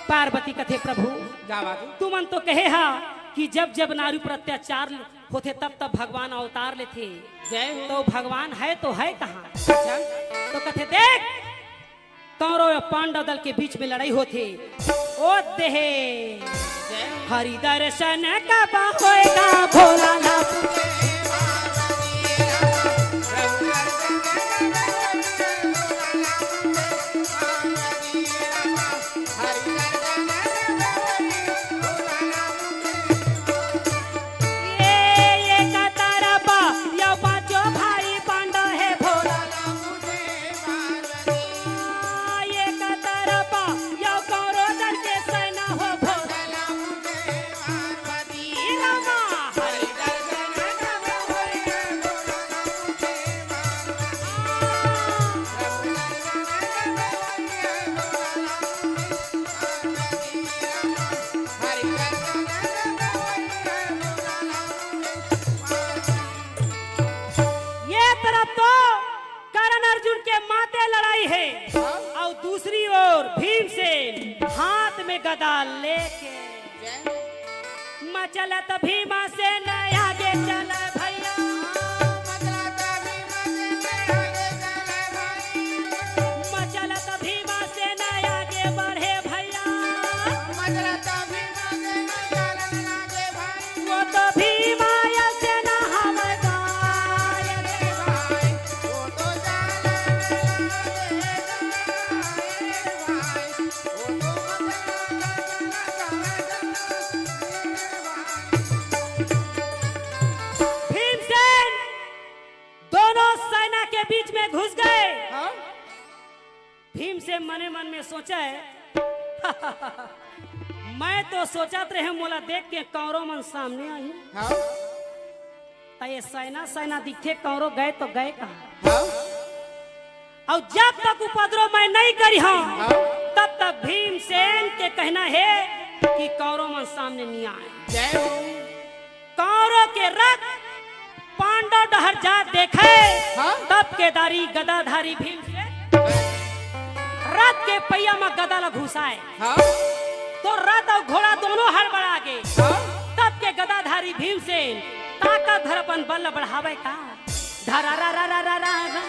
पार्वती कथे, प्रभु, का बात हे? तुमन तो कहे हा कि जब जब नारी पर अत्याचार होथे, तब तब भगवान अवतार लेथे। जय हो। तो भगवान हे तो हे कहाँ? अच्छा। तो कथे, देख, कौरव अउ पांडव दल के बीच में लड़ाई होथे। ओ देहे। हरि दर्शन कब होएगा भोलानाथ। ये एक तरफ यो पांचों भाई पांडव हे भोला। एक तरफ यो कौरव दल के सेना हो भोला। ये तरफ तो कर्ण अर्जुन के माते लड़ाई हे, हाँ। अउ दूसरी ओर भीमसेन हाथ में गदा लेके। मचलत भीमसेन आगे चल भैया। मचलत भीमसेन आगे बढ़े भैया। वो तो भीम आया सेना हवलदार। भीमसेन दोनों सेना के बीच में घुस गए। हाँ? भीमसेन मने मन में सोचा हे, मैं तो सोचत रहे मोला देख के कौरव मन सामने आही। हाँ। त ये सेना सेना दिखथे, कौरव गए तो गए कहाँ? हाँ। अउ जब तक उपद्रव मैं नहीं करिहौं, हाँ। तब तक भीमसेन के कहना हे कि कौरव मन सामने नहीं आए। जय हो। कौरव के रथ पांडव डहर जात देखे, हाँ? तब केदारी गदाधारी भीमसेन रथ के पहिया म गदा ल घुसाए। हाँ? तो रथ अउ घोड़ा दोनों हड़बड़ा गे। हाँ? तब के गदाधारी भीमसेन ताकत धर अपन बल ल बढ़ावे का। धरा रा रा रा रा रा रा।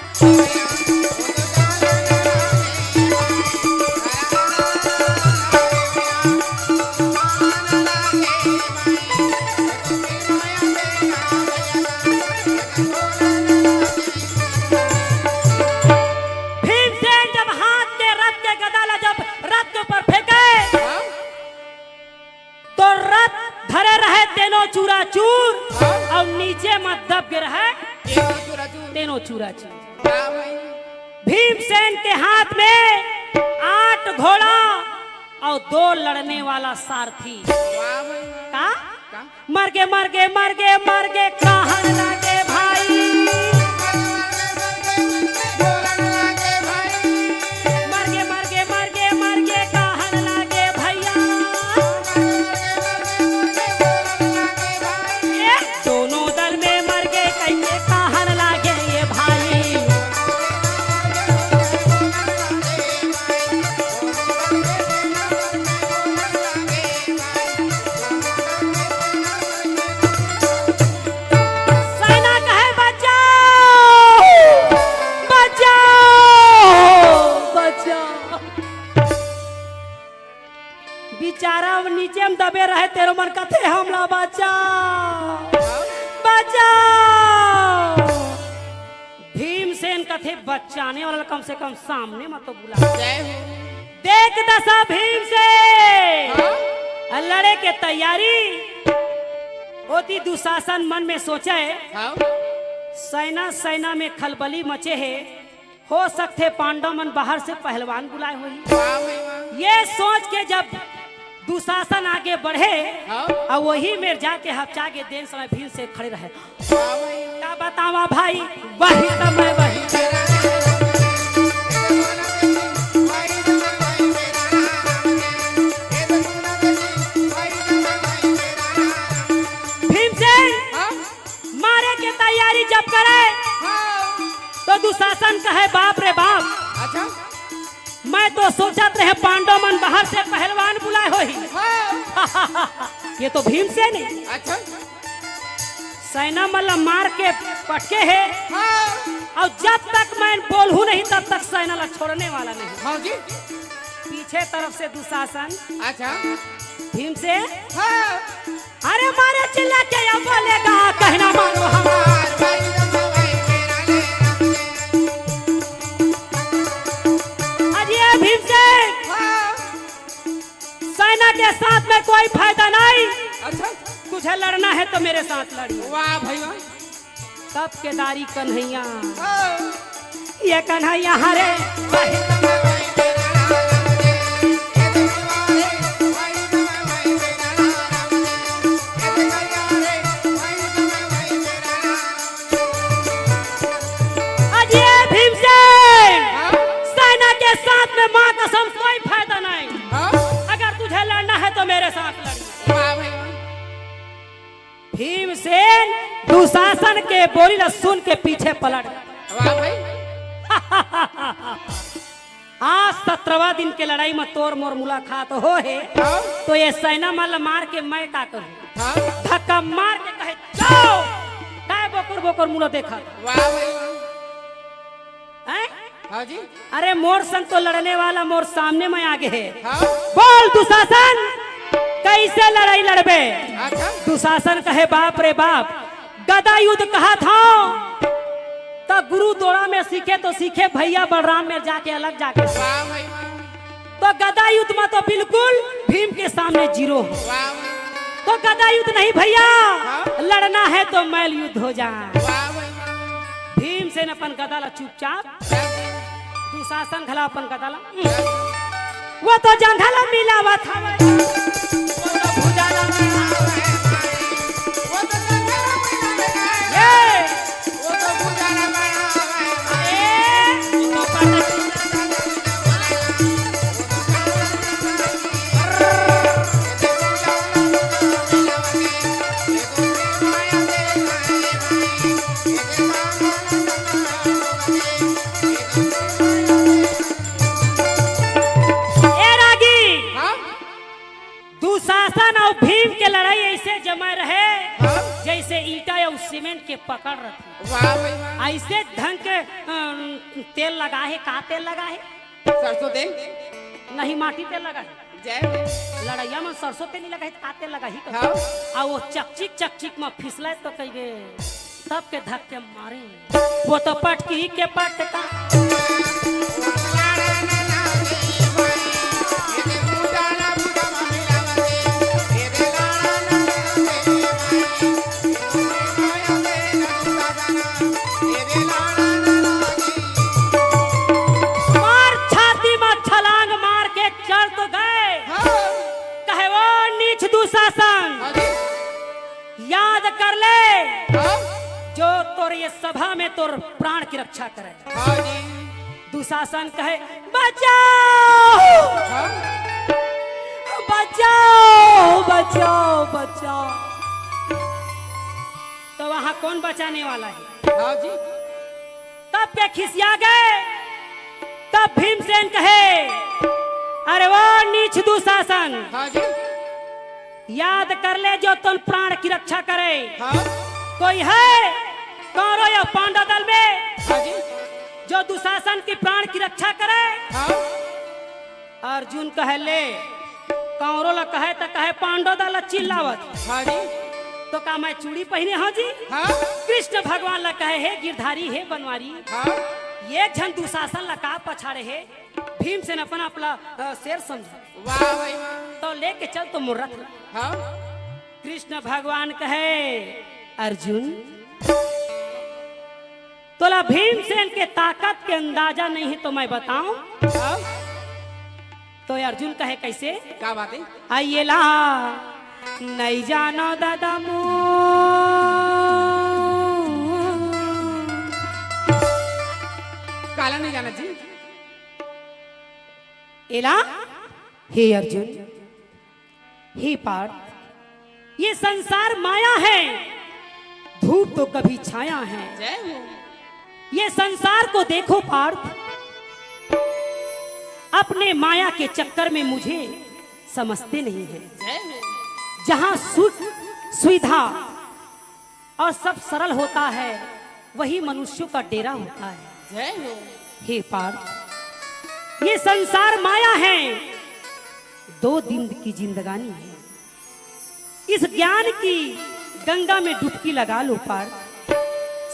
भीमसेन जब हाथ के रथ के गदा ला जब रथ के ऊपर फेंके, हाँ? तो रथ धरे रहे तेनो चूरा चूर, हाँ? अउ नीचे म दब गे रहे तेनो चूरा चूर। तेनो चूरा चूर। हाँ भाई। भीमसेन के हाथ में आठ घोड़ा और दो लड़ने वाला सारथी। वाह भाई वाह। का? का? मर गे, मर गे, मर गे, मर गे, कहन लागे भाई। मर गे, मर गे, मर गे, मर गे, कहन लागे भैया। ए, दोनों दल में मर गे कहिके कहन लागे ये भाई। सैना कहे, "बचाओ, बचाओ, बचाओ।" बेचारा अब नीचे में दबे रहे, तेरो मन कथे, "हमला बचाओ, बचाओ।" भीमसेन कथे, "बचाने वाला कम से कम सामने मत तो बुला।" जय हो। देख दशा भीमसेन, हाँ? लड़े के तैयारी होती। दुशासन मन में सोचे, हाँ? सैना, सैना में खलबली मचे हे, हो सकथे पांडव मन बाहर से पहलवान बुलाए होही। वाह भाई वाह। ये सोच के जब दुशासन आगे बढ़े, हाँ? और वही मेर जाके हपचा के देन समय भीमसेन खड़े रहे। का बतावा भाई, वही समय वही। भीमसेन हाँ? मारे के तैयारी जब करे, हाँ। तो दुशासन कहे, "बाप रे बाप, अच्छा। मैं तो सोचत रहे पांडव मन बाहर से पहलवान बुलाए होही।" हाँ। ये तो भीमसेन हे। अच्छा। सैना मन ला मार के पटके हे। हाँ। और जब तक मैं बोलहूँ नहीं, तब तक सैना ला छोड़ने वाला नहीं। हाँ जी। पीछे तरफ से दुशासन। अच्छा। भीमसेन। हाँ। अरे मारे चिल्ला के या बोलेगा, कहना मानो हमार। अरे भीमसेन। हाँ। सेना के साथ में कोई फायदा नहीं। अच्छा। तुझे लड़ना है तो मेरे साथ लड़िए। वाह भाई वाह। तब केदारी कन्हैया। हाँ। ये कन्हैया हरे। अजय भीमसेन, हाँ? सेना के साथ में माँ कसम कोई फायदा नहीं। हाँ? अगर तुझे लड़ना है तो मेरे साथ लड़िए। वाह भाई वाह। भीमसेन दुशासन के बोली ला सुन के पीछे पलट गए। वाह भाई। आज सत्रहवाँ दिन के लड़ाई में तोर मोर मुलाकात हो हे, हाँ? तो ये सेना मन ला मार के मैं का करूँ? हाँ? धक्का मार के कहे, "जाओ।" काय बोकर बोकर मुँह देखा। वाह भाई वाह। हैं? हाँ जी। अरे मोर संग तो लड़ने वाला मोर सामने में आगे हे। हाँ। बोल दुशासन, कैसे लड़ाई लड़बे? अच्छा। दुशासन कहे, "बाप रे बाप, गदा युद्ध कहा था तो गुरु दोड़ा में सीखे तो सीखे, भैया बलराम में जाके अलग जाके सीखे।" वाह भाई वाह। तो गदा युद्ध में तो बिल्कुल भीम के सामने जीरो हो। वाह भाई। तो गदा युद्ध नहीं भैया, हाँ? लड़ना है तो मल्ल युद्ध हो जाए। वाह भाई वाह। भीमसेन अपन गदा ला चुपचाप, दुशासन घला अपन गदा ला, वो तो जंघा ला मिलावत हवे। ए रागी, हाँ? दुशासन अउ भीम के लड़ाई ऐसे जमे रहे, हाँ? जैसे ईंटा अउ सीमेंट के पकड़ रथे। वाह भाई वाह। ऐसे ढंग के, अम, तेल लगा हे, का तेल लगा हे? सरसों तेल। नहीं, माटी तेल लगा हे। जय हो। लड़ैया में सरसों तेल नहीं लगा हे, तो का तेल लगा ही? हाँ। आ वो चकचिक, चकचिक में फिसले तो कहिबे, तब के धक्के मारे। वो तो पटकी के पटका। मार छाती में छलांग मार के चढ़ तो गए। कर ले, हाँ? जो तोर ये सभा में तोर प्राण की रक्षा करे। हाँ जी। दुशासन कहे, "बचाओ, हाँ? बचाओ, बचाओ, बचाओ।" तो वहां कौन बचाने वाला है? हाँ जी। तब के खिसिया गए। तब भीमसेन कहे, "अरे वो नीच दुशासन, हाँ जी। याद कर ले, जो तोर प्राण की रक्षा करे, हाँ। कोई है कौरव या पांडव दल में, हाँ जी। जो दुशासन की प्राण की रक्षा करे?" हाँ। अर्जुन कहे, "ले, कौरव ला कहे त कहे पांडव दल ला चिल्लावत।" हाँ जी। तो का मैं चूड़ी पहिने हंव जी? हाँ। कृष्ण भगवान ला कहे, "हे गिरधारी, हे बनवारी, हाँ। ये झन दुशासन ला का पछाड़े हे?" भीमसेन अपन आप ला, अ, शेर समझे। वाह भाई वाह। तो लेके चल तो मोर रथ ला। हाँ। कृष्ण भगवान कहे, "अर्जुन, तोला भीमसेन के ताकत के अंदाजा नहीं है तो मैं बताऊं?" हाँ। तो अर्जुन कहे, "कैसे?" का बात है? "आ एला नइ जानो दादा मो।" काला नहीं जाना जी। एला, हे अर्जुन, हे पार्थ, ये संसार माया है, धूप तो कभी छाया है। जय हो। ये संसार को देखो पार्थ, अपने माया के चक्कर में मुझे समझते नहीं है। जय हो। जहाँ सुख, सुविधा और सब सरल होता है, वही मनुष्यों का डेरा होता है। जय हो। हे पार्थ, ये संसार माया है, दो दिन की जिंदगानी है। इस ज्ञान की गंगा में डुबकी लगा लो पार्थ।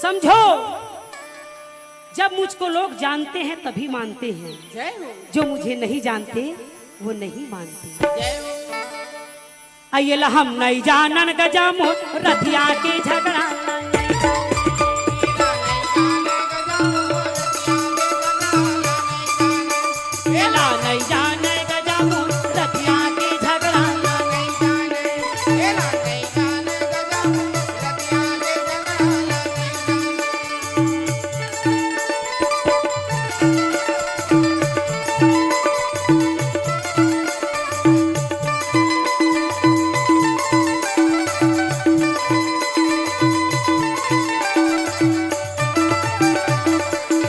समझो, जब मुझको लोग जानते हैं तभी मानते हैं, जय हो। जो मुझे नहीं जानते वो नहीं मानते। जय हो। अइला हम नहीं जानन गजमो रथिया के झगड़ा। एला नहीं जाने गजमो रथिया के झगड़ा।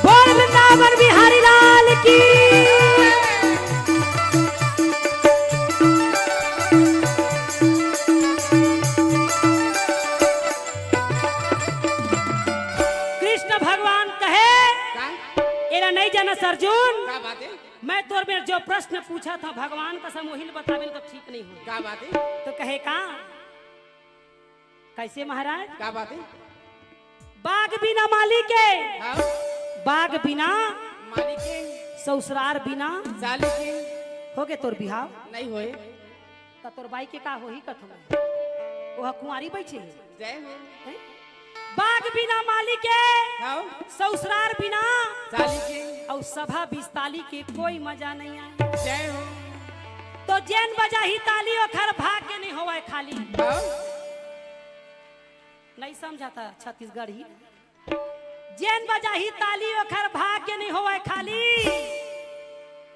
बोल वृंदावन बिहारी लाल की। कृष्ण भगवान कहे, का? एला नहीं जाना अर्जुन। का बात है? मैं तोर में जो प्रश्न पूछा था भगवान कसम वही ल बताबे न तो ठीक नहीं हो। का बात है? तो कहे का? कैसे महाराज? का बात है? बाग बिना माली के, हाँ। बाग बिना माली के, ससुरार बिना साली के। हो गे तोर बिहाव? नहीं होए। त तोर बाई के का होही कथों? ओह कुंवारी बइठे हे। जय हो। हैं? बाग बिना माली के, हाँ। ससुरार बिना साली के। अउ सभा बिस्ताली के कोई मजा नहीं आए। जय हो। तो जेन बजाही ताली ओखर भाग्य नहीं होवय खाली। हाँ। नहीं समझा था छत्तीसगढ़ी। जेन बजाही ताली ओखर भाग्य नहीं होवय खाली।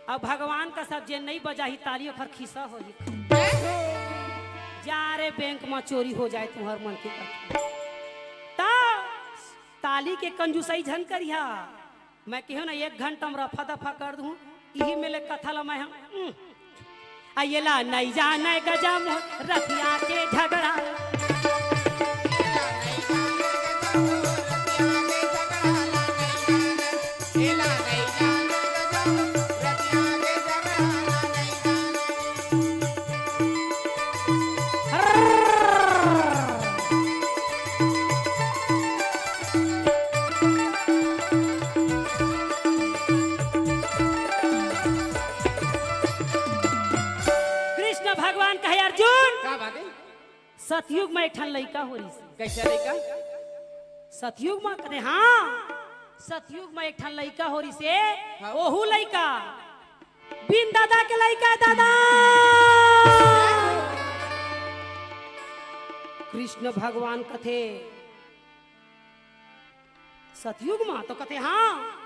अब भगवान कसम जेन नहीं बजाही ताली ओखर खिस्सा होही। जा रे बैंक म चोरी हो जाए तुहर मन के कथे। त ताली के कंजूसई झन करिहा। मैं केहेंव ना एक घंटा म रफा दफा कर दूं। इही में ले कथा ल मैं ह, उम। अइला नहीं जाने गजमो रथिया के झगड़ा। कृष्ण भगवान कहे, अर्जुन, का बात है? सतयुग म एक ठन लइका हो रिहिस। कैसे लइका? सतयुग म कहे, हाँ, सतयुग म एक ठन लइका हो रिहिस। हाँ। ओहू लइका बिन दादा के लइका हे दादा। कृष्ण भगवान कथे, "सतयुग मा?" तो कथे, "हाँ।"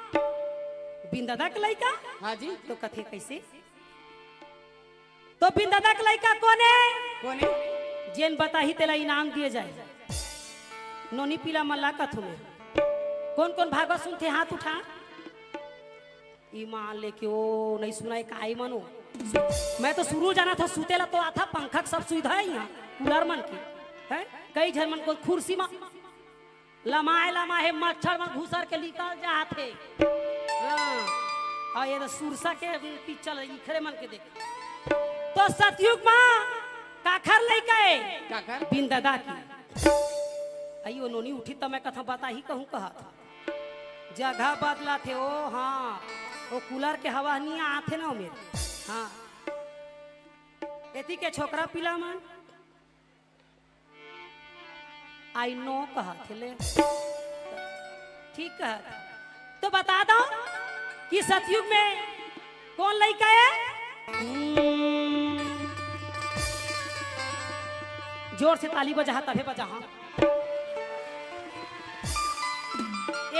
"बिंददा के लइका?" "हाँ जी।" तो कथे, "कइसे?" तो बिंददा के लइका कोन हे? कोन हे? जेन बताही तेला इनाम दिए जाए। नोनी पीला मल्ला कथू में। कोन कोन भागवत सुनथे हाथ उठा। ईमान लेके ओ नइ सुनाय काई मनो। मैं तो सुरू जाना था सुतेला तो आथा पंखा के सब सुविधा हे इहाँ। कूलर मन के। हैं? कई झन मन को खुर्सी मा लमाए लमाए मच्छर मन घुसर के निकल जात हे। हाँ। अउ ये तो सुरसा के पिक्चर इखरे मन के देख। तो सतयुग मा काखर लइका हे? काखर? बिंददा के। अई ओ नोनी उठी त मैं कथा बताही कहूँ कहत। जगह बदलत हे ओ, हाँ। ओ कूलर के हवा नइ आत हे ना ओ मेर। हाँ। एती के छोकरा पीला मन। I know कहत हे ले। ठीक कहत। तो बता दो कि सतयुग में कोन लइका हे? हम्म। जोर से ताली बजाहा, तभे बजाहा।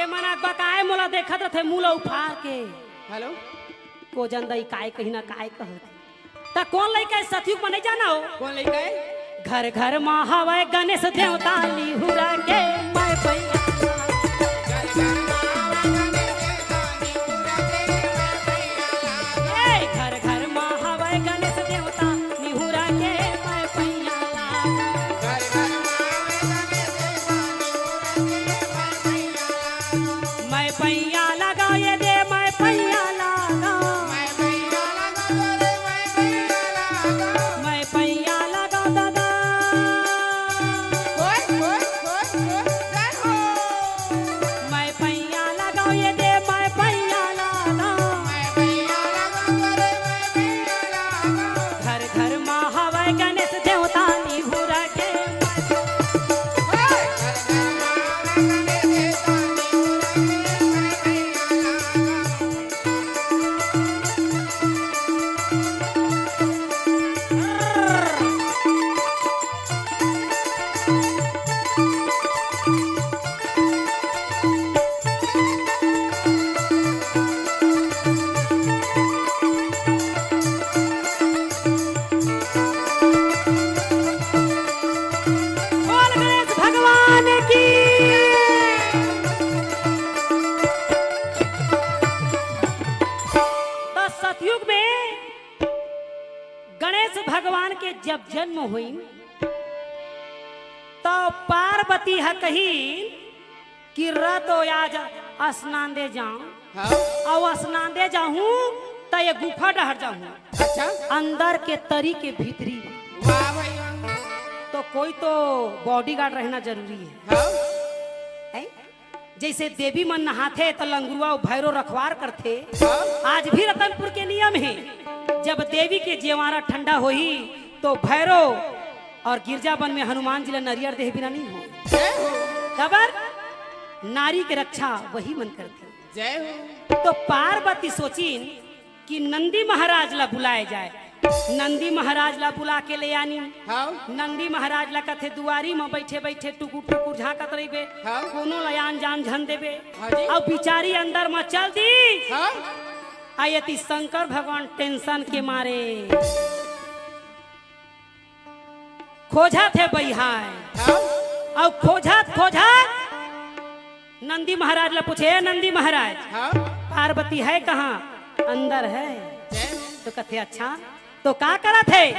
ए मन बकाए मोला देखत रथे, मुँह ला उफार के। हेलो। को जन दई काय कही ना काय कहत। त कोन लइका हे सतयुग म नइ जाना हो? कोन लइका हे? घर घर मा हवय गणेश देवता निहुरा के मैं पैया। ए, घर घर मा हवय गणेश देवता निहुरा के मैं पैया। मैं पैया लगा ये दे, मैं पैया लगा। मैं पैया लगा दादा। मैं पैया लगा ये दे, मैं पैया लगा। घर घर मा हवय गणेश देवता निहुरा के। बोल गणेश भगवान की। त सतयुग में गणेश भगवान के जब जन्म होइन, त पार्वती ह कहिन कि "रतो आज स्नान दे जाऊं।" हाँ। अउ स्नान दे जाहूं, त ये गुफा डहर जाहूं। अच्छा। अंदर के तरी के भीतरी। वाह भाई वाह। तो कोई तो बॉडीगार्ड रहना जरूरी हे। हाँ। हैं? जइसे देवी मन नहाथे त लंगुरवा अउ भैरो रखवार करथे। हाँ। आज भी रतनपुर के नियम हे, जब देवी के जेवारा ठंडा होही तो भैरो अउ गिरजा बन में हनुमान जी ला नरियर देहे बिना नइ हो। जय हो। काबर? नारी के रक्षा वही मन करथे। जय हो। तो पार्वती सोचिन कि नंदी महाराज ला बुलाए जाए। नंदी महाराज ला बुला के ले आनी। हाँ। नंदी महाराज ला कथे, "दुआरी म बइठे बइठे टुकुर टुकुर झांकत रहिबे, हाँ। कोनो ला आन जान झन देबे।" हाँ जी। अउ बिचारी अंदर म चल दिस। हाँ। अउ एती शंकर भगवान टेंशन के मारे खोजथे बइहाय। हाँ। अउ खोजत खोजत नंदी महाराज ला पूछे, "ए नंदी महाराज, हाँ। पार्वती हे कहाँ?" "अंदर हे।" जय हो। तो कथे, "अच्छा, तो का करत हे?"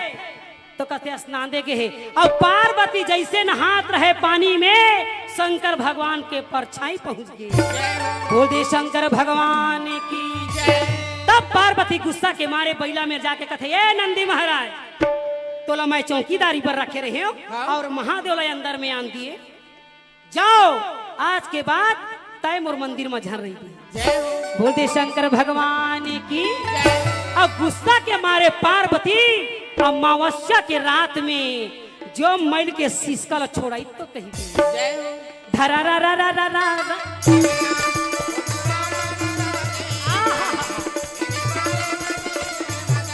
तो कथे, "स्नान दे गे हे।" अउ पार्वती जइसे नहात रहे पानी में, शंकर भगवान के परछाई पहुंच गे। जय हो। बोल दे शंकर भगवान की। जय। तब पार्वती गुस्सा के मारे बइला में जाके कथे, "ए नंदी महाराज, तोला मैं चौकीदारी बर रखे रहेंव हाँ। अउ महादेव ला अंदर में आन दिए। जाओ, आज के बाद तैं मोर मंदिर म झन रहिबे।" जय हो। बोल दे शंकर भगवान की। जय। अउ गुस्सा के मारे पार्वती अमावस्या के रात में जो मइल के सिसका ला छोड़ाई तो कहिबे। जय हो। धरा रा रा रा रा रा रा। आहा।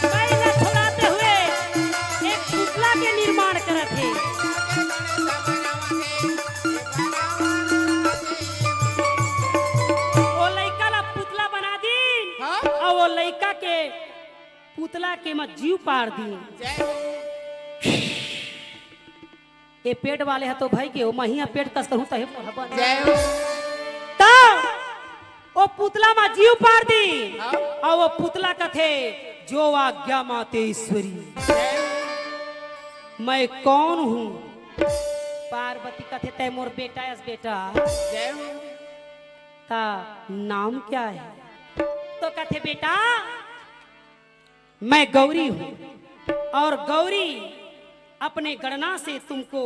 मइल ला छोड़ाते हुए एक पुतला के निर्माण करत हे। पुतला के मैं जीव पार दी। जय हो। ये पेट वाले ह तो भाई के हो, महिया पेट कस करूं तहे मोर बन। जय हो। त ओ पुतला मा जीव पार दी। हाँ। अउ ओ पुतला कथे, "जो आज्ञा मातेश्वरी।" जय हो। मैं कौन हूँ? पार्वती कथे, "तय मोर बेटा अस बेटा।" जय हो। "ता नाम क्या है?" तो कथे, "बेटा, मैं गौरी हूँ और गौरी अपने गणना से तुमको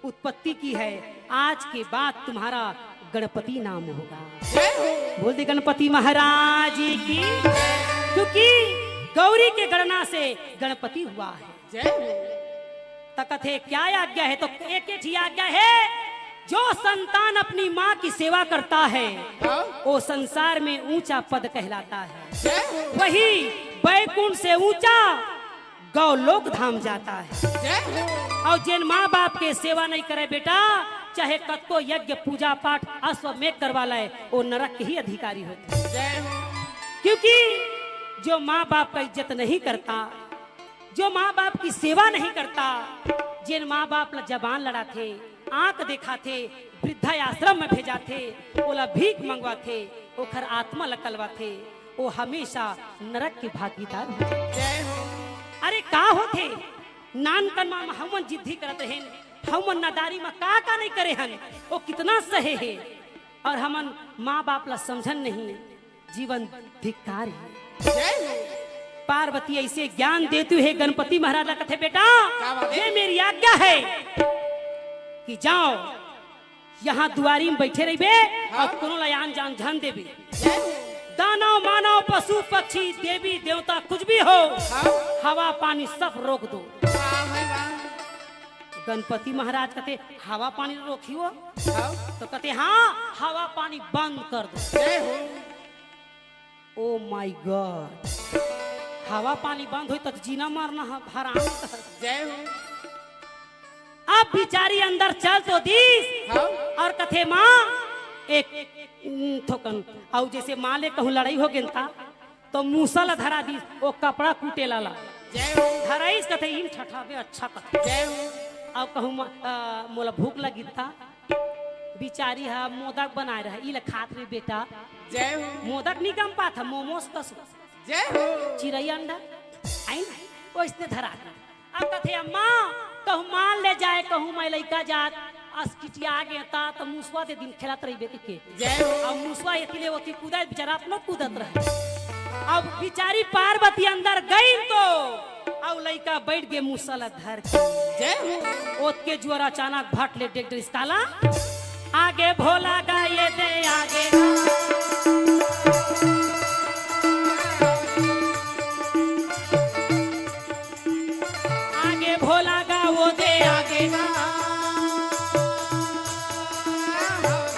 उत्पत्ति की है। आज के बाद तुम्हारा गणपति नाम होगा।" जय हो। बोल दे गणपति महाराज की, क्योंकि गौरी के गणना से गणपति हुआ है। जय हो। त कथे, "क्या आज्ञा है?" तो एक ही आज्ञा है, जो संतान अपनी माँ की सेवा करता है, हाँ। वो संसार में ऊंचा पद कहलाता है। जय हो। वही बैकुंठ से ऊंचा गौलोक धाम जाता है। जय हो। और जिन माँ बाप के सेवा नहीं करे बेटा, चाहे कतको यज्ञ पूजा पाठ अश्वमेघ करवा लाए, वो नरक के ही अधिकारी होते हैं। जय हो। क्योंकि जो माँ बाप का इज्जत नहीं करता, जो माँ बाप की सेवा नहीं करता, जिन माँ बाप ला जबान लड़ाथे, आंख देखाथे, वृद्धा आश्रम में भेजाथे, ओला भीख मंगवाथे, ओखर आत्मा ला कलवाथे, वो हमेशा नरक के भागीदार हो जाथे। जय हो। अरे का होथे, नानकन मा हमन जिद्दी करत रहेन, हमन नादारी मा का का नहीं करे हन, वो कितना सहे हे, और हमन माँ बाप ला समझन नहीं, जीवन धिक्कार है। जय हो। पार्वती ऐसे ज्ञान देती है गणपति महाराज ला, कथे, "बेटा, क्या बात है? ये मेरी आज्ञा है कि जाओ, यहाँ दुआरी में बैठे रहिबे हाँ। और कोनो ला आन जान झन देबे। जय हो। दानव, मानव, पशु, पक्षी, देवी, देवता, कुछ भी हो, हाँ। हवा, पानी सब रोक दो।" वाह भाई वाह। गणपति महाराज कथे, "हवा, पानी रोकियो?" हाँ। तो कथे, "हाँ, हवा, पानी बंद कर दो।" जय हो। Oh my God, हवा पानी बंद होई त जीना मरना ह-, हराम। जय हो। अब बिचारी अंदर चल तो दीस हाँ। और कथे, "माँ, एक, उम, थोकन।" अउ जैसे माँ ले कहूँ लड़ाई हो गेन ता, तो मूसा ला धरा दीस, वो कपड़ा कूटे ला ला। जय हो। धराइस कथे, "इन ठठाबे अच्छा कथे।" जय हो। अउ कहूँ, "म-, अ, मोला भूख लगी ता।" बिचारी ह मोदक बनाए रहे, "ई ले खात रे बेटा।" जय हो। मोदक नी गम पात ह, मोमोस कस। जय हो। चिरई अंडा, आइन, ओइसने धरा दे। अब कथे, "अम्मा, कहूँ माल ले जाए, कहूँ मैं लइका जात, असकिटिया आ गे ता, त मुसवा दे दिन खेलत रहिबे के।" जय हो। अब मुसवा एती ले ओती कूदत, बिचारा अपनो कूदत रहे। अब बिचारी पार्वती अंदर गई तो अउ लइका बैठ गे मुसला धर के। जय हो। ओतके जुआर अचानक भट ले डेग डरिस काला। आगे भोला गा ये दे आगे गा। आगे भोला गा वो दे आगे गा।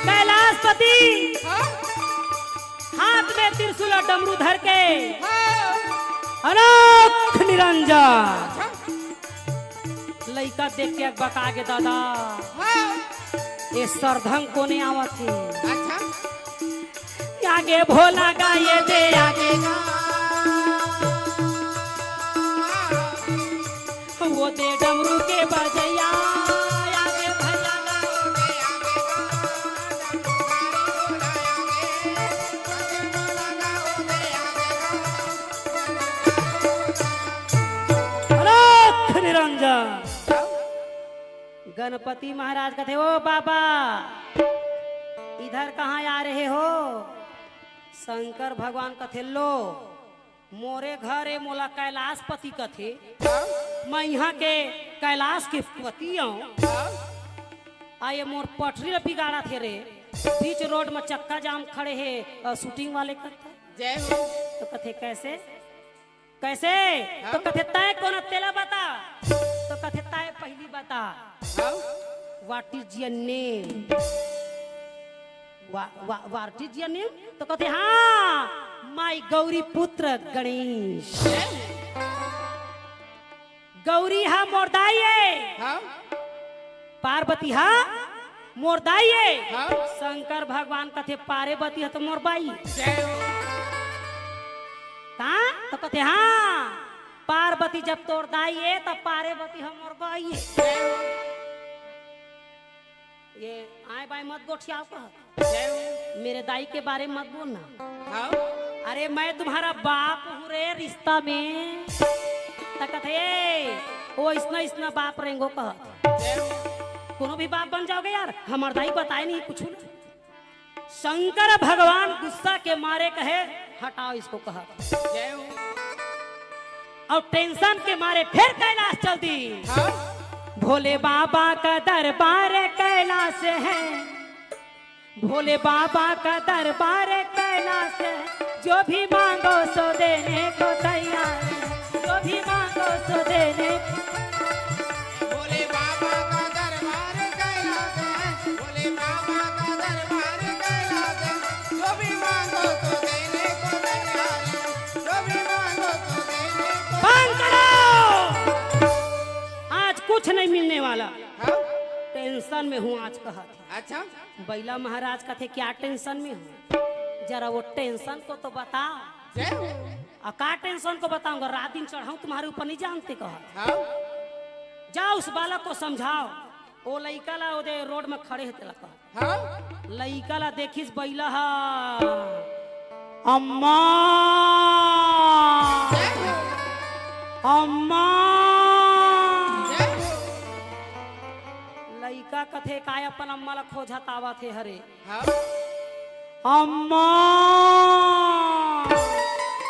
कैलाशपति हाँ? हाथ में त्रिशूल और डमरू धर के हाँ। अलख निरंजन। अच्छा। लइका देख के बका गे दादा। हाँ। ये सरधंग कोने आवत हे? अच्छा। आगे भोला गा ये दे आगे गा। वो दे डमरू के बजैया, आगे भैया गा। अलख निरंजन। गणपति महाराज कथे, "ओ बाबा, इधर कहाँ आ रहे हो?" शंकर भगवान कथे, "लो, मोरे घर ए, मोला कैलाशपति कथे। मैं यहाँ के कैलाश के पति हूँ। आ ये मोर पटरी ल बिगाड़त हे रे, बीच रोड में चक्का जाम खड़े हे, अ, shooting वाले करता।" जय हो। तो कथे, "कैसे?" कैसे? हाँ? तो कथे, "तय कोन तेला बता।" तो कथे, "तय पहली बता।" हाँ? What is your name? Wha-, wha-, what is your name? तो कथे, "हाँ, my गौरी पुत्र गणेश।" गौरी हा मोर दाई हे। हाँ? पार्वती हा मोर दाई हे। हाँ? शंकर भगवान कथे, "पार्वती हा तो मोर बाई।" जय हो। का? तो कथे, "हाँ, पार्वती जब तोर दाई ए, तब पार्वती हमर बाई ए।" ये आए बाएं मत गोठियाव कहत। मेरे दाई के बारे में मत बोलना। हाँ? अरे, मैं तुम्हारा बाप हूँ रे, रिश्ता में। त कथे, "ए, ओ इसना, इसना बाप रेंगो," कहत। कोनो भी बाप बन जाओगे यार, हमर दाई बताए नहीं कुछ ना। शंकर भगवान गुस्सा के मारे कहे, "हटाओ इसको," कहत। और टेंशन के मारे फिर कैलाश चल दी। हाँ? भोले बाबा का दरबार कैलाश है, भोले बाबा का दरबार कैलाश है, जो भी मांगो सो देने को तैयार है, जो भी मांगो सो देने को। भोले बाबा का दरबार कैलाश है, भोले बाबा का दरबार कैलाश है, जो भी मांगो सो देने को तैयार है, जो भी मांगो सो देने को। बंद करो, आज कुछ नहीं मिलने वाला। हाँ? टेंशन में हूँ आज, कहत हे। अच्छा। बइला महाराज कथे, "क्या टेंशन में हो? जरा वो टेंशन को तो बताओ।" जय हो। "आ, का टेंशन को बताऊंगा? रात दिन चढ़ाऊं तुम्हारे ऊपर, नहीं जानते," कहा। हाँ। "जा उस बालक को समझाओ।" ओ लइका ला ओदे रोड में खड़े हे तेला कहा। हाँ। लइका ला देखिस बइला हा, "अम्मा, जय हो। अम्मा।" जय हो। लइका कथे, "काय अपन अम्मा ला खोजत आवत हे हरे?" हाँ। "अम्मा।"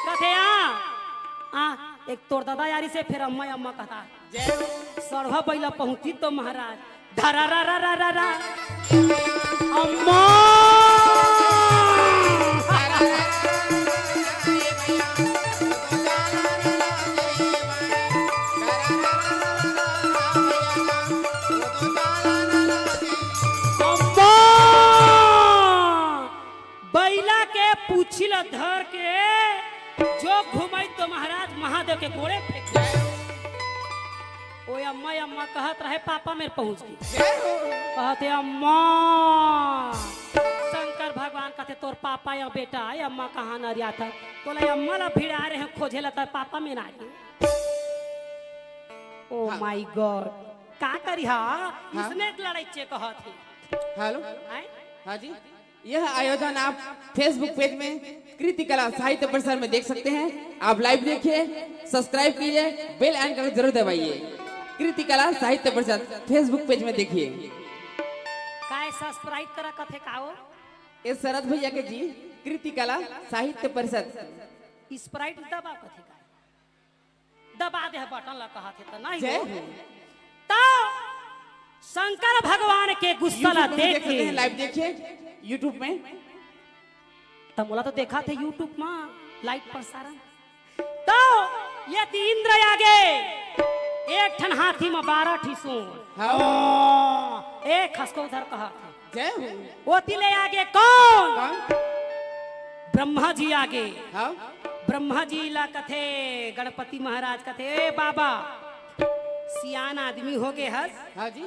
कथे, "आ, आ, एक तोर ददा यारी से फिर अम्मा, अम्मा कहता।" जय हो। सड़वा बइला पहुंची तो महाराज, धरा रा रा रा रा रा। अम्मा। अम्मा। बइला के पूछी ल धर के जो घुमाई तो महाराज महादेव के गोड़े फेंक दे। ओ अम्मा, अम्मा कहत रहे, पापा मेर पहुंच गे। कहत हे, "अम्मा।" शंकर भगवान कहत हे, "तोर पापा या बेटा, ए अम्मा कहाँ नरियात हे?" तोला अम्मा ला भिड़ा रहे हैं, खोजे ला तोर पापा मेर आ गे। Oh my God, का करी हा? इसने लड़ाई चे कहत हे। हेलो। आए? हाँ जी। यह आयोजन आप Facebook पेज में कृति कला साहित्य परिषद में देख सकते हैं। आप लाइव देखिए, सब्सक्राइब कीजिए, बेल आइकन को जरूर दबाइए। कृति कला साहित्य परिषद Facebook पेज में देखिए। काय सब्सक्राइब करा कथे का हो? ए शरद भैया के जी, कृति कला साहित्य परिषद। स्प्राइट दबा कथे का? दबा दे बटन ला कहत हे त नहीं जय हो। हो। तो शंकर भगवान के गुस्सा ला YouTube में देख देख सकते के हैं, लाइव देखिए YouTube में। त मोला तो देखा थे YouTube में लाइव प्रसारण। तो ये ती इंद्र आगे एक ठन हाथी में बारह ठी सूंड। हाँ। एक हंसको उधर कहा था। जय हो। ओती ले आगे कौन? कौन? ब्रह्मा जी आगे। हाँ। ब्रह्मा जी ला कथे, गणपति महाराज कथे, "ए बाबा, सियान आदमी हो गे हस। हाँ जी।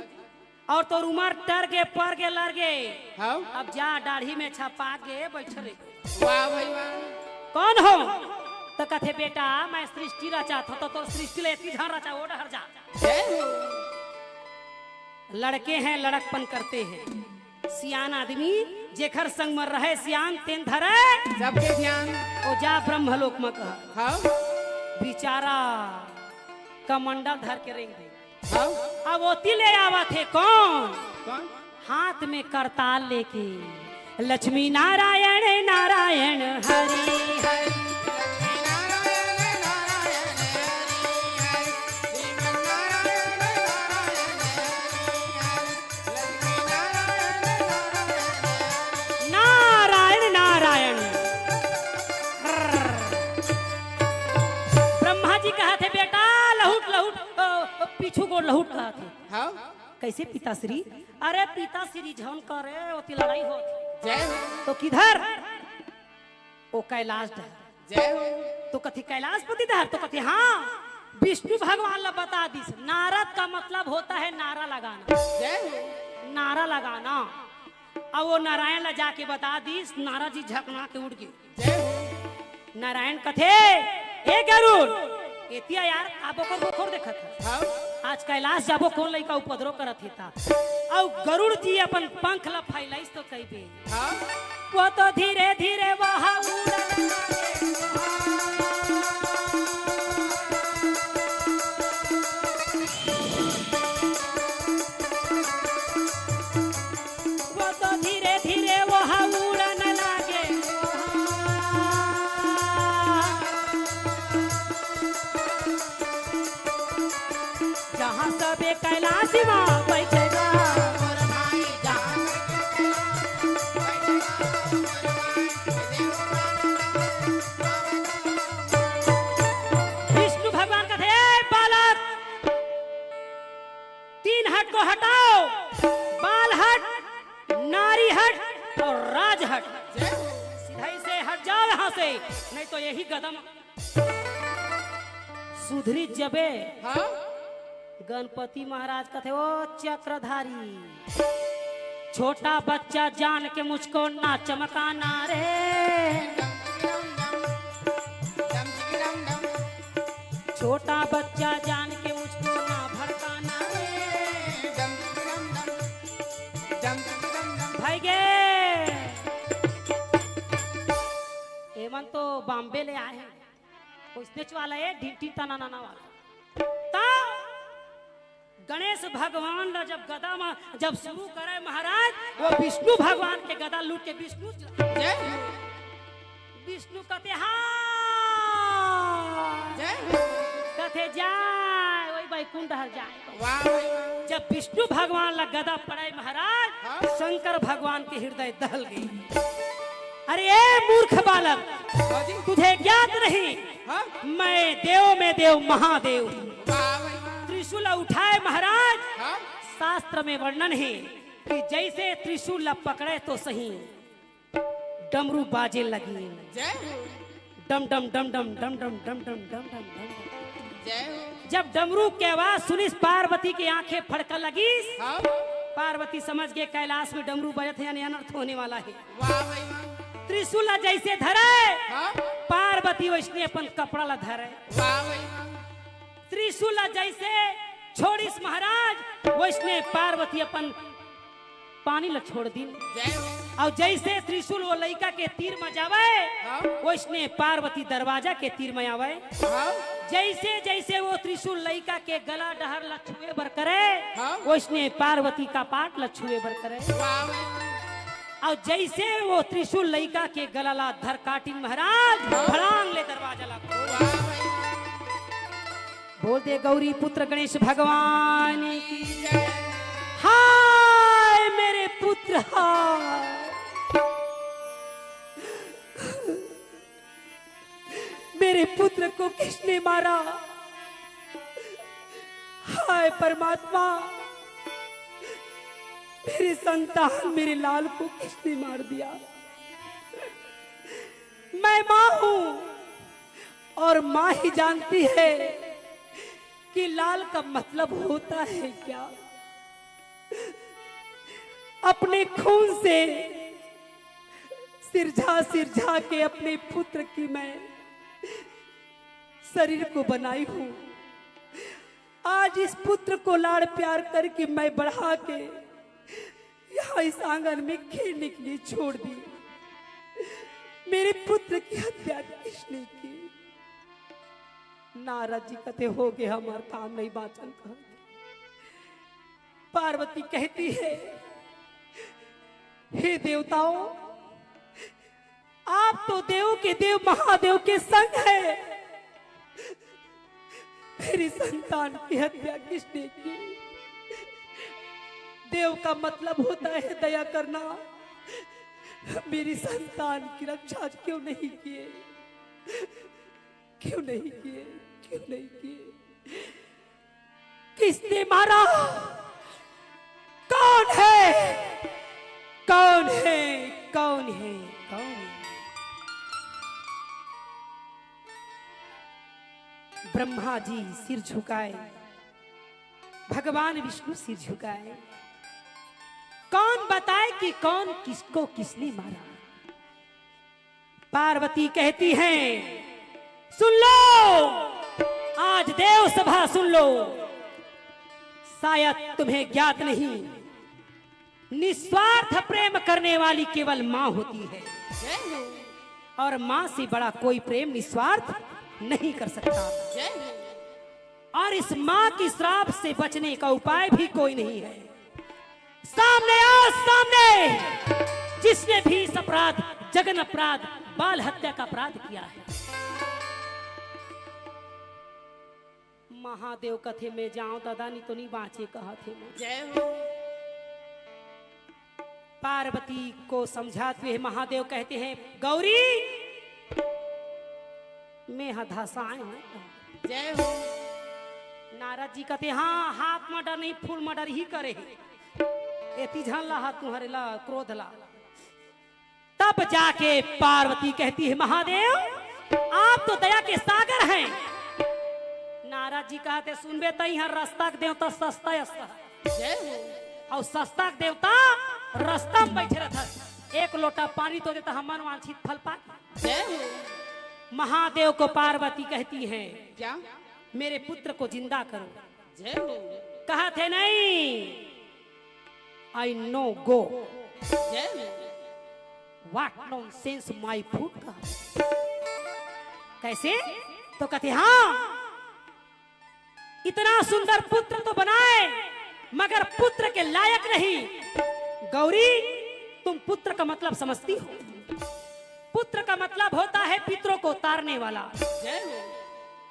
और तोर उमर टर गे, पर गे, लर गे। हाँ। अब जा, दाढ़ी में छपा गे, बैठ रे।" वाह भाई वाह। कौन हो? तो कथे, "बेटा, मैं सृष्टि रचात हंव, तो तोर सृष्टि ले एती झन रचा, ओ डहर जा।" जय हो। लड़के हैं, लड़कपन करते हैं। सियान आदमी जेखर संग म रहे सियान, तेन धरे सबके ध्यान। ओ जा ब्रह्मलोक म कहा। हाँ। बिचारा कमंडल धर के रेंग दे। हाँ। अब ओती ले आवत हे कौन? कौन? हाथ में करताल लेके, लक्ष्मी नारायण नारायण हरि हरि। नारायण नारायण। ब्रह्मा जी कहत हे, "बेटा लहुट लहुट, अ, अ, पीछू गोड़ लहुट," कहत हे। हाँ। "कैसे पिताश्री?" "अरे पिताश्री झन करे, ओती लड़ाई होत।" जय हो। तो किधर? ओ कैलाश डहर। जय हो। तो कथे, "कैलाशपति डहर?" तो कथे, "हाँ।" विष्णु भगवान ला बता दिस, नारद का मतलब होता है नारा लगाना। जय हो। नारा लगाना। अब ओ नारायण ला जाके बता दिस, नारद जी झकना के उठ गे। जय हो। नारायण कथे, ए गरुड़, एतिया यार, का बोकर बोकर देखत हस? हाँ। आज कैलाश जाबो, कोन लइका उपद्रव करत हे ता। अउ गरुड़ जी अपन पंख ल फैलाइस तो कहिबे, हाँ। वो तो धीरे धीरे वहाँ उड़न लगे। वो तो धीरे धीरे वहाँ उड़न लागे। जहाँ सबे कैलाश माँ बैठे बा। विष्णु भगवान कथे, "ए बालक, तीन हट को हटाओ, बाल हट, नारी हट और राज हट। जय हो। सीधा ही से हट जाओ यहाँ से, नहीं तो यही गदम।" सुधरी जबे। हाँ? गणपति महाराज कथे, "ओ चक्रधारी, छोटा बच्चा जान के मुझको ना चमकाना रे।" छोटा बच्चा जान के मुझको ना भड़काना रे। भाई गे, एमन तो बॉम्बे ले आए हैं, कोई स्नेच वाला है, ढिंटी तना नाना वाला। ता गणेश भगवान ला जब गदा में जब शुरू करे महाराज, वो विष्णु भगवान के गदा लूट के विष्णु जय हो। विष्णु कथे, "हाँ।" जय हो। कथे, "जाए, वही बैकुंठ हर जाए।" वाह भाई वाह। जब विष्णु भगवान ला गदा पड़े महाराज, हाँ। शंकर भगवान के हृदय दहल गई। "अरे ए मूर्ख बालक, हाँ जी। तुझे ज्ञात नहीं, हाँ। मैं देव में देव महादेव हूँ।" वाह भाई वाह। त्रिशूल उठाए महाराज, हाँ। शास्त्र में वर्णन है कि जैसे त्रिशूल ला पकड़े तो सही, डमरू बाजे लगी। जय हो। डम डम डम डम डम डम डम डम डम डम डम। जय हो। जब डमरू के आवाज सुनिस, पार्वती की आंखें फड़का लगिस। हाँ। पार्वती समझ गए कैलाश में डमरू बजत है, यानी अनर्थ होने वाला है। वाह भाई वाह। त्रिशूल ला जैसे धरे, हाँ। पार्वती वैसने अपन कपड़ा ला धरे। वाह भाई वाह। त्रिशूल ला जैसे छोड़िस महाराज, वैसने पार्वती अपन पानी ला छोड़ दिन। जय हो। अउ जैसे त्रिशूल वो लइका के तीर में जावे, हाँ। वैसने पार्वती दरवाजा के तीर में आवे। हाँ। जैसे जैसे वो त्रिशूल लइका के गला डहर ला छुए बर करे, हाँ। वैसने पार्वती कपाट ला छुए बर करे। वाह। अउ जैसे वो त्रिशूल लइका के गला ला धर काटिन महाराज, हाँ। फड़ांग ले दरवाजा ला खोल। वाह भाई। बोल दे गौरी पुत्र गणेश भगवान की। हाय मेरे पुत्र, हाय। मेरे पुत्र को किसने मारा? हाय परमात्मा, मेरे संतान, मेरे लाल को किसने मार दिया? मैं माँ हूँ और माँ ही जानती है कि लाल का मतलब होता है क्या। अपने खून से सिरझा सिरझा के अपने पुत्र की मैं शरीर को बनाई हूँ। आज इस पुत्र को लाड़ प्यार करके मैं बढ़ा के यहाँ इस आंगन में खेलने के लिए छोड़ दी। मेरे पुत्र की हत्या किसने की? नारद जी कथे, "हो गए, हमार काम नहीं बाचन," कहा। पार्वती कहती है, "हे देवताओं, आप तो देव के देव महादेव के संग है, मेरी संतान की हत्या किसने की? देव का मतलब होता है दया करना, मेरी संतान की रक्षा क्यों नहीं किए?" क्यों नहीं किए? क्यों नहीं किए? किसने मारा? कौन है? कौन है? कौन है? कौन है? ब्रह्मा जी सिर झुकाए, भगवान विष्णु सिर झुकाए। कौन बताए कि कौन किसको किसने मारा? पार्वती कहती हैं, सुन लो, आज देव सभा सुन लो। शायद तुम्हें ज्ञात नहीं, निस्वार्थ प्रेम करने वाली केवल माँ होती है। और माँ से बड़ा कोई प्रेम निस्वार्थ नहीं कर सकता। और इस माँ की श्राप से बचने का उपाय भी कोई नहीं है। सामने आओ, सामने, जिसने भी इस अपराध, जघन अपराध, बाल हत्या का अपराध किया है। महादेव कथे, मैं जाऊं दादा, नहीं तो नहीं बाँचे, कहा थे मैं। जय हो। पार्वती को समझाते हुए महादेव कहते हैं, गौरी, मैं हा धसाए हूँ। जय हो। नारद जी कहते, हाँ, हाफ मर्डर नहीं, फुल मर्डर ही करे। एती झन ला हा तुम्हारे ला क्रोध ला। तब जाके पार्वती कहती है, महादेव, आप तो दया के सागर हैं। नारद जी कहते, सुनबे, तई हर रस्ता के देवता सस्ता अस्ता है। जय हो। और सस्ता के देवता रस्ता में बैठे रहता है। एक लोटा पानी तो देता, हमन वांछित फल पा। जय हो। महादेव को पार्वती कहती है, क्या? मेरे पुत्र को जिंदा करो। जय हो। कहा थे नहीं, आई नो गो। जय हो। What nonsense, my foot कहा। कैसे? तो कहते, हाँ, इतना सुंदर पुत्र तो बनाए, मगर पुत्र के लायक नहीं। गौरी, तुम पुत्र का मतलब समझती हो? पुत्र का मतलब होता है पितरों को तारने वाला, जय हो।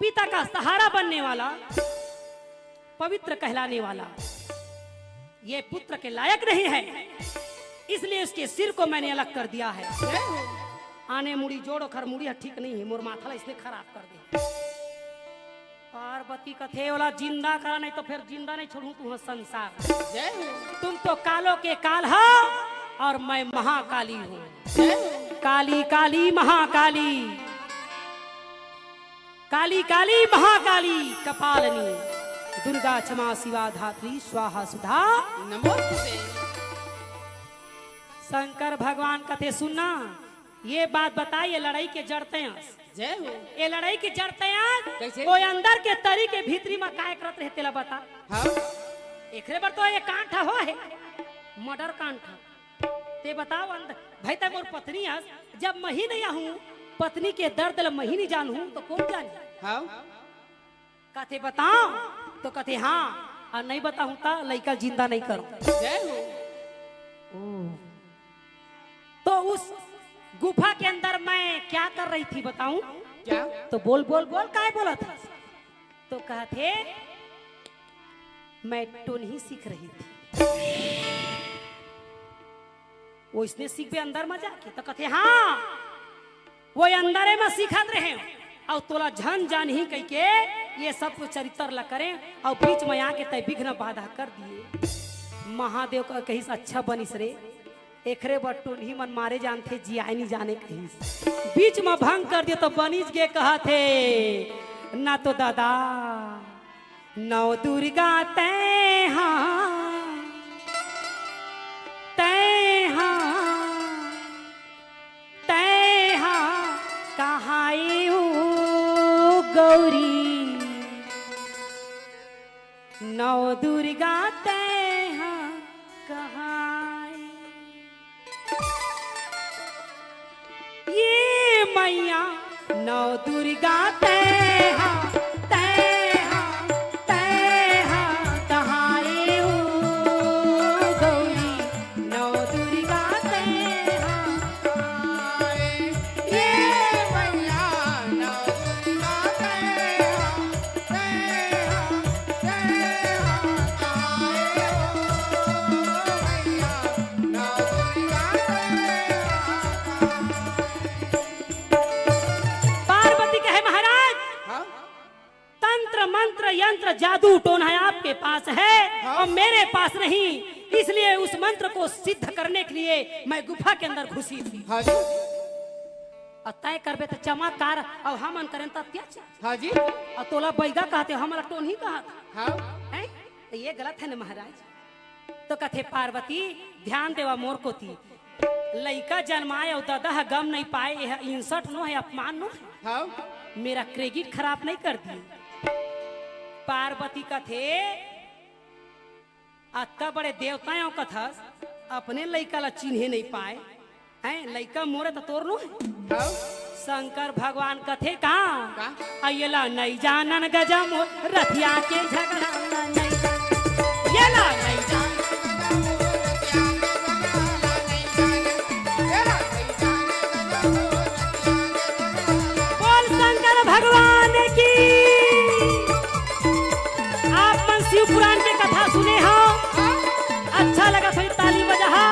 पिता का सहारा बनने वाला, पवित्र कहलाने वाला। ये पुत्र के लायक नहीं है, इसलिए उसके सिर को मैंने अलग कर दिया है। जय हो। आने मुड़ी जोड़, ओखर मुड़ी ह ठीक नहीं है, मोर माथा ला इसने खराब कर दिया। पार्वती कथे, ओला जिंदा करा, नहीं तो फिर जिंदा नहीं छोड़ूं तुंहर संसार। जय हो। तुम तो कालों के काल हो और मैं महाकाली हूँ। जय हो। काली काली महाकाली, काली काली महाकाली कपालिनी, दुर्गा क्षमा शिवा धात्री स्वाहा सुधा नमोस्तुते। शंकर भगवान कथे, सुनना, ये बात बताई, ये लड़ाई के जड़ तैं अस। जय हो। ये लड़ाई के जड़ तैं अस। कैसे? वो अंदर के तरी के भीतरी में काय करत रहे, तेला बता। हाँ। एकरे बर तो ये कांड हो है, मर्डर कांड। ते बताओ अंदर, भाई, तैं मोर पत्नी अस, जब मैं ही नहीं आहूं, पत्नी के दर्द ल मैं ही नहीं जानहूं, तो कौन जानी? हाँ। कथे बताओ, तो कथे हाँ, और नहीं बताहूं तो लइका जिंदा नहीं करो। जय हो। ओ। तो उस गुफा के अंदर मैं क्या कर रही थी बताऊं? क्या? तो बोल, बोल, बोल, काय बोलत हस? तो कहा थे, मैं टोनही सीख रही थी। वो इसने सीखबे अंदर में जाके, तो कथे, हाँ, वो अंदरे में सीखत रहे, और तोला झन जानही कह के ये सब कुछ चरित्र ला करें, और बीच में आके तय विघ्न बाधा कर दिए। महादेव का कहिस, अच्छा बनिस रे, एकरे बर टोनही मन मारे जानथे, जियाए नहीं जाने कहिस। बीच में भंग कर दिए तो बनिस गे कहा थे, ना तो दादा, नौ दुर्गा तैं हा, तैं हा, तैं हा कहाए ओ गौरी, नौ दुर्गा तैं हा कहाए। ये मैया नौ दुर्गा तैं हा, तैं हा, तैं हा कहाए ओ गौरी, नौ दुर्गा तैं हा कहाए। ये मैया नौ दुर्गा तैं हा, तैं हा, तैं हा कहाए ओ मैया, नौ दुर्गा तैं हा कहाए। पार्वती कहे, महाराज, हाँ? तंत्र, मंत्र, यंत्र, जादू, टोना आपके पास है, हाँ। और मेरे पास नहीं, इसलिए उस मंत्र को सिद्ध करने के लिए मैं गुफा के अंदर घुसी थी। हाँ जी। और तय करबे तो चमत्कार, और हमन करें तो अत्याचार। हाँ जी। और तोला बैगा कहते, हमला टोनही कहत। हाँ। हैं? तो ये गलत है ना महाराज? तो कथे, पार्वती, ध्यान देवा मोर कोती। लइका जन्माए अउ ददा ह गम नहीं पाए, यह insult नो है, अपमान नो है। हाँ। मेरा क्रेडिट खराब नहीं कर दी। पार्वती कथे, अतका बड़े देवता हो कथस, अपने लइका ला चिन्हे नहीं पाए। हैं, लइका मोरे त तोर नो हे। हव। शंकर भगवान कथे का? का? अ, येला नहीं जानन गजा मोर, रथिया के झगड़ा ला नहीं जानन। येला नहीं जानन। बोल शंकर भगवान की। आप मन शिव पुराण के कथा सुने हो, अच्छा लगथे त ताली बजाहा,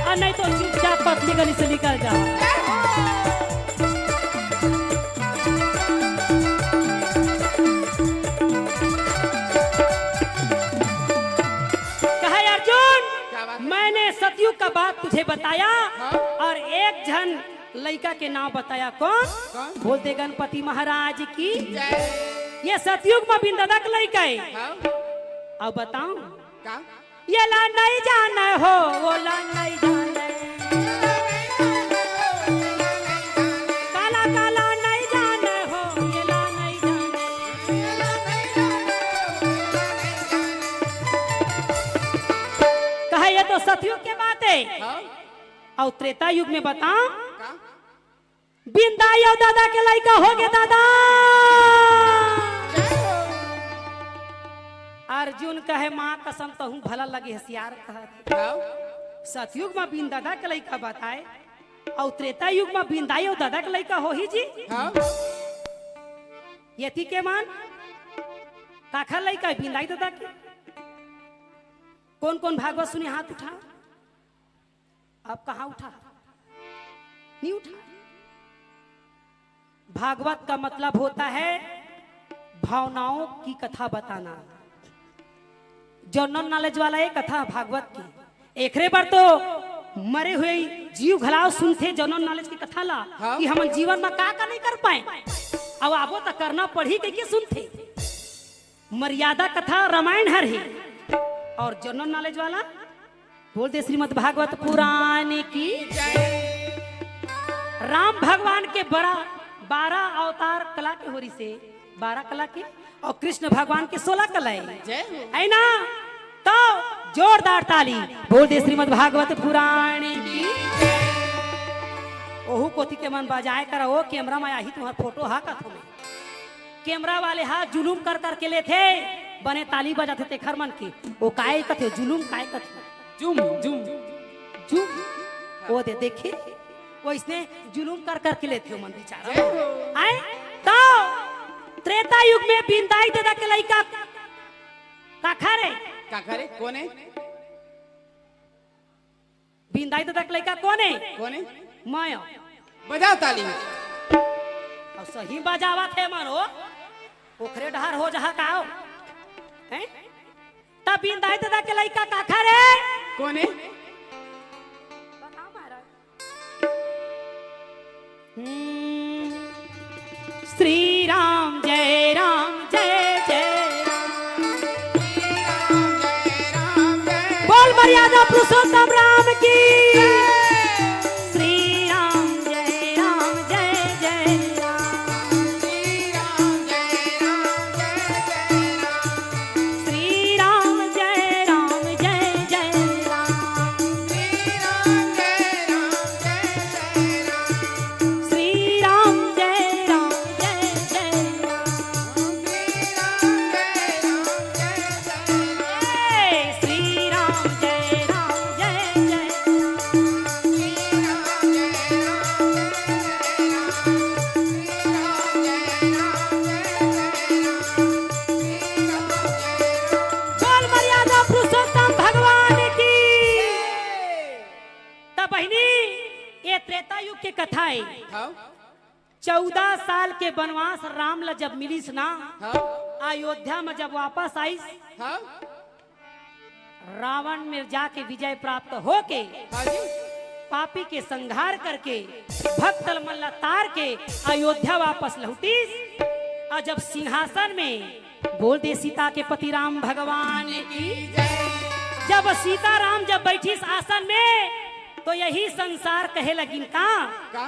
अउ नहीं तो चुपचाप पतली गली से निकल जाहा। कहे अर्जुन, क्या बात है? मैंने सतयुग का बात तुझे बताया हाँ। और एक झन लइका के नाम बताया। कौन? कौन? बोल दे गणपति महाराज की। जय। ये सतयुग में बिंददा के लइका हे। हाँ। अब बताओ। का? येला नहीं जाने हो, वोला नहीं जाने। काला काला नहीं जाने हो, येला नहीं जाने। कहे ये तो सतयुग के बात हे। हाँ। अउ त्रेता युग में बताओ। का? बिंदाई अउ दादा के लइका होगे दादा। अर्जुन कहे, माँ कसम, तहूँ भला लगे हसियार कहत। हाँ। सतयुग में बिंदादा के लइका बताए, अउ त्रेता युग में बिंदाई अउ दादा के लइका होही जी। हाँ। यति के मन काखर लइका हे बिंदाई दादा के? कौन कौन भागवत सुने हाथ उठा। अब कहाँ उठा? नहीं उठा। भागवत का मतलब होता है भावनाओं की कथा बताना। जनरल नॉलेज वाला ये कथा भागवत की। एकरे बर तो मरे हुए जीव घलाव सुनथे जनरल नॉलेज की कथा ला हाँ। कि हमन जीवन में का का नहीं कर पाए। अब आबो त करना पड़ही कहिके सुनथे। मर्यादा कथा रामायण हर हे। अउ जनरल नॉलेज वाला बोल दे श्रीमद् भागवत पुराण की। राम भगवान के बड़ा बारह अवतार कला के होरी से, बारह कला के, अउ कृष्ण भगवान के सोलह कला हे। जय हो। है ना? तो जोरदार ताली बोल दे श्रीमद् भागवत पुराण की। ओहू कोती के मन बजाए करा, ओ कैमरा में आही तुम्हार फोटो हा कथो में। कैमरा वाले हा जुलूम कर कर के लेथे, बने ताली बजाथे तेखर मन के। ओ काय कथे, जुलूम काय कथे? Zoom, zoom. जूम। ओ दे, देखे? वइसने जुलूम कर कर के लेथे ओ मन बिचारा। जय हो। आए? तो त्रेता युग में बिंदाई दादा के लइका काखर हे? काखर हे? कोन हे? बिंदाई दादा के लइका कोन हे? कोन हे? मैं। बजाओ ताली। अउ सही बजावत हे मन ओ। ओखरे डहर हो जहा का ओ? हैं? त बिंदाई दादा के लइका काखर हे? कोन हे? बताओ महाराज। हम्म। श्री राम जय राम जय जय राम। बोल मर्यादा पुरुषोत्तम राम की। श्री राम जय राम जय जय राम। श्री राम जय राम जय जय राम। श्री राम जय राम जय जय राम। श्री राम जय राम जय जय राम। बोल मर्यादा पुरुषोत्तम भगवान की। त बहिनी, ये त्रेता युग के कथा हे। हाँ। चौदह साल के बनवास राम ला जब मिलिस ना, हाँ। अयोध्या में जब वापस आइस, हाँ। रावण में जाके विजय प्राप्त होके हाँ जी। पापी के संहार करके भक्त मन ला तार के अयोध्या वापस लौटिस। अउ जब सिंहासन में बोल दे सीता के पति राम भगवान की जय। जब सीता राम जब बैठिस आसन में तो यही संसार कहे लगिन का? का?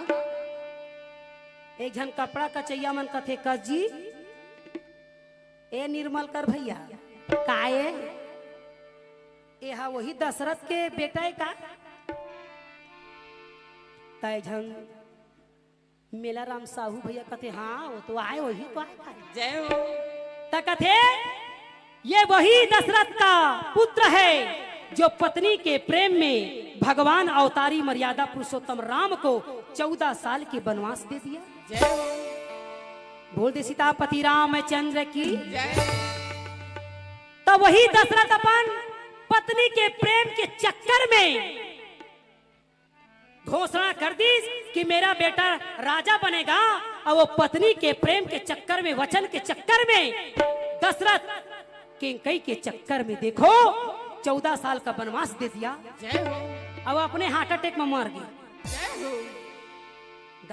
एक झन कपड़ा कचैया मन कथे, "कस जी, ए निर्मल कर भैया, का ए? ए हा वही दशरथ के बेटा ए का?" त एक झन मेला राम साहू भैया कथे, "हाँ, वो तो आए, वही तो आए।" जय हो। त कथे, "ये वही दशरथ का पुत्र है जो पत्नी के प्रेम में भगवान अवतारी मर्यादा पुरुषोत्तम राम को चौदह साल के वनवास दे दिया।" जय हो। बोल दे सीतापति रामचंद्र की। जय। तो वही दशरथ अपन पत्नी के प्रेम के चक्कर में घोषणा कर दी कि मेरा बेटा राजा बनेगा, और वो पत्नी के प्रेम के चक्कर में, वचन के चक्कर में दशरथ कैकई के चक्कर में, देखो, चौदह साल का वनवास दे दिया। जय हो। अब अपने हार्ट अटैक में मर गए। जय हो।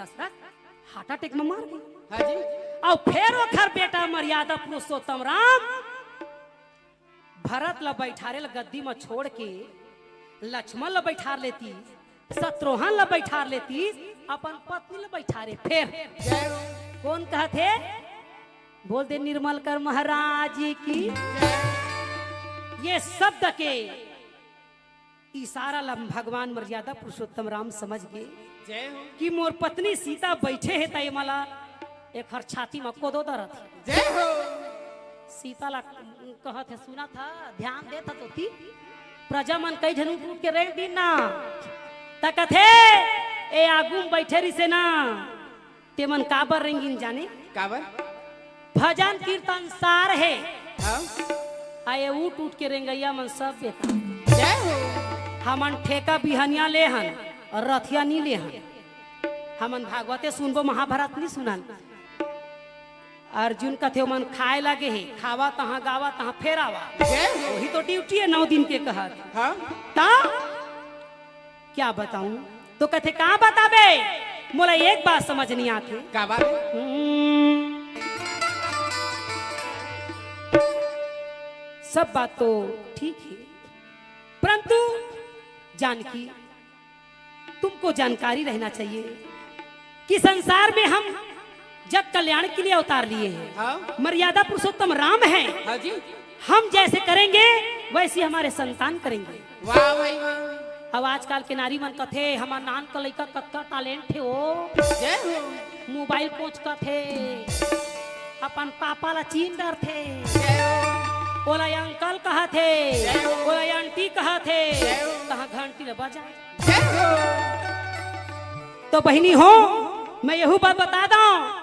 दशरथ हार्ट अटैक में मर गए। हाँ जी। और फिर ओखर बेटा मर्यादा पुरुषोत्तम राम भरत ला बैठारे ला गद्दी में छोड़ के लक्ष्मण ला बैठार लेती, शत्रुघ्न ला बैठार लेती, अपन पत्नी ला बैठारे। फिर जय हो। कौन कहत हे? बोल दे निर्मल कर महाराज की। ये शब्द के इशारा ला भगवान मर्यादा पुरुषोत्तम राम समझ गे। जय हो। कि मोर पत्नी सीता बैठे हे, त ए मला एखर छाती म कोदो दरत हे। जय हो। सीता ला कहत हे, सुनत ह, ध्यान देत ह तो ती। प्रजा मन कई झन उठ उठ के रेंग दिन ना। त कथे, ए आगू म बैठे रिसे ना, ते मन काबर रेंगिन जाने? काबर? भजन कीर्तन सार हे। हाँ। आ ये उठ उठ के रेंगइया मन सब बेकार। जय हो। हमन ठेका बिहनिया ले हन, रथिया नी ले हन। हमन भागवते सुनबो, महाभारत नी सुनन। अर्जुन कथे, "ओमन खाए लागे हे, खावा तहाँ, गावा तहाँ, फेर आवा।" जय हो। वही तो ड्यूटी हे नौ दिन के कहत। हाँ। त क्या बताऊं? तो कथे, "का बताबे? मोला एक बात समझ नहीं आथे।" का बात? हम्म, सब बात तो ठीक है, परंतु जानकी, तुमको जानकारी रहना चाहिए कि संसार में हम जग कल्याण के लिए अवतार लिए हैं। हाँ। मर्यादा पुरुषोत्तम राम हैं। हाँ जी। हम जैसे करेंगे, वैसी हमारे संतान करेंगे। वाह भाई वाह। अब आजकल के नारी मन कथे, "हमर नान का लइका कतका टैलेंट हे ओ।" जय हो। मोबाइल कोचकथे, अपन पापा ला चीन डरथे। जय हो। ओला अंकल कहथे, जय हो। ओला आंटी कहथे, जय हो। तहाँ घंटी ला बजा। जय हो। तो बहिनी हो, मैं यहू बात बता दंव,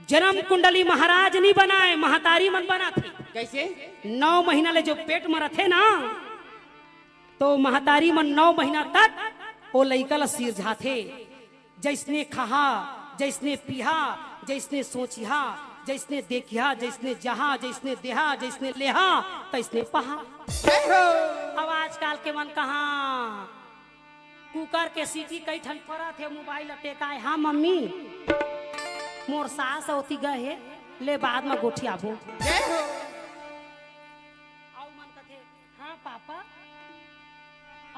जन्म कुंडली महाराज नी बनाय, महतारी मन बनाथे। कैसे? नौ महीना ले जो पेट म रथे ना, तो महतारी मन नौ महीना तक ओ लइका ल सिरजाथे। जइसने खाहा, जइसने पीहा, जइसने सोचिहा, जइसने देखिहा, जइसने जहा, जइसने देहा, जइसने लेहा, तइसने पहा। जय हो। अब आजकल के मन कहाँ कुकर के सीटी कई ठन परत हे, मोबाइल ल टेकाय, "हाँ मम्मी, मोर सास ओती गए हे, ले बाद म गोठियाबो।" जय हो। अउ मन कथे, "हाँ पापा।"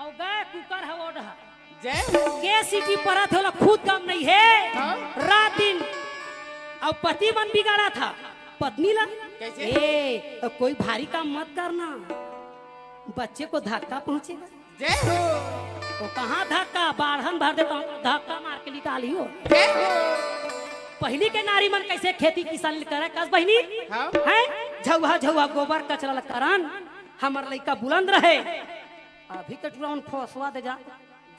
अउ गए कुकर ह ओढ़। जय हो। के सीटी परत हे, ओला खुद गम नहीं हे। हाँ। रात दिन। अउ पति मन बिगाड़त हे पत्नी ला। कैसे? ए, कोई भारी काम मत करना, बच्चे को धक्का पहुंचेगा। जय हो। वो कहाँ धक्का, बाढ़न भर देता हूँ, धक्का मार के निकाली हो। जय हो। पहली के नारी मन कैसे खेती किसानी करे, कस बहिनी? हाँ। हैं? झउहा झउहा गोबर कचरा ल करन, हमर लइका बुलंद रहे। अभी के टुरा उन फोसवा दे जा।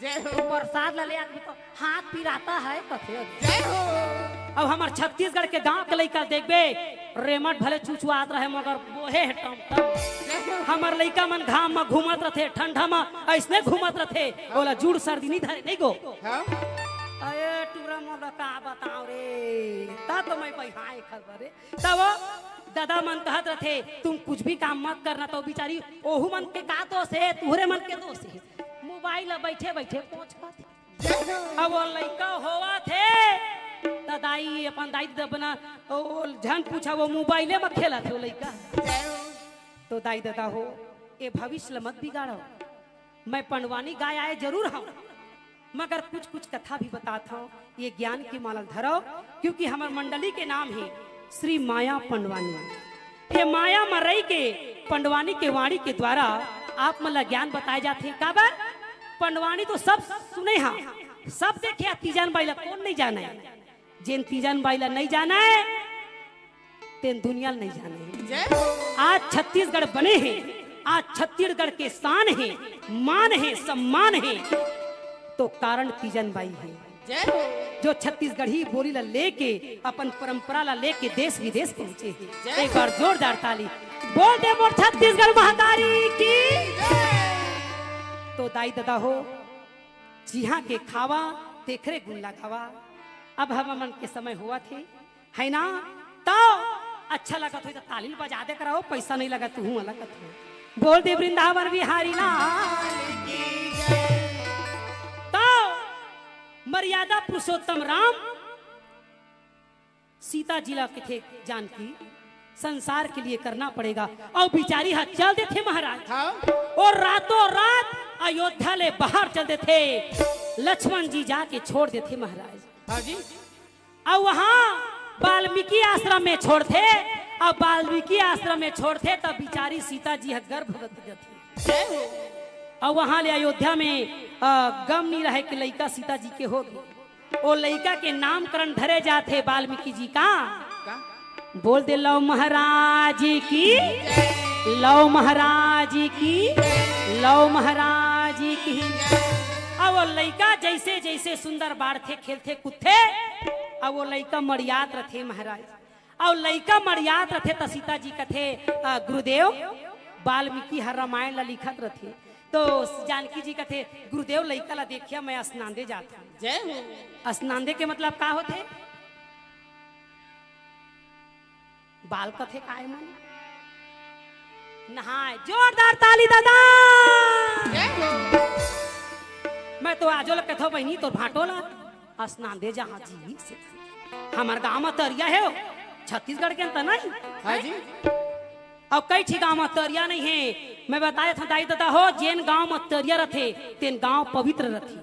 जय हो। प्रसाद ला ले आदमी तो हाथ पिराता है, कथे। जय हो। अब हमर छत्तीसगढ़ के गांव के लइका देखबे, रेमट भले चुचुआत रहे, मगर बोहे हे टमटम। जय हो। हमर लइका मन घाम म घूमत रथे, ठंडा म अइसने घूमत रथे, ओला जुड़ सर्दी नी धरे, नहीं गो। हाँ। अरे टुरा मोला का बताओ रे, ता तो मैं बइहाए खबर रे। तब वो दादा मन कहत रथे, "तुम कुछ भी काम मत करना।" तो बिचारी, ओहू मन के का दोष हे, तुहरे मन के दोष हे। मोबाइल ला बैठे बैठे पोंछ पाथे। अब वो लइका होवत हे, त दाई, अपन दाई ददा बना, ओ, झन पूछा, वो मोबाइले म खेलत हे वो लइका। तो दाई ददा हो, ए भविष्य ल मत बिगाड़ो। मैं पंडवानी गाय आए जरूर हूँ, मगर कुछ कुछ कथा भी बतात हव, ये ज्ञान के माला ल धरव, क्योंकि हमर मंडली के नाम हे श्री माया पंडवानी। हे माया म रहि के पंडवानी के वाणी के द्वारा आप मन ला ज्ञान बताए जाथे। काबर? पंडवानी तो सब सुने हा, सब देखे हा, तीजन बाई ला कोन नइ जाने? जेन तीजन बाई ला नइ जाने, तेन दुनिया ल नइ जाने। जय हो। आज छत्तीसगढ़ बने हे, आज छत्तीसगढ़ के शान हे, मान हे, सम्मान हे, तो कारण तीजन बाई हे। जय हो। जो छत्तीसगढ़ी बोली ला लेके, अपन परंपरा ला लेके देश विदेश पहुंचे हे। जय एक हो। बार जोरदार ताली बोल दे मोर छत्तीसगढ़ महतारी की। जय। तो दाई ददा हो, जिहाँ के खावा, तेखरे गुण लगावा। अब हमन के समय होवत हे, है ना? तो अच्छा लगत होही त ताली ल बजा दे करव, पैसा नइ लगत, तुहूँ अलग कथो। बोल दे वृंदावन बिहारी लाल की जय। तो मर्यादा पुरुषोत्तम राम सीता जी ला कथे जानकी, संसार के लिए करना पड़ेगा। अउ बिचारी ह चल देथे महाराज। हाँ। अउ रातों रात अयोध्या ले बाहर चल देथे। लक्ष्मण जी जाके छोड़ देथे महाराज। हाँ जी। अउ वहाँ वाल्मीकि आश्रम में छोड़थे, अउ वाल्मीकि आश्रम में छोड़थे, तब बिचारी सीता जी ह गर्भवती रथे। जय हो। अउ वहाँ ले अयोध्या में, अ, गम नइ रहे कि लइका सीता जी के होगे। ओ लइका के नामकरण धरे जाथे वाल्मीकि जी का। का? बोल दे लव महाराज की, लव महाराज की, लव महाराज की। अब वो लइका जइसे जइसे सुंदर बाढ़थे, खेलथे, कूदथे, अब वो लइका मड़ियात रथे महाराज। अउ लइका मड़ियात रथे त सीता जी कथे, "अ, गुरुदेव, वाल्मीकि ह रामायण ला लिखत रथे।" तो जानकी जी कथे, "गुरुदेव, लइका ला देखिया, मैं स्नान दे जात हूँ।" जय हो। स्नान दे के मतलब का होथे? बाल कथे काय मन? नहाए। जोरदार ताली ददा। जय हो। मैं तो आजो ल कथो बहिनी तोर भांटो ला स्नान दे जहाँ जी से। हमर गांव म तरिया हे, छत्तीसगढ़ के अंत नहीं। हाँ जी। अउ कई ठी गांव म तरिया नइ हे। मैं बताए था दाई ददा हो, जेन गांव म तरिया रथे, तेन गांव पवित्र रथे।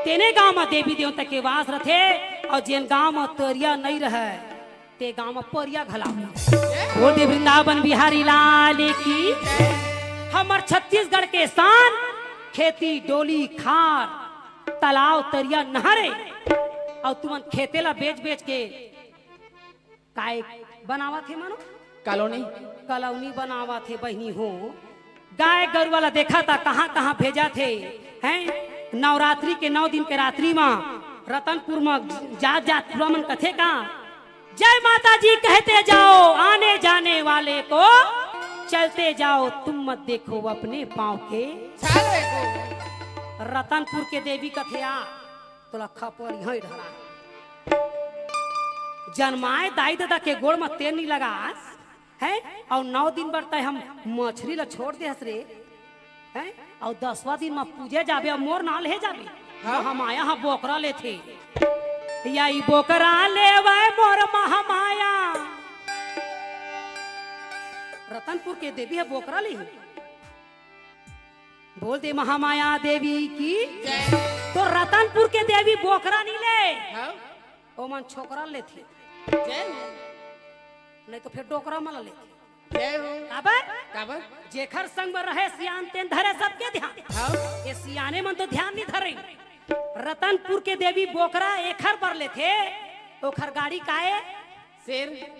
तेने गांव म देवी देवता के वास रथे, अउ जेन गांव म तरिया नइ रहय, ते गांव म परिया घला। बोल दे वृंदावन बिहारी लाल की। हमर छत्तीसगढ़ के शान, खेती, डोली, खार, तालाब, तरिया, नहर हे। अउ तुमन खेते ला बेच बेच के काय बनावत हे मानो? कॉलोनी। कॉलोनी बनावत हे बहिनी हो। गाय गरुवा ला देखा था कहाँ कहाँ भेजत हे, हैं? नवरात्रि के नौ दिन के रात्रि मा रतनपुर मा जात जात पूरा मन कथे का, "जय माता जी कहते जाओ, आने जाने वाले को चलते जाओ, तुम मत देखो अपने पाँव के।" छाले को। रतनपुर के देवी कथे आ, तोला खपरी हई ढरा। जनमाए दाई ददा के गोड़ म तेल नी लगास, हैं? अउ नौ दिन बर तय हम मछरी ला छोड़ दे हस रे, हैं? अउ दसवां दिन म पूजे जाबे, अउ मोर नाव ले जाबे। हाँ। महामाया ह बोकरा लेथे। या ई बोकरा लेवय मोर महामाया। रतनपुर के देवी ह बोकरा लेही। बोल दे महामाया देवी की। जय। तो रतनपुर के देवी बोकरा नी ले। हाँ। ओमन छोकरा लेथे। जय हो। नहीं तो फिर डोकरा मन लेथे। जय हो। काबर? काबर? जेखर संग में रहे सियान तेन धरे सबके ध्यान। हाँ। ये सियाने मन तो ध्यान नहीं धरे। रतनपुर के देवी बोकरा एखर बर लेथे, ओखर गाड़ी काए? शेर।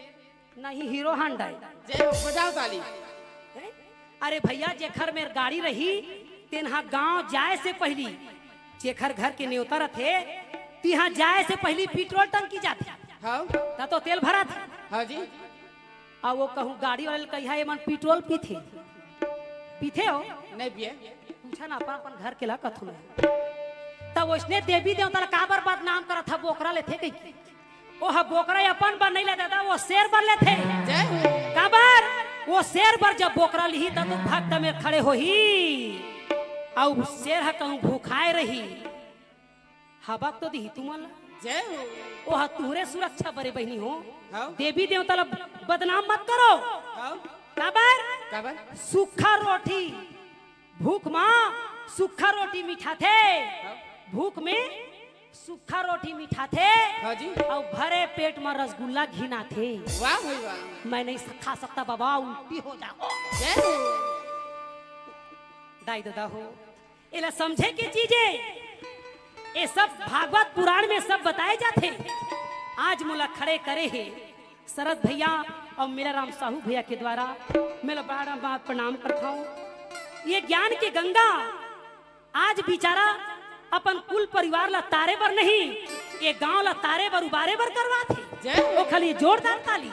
नहीं, हीरो हांडा हे। जय हो, बजाओ ताली। हैं? अरे भैया, जेखर मेर गाड़ी रही, तेन हा गांव जाए से पहिली, जेखर घर के नेवता रथे, तिहां जाए से पहिली पेट्रोल टंकी जाथे। हाँ। त तो तेल भराथे। हाँ जी। अउ वो कहूं गाड़ी वाले ल कहिहा, "एमन पेट्रोल पीथे?" पीथे हो? नहीं पिए। पूछा ना, अपन, अपन घर के ला कथू ना। तब ओइसने देवी देवता ला काबर बदनाम करत हा, बोकरा लेथे कहिके? ओह बोकरा अपन बर नइ ले दादा, वो शेर बर लेथे। जय हो। काबर? वो शेर बर जब बोकरा लिही, तब तो भक्त में खड़े होही। अउ शेर ह कहूं भूखाए रही, हबक तो दिही तुमन ला। जय हो। ओह तुहरे सुरक्षा बरे बहिनी हो। हाँ। देवी देवता ला बदनाम मत करो। हाँ। काबर? काबर? सूखा रोटी, भूख मा सूखा रोटी मिठाथे। हाँ। भूख में सूखा रोटी मिठाथे, हाँ जी। अउ भरे पेट में रसगुल्ला घिनाथे। वाह भाई वाह। मैं नहीं खा सकता बाबा, उल्टी हो जाओ। जय हो। दाई ददा हो, एला समझे के चीज हे। ये सब भागवत पुराण में सब बताए जाथे। आज मोला खड़े करे हे शरद भैया अउ मेरा राम साहू भैया के द्वारा, मैं ला बड़ा बड़ा प्रणाम करता हूँ। ये ज्ञान के गंगा आज बिचारा अपन कुल परिवार ला तारे बर नहीं, ये गांव ला तारे बर उबारे बर करवाथे। जय हो। ओखर लिए जोरदार ताली।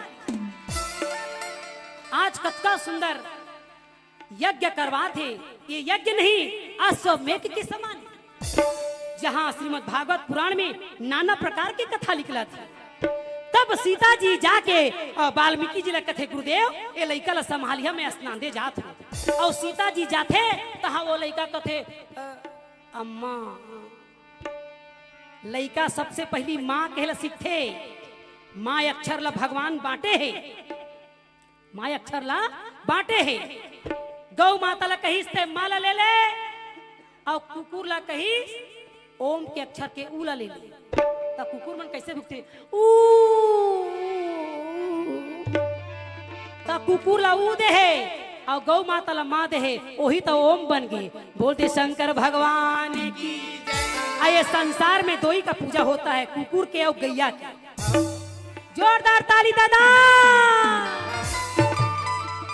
आज कतका सुंदर यज्ञ करवाथे। ये यज्ञ नहीं, अश्वमेध के समान हे, जहाँ श्रीमद् भागवत पुराण में नाना प्रकार के कथा निकलथे। तब सीता जी जाके अउ वाल्मीकि जी ला कथे, "गुरुदेव, ये लइका ला संभालिहा, मैं स्नान दे जात हूँ।" अउ सीता जी जाथे, तहाँ वो लइका कथे, "अ, अम्मा।" लइका सबसे पहली माँ कहे ला सीखथे। माँ अक्षर ला भगवान बांटे हे। माँ अक्षर ला बांटे हे। गौ माता ला कहिस ते माँ ला ले ले, अउ कुकुर ला कहिस ओम के अक्षर के ऊ ला ले ले। त कुकुर मन कैसे भुकथे? ऊ। त कुकुर ला ऊ दे हे, अउ गौ माता ला माँ दे हे, ओही त ओम बन गे। बोल दे शंकर भगवान की। आ ये संसार में दोई का पूजा होता है, कुकुर के अउ गैया के। जोरदार ताली दादा।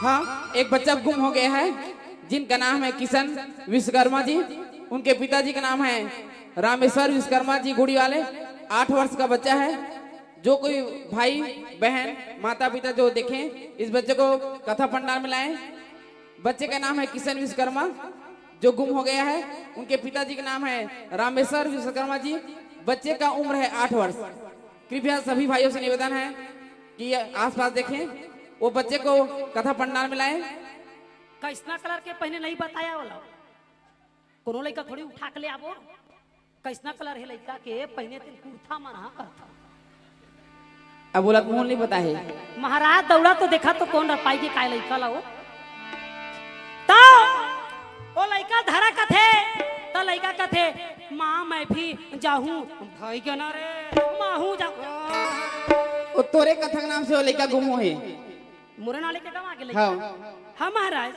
हाँ, एक बच्चा गुम हो गया है, जिनका नाम है किशन विश्वकर्मा जी। उनके पिताजी का नाम है रामेश्वर विश्वकर्मा जी गुड़ी वाले। आठ वर्ष का बच्चा है। जो कोई भाई, बहन, माता पिता जो देखें, इस बच्चे को कथा पंडाल में लाएं। बच्चे का नाम है किशन विश्वकर्मा, जो गुम हो गया है। उनके पिताजी का नाम है रामेश्वर विश्वकर्मा जी। बच्चे का उम्र है आठ वर्ष। कृपया सभी भाइयों से निवेदन है कि ये आसपास देखें, वो बच्चे को कथा पंडाल में लाएं। कैसना कलर के पहने नहीं बताया वाला, कोनो लइका थोड़ी उठा के ले आबो। कैसना कलर हे लइका के, पहने तेन कुर्ता मन हा कहता। अब बोला, मोहन नहीं पता है। महाराज दौड़ा तो देखा तो कौन रपाई के काय लइका ला वो। तो वो लइका धरा कथे, तो लइका कथे, "माँ, मैं भी जाहूँ।" भाई के ना रे, माँ हूँ जाहूँ। वो तोरे कथक नाम से वो लइका गुम हो हे। मोरे नाले के गवा के लइका। हाँ। हाँ महाराज।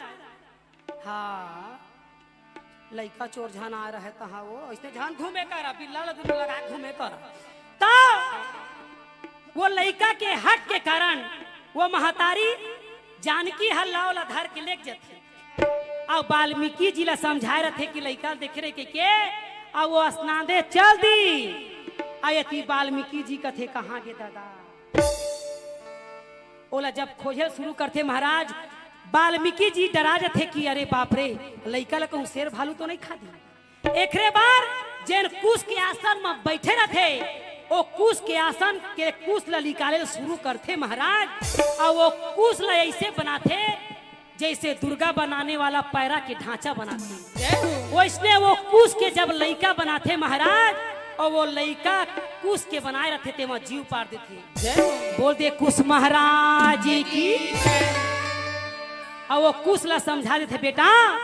हाँ, लइका चोर झन आ रहे तहाँ वो, ऐसने झन घूमे करा, बिल्ला ल दुनू लगा के घूमे करा। त वो लइका के हट के कारण वो महतारी जानकी ह लाव ला धर के लेग जथे। अउ वाल्मीकि जी ला समझाए रथे कि लइका ल देखे रहे के, के, अउ वो स्नान दे चल दी। अउ एती वाल्मीकि जी कथे, "कहाँ गे दादा?" ओला जब खोजे शुरू करथे महाराज, वाल्मीकि जी डरा जथे कि अरे बाप रे, लइका ला कहूँ शेर भालू तो नहीं खा दी। एकरे बर जेन कुश के आसन म बैठे रथे, ओ कुश के आसन के कुश ला निकाले शुरू करथे महाराज, अउ वो कुश ला ऐसे बनाथे जैसे दुर्गा बनाने वाला पैरा के ढांचा बनाथे। वैसने वो कुश के जब लइका बनाथे महाराज, अउ वो लइका कुश के बनाए रथे, तेमा जीव पार देथे। जय हो। बोल दे कुश महाराज की। अउ वो कुश ला समझा देथे, "बेटा,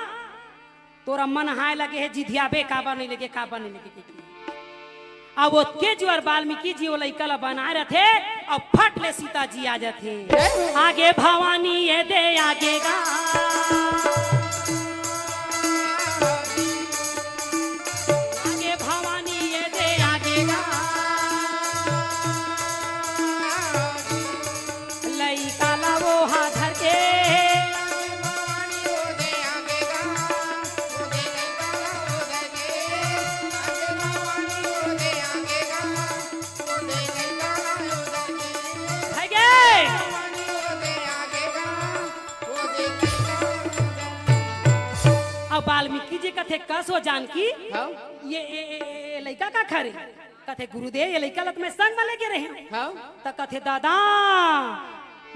तोरा मन हाय लगे हे, जिधियाबे काबर नहीं लगे, काबर नहीं लगे।" अउ ओतके जुआर वाल्मीकि जी वो लइका ला बनाए रथे, अउ फट ले सीता जी आ जाथे। जय हो। आगे भवानी ये दे आगे गा। आगे भवानी ये दे आगे गा। लइका ला वो हा धर के। भगे। अब वाल्मीकि जी कथे, "कस हो जानकी, हाँ। ये, ये, ये, ये लइका का खा रे?" कथे, "गुरुदेव, ये लइका ला त मैं संग म लेगे रहेंव।" हाँ। त कथे, "दादा,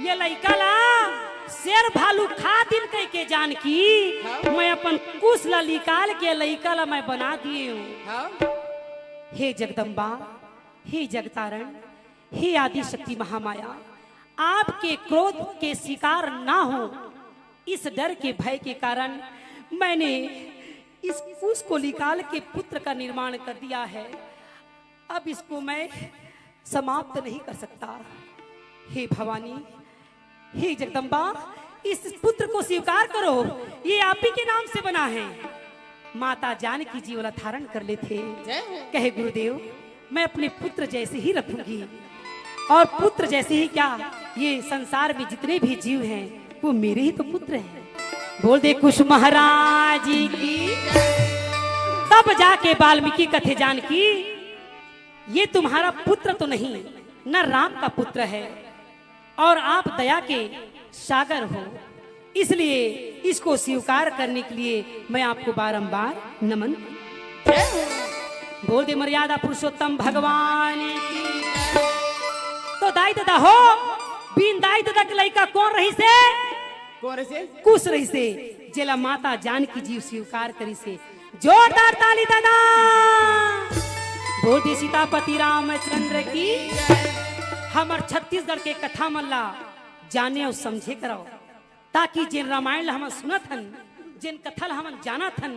ये लइका ला शेर भालू खा दिन कहिके जानकी, हाँ। मैं अपन कुश ला निकाल के लइका ला मैं बना दिएंव।" हाँ। हे जगदम्बा, हे जगतारण, हे आदि शक्ति महामाया, आपके क्रोध के शिकार ना हो, इस डर के भय के कारण मैंने इस कुश को निकाल के पुत्र का निर्माण कर दिया है। अब इसको मैं समाप्त नहीं कर सकता। हे भवानी, हे जगदम्बा, इस पुत्र को स्वीकार करो, ये आप ही के नाम से बना है। माता जानकी जी वाला धारण कर लेते। जय हो। कहे गुरुदेव, मैं अपने पुत्र जैसे ही रखूंगी, और पुत्र जैसे ही क्या, ये संसार में जितने भी जीव हैं, वो मेरे ही तो पुत्र हैं। बोल दे कुश महाराज की। तब जाके वाल्मीकि कथे जानकी, ये तुम्हारा पुत्र तो नहीं, न राम का पुत्र है, और आप दया के सागर हो, इसलिए इसको स्वीकार करने के लिए मैं आपको बारंबार नमन। बोल दे मर्यादा पुरुषोत्तम भगवान की। तो दाई ददा हो, बिन दाई ददा के लइका कोन रहिसे? कोन रहिसे? कुश रहिसे, जेला माता जानकी जी स्वीकार करिसे। जोरदार ताली ददा। बोल दे सीतापति रामचंद्र की। हमर छत्तीसगढ़ के कथा मन ला जाने अउ समझे करव, ताकि जेन रामायण ला हमन सुनत हन, जेन कथा ला हमन जानत हन,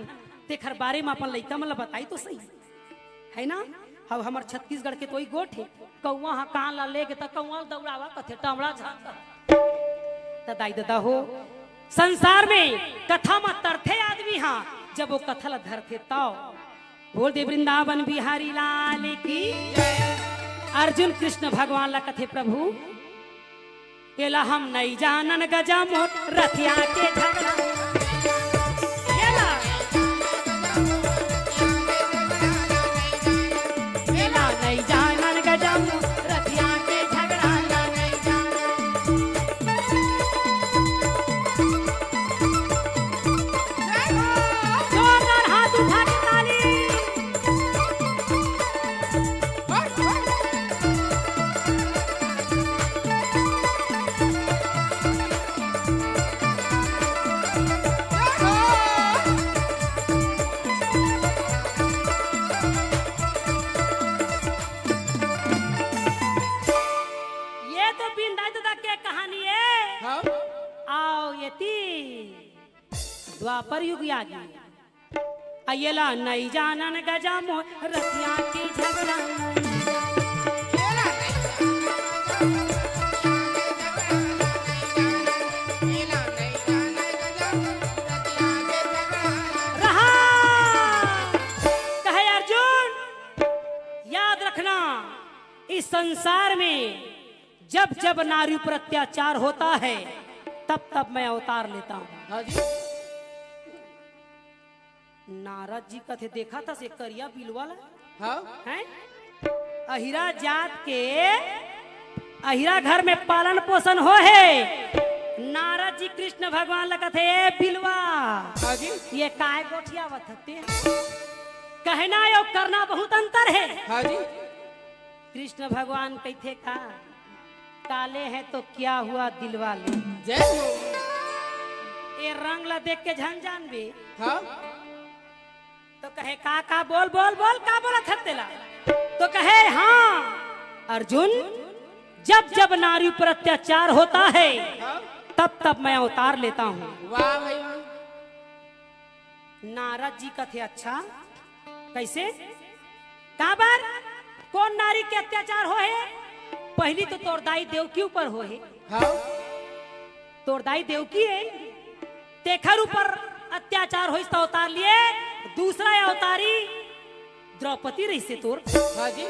तेखर बारे म अपन लइका मन ला बताई तो सही, है ना? अब हमर छत्तीसगढ़ के तो ई गोठ हे, कौवा ह कान ला लेगे त कौवा ल दौड़ावा कथे, टमड़ा झांक। त दाई ददा हो, संसार में कथा म तरथे आदमी ह, जब वो कथा ला धरथे तव। बोल दे वृंदावन बिहारी लाल की। अर्जुन कृष्ण भगवान ला कथे, प्रभु, एला हम नइ जानन गजा मोर रथिया के झगड़ा। एला, एला नइ जानन गजा मोर रथिया के झगड़ा ला नइ जानन। जोरदार हाथ उठा के ताली। ये तो बिंदा ददा के कहानी हे। हाँ। अउ एती द्वापर युग आगे। अ एला नइ जानन गजा मोर रथिया के झगड़ा। रहा। कहे अर्जुन, याद रखना, इस संसार में जब जब नारी पर अत्याचार होता है, तब तब मैं अवतार लेता हूँ। हाँ जी। नारद जी कथे, देखा था से करिया बिलवा ला? हाँ। हैं? अहिरा जात के, अहिरा घर में पालन पोषण हो हे। नारद जी कृष्ण भगवान ला कथे, ए बिलवा, हाँ जी। ये काय गोठियावत हते? कहना अउ करना बहुत अंतर हे। हाँ जी। कृष्ण भगवान कहिथे का, काले हैं तो क्या हुआ दिलवा ले। जय हो। ए रंग ला देख के झन जानबे। हाँ। तो कहे का, का बोल, बोल, बोल, का बोलत हस तेला? तो कहे हाँ अर्जुन, जब जब नारी पर अत्याचार होता है, हाँ। तब तब मैं अवतार लेता हूँ। वाह भाई वाह। नारद जी कथे, अच्छा, कइसे? काबर? कोन नारी के अत्याचार होहे? पहिली तो तोर दाई देवकी ऊपर होहे। हाँ। तोर दाई देवकी हे, तेखर ऊपर अत्याचार होइस त अवतार लिए। दूसरा अवतारी द्रौपदी रहिसे तोर। हाँ जी।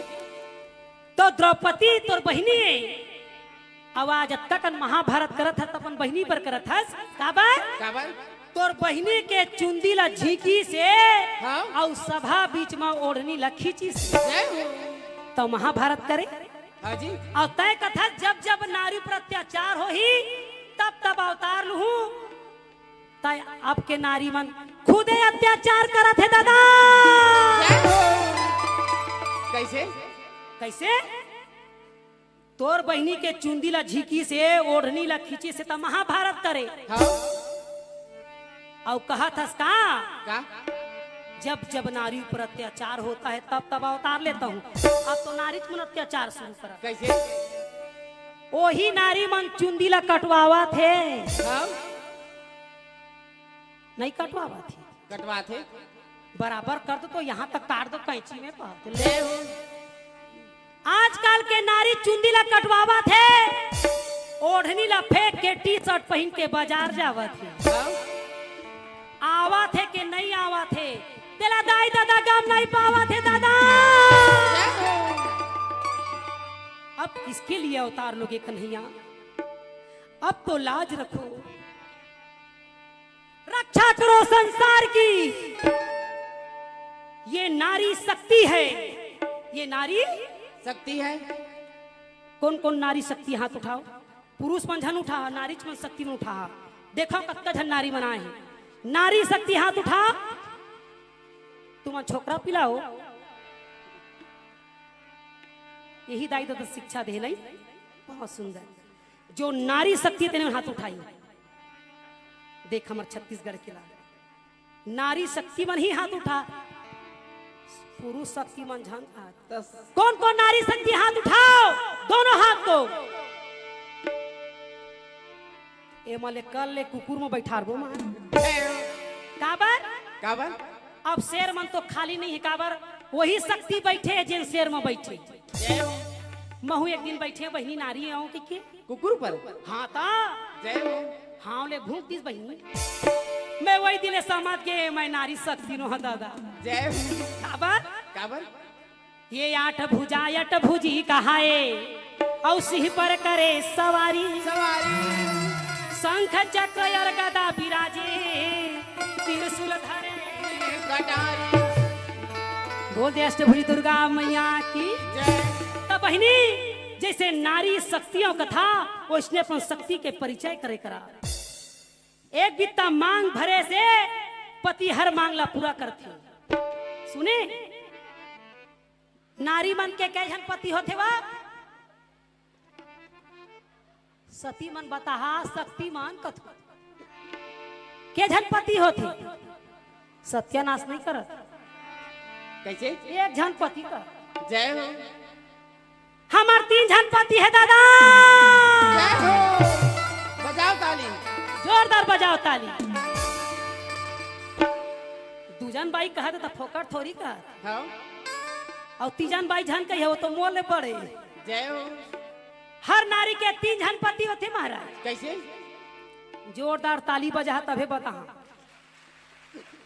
तो द्रौपदी तोर बहिनी हे। अउ आज अतका कन महाभारत करत हस, त अपन बहिनी बर करत हस। काबर? काबर? तोर बहिनी के चुंदी ला झींकिस हे, हाँ। अउ सभा बीच म ओढ़नी ला खींचिस हे। जय हो। त महाभारत करे। हाँ जी। अउ तैं कथस, जब जब नारी पर अत्याचार होही, तब तब अवतार लूहूं। तैं अब के नारी मन खुदे अत्याचार करत हे ददा। जय हो। कइसे? कइसे? तोर बहिनी के चुंदी ला झींकिस हे, ओढ़नी ला खींचिस हे, त महाभारत करे। हाँ। अउ कहत हस का? का? जब जब नारी पर अत्याचार होता है, तब तब अवतार लेता हूँ। अब तो नारी मन अत्याचार शुरू करत। कइसे? ओही नारी मन चुंदी ला कटवावत हे। हाँ। नइ कटवावत हे। कटवाथे। बराबर कर दो तो यहाँ तक काट दो कैंची में, कहत ले। आजकल के नारी चुंदी ला कटवावत हे, ओढ़नी ला फेंक के टी शर्ट पहिन के बाजार जावत हे। आवत हे के नहीं आवत हे, तेला दाई ददा गम नहीं पावत हे दादा। अब किसके लिए अवतार लोगे कन्हैया? अब तो लाज रखो, रक्षा करो संसार की। ये नारी शक्ति है, ये नारी शक्ति है। कौन कौन नारी शक्ति, हाथ उठाओ। पुरुष मन झन उठा, नारी मन शक्ति मन उठा। देखो कतका झन नारी मन आए हे। नारी शक्ति हाथ उठा। तुमन छोकरा पिलाओ। यही दाई ददा शिक्षा दे लई। बहुत सुंदर। जो नारी शक्ति तेने हाथ उठाई। देख हमर छत्तीसगढ़ के ला। नारी शक्ति मन ही हाथ उठा, पुरुष शक्ति मन झन हाथ। कौन कौन नारी शक्ति हाथ उठाओ, दोनों हाथ को। ए मले कल ले कुकुर में बैठारबो मां। काबर? काबर? अब शेर मन तो खाली नहीं है, काबर? वही शक्ति बैठे है जेन शेर में बैठे। महू एक दिन बैठे बहिनी नारी आऊं के, के? कुकुर पर? हाँ ता। जय हो। हाँ ले भूख दिस बहिनी। मैं वही दिले समझ के मैं नारी शक्ति नो हूँ दादा। जय हो। काबर? काबर? ये आठ भुजा अट भुजी कहाए, औ सिंह पर करे सवारी। सवारी। शंख चक्र और गदा विराजे, त्रिशूल धरे कटारी। बोल दे अष्टभुजी दुर्गा मैया की। जय। त बहिनी, जैसे नारी शक्तियों का था, वैसने अपन शक्ति के परिचय करे करा। एक बित्ता मांग भरे से पति हर मांग ला पूरा करथे। सुने, नारी मन के कई झन पति होथे वा? सती मन बताहा, शक्ति मन कथो। के झन पति होथे? सत्यानाश नहीं करत। कैसे? एक झन पति कर। जय हो। हमर तीन झन पति हे दादा। जय हो। बजाओ ताली। जोरदार बजाओ ताली। दू झन बाई कहत त फोकट थोरी कहत। हाँ। अउ तीजन बाई झन कही हो तो मोर ले पड़े। जय हो। हर नारी के तीन झन पति होथे महाराज। कैसे? जोरदार ताली बजा तभे बता।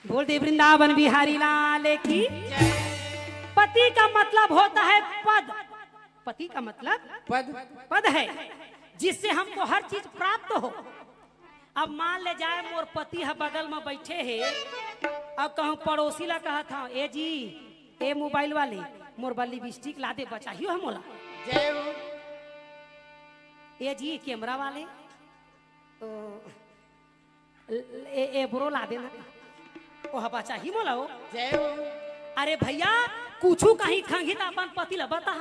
बोल दे वृंदावन बिहारी लाल की। जय। पति का मतलब होता है पद। पति का मतलब पद। पद है, जिससे हमको हर चीज प्राप्त हो। अब मान ले जाए मोर पति ह बगल में बैठे हे, अब कहूँ पड़ोसी ला कहत हूँ, ए जी, ए मोबाइल वाले, मोर बर लिपस्टिक ला दे, बचाही हो मोला। जय हो। ए जी, कैमरा वाले, तो ए, ए ब्रो ला देना, ओ हवा चाही मोला हो। जय हो। अरे भैया, कुछु कहीं खंगी त अपन पति ला बता।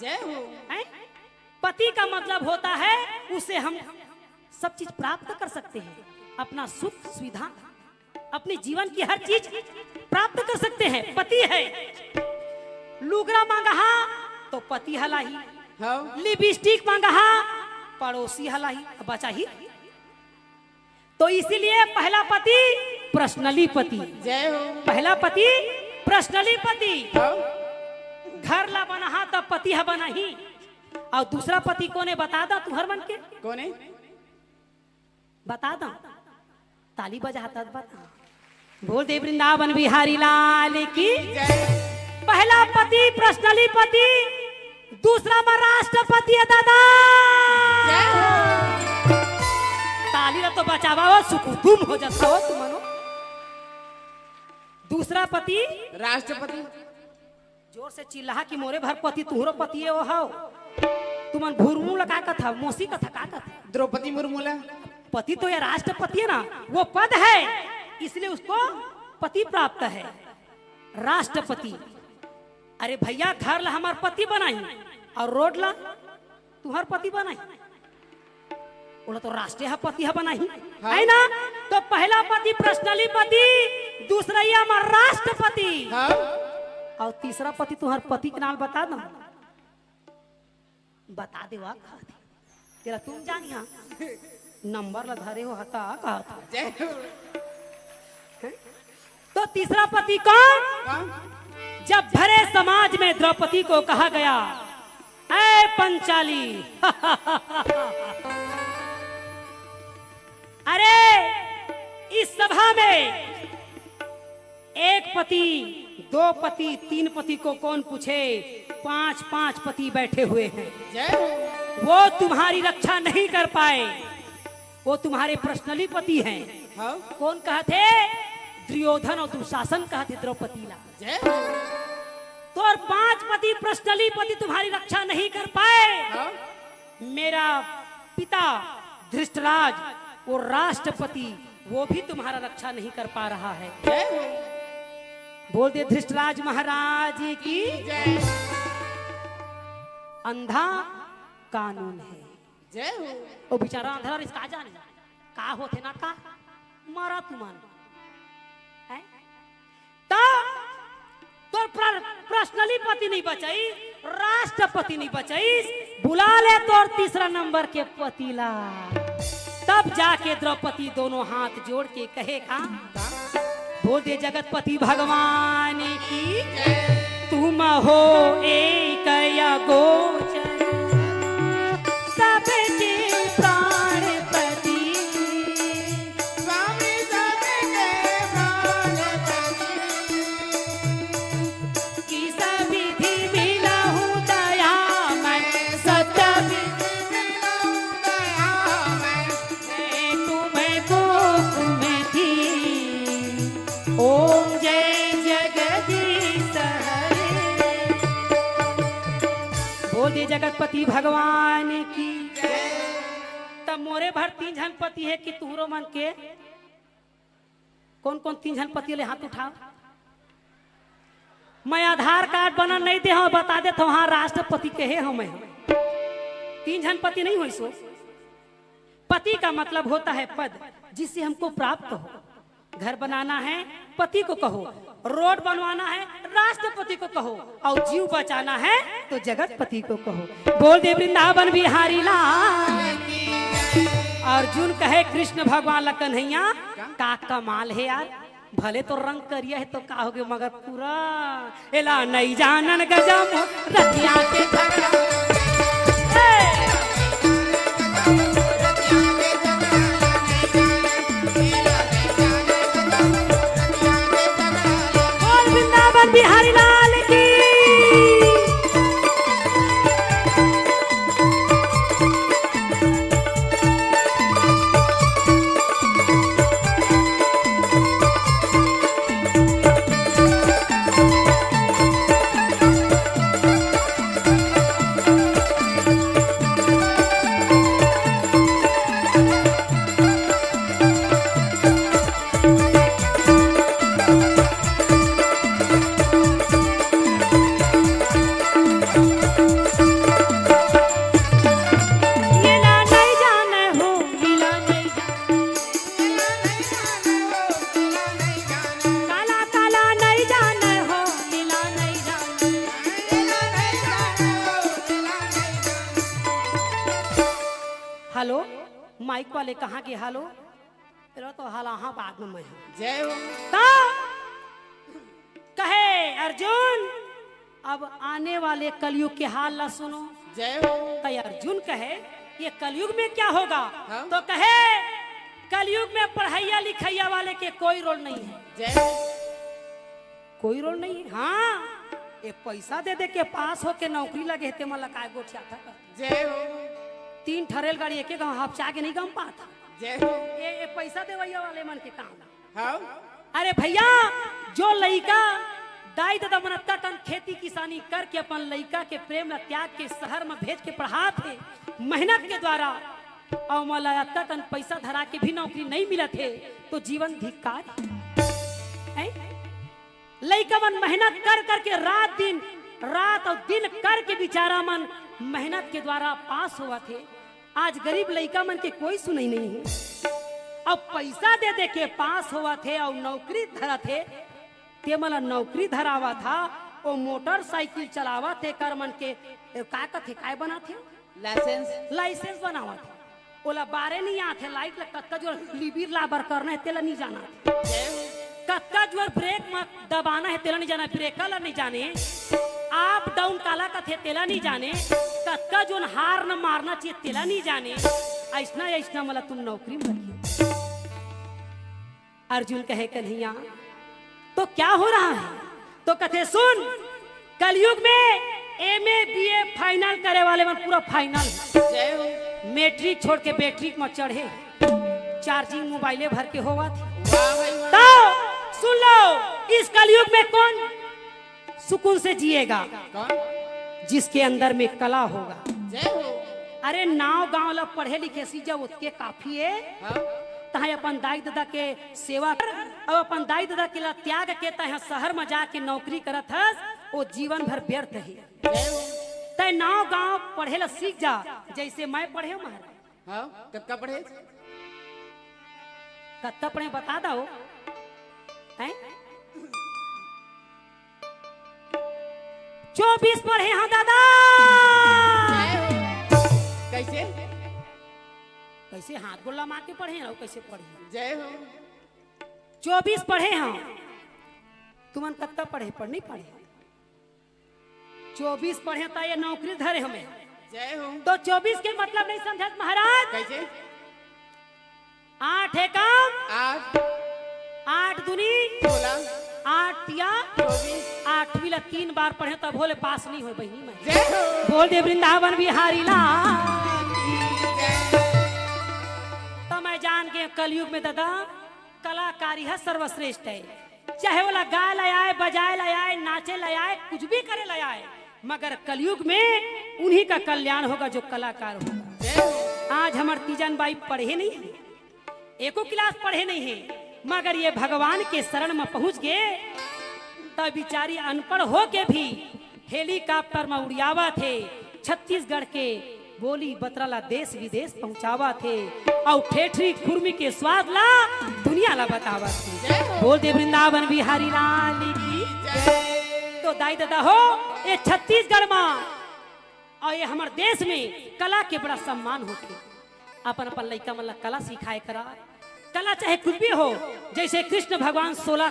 जय हो। हैं? पति का मतलब होता है, उसे हम सब चीज प्राप्त कर सकते हैं, अपना सुख सुविधा, अपने जीवन की हर चीज प्राप्त कर सकते हैं। पति है, लुगरा मांगहा तो पति हलाही, हाँ। लिपस्टिक मांगहा, पड़ोसी हलाही, बचाही। तो इसीलिए पहला पति पर्सनली पति। जय हो। पहला पति पर्सनली पति। हाँ। घर ला बनाहा तब पति ह बनाही। अउ दूसरा पति कोने बता दा तुहर मन के? कोने? बता दा। ताली बजा तब बता। बोल दे वृंदावन बिहारी लाल की। जय। पहला पति पर्सनली पति, दूसरा में राष्ट्रपति है दादा। जय हो। ताली ला तो बजावा हो, सुकुतुम हो जाता हो तुमनो। दूसरा पति राष्ट्रपति। जोर से चिल्लाहा कि मोरे भर पति तुहरो पति है वो हो। तुमन भुरमू ला का कथा, मौसी कथा का कथा? द्रौपदी मुर्मू ला। पति तो ये राष्ट्रपति है ना, वो पद है, इसलिए उसको पति प्राप्त है, राष्ट्रपति। अरे भैया, घर ला हमार पति बनाही अउ रोड ला तुहर पति बनाही, ओला तो राष्ट्रीय ह पति ह बनाही, हाँ। है ना? तो पहला पति पर्सनली पति, दूसरा ये हमार राष्ट्रपति, हाँ। अउ तीसरा पति तुहर पति के नाम बता दो। बता दे वा कहत हे। तेरा तुम जानिया। नंबर ला धरे हो हता कहत हे। जय हो। हैं? तो तीसरा पति कौन? कौन? जब भरे समाज में द्रौपदी को कहा गया, "ऐ पंचाली, अरे, इस सभा में एक पति, दो पति, तीन पति को कौन पूछे? पांच पांच पति बैठे हुए हैं। जय हो। वो तुम्हारी रक्षा नहीं कर पाए, वो तुम्हारे पर्सनली पति हैं।" हाँ। कौन कहा थे? दुर्योधन और दुशासन कहा थे द्रौपदी ला। जय हो। तो और पांच पति, पर्सनली पति तुम्हारी रक्षा नहीं कर पाए। हाँ। मेरा पिता धृष्टराज, वो राष्ट्रपति, वो भी तुम्हारा रक्षा नहीं कर पा रहा है। जय हो। बोल दे धृष्टराज महाराज की। जय। अंधा कानून है। जय हो। वो बेचारा अंधा रहिस, का जाने का होथे ना का, मरा तुमन। हैं? त तोर प्र-, पर्सनली पति नहीं बचाई, राष्ट्रपति नहीं बचाई, बुला ले तोर तीसरा नंबर के पति ला। तब जाके द्रौपदी दोनों हाथ जोड़ के कहे का, बोल दे जगतपति भगवान की, "तुम हो एक अगोचर, सबके प्राणपति।" स्वामी सबके प्राणपति। किस विधि मिलहु दयामय, सत्य विधि मिलहु दयामय। मैं तुमको कुमति, ओम जय जगदीश हरे। बोल दे जगतपति भगवान की। तब मोरे भर तीन झन पति हे कि तुहरो मन के? कौन कौन तीन झन पति ले हाथ उठाव। मैं आधार कार्ड बना नहीं दे हूं, बता देत हूं, हाँ, राष्ट्रपति कहे हूं मैं। तीन झन पति नहीं होइस हो। पति का मतलब होता है पद, जिससे हमको प्राप्त हो। घर बनाना है, पति को कहो। रोड बनवाना है, राष्ट्रपति को कहो। और जीव बचाना है, तो जगतपति को कहो। बोल दे वृंदावन बिहारी लाल। अर्जुन कहे कृष्ण भगवान ला, "कन्हैया, का कमाल है यार, भले तो रंग करिया है तो का होगे, मगर पूरा एला नइ जानन गजम रतिया के झगड़ा।" ए! बोल वृंदावन बिहारी लाल की। हेलो, माइक वाले कहाँ गे? हेलो, तेरा तो हाल आहा बाद में मैं हूँ। जय हो। तो कहे अर्जुन, अब आने वाले कलयुग के हाल ला सुनो। जय हो। तो अर्जुन कहे, ये कलयुग में क्या होगा? हाँ। तो कहे, कलयुग में पढ़ैया लिखैया वाले के कोई रोल नहीं है। जय हो। कोई रोल नहीं है। हाँ, ये पैसा दे दे के पास होके नौकरी लगे हे, ते मन ला काय गोठियाथा कर। जय हो। तीन ठा रेलगाड़ी एक एक गाँव हपचा के नहीं गम पात। जय हो। ये, ये पैसा देवैया वाले मन के काम। हाँ। अरे भैया, जो लइका, दाई ददा मन अतका कन खेती किसानी करके अपन लइका के प्रेम ला त्याग के शहर में भेज के पढ़ात हे, मेहनत के द्वारा, अउ मोला अतका कन पैसा धरा के भी नौकरी नहीं मिलत हे, तो जीवन धिक्कार हे। हैं? लइका मन मेहनत कर करके रात दिन, रात अउ दिन करके बेचारा मन मेहनत के द्वारा पास होवत हे। आज गरीब लइका मन के कोई सुनई नहीं हे। अब पैसा दे दे के पास होवत हे अउ नौकरी धरत हे, ते मन ला नौकरी धरावत हा, ओ मोटरसाइकिल चलावत हे, कर मन के, ए, का कथे, काय बनात हे? लाइसेंस। लाइसेंस बनावत हे। ओला बारे नहीं आत हे, लाइट ला कतका जोर लिबिर लाबर करना हे, तेला नहीं जाना। जय हो। कतका जोर ब्रेक म दबाना हे, तेला नइ जाने, ब्रेकर ला नइ जाने, अप डाउन काला कथे, तेला नइ जाने, कतका जोर हार्न मारना चाहिए, तेला नइ जाने। अइसना, अइसना मला तुम नौकरी म रखियो। अर्जुन कहे, "कन्हैया, तो क्या हो रहा है?" तो कथे, "सुन, कलयुग में एमए बीए फाइनल करे वाले मन पूरा फाइनल हे। जय हो। मैट्रिक छोड़ के बैट्रिक म चढ़े, चार्जिंग मोबाइले भर के होवत हे। वाह भाई वाह। तो सुन लो, इस कलयुग में कौन सुकून से जिएगा?" कौन? "जिसके अंदर में कला होगा।" जय हो। अरे, नाव गांव ला पढ़े लिखे सीख जा, ओतके काफी हे। हाँ। तहां अपन दाई ददा के सेवा कर, अउ अपन दाई ददा के ला त्याग के तहां शहर म जाके नौकरी करत हस, वो जीवन भर व्यर्थ हे। जय हो। तैं नाव गांव पढ़े ला सीख जा, जइसे मैं पढ़े हंव महाराज। हाँ, कतका पढ़े? कतका पढ़े बता दव। हैं? चौबीस पढ़े हंव दादा। जय हो। कइसे? कइसे हाथ गोड़ ला मार के पढ़े हंव, कइसे पढ़े हंव? जय हो। चौबीस पढ़े हंव। तुमन कतका पढ़े, पढ़ नइ पढ़े? चौबीस पढ़े त ये नौकरी धरे हंव मैं। जय हो। तो चौबीस के मतलब नइ समझत महाराज? कइसे? आठ एकम आठ। आठ दूनी सोलह। आठ तिया चौबीस। आठवीं ला तीन बार पढ़े तभो ले पास नइ होय बहिनी मैं। जय हो। बोल दे वृंदावन बिहारी लाल। त मैं जान गेंव कलयुग में दादा कलाकारी ह सर्वश्रेष्ठ हे। चाहे ओला गाय ला आय, बजाय ला आय, नाचे ला आय, कुछ भी करे ला आय, मगर कलयुग में उन्हीं का कल्याण होगा जो कलाकार होगा। आज हमर तीजन बाई पढ़े नइ हे, एको क्लास पढ़े नइ हे, मगर ये भगवान के शरण म पहुंच गे, त बिचारी अनपढ़ होके भी हेलीकॉप्टर म उड़ियावत हे, छत्तीसगढ़ के बोली बतरा ला देश विदेश पहुंचावत हे, अउ ठेठरी खुरमी के स्वाद ला दुनिया ला बतावत हे। जय हो। बोल दे वृंदावन बिहारी लाल की जय। तो दाई ददा हो, ये छत्तीसगढ़ म अउ ये हमर देश में कला के बड़ा सम्मान होथे। अपन अपन लइका मन ला कला सिखाए करा। कला चाहे कुछ भी हो, जइसे कृष्ण भगवान सोलह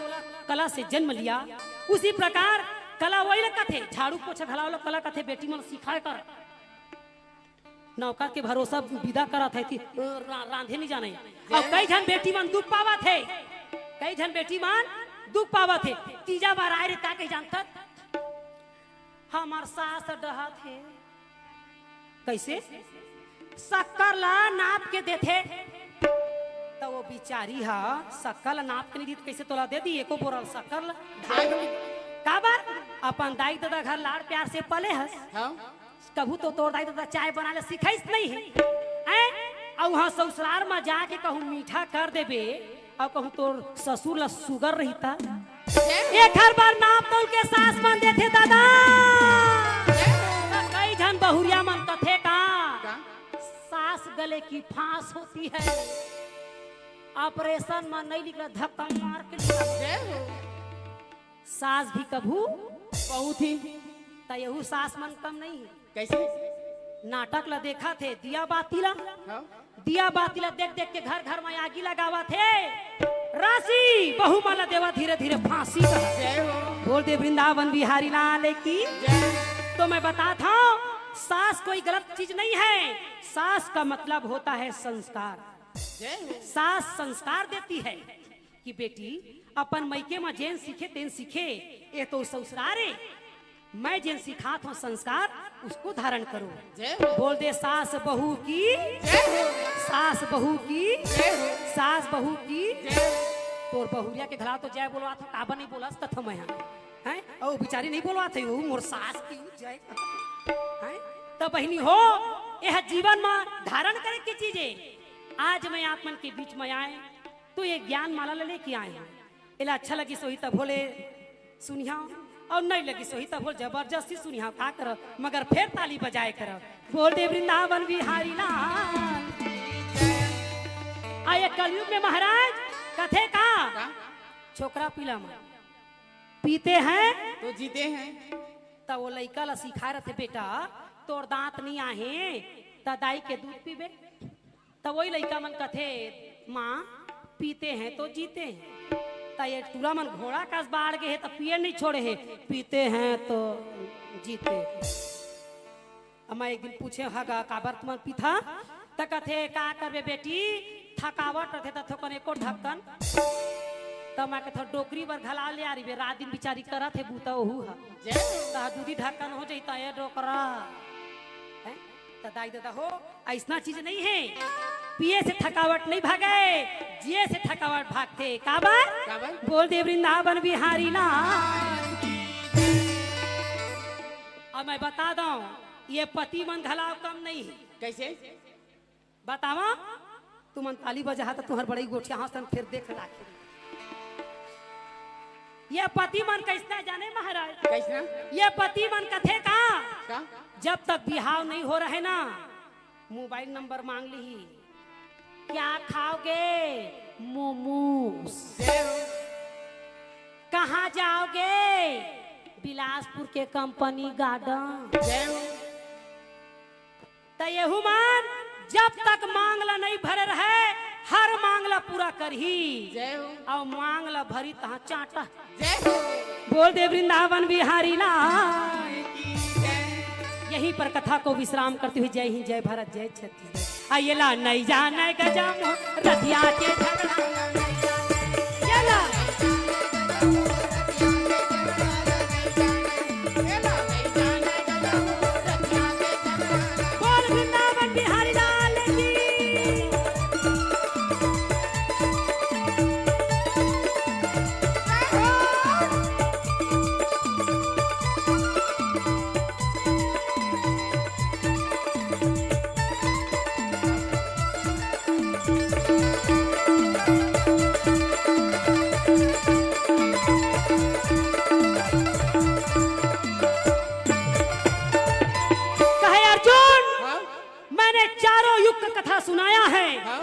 कला से जन्म लिया, उसी प्रकार कला वही ला कथे, झाड़ू पोछा घलाव ला कला कथे, बेटी मन सिखाए कर। नौकर के भरोसा विदा करत हे कि रा-, रांधे नइ जाने। अउ कई झन बेटी मन दुख पावत हे, कई झन बेटी मन दुख पावत हे। तीजा बार आए रे, का कही जानथस? हमर सास डहत हे। कइसे? शक्कर ला नाप के देथे। त वो बिचारी ह शक्कर ला नाप के नइ दिही त कइसे तोला दे दिही एको बोरा शक्कर ला? काबर? अपन दाई ददा घर लाड़ प्यार से पले हस। हाँ। कभू तो तोर दाई ददा चाय बनाए ला सिखाइस नइ हे। हैं? अउ उहां ससुरार म जाके कहूं मीठा कर देबे, अउ कहूं तोर ससुर ला सुगर रहिता। एखर बर नाप तौल के सास मन देथे दादा। त कई झन बहुरिया मन कथे का, का? सास गले की फांस होती है, ऑपरेशन म नइ निकला, धक्का मार के निकला। जय हो। सास भी कभू बहुत ही। त यहू सास मन कम नइ हे। कइसे? नाटक ला देखत हे, दिया बाती ला। हाँ। दिया बाती ला देख देख के घर घर म आगी लगावत हे। राशि बहू मन ला देवा धीरे धीरे फांसी का। जय हो। बोल दे वृंदावन बिहारी लाल की। जय। तो मैं बताथंव, सास कोई गलत चीज नहीं है। सास का मतलब होता है संस्कार। जय हो। सास संस्कार देती है। कि बेटी, अपन मइके म जेन सीखे तेन सीखे, ये तो ससुरार हे। मैं जेन सिखात हंव संस्कार, उसको धारण करो। जय हो। बोल दे सास बहू की, जय हो। सास बहू की, जय हो। सास बहू की। जय हो। तोर बहुरिया के घला तो जय बोलवात हंव, काबर नइ बोलस कथंव मैं हा। हैं? अउ बिचारी नइ बोलवात हे, वो मोर सास की जय। हैं? त बहिनी हो, यह जीवन म धारण करे के चीज हे। आज मैं आप मन के बीच म आए, तो ये ज्ञान माला ला लेके आए हंव। एला अच्छा लगिस होही तभो ले सुनिहा, अउ नइ लगिस होही तभो ले जबरदस्ती सुनिहा, का करव, मगर फेर ताली बजाए करव। बोल दे वृंदावन बिहारी लाल। आ ये कलयुग में महाराज कथे का? का? छोकरा पिला मन पीते हैं तो जीते हैं। त वो लइका ला सिखाए रथे, बेटा, तोर दांत नइ आहे, त दाई के दूध पीबे। त वही लइका मन कथे, माँ, पीते हैं तो जीते हैं। त ये टूरा मन घोड़ा कस बाढ़ गे हे, त पिए नहीं छोड़े हे, पीते हैं तो जीते। अम्मा एक दिन पूछे, "हगा, काबर तुमन पीथा?" त कथे, "का करबे बेटी, थकावट रथे त थोकन एको ढक्कन।" त मैं कथे, "डोकरी बर घला ले आ रही बे, रात दिन बिचारी करत हे बूता ओहू ह।" जय हो। त दूधी ढक्कन हो जाई त ये डोकरा। हैं? त दाई ददा हो, अइसना चीज नहीं हे। पिए से थकावट नहीं भागे, जिए से थकावट भागथे। काबर? काबर? बोल दे वृंदावन बिहारी लाल की। अब मैं बता दंव, ये पति मन घलाव कम नहीं हे। कइसे? बतावा, तुमन ताली बजाहा त तुंहर बड़ई गोठियाहूं सन, फेर देख लाखिन। ये पति मन कइसना जाने महाराज? कइसना? ये पति मन कथे का? का? जब तक बिहाव नहीं हो रहे ना, मोबाइल नंबर मांग लिही। क्या खाओगे? मोमोस। जय हो। कहाँ जाओगे? बिलासपुर के कंपनी गार्डन। जय हो। त एहू मन जब तक मांग ला नहीं भरे रहे, हर मांग ला पूरा करही। जय हो। अउ मांग ला भरी तहाँ चाटा। जय हो। बोल दे वृंदावन बिहारी लाल। की जय। यहीं पर कथा को विश्राम करते हुए जय हिंद, जय भारत, जय छत्तीसगढ़। आ ये ला नहीं जाने गजम रथिया के झगड़ा। ये ला। बोल वृंदावन बिहारी लाल की। कहे अर्जुन, हाँ? मैंने चारों युग का कथा सुनाया है, हाँ?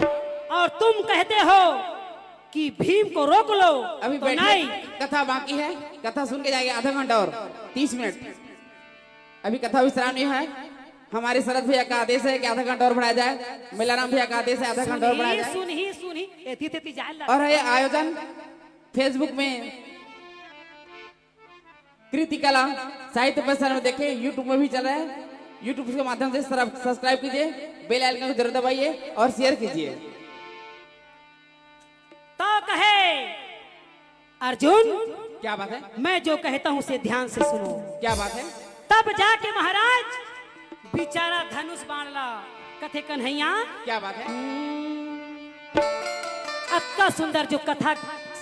और तुम कहते हो कि भीम को रोक लो, अभी तो बैठिए, नहीं। कथा बाकी है, कथा सुन के जाएंगे आधा घंटा और तीस मिनट। अभी कथा विश्राम नहीं है। हमारे शरद भैया का आदेश है कि आधा घंटा और बढ़ाया जाए, मेलाराम भैया का आदेश है आधा घंटा और बढ़ाया जाए। सुनही, सुनही, एती तेती जाए लग। और है आयोजन Facebook में कृति कला साहित्य परिषद में देखें, YouTube में भी चल रहा है। YouTube के माध्यम से सब्सक्राइब कीजिए, बेल आइकन को जरूर दबाइए और शेयर कीजिए। तो कहे अर्जुन, क्या बात है? मैं जो कहता हूँ उसे ध्यान से सुनो। क्या बात है? तब जाके महाराज बिचारा धनुष बाण ला कथे कन्हैया। क्या बात है? हम्म, अतका सुंदर जो कथा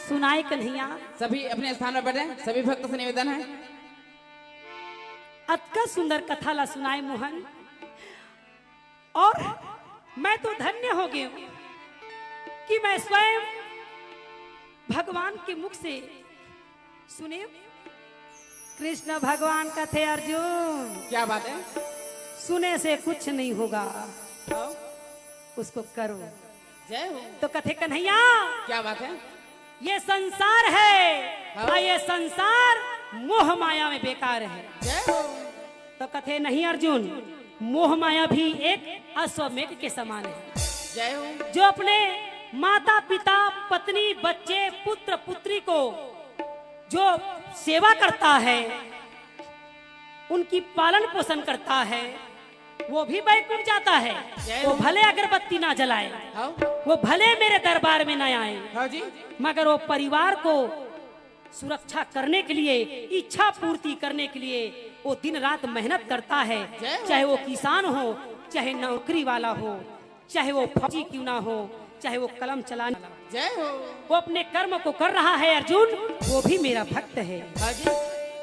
सुनाए कन्हैया। सभी अपने स्थान पर बैठे, सभी भक्त से निवेदन है। अतका सुंदर कथा ला सुनाए मोहन। और मैं तो धन्य हो गई हूँ कि मैं स्वयं भगवान के मुख से सुने। कृष्ण भगवान कथे अर्जुन, क्या बात है? सुने से कुछ नहीं होगा, हाँ? उसको करो। जय हो। तो कथे कन्हैया, क्या बात है? ये संसार है, हाँ। और ये संसार मोह माया में बेकार है। जय हो। तो कथे नहीं अर्जुन, मोह माया भी एक अश्वमेघ के समान है। जय हो। जो अपने माता पिता, पत्नी, बच्चे, पुत्र पुत्री को जो सेवा करता है, उनकी पालन पोषण करता है, वो भी बैकुंठ जाता है। जय वो हो। भले अगरबत्ती ना जलाए, हाँ। वो भले मेरे दरबार में ना आए, हाँ जी। मगर वो परिवार को सुरक्षा करने के लिए, इच्छा पूर्ति करने के लिए वो दिन रात मेहनत करता है। जय हो। चाहे वो किसान हो, चाहे नौकरी वाला हो, चाहे वो फौजी क्यों ना हो, चाहे वो कलम चलाने वाला हो। जय हो। वो अपने कर्म को कर रहा है अर्जुन, वो भी मेरा भक्त है। हाँ जी।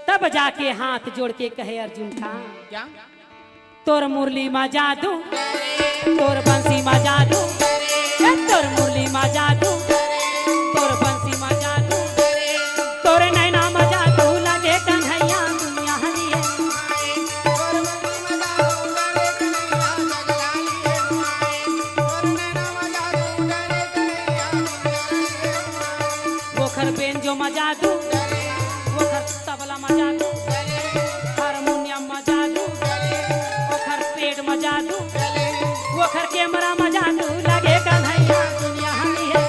तब जाके हाथ जोड़ के कहे अर्जुन का, क्या? तोर मुरली मा जादू, तोर बंसी मा जादू, ए, तोर मुरली मा जादू, तोर बंसी मा जादू, तोर नैना मा जादू लगे कन्हैया दुनिया हरी है। ओखर बेंजो मा जादू, ओखर तबला मा जादू, हारमोनियम मा जादू, ओखर पेट मा जादू, ओखर कैमरा मा जादू, लगे कन्हैया दुनिया हरी है।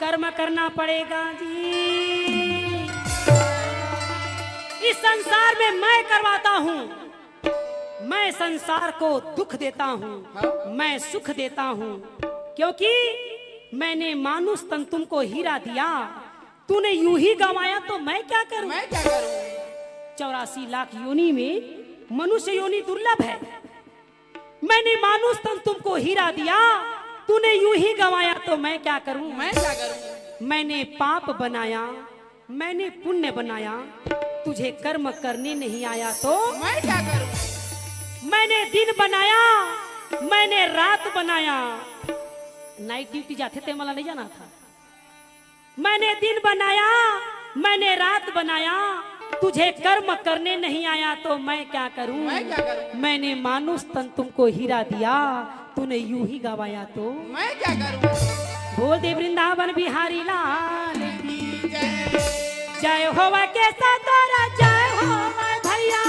कर्म करना पड़ेगा जी। इस संसार में मैं करवाता हूँ, मैं संसार को दुख देता हूँ, हाँ। मैं सुख देता हूँ, क्योंकि मैंने मानुष तन तुमको हीरा दिया, तूने यूं ही गंवाया तो मैं क्या करूं? मैं क्या करूं? चौरासी लाख योनि में मनुष्य योनि दुर्लभ है। मैंने मानुष तन तुमको हीरा दिया, तूने यूं ही गंवाया तो मैं क्या करूं? मैं क्या करूं? मैंने पाप बनाया, मैंने पुण्य बनाया, तुझे कर्म करने नहीं आया तो? मैं क्या करूं? मैंने दिन बनाया, मैंने रात बनाया, नाइट ड्यूटी जाथे ते मला नहीं जाना था। मैंने दिन बनाया, मैंने रात बनाया, तुझे कर्म करने नहीं आया तो मैं क्या करूं? मैं क्या करूं? मैंने मानुष तन तुमको हीरा दिया, तूने यूं ही गंवाया तो? मैं क्या करूं? बोल दे वृंदावन बिहारी लाल की जय। जय होवा के सतोरा, जय होवा भैया।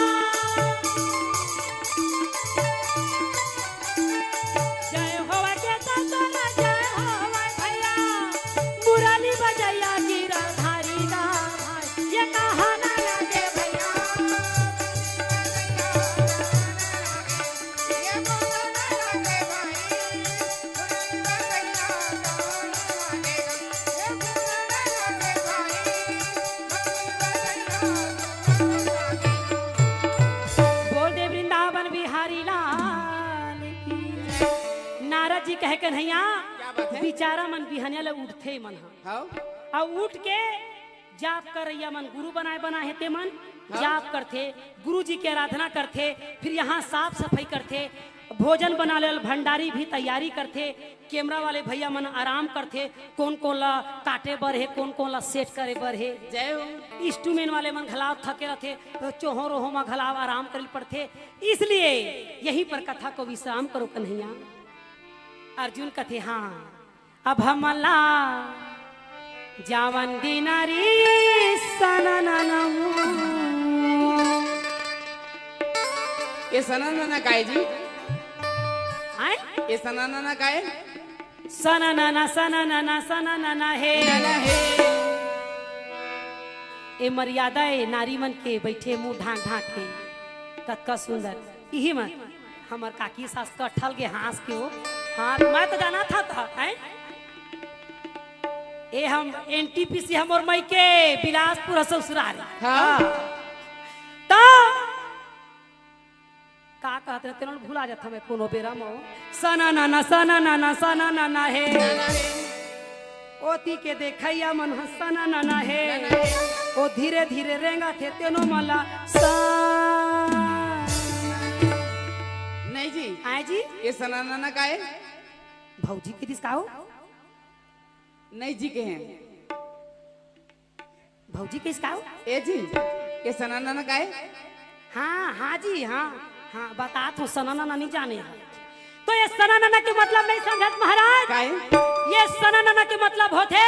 जय होवा के सतोरा, जय होवा भैया। मुरली बजैया गिरधारी दा भाई, ये कहा ना लगे भैया। बोल दे वृंदावन बिहारी लाल की। नारद जी कहे, कन्हैया, क्या बात है? बिचारा मन बिहनिया ले उठथे मन ह। हाँ। अउ उठ के जाप करइया मन गुरु बनाए बना हे ते मन हाँ। जाप करथे, गुरु जी के आराधना करथे, फिर यहाँ साफ सफाई करथे, भोजन बना ले भंडारी भी तैयारी करथे, कैमरा वाले भैया मन आराम करथे, कोन कोन ला काटे बर हे, कोन कोन ला सेट करे बर हे। जय हो। इंस्ट्रूमेंट वाले मन घलाव थके रथे, तो चोहो रोहो मा घलाव आराम करे पड़थे। इसलिए यहीं पर कथा को विश्राम करो कन्हैया। अर्जुन कथे, हाँ, अब हमला जावन दिनारी सनननमू। ये सननना काय जी? आय? ये सननना काय? सननना, सननना, सननना हे। नना हे। ए मर्यादा ए नारी मन के बइठे मुंह ढांक ढांक के, कतका सुंदर। इही मन हमर काकी सास कटहल के हाँस के हो। हाँ, मैं तो जाना था, था, हैं? ए हम एनटीपीसी हमर मइके बिलासपुर ससुरारी। हाँ। हाँ। तो का कहत रहे, तेनो भुला जात हमें कोनो बेरा म। सना ना ना, सना ना ना, सना ना ना हे। ओती के देखइया मन ह सना ना ना हे। ओ धीरे धीरे रेंगा थे तेनो मला सा। नहीं जी। आय जी? ये सना ना ना का हे? भौजी के दिस का हो? नहीं जी के हैं। भौजी के इसका हो? ए जी, ये सना नना का हे? हाँ, हाँ जी, हाँ, हाँ, बतात हूँ, सना नना नहीं जाने हैं। तो ये सना नना के मतलब नहीं समझत महाराज। का हे? ये सना नना के मतलब होथे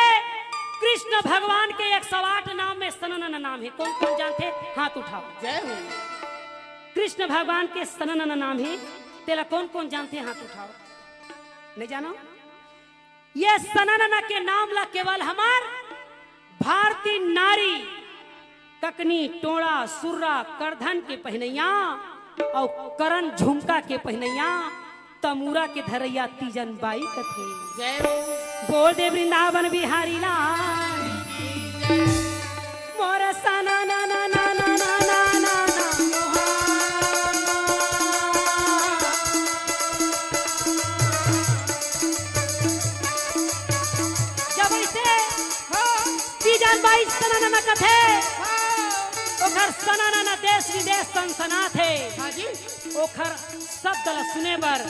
कृष्ण भगवान के एक सौ आठ नाम में सना नना नाम हे। कोन कोन जानथे? हाथ उठाओ। जय हो। कृष्ण भगवान के सना नना नाम हे, तेला कोन कोन जानथे? हाथ उठाओ। नहीं जानो? ये सना नना के नाम ला केवल हमर भारतीय नारी ककनी, टोंड़ा, सुर्रा, करधन के पहिनइया अउ करन झुमका के पहिनइया, तमूरा के धरइया तीजन बाई कथे। जय हो। बोल दे वृंदावन बिहारी लाल। मोर सना ना ना ना ना। जब ऐसे हाँ। तीजन बाई सना नना कथे, हाँ। ओखर सना नना देश विदेश सनसनाथे। हाँ जी। ओखर शब्द ल सुने बर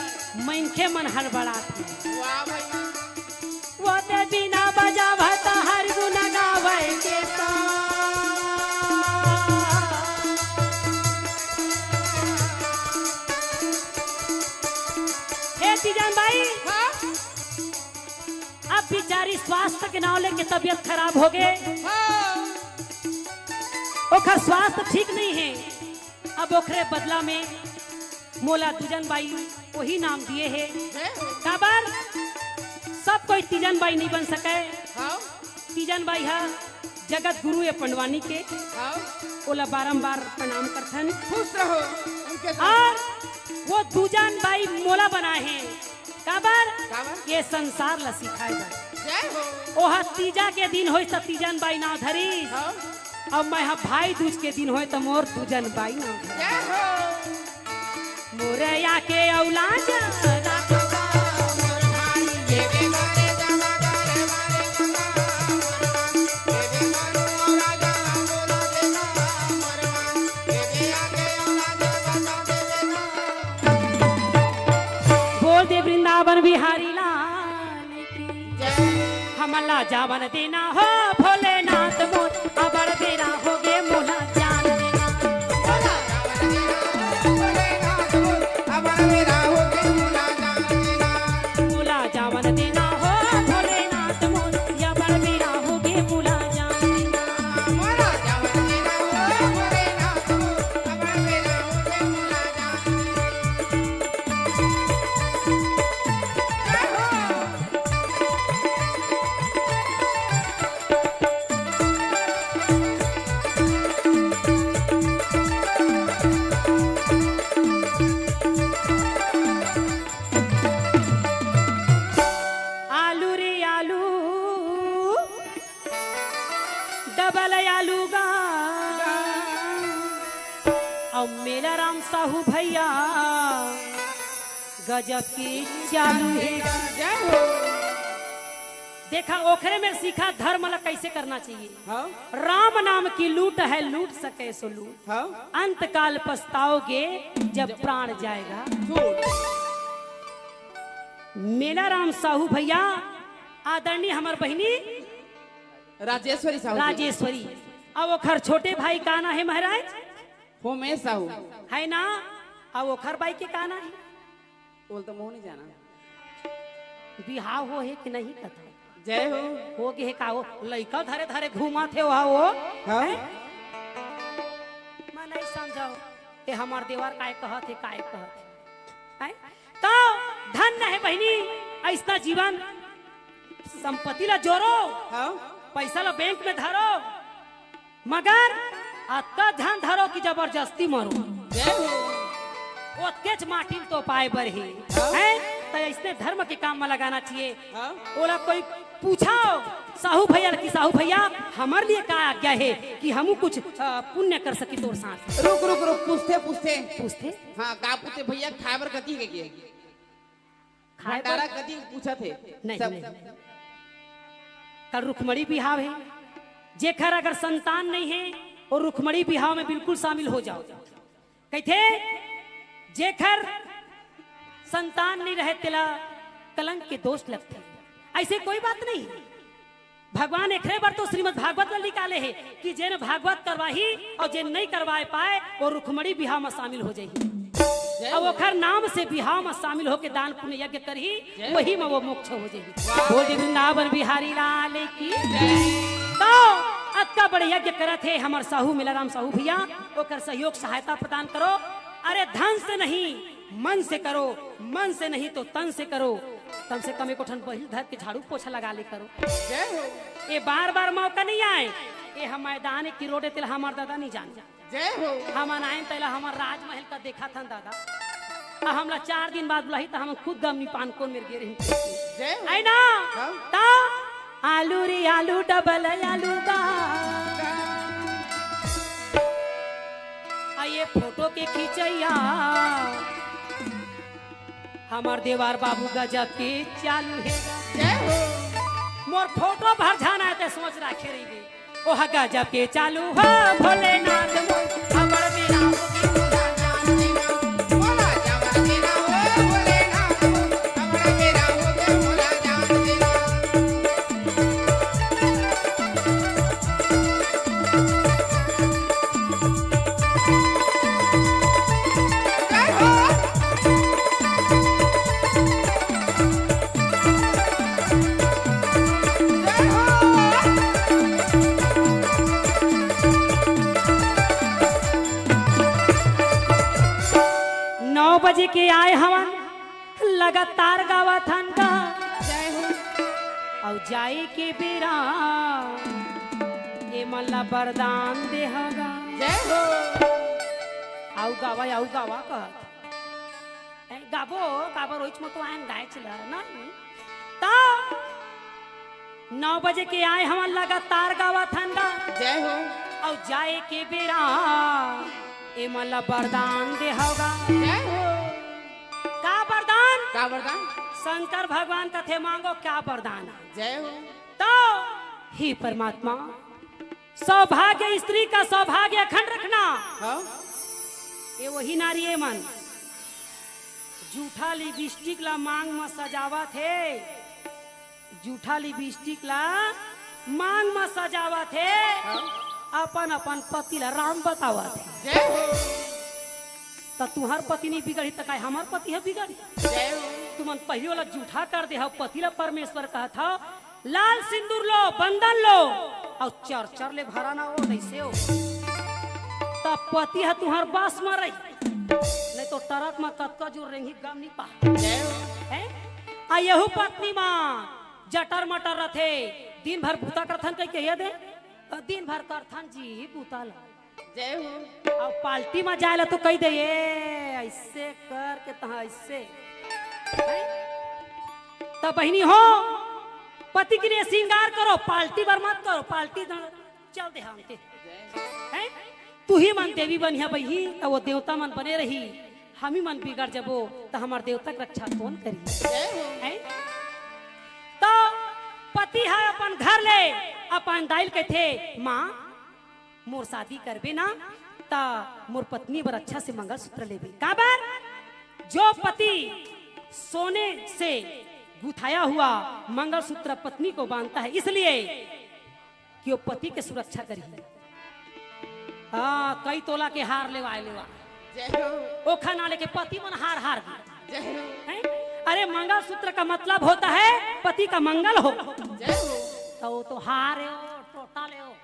मनखे मन हड़बड़ाथे। वाह भाई। वो ते बीना बजावत हर गुण गावै के सा। हे तीजन बाई, हाँ? अब बिचारी स्वास्थ्य के नाव लेके तबियत खराब हो गे। हाँ। ओखर स्वास्थ्य ठीक नहीं हे। अब ओखरे बदला में मोला दुजन बाई वही नाम दिए हे। हैं? काबर? सब कोई तीजन बाई नहीं बन सके। हाँ। तीजन बाई हा जगत गुरु ए पंडवानी के, हाँ। ओला बारंबार प्रणाम करथन। खुश रहो। उनके साथ। और वो दूजन बाई मोला बनाए हे। काबर? काबर? ये संसार ला सिखाए बर। जय हो। ओहा तीजा के दिन होइस त तीजन बाई नाव धरिस। हाँ। अब मैं हा भाई दूज के दिन होए त मोर दूजन बाई नाव धरिस। जय हो। मोरया के औलाद। बोल दे वृंदावन बिहारी लाल की। जय। हमला जावन देना हो भोलेनाथ मोर, अबड़ बेरा होगे मोला जान देना। मोला जावन देना हो भोलेनाथ मोर, अबड़ बेरा होगे मोला जान देना। मोला जावन देना हो भोलेनाथ मोर, अबड़ बेरा होगे मोला जान देना। मोला जावन देना हो भोलेनाथ मोर, अबड़ बेरा होगे मोला जान देना। जय हो। आलू रे आलू, डबल आलू गा। अउ मेला राम साहू भैया गजब के चालू हे। जय हो। देखा, ओखरे में सीखा धर्म ला कैसे करना चाहिए। हाँ। राम नाम की लूट है, लूट सके सो लूट। हाँ। अंत काल पछताओगे जब प्राण जाएगा। झूठ। मेला राम साहू भैया, आदरणीय हमर बहिनी राजेश्वरी साहू जी। राजेश्वरी। अब ओखर छोटे भाई का ना हे महाराज? होमेश साहू। है ना? अब ओखर बाई के का ना हे? बोल तो मोह नहीं जाना। बिहाव हो हे कि नहीं कथा? जय हो। हो गे हे का हो? लइका धरे धरे घूमत हे वहा वो। हाँ। हैं? मैं नहीं समझव। ए हमार देवर काय कहत हे, काय कहत हे? हैं? तो धन्य हे बहिनी, अइसना जीवन, संपत्ति ला जोरो, हाँ। पैसा ला बैंक में धरो, मगर अतका झन धरो कि जबरदस्ती मरो। जय हो। ओतकेच माटी ल तो पाए बर हे, हाँ। हैं? त अइसने धर्म के काम में लगाना चाहिए। हाँ। ओला कोई पूछो, साहू भैया ल कि साहू भैया, हमर लिए का आज्ञा हे कि हमू कुछ, अ, पुण्य कर सकी तोर साथ? रुक, रुक, रुक, पूछथे, पूछथे। पूछथे? हाँ, का पूछथे भैया, खाए बर कथी हे के? खाए बर भंडारा कथी पूछत हे? नहीं, सब नहीं। कल रुक्मणी बिहाव हे, जेखर अगर संतान नहीं हे, वो रुक्मणी बिहाव में बिल्कुल शामिल हो जाओ। कहिथे, जेखर संतान नहीं रहे, तेला कलंक के दोष लगथे। अइसे कोई बात नहीं। भगवान एकरे बर तो श्रीमद् भागवत ल निकाले हे कि जेन भागवत करवाही अउ जेन नहीं करवाए पाए, वो रुक्मणी बिहाव में शामिल हो जाही। जय अउ हो। ओखर नाम से बिहाव में शामिल होके दान पुण्य यज्ञ करही, जय हो। वही में वो मोक्ष हो जाही। वाह। बोल दे वृंदावन बिहारी लाल की। जय। तो अतका बड़े यज्ञ करत हे हमर साहू मेलाराम साहू भैया, ओकर सहयोग सहायता प्रदान करो। अरे धन से नहीं, मन से करो, मन से नहीं तो तन से करो। कम से कम एको ठन बहिल धर के झाड़ू पोछा लगा ले करो। जय हो। ये बार बार मौका नहीं आए, ये हम मैदान की रोड तेला हमार दादा नहीं जान। जय हो। हम आए तेला हमार राजमहल का देखा था दादा। आ हमला चार दिन बाद बुलाही त हम खुद गमनी पान कोन मेर गे रही। जय हो। है ना? हाँ। तो आलू रे आलू डबल आलू का। आ ये फोटो के खींचैया हमार देवार बाबू गजब के चालू हे। जय हो। मोर फोटो भर जाना है ते सोच रखे रही गई। ओह गजब के चालू हो भोलेनाथ मोर, अबड़ बेरा हो गे मोला जान देना। मोला जावन देना हो भोलेनाथ मोर, अबड़ बेरा हो गे मोला जान देना। नौ बजे के आए हवन, लगातार गावत हन गा। जय हो। अउ जाए के बेरा एमन ला वरदान देहगा। जय हो। आऊ गावा, आऊ गावा कहत। ए, गाबो, काबर ओइच म तो आयन गायच ल, ना? त नौ बजे के आए हमन लगातार गावत हन गा। जय हो। अउ जाए के बेरा एमन ला वरदान देहगा। जय हो। का वरदान? का वरदान? शंकर भगवान कथे मांगो, क्या वरदान है? जय हो। तो हे परमात्मा, सौभाग्य, स्त्री का सौभाग्य अखंड रखना। हाँ। ये वही नारी ए मन जूठा लिपस्टिक ला मांग म सजावत हे, जूठा लिपस्टिक ला मांग म सजावत हे, हाँ। अपन अपन पति ला राम बतावत हे। जय हो। त तुहर पति नहीं बिगड़ी त काय हमर पति ह बिगड़ी? जय हो। तुमन पहिली वाला जूठा कर दे हव, पति ला परमेश्वर कहत हव, लाल सिंदूर लो, बंदन लो, अउ चर चर ले भरा ना हो, नइसे हो। त पति ह तुहर बस म रही, नहीं तो ट्रक म कतका जोर रेंगी गम नहीं पा। जय हो। हैं? आ यहू पत्नी म जटर मटर रथे, दिन भर बूता करथन कहि के ये दे, अ, दिन भर करथन जी बूता ला। जय हो। अउ पार्टी म जाए ला तो कहि दे, "ए, अइसे करके तहाँ अइसे।" हैं? त बहिनी हो, पति के लिए श्रृंगार करो, पार्टी बर मत करो, पार्टी न-, चल दे हमके। हैं? तुही मन देवी बनिहा बही, त वो देवता मन बने रही, हमी मन बिगड़ जबो, त हमर देवता के रक्षा कौन करी? जय हो। हैं? त पति ह अपन घर ले अपन दाई ल कथे, "माँ, मोर शादी करबे ना, त मोर पत्नी बर अच्छा से मंगलसूत्र लेबे।" काबर? जो पति सोने से गुथाया हुआ मंगलसूत्र पत्नी को बांधता है, इसलिए कि वो पति के सुरक्षा करही। हाँ, कई तोला के हार लेवाए लेवा। जय हो। ओखर ना लेके पति मन हार हार गे। जय हो। हैं? अरे, मंगलसूत्र का मतलब होता है पति का मंगल हो। जय हो। त वो तो हार हे, वो टोटा ले हो।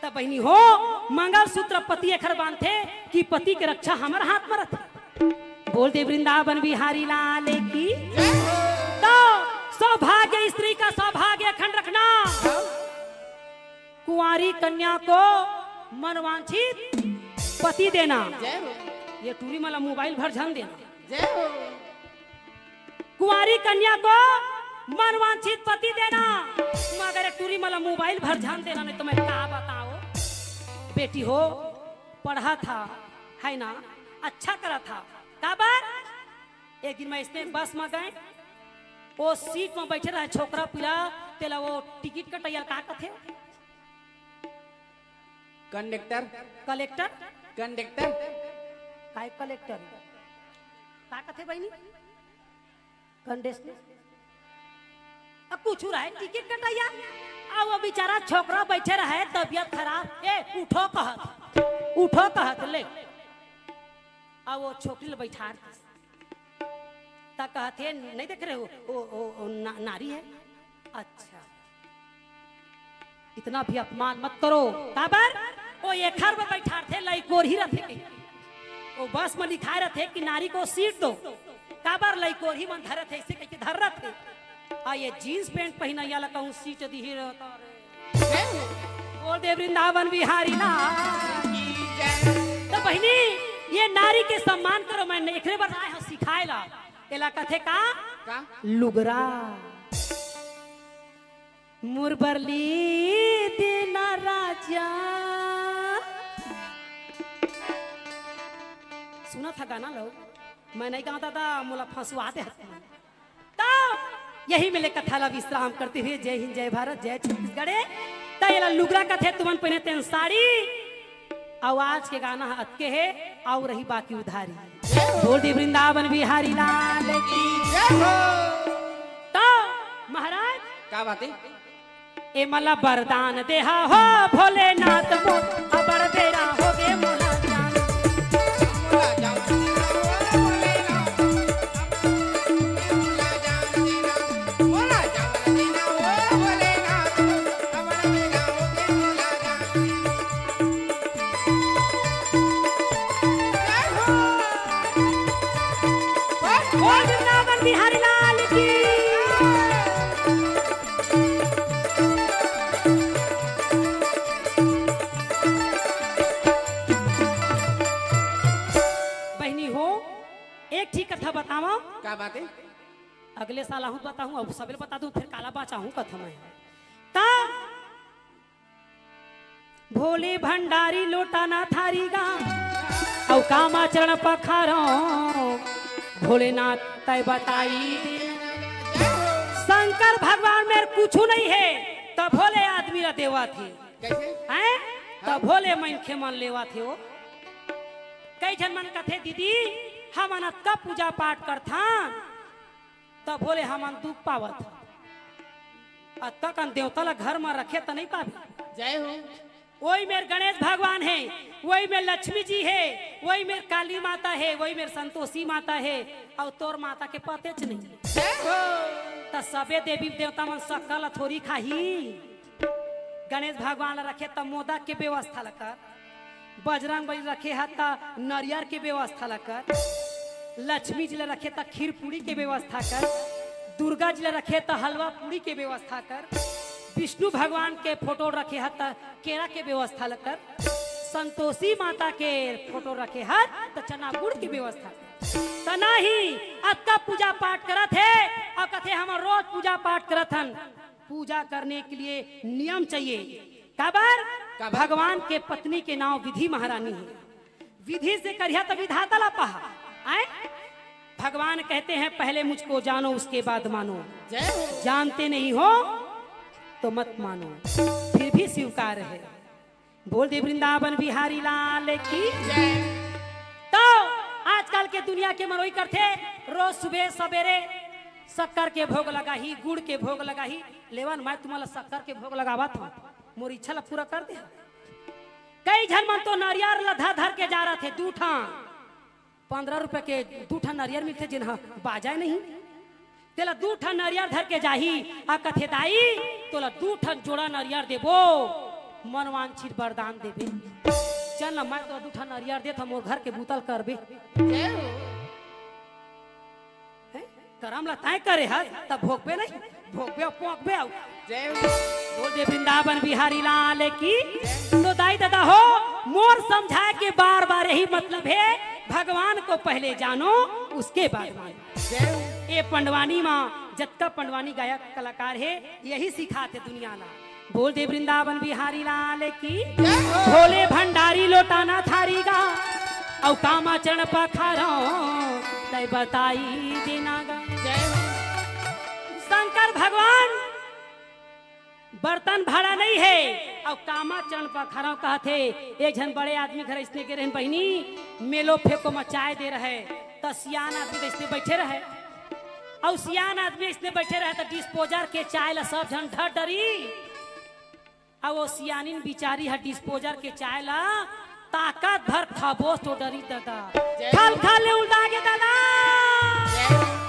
त बहिनी हो, मंगलसूत्र पति एखर बांधथे कि पति के रक्षा हमर हाथ म रथे। बोल दे वृंदावन बिहारी लाल की। जय हो। त सौभाग्य स्त्री का सौभाग्य अखंड रखना। हाँ। कुंवारी कन्या को मनवांछित पति देना। जय हो। ये टूरी मन ला मोबाइल भर झन देना। जय हो। कुंवारी कन्या को मनवांछित पति देना, मगर एक टूरी मन ला मोबाइल भर झन देना, नहीं तो मैं का बताओ। बेटी हो, पढ़त हस, है ना, अच्छा करत हस, काबर? एक दिन मैं अइसने बस म गेंव, वो सीट म बइठे रहे छोकरा पिला, तेला वो टिकट कटइया का कथे? कंडक्टर। कलेक्टर? कंडक्टर। काय कलेक्टर? का कथे बहिनी? कंडक्टर। अब कुछ रहे, टिकट कटइया। अब वो बेचारा छोकरा बइठे रहे, तबियत खराब। ए, उठो कहत, उठो कहत, ले। अब वो छोकरी ल बइठार दिस। त कहत हे, "नहीं देख रहे हो? वो, वो, वो ना-, नारी है।" अच्छा। इतना भी अपमान मत करो। काबर? वो एखर बर बइठारथे, लइकोरही रथे कहिके। वो बस म लिखाए रथे कि नारी को सीट दो। काबर? लइकोरही मन धरथे, अइसे कहिके धर रथे। अउ ये जींस पैंट पहिनइया ला कहूँ सीट दिही रहता रे। बोल दे वृंदावन बिहारी लाल की जय। त बहिनी, ये नारी के सम्मान करो, मैं एकरे बर आए हंव सिखाए ला। एला कथे का? का? लुगरा। मोर बर ली देना राजा। सुनत हस गाना लो, मैं नहीं गाँव दादा, मोला फंसवा दे हस। त यही मेर ले कथा ला विश्राम करते हुए जय हिंद, जय भारत, जय छत्तीसगढ़। त एला लुगरा कथे, तुमन पहिने तेन साड़ी। अउ आज के गाना ह अतके हे, अउ रही बाकी उधारी। बोल दे वृंदावन बिहारी लाल की। जय हो। त महाराज, का बात हे? ए मला वरदान देहा हो भोलेनाथ मोर, अबड़ बेरा होगे मोला जान। बोल वृंदावन बिहारी लाल की। का बात हे? अगले साल आहूं त बताहूं, अब सबेले बता दूं, फेर काला बाचाहूं कथंव मैं। त भोले भंडारी लोटा ना थारी गा, अउ कामाचरण पखारंव, भोलेनाथ तैं बताई दे। शंकर भगवान मेर कुछू नइ हे, त भोले आदमी ला देवत हे। कइसे? हैं? त भोले मनखे मन लेवत हे ओ। कई झन मन कथे, "दीदी, हमन अतका पूजा पाठ करथन, त भोले हमन दुख पावत हन। अतका कन देवता ला घर म रखे त नइ पाबे।" जय हो। ओही मेर गणेश भगवान हे, ओही मेर लक्ष्मी जी हे, ओही मेर काली माता हे, ओही मेर संतोषी माता हे, अउ तोर माता के पतेच नइ। जय हो। त सबे देवी देवता मन सक्कर ला थोरी खाही। गणेश भगवान ला रखे त मोदक के व्यवस्था ला कर, बजरंग बली रखे ह त नरियर के व्यवस्था ला कर, लक्ष्मी जी ला रखे त खीर पूड़ी के व्यवस्था कर, दुर्गा जी ला रखे त हलवा पूड़ी के व्यवस्था कर, विष्णु भगवान के फोटो रखे ह त केरा के व्यवस्था ला कर, संतोषी माता के फोटो रखे ह त चना गुड़ के व्यवस्था कर। त नहीं, अतका पूजा पाठ करत हे अउ कथे, "हमन रोज पूजा पाठ करत हन।" पूजा करने के लिए नियम चाहिए। काबर? काबर? भगवान के पत्नी के नांव विधि महारानी हे। विधि से करिहा त विधाता ला पाहा। आय? भगवान कहते हैं, "पहले मुझको जानो, उसके बाद मानो।" जय हो। जानते नहीं हो तो मत मानो, फिर भी स्वीकार है। बोल दे वृंदावन बिहारी लाल की। जय। त आजकल के दुनिया के मनोई करथे, रोज सुबह सबेरे शक्कर के भोग लगाही, गुड़ के भोग लगाही। लेवन, मैं तुमन ला शक्कर के भोग लगावत हंव, मोर इच्छा ला पूरा कर दे। कई झन मन तो नरियर ला धर धर के जा रथे, दू ठन, पंद्रह रुपया के दू ठन नरियर मिलथे, जेन ह बाजय नहीं। तेला दू ठन नरियर धर के जाही, अउ कथे, "दाई, तोला दू ठन जोड़ा नरियर देबो, मनवांछित वरदान देबे।" चल न, मैं तोला दू ठन नरियर देथंव, मोर घर के बुता ल करबे। जय हो। हैं? करम ला तैं करे हस, त भोगबे नहीं, भोगबे अउ पोंकबे अउ। जय हो। बोल दे वृंदावन बिहारी लाल की। तो दाई ददा हो, मोर समझाय के बार बार यही मतलब हे, भगवान को पहले जानो, उसके बाद मानो। जय हो। ए पंडवानी म जतका पंडवानी गायक कलाकार हे, यही सिखाथे दुनिया ला। बोल दे वृंदावन बिहारी लाल की। जय हो। भोले भंडारी लोटा ना थारी गा, अउ कामाचरण पखारंव, तैं बताई देना गा। जय हो। शंकर भगवान बर्तन भाड़ा नइ हे, अउ कामाचरण पखारंव कहत हे। एक झन बड़े आदमी घर अइसने गे रहेन बहिनी, मेलो फेंको म चाय दे रहय, त सियान आदमी अइसने बइठे रहय, अउ सियान आदमी अइसने बइठे रहय, त disposal के चाय ल सब झन ढर डरी, अउ ओ सियानिन बिचारी ह disposal के चाय ल ताकत भर खबोस तो डरी ददा। जय हो। खल खल ले उलदा गे ददा। जय हो।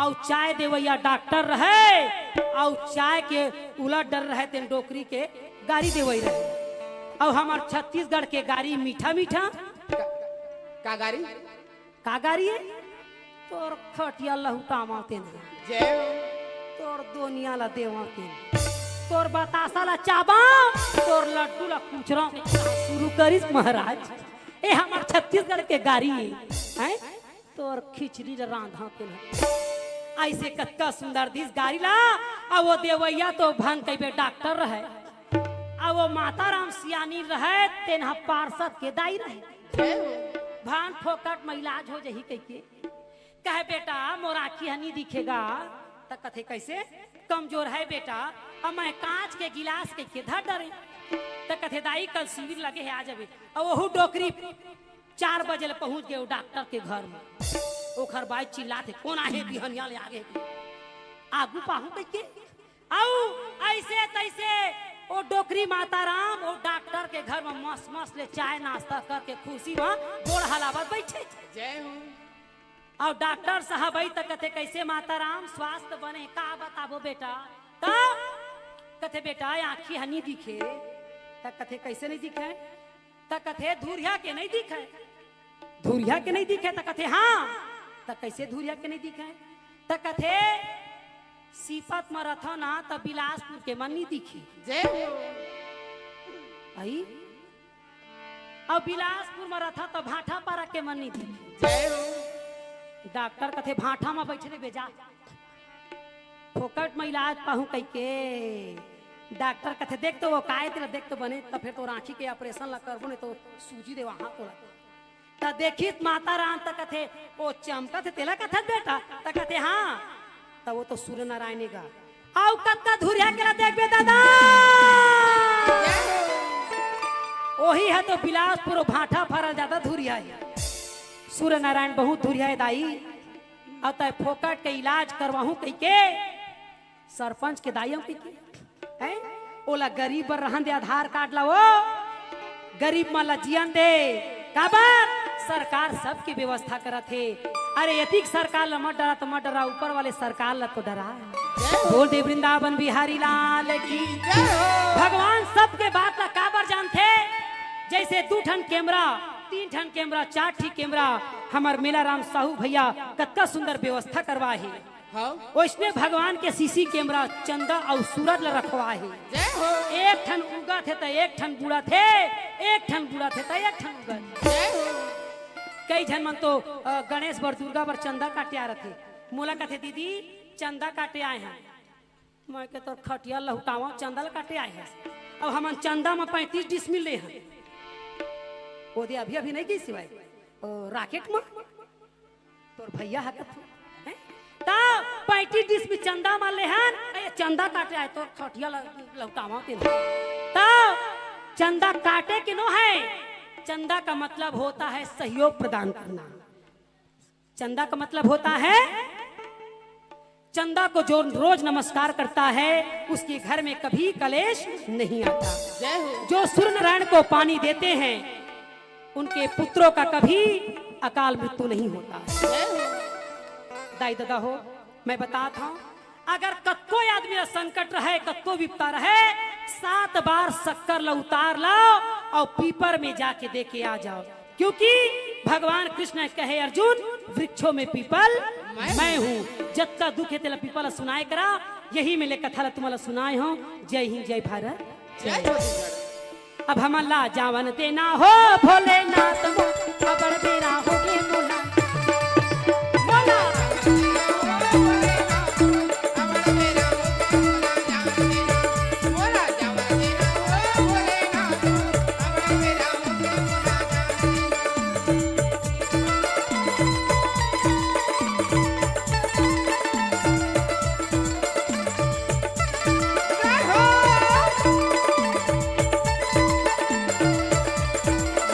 अउ चाय देवइया डॉक्टर रहय, अउ चाय के उलट डरे रहय तेन डोकरी के गारी देवई रहय। अउ हमर छत्तीसगढ़ के गारी मीठा मीठा। का, का गारी? का गारी हे? तोर खटिया लहुटावंव तेन। जय हो। तोर दोनिया ला देवंव तेन। तोर बतासा ला चाबंव, तोर लड्डू ला कुचरंव। शुरू करिस महाराज, ए हमर छत्तीसगढ़ के गारी हे, हैं? तोर खिचड़ी ला रांधंव तेन। अइसे कतका सुंदर दिस गारी ला, अउ ओ देवइया तो भन कहिबे डॉक्टर रहय, अउ ओ माता राम सियानी रहय, तेन ह पार्षद के दाई रहय। जय हो। भान फोकट म इलाज हो जही कहिके। कहे, "बेटा, मोर आँखी ह नी दिखे गा।" त कथे, "कइसे?" "कमजोर हे बेटा, अब मैं कांच के गिलास कहिके धर डरेंव।" त कथे, "दाई, कल शिविर लगे हे, आ जाबे।" अउ ओहू डोकरी चार बजे ले पहुंच गे ओ डॉक्टर के घर म। ओखर बाई चिल्लाथे, "कोन आहे बिहनिया ले आगे?" आगू पाहूं कहिके। अउ अइसे तइसे ओ डोकरी माता राम ओ डॉक्टर के घर म मस मस ले चाय नाश्ता करके खुशी म गोड़ हलावत बइठे। जय हो। अउ डॉक्टर साहब आई त कथे, "कइसे माता राम, स्वास्थ्य बने?" "का बताबो बेटा?" त कथे, "बेटा, आँखी ह नी दिखे।" त कथे, "कइसे नइ दिखे?" त कथे, "धुरिहा के नइ दिखे।" "धुरिहा के नइ दिखे?" त कथे, "हाँ।" "त कइसे धुरिहा के नइ दिखे?" त कथे, "सीपत म रथंव ना, त बिलासपुर के मन नइ दिखे।" जय हो। अई? अउ बिलासपुर म रथंव, त भाटापारा के मन नइ दिखे। जय हो। डॉक्टर कथे, "भाठा म बइठे रहिबे जा, फोकट म इलाज पाहूं," कहिके। डॉक्टर कथे, "देख तो वो काय तेला, देख तो बने, त फेर तोर आँखी के ऑपरेशन ला करबो, नहीं तो सूजी दे वहां तोला।" त देखिस माता राम त कथे, "ओ चमकत हे तेला कथस बेटा?" त कथे, "हाँ।" त वो तो सूर्य नारायण हे गा। अउ कतका धुरिहा के ला देखबे दादा, ओही ह तो बिलासपुर अउ भाठा फरल जादा धुरिहा हे। सूर्य नारायण बहुत धुरिहा हे दाई। अउ तय फोकट के इलाज करवाहूं कहिके सरपंच के दाई अउ कहिके, हैं? ओला गरीब बर रहन दे आधार कार्ड ला, ओ गरीब मन ला जियन दे। काबर? सरकार सबके व्यवस्था करत हे। अरे, एतिक सरकार ला मत डरा त मत डरा, ऊपर वाले सरकार ला तो डरा। बोल दे वृंदावन बिहारी लाल की। जय हो। भगवान सबके बात ला काबर जानथे? जैसे दू ठन कैमरा, तीन ठन कैमरा, चार ठी कैमरा, हमर मेला राम साहू भैया कतका सुंदर व्यवस्था करवाए हे। हाँ। ओइसने भगवान के सीसी कैमरा चंदा अउ सूरज ल रखवाए हे। जय हो। एक ठन उगत हे त एक ठन बुड़त हे, एक ठन बुड़त हे त एक ठन उगत हे। जय हो। कई झन मन तो, अ, गणेश बर, दुर्गा बर चंदा काटे आ रथे। मोला कथे, "दीदी, चंदा काटे आए हन।" मैं के, "तोर खटिया लहुटावा, चंदा ल काटे आए हस।" अब हमन चंदा म पैंतीस डिसमिल ले हन। ओदे अभी, अभी नहीं गई सिवाय, ओ, राकेट म। तोर भैया ह कथू, हैं? त पैंतीस डिसमिल चंदा म लेहन, ए, चंदा काटे आए, तोर खटिया ल-, लहुटावा तेन। त चंदा काटे के नो है, चंदा का मतलब होता है सहयोग प्रदान करना। चंदा का मतलब होता है, चंदा को जो रोज नमस्कार करता है, उसके घर में कभी कलेश नहीं आता। जय हो। जो सूर्य नारायण को पानी देते हैं, उनके पुत्रों का कभी अकाल मृत्यु नहीं होता है। जय हो। दाई ददा हो, मैं बतात हूँ, अगर कतको आदमी ला संकट रहे, कतको विपदा रहे, सात बार शक्कर ला उतार लाओ अउ पीपर में जाके दे के आ जाओ, क्योंकि भगवान कृष्ण कहे, "अर्जुन, वृक्षों में पीपल मैं हूँ।" जतका दुख हे तेला पीपल ला सुनाए करा। यही में ले कथा ला तुम्हारा सुनाए हूँ। जय हिंद, जय भारत, जय। जय छत्तीसगढ़। अब हमन ला जावन देना हो भोलेनाथ मो, अबड़ बेरा होगे मोला। मोला।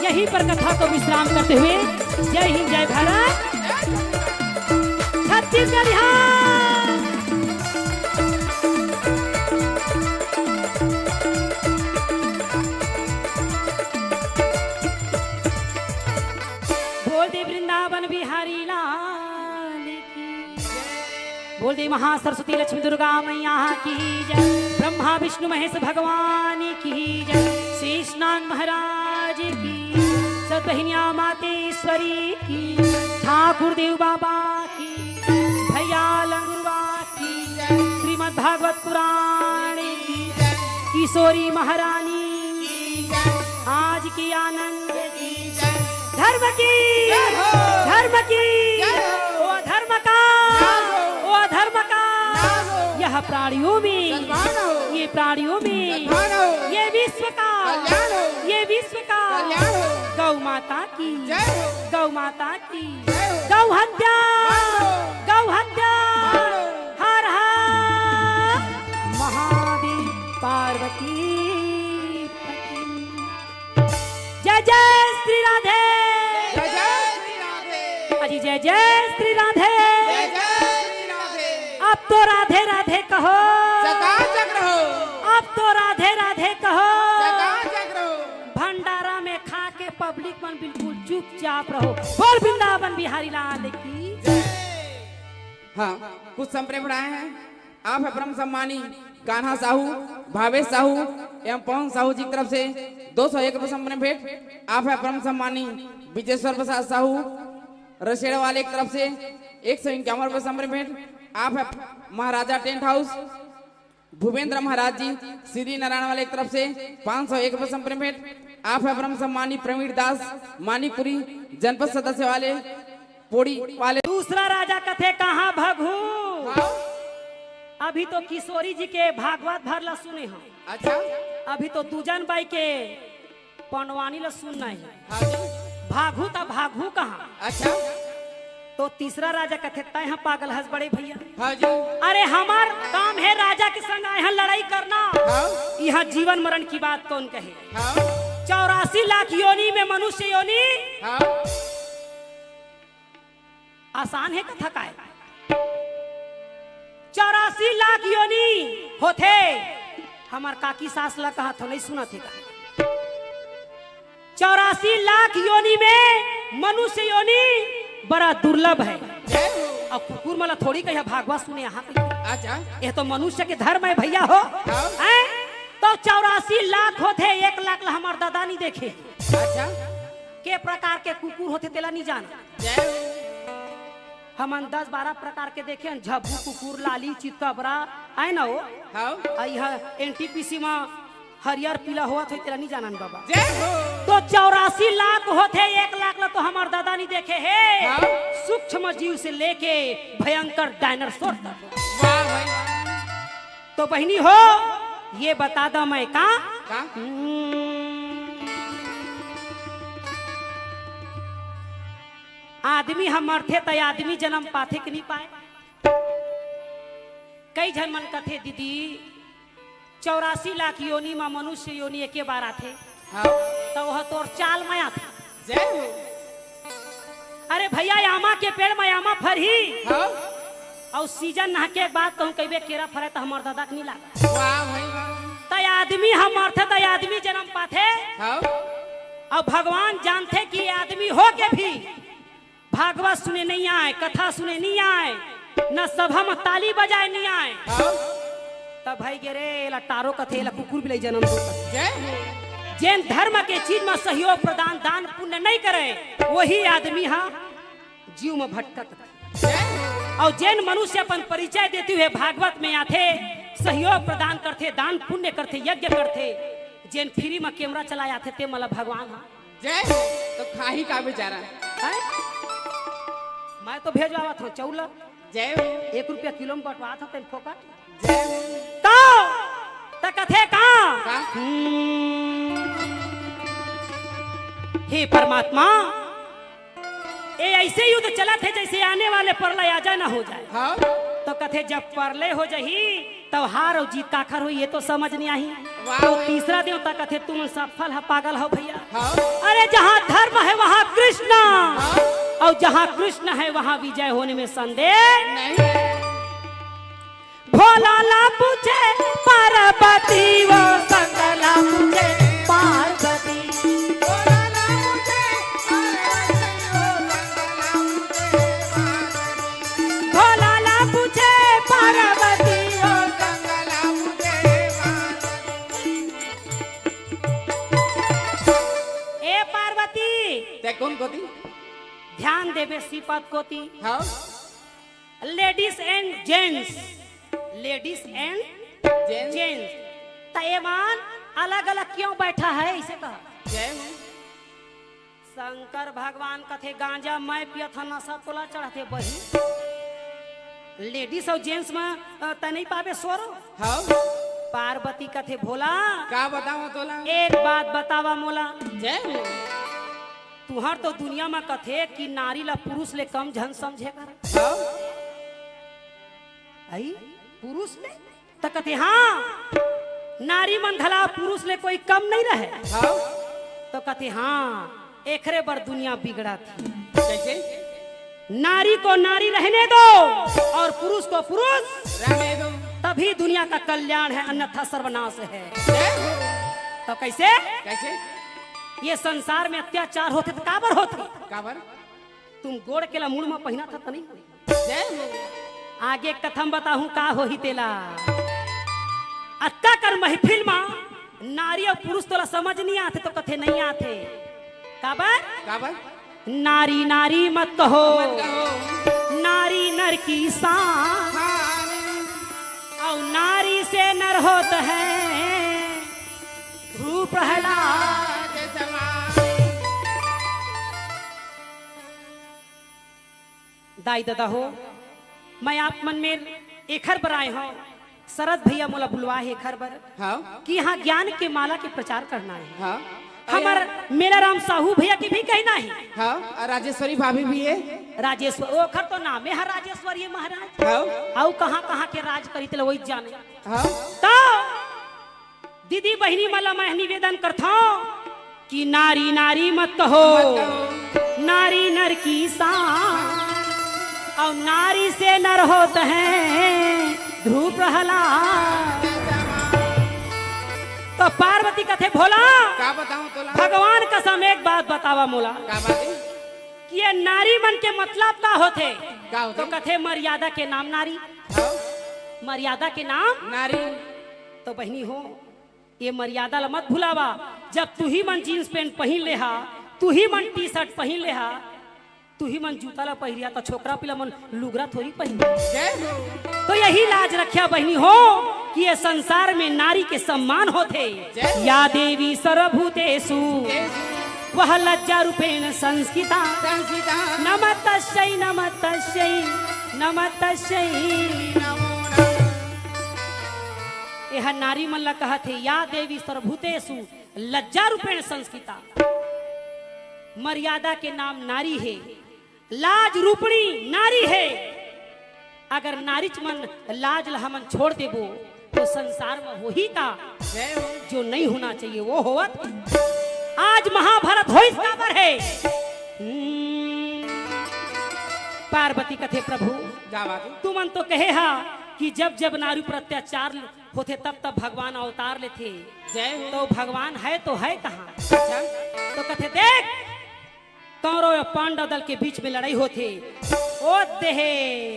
यहीं पर कथा को विश्राम करते हुए जय हिंद, जय भारत, छत्तीसगढ़। बोल दे वृंदावन बिहारी लाल की। बोल दे महासरस्वती लक्ष्मी दुर्गा मैया की जय, ब्रह्मा विष्णु महेश भगवान की जय, शेषनाग महाराज की, सतबहिनिया मातेश्वरी की, ठाकुर देव बाबा की, भैया लंगुरवा की जय, श्रीमद् भागवत पुराण की जय, किशोरी महारानी की जय, आज की आनंद की जय। धर्म की, जय हो। धर्म की, जय हो। ओ धर्म का, जय हो। ओ धर्म का, जय हो। यह प्राणियों में, सद्भावना हो। ये प्राणियों में, सद्भावना हो। ये विश्व का, कल्याण हो। ये विश्व का, कल्याण हो। गौ माता की, जय हो। गौ माता की, जय हो। गौ हत्या, जय हो। गौ हत्या, जय हो। हर हर महादेव। पार्वती जय जय श्री राधे। जय जय श्री राधे। अजी जय जय श्री राधे। जय जय श्री राधे। अब तो राधे राधे कहो। चकाचक रहो। अब तो राधे राधे कहो। चकाचक रहो। भंडारा में खा के पब्लिक मन बिल्कुल चुपचाप रहो। बोल वृंदावन बिहारी लाल की। हाँ, कुछ संप्रेम बढ़ाए हैं। आप है परम सम्मानी कान्हा साहू, भावेश साहू एवं पवन साहू जी की तरफ से दो सौ एक रुपये संप्रेम भेंट। आप है परम सम्मानी विजेश्वर प्रसाद साहू रसेड़ वाले की तरफ से एक सौ इक्यावन रुपये संप्रेम भेंट। आप है महाराजा टेंट हाउस भूपेंद्र महाराज जी श्री नारायण वाले की तरफ से पाँच सौ एक रुपये संप्रेम भेंट। आप है परम सम्मानी प्रवीण दास मानिकपुरी जनपद सदस्य वाले पोड़ी वाले। दूसरा राजा कथे, "कहाँ भगहू?" हाँ। अभी तो किशोरी जी के भागवत भर ला सुने हँव। अच्छा। अभी तो दूजन बाई के पंडवानी ला सुनना हे। हाँ जी। भागहू त भागहू कहाँ? अच्छा। तो तीसरा राजा कथे, "तैं ह पागल हस बड़े भइया।" हाँ जी। अरे हमर काम हे राजा के संग आए हन लड़ाई करना। हाँ। इहाँ जीवन मरण की बात कोन कहे? हाँ। चौरासी लाख योनि में मनुष्य योनि। हाँ। आसान हे कथा काय? चौरासी लाख योनि होथे। हमर काकी सास ला कहत हँव, नइ सुनत हे का? चौरासी लाख योनि में मनुष्य योनि बड़ा दुर्लभ हे। जय हो। अउ कुकुर मन ला थोड़ी कहिया भागवत सुने यहाँ कहिया। अच्छा। ये तो मनुष्य के धर्म हे भइया हो। हाँ। हैं? तो चौरासी लाख होथे, एक लाख ला हमर ददा नइ देखे। अच्छा। के प्रकार के कुकुर होथे तेला नइ जान। जय हो। हमन दस बारह प्रकार के देखे हन, झब्बू कुकुर, लाली, चितकबरा, आय ना हो? हाँ। अउ इहाँ एनटीपीसी म हरियर पीला होवत होही, तेला नइ जानन बाबा। जय हो। तो चौरासी लाख होथे, एक लाख ला तो हमर ददा नइ देखे हे। हाँ। सूक्ष्म जीव से लेके भयंकर डायनासोर तक। वाह भाई। तो बहिनी हो, ये बता दँव मैं का? का? हम्म। आदमी ह मरथे त आदमी जनम पाथे कि नइ पाय? कई झन मन कथे, "दीदी, चौरासी लाख योनि म मनुष्य योनि एके बार आथे।" हाँ। त ओह तोर चाल म आथे। जय हो। अरे भइया, आमा के पेड़ म आमा फरही। हाँ। अउ सीजन नहके के बाद कहूँ कहिबे केरा फरे त हमर ददा के नइ लागे। वाह भाई वाह। त आदमी ह मरथे त आदमी जनम पाथे। हाँ। अउ भगवान जानथे कि ये आदमी हो के भी भागवत सुने नइ आय, कथा सुने नइ आय, न सभा म ताली बजाए नइ आय। हाँ। त भई गे रे, एला टारो कथे, एला कुकुर बिलई जनम दो कथे। जय हो। जेन धर्म के चीज म सहयोग प्रदान, दान पुण्य नइ करे, वही आदमी ह जीव म भटकत रथे। जय हो। अउ जेन मनुष्य अपन परिचय देते हुए भागवत में आथे, सहयोग प्रदान करथे, दान पुण्य करथे, यज्ञ करथे, जेन फ्री म कैमरा चलाए आथे, ते मन ला भगवान ह जय हो। तो खाही का बेचारा? हैं? मैं तो भेजवावत हँव चाउर ला। जय हो। एक रुपया किलो म बंटवात हँव तेन फोकट। जय हो। तो त कथे का? का? हम्म। हे परमात्मा, ये ऐसे युद्ध चलत हे जैसे आने वाले प्रलय आ जाए ना हो जाए। हाँ। तो कथे जब प्रलय हो जाही, तब हार अउ जीत काखर होही, ये तो समझ नइ आही। वाह। तो तीसरा देवता कथे, "तुम सफल ह, पागल हो भइया।" हाँ। अरे, जहाँ धर्म हे, वहाँ कृष्ण, हाँ। अउ जहाँ कृष्ण हे, वहाँ विजय होने में संदेह नहीं। भोला ला पूछे पार्वती, वो शंकर ला पूछे पार्वती। भोला ला पूछे पार्वती, वो शंकर ला पूछे पार्वती। ए पार्वती, तैं कोन कोती? ध्यान देबे श्रीपद कोती। हाँ। Ladies and gents, ladies and gents। त एमन अलग-अलग क्यों बैठा है, इसे कहा। जय हो। शंकर भगवान कथे, "गांजा मैं पियत हँव, नशा तोला चढ़थे बही।" Ladies अउ gents म, अ, तैं नइ पाबे सोरो। हाँ। पार्वती कथे, "भोला, का बतावँव तोला? एक बात बतावा मोला।" जय हो। तुँहर तो दुनिया म कथे कि नारी ला पुरुष ले कम झन समझे कर। हाँ। अई, पुरुष ले? त कथे, "हाँ, नारी मन घला पुरुष ले कोई कम नइ रहे।" हाँ। तो कथे, "हाँ, एखरे बर दुनिया बिगड़त हे।" कैसे? नारी को नारी रहने दो और पुरुष को पुरुष, रहने दो। तभी दुनिया का कल्याण है, अन्यथा सर्वनाश है। जय हो। तो कैसे? कैसे? ये संसार में अत्याचार होथे त काबर होथे? काबर? तुम गोड़ के ला मुड़ म पहिनत हव त नहीं होही। जय हो। आगे कथा म बताहूँ का होही तेला। अतका कन महफिल म नारी अउ पुरुष तोला समझ नइ आथे त कथे नइ आथे। काबर? काबर? नारी नारी मत कहो। मत कहो। नारी नर की शान। हाँ। अउ नारी से नर होत है भ्रू प्रहलाद। के समान। दाई ददा हो, मैं आप मन मेर एखर बर आए हंव, शरद भैया मोला बुलवा हे एखर बर हाँ। कि यहाँ ज्ञान के माला के प्रचार करना हे। हाँ। हमर मेला राम साहू भैया के भी कहना हे। हाँ, और राजेश्वरी भाभी भी हे। राजेश्वर, ओखर तो नामे हे राजेश्वरी महाराज। हाँ। अउ कहाँ कहाँ के राज करी तेला वही जाने। हाँ। तो दीदी बहिनी मन ला मैं निवेदन करथंव कि नारी नारी मत कहो, मत कहो। नारी नर की शान, अउ नारी से नर होत हे ध्रुव प्रहलाद। तो पार्वती कथे भोला, का बताऊं तोला? भगवान कसम एक बात बतावा मोला, का बात हे? कि ये नारी मन के मतलब का होथे? का होथे? तो कथे मर्यादा के नाम नारी, हाँ। मर्यादा के नाम नारी। तो बहिनी हो, ये मर्यादा ला मत भुलावा। जब तुही मन जींस पैंट पहिन ले हा, तुही मन टी शर्ट पहिन ले हा, तुही मन जूता ला पहिरिया, तो छोकरा पिला मन लुगरा थोरी पहिन। जय हो। तो यही लाज रखिया बहिनी हो कि ये संसार में नारी के सम्मान होथे। जय हो। या देवी सर्वभूतेषु, जय हो। वह लज्जा रूपेण संस्थिता। संस्थिता। नमस्तस्यै, नमस्तस्यै, नमस्तस्यै। नमो नमः। एह नारी मन ला कहत हे, या देवी सर्वभूतेषु लज्जा रूपेण संस्थिता। मर्यादा के नाम नारी हे, लाज रूपणी नारी हे। अगर नारीच मन लाज ला हमन छोड़ देबो तो संसार में होही का? जय हो। जो नहीं होना चाहिए वो होवत। आज महाभारत होइस काबर हे? हम्म, पार्वती कथे प्रभु, का बात हे? तुमन तो कहे हा कि जब जब नारी पर अत्याचार होथे तब तब भगवान अवतार लेथे। जय हो। तो भगवान हे तो हे कहाँ? अच्छा। तो कथे देख, कौरव अउ पांडव दल के बीच में लड़ाई होथे। ओ देहे।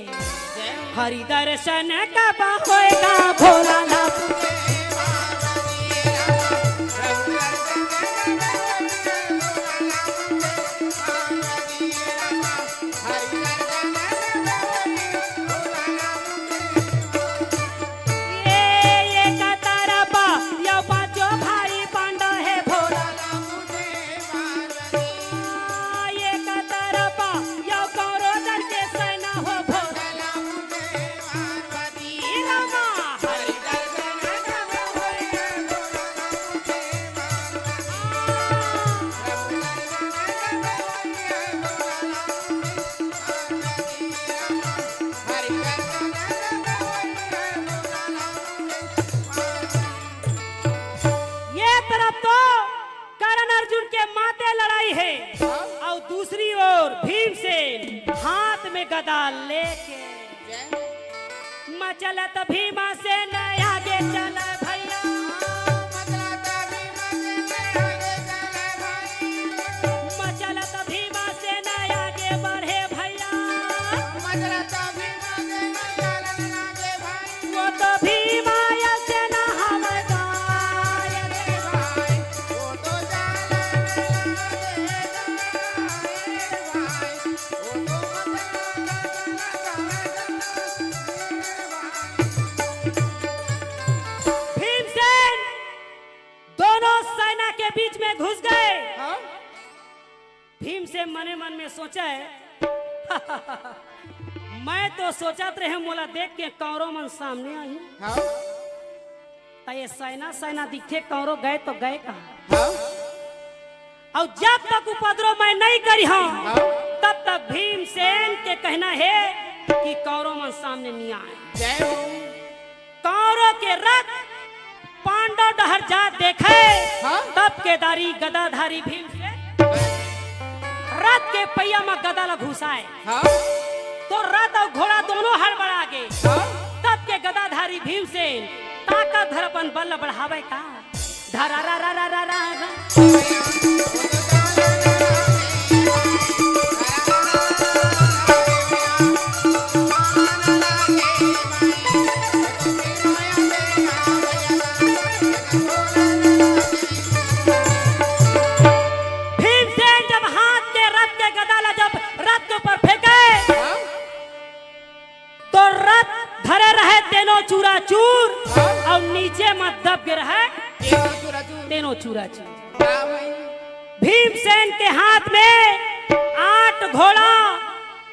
जय हो। हरि दर्शन कब होएगा भोला ला। ये एक तरफ यो पांचों भाई पांडव हे भोला। एक तरफ यो कौरव दल के सेना हो भोला। ये तरफ तो कर्ण अर्जुन के माते लड़ाई हे, हाँ? अउ दूसरी ओर भीमसेन हाथ में गदा लेके। मचलत भीमसेन आगे चल भैया। मचलत भीमसेन आगे बढ़े भैया। वो तो भीमा या सेना हवय गाय रे भाई। भीमसेन दोनों सेना के बीच में घुस गए। हाँ? भीमसेन मने मन में सोचा है, मैं तो सोचत रहे मोला देख के कौरव मन सामने आही। हाँ। त ये सेना सेना दिखथे, कौरव गए तो गए कहाँ? हाँ। अउ जब तक उपद्रव मैं नहीं करिहंव, हाँ। तब तक भीमसेन के कहना हे कि कौरव मन सामने नहीं आए। जय हो। कौरव के रथ पांडव डहर जात देखे, हाँ? तब केदारी गदाधारी भीमसेन रथ के पहिया म गदा ल घुसाए। हाँ? तो रथ अउ घोड़ा दोनों हड़बड़ा गे। हाँ? तब के गदाधारी भीमसेन ताकत धर अपन बल ल बढ़ावे का। धरा रा रा रा रा रा रा। भीमसेन जब हाथ के रथ के गदा ला जब रथ के ऊपर फेंके, हाँ? तो रथ धरे रहे तेनो चूरा चूर, हाँ? अउ नीचे म दब गे रहे तेनो चूरा चूर। तेनो चूरा चूर। हाँ भाई। भीमसेन के हाथ में आठ घोड़ा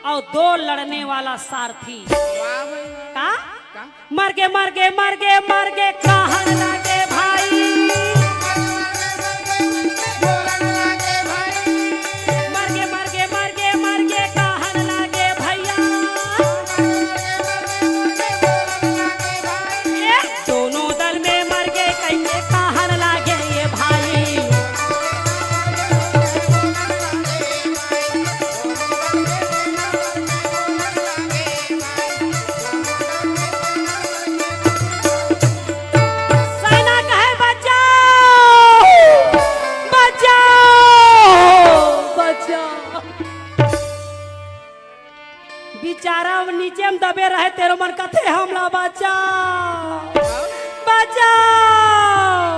और दो लड़ने वाला सारथी। वाह भाई वाह। का? का? मर गे, मर गे, मर गे, मर गे, कहन लागे भाई। मर गे, मर गे, मर गे, मर गे, कहन लागे भैया। ए, दोनों दल में मर गे कहिके कहन लागे ये भाई। सैना कहे, "बचाओ, बचाओ, बचाओ।" बेचारा नीचे में दबे रहे, तेरो मन कथे, "हमला बचाओ, बचाओ।"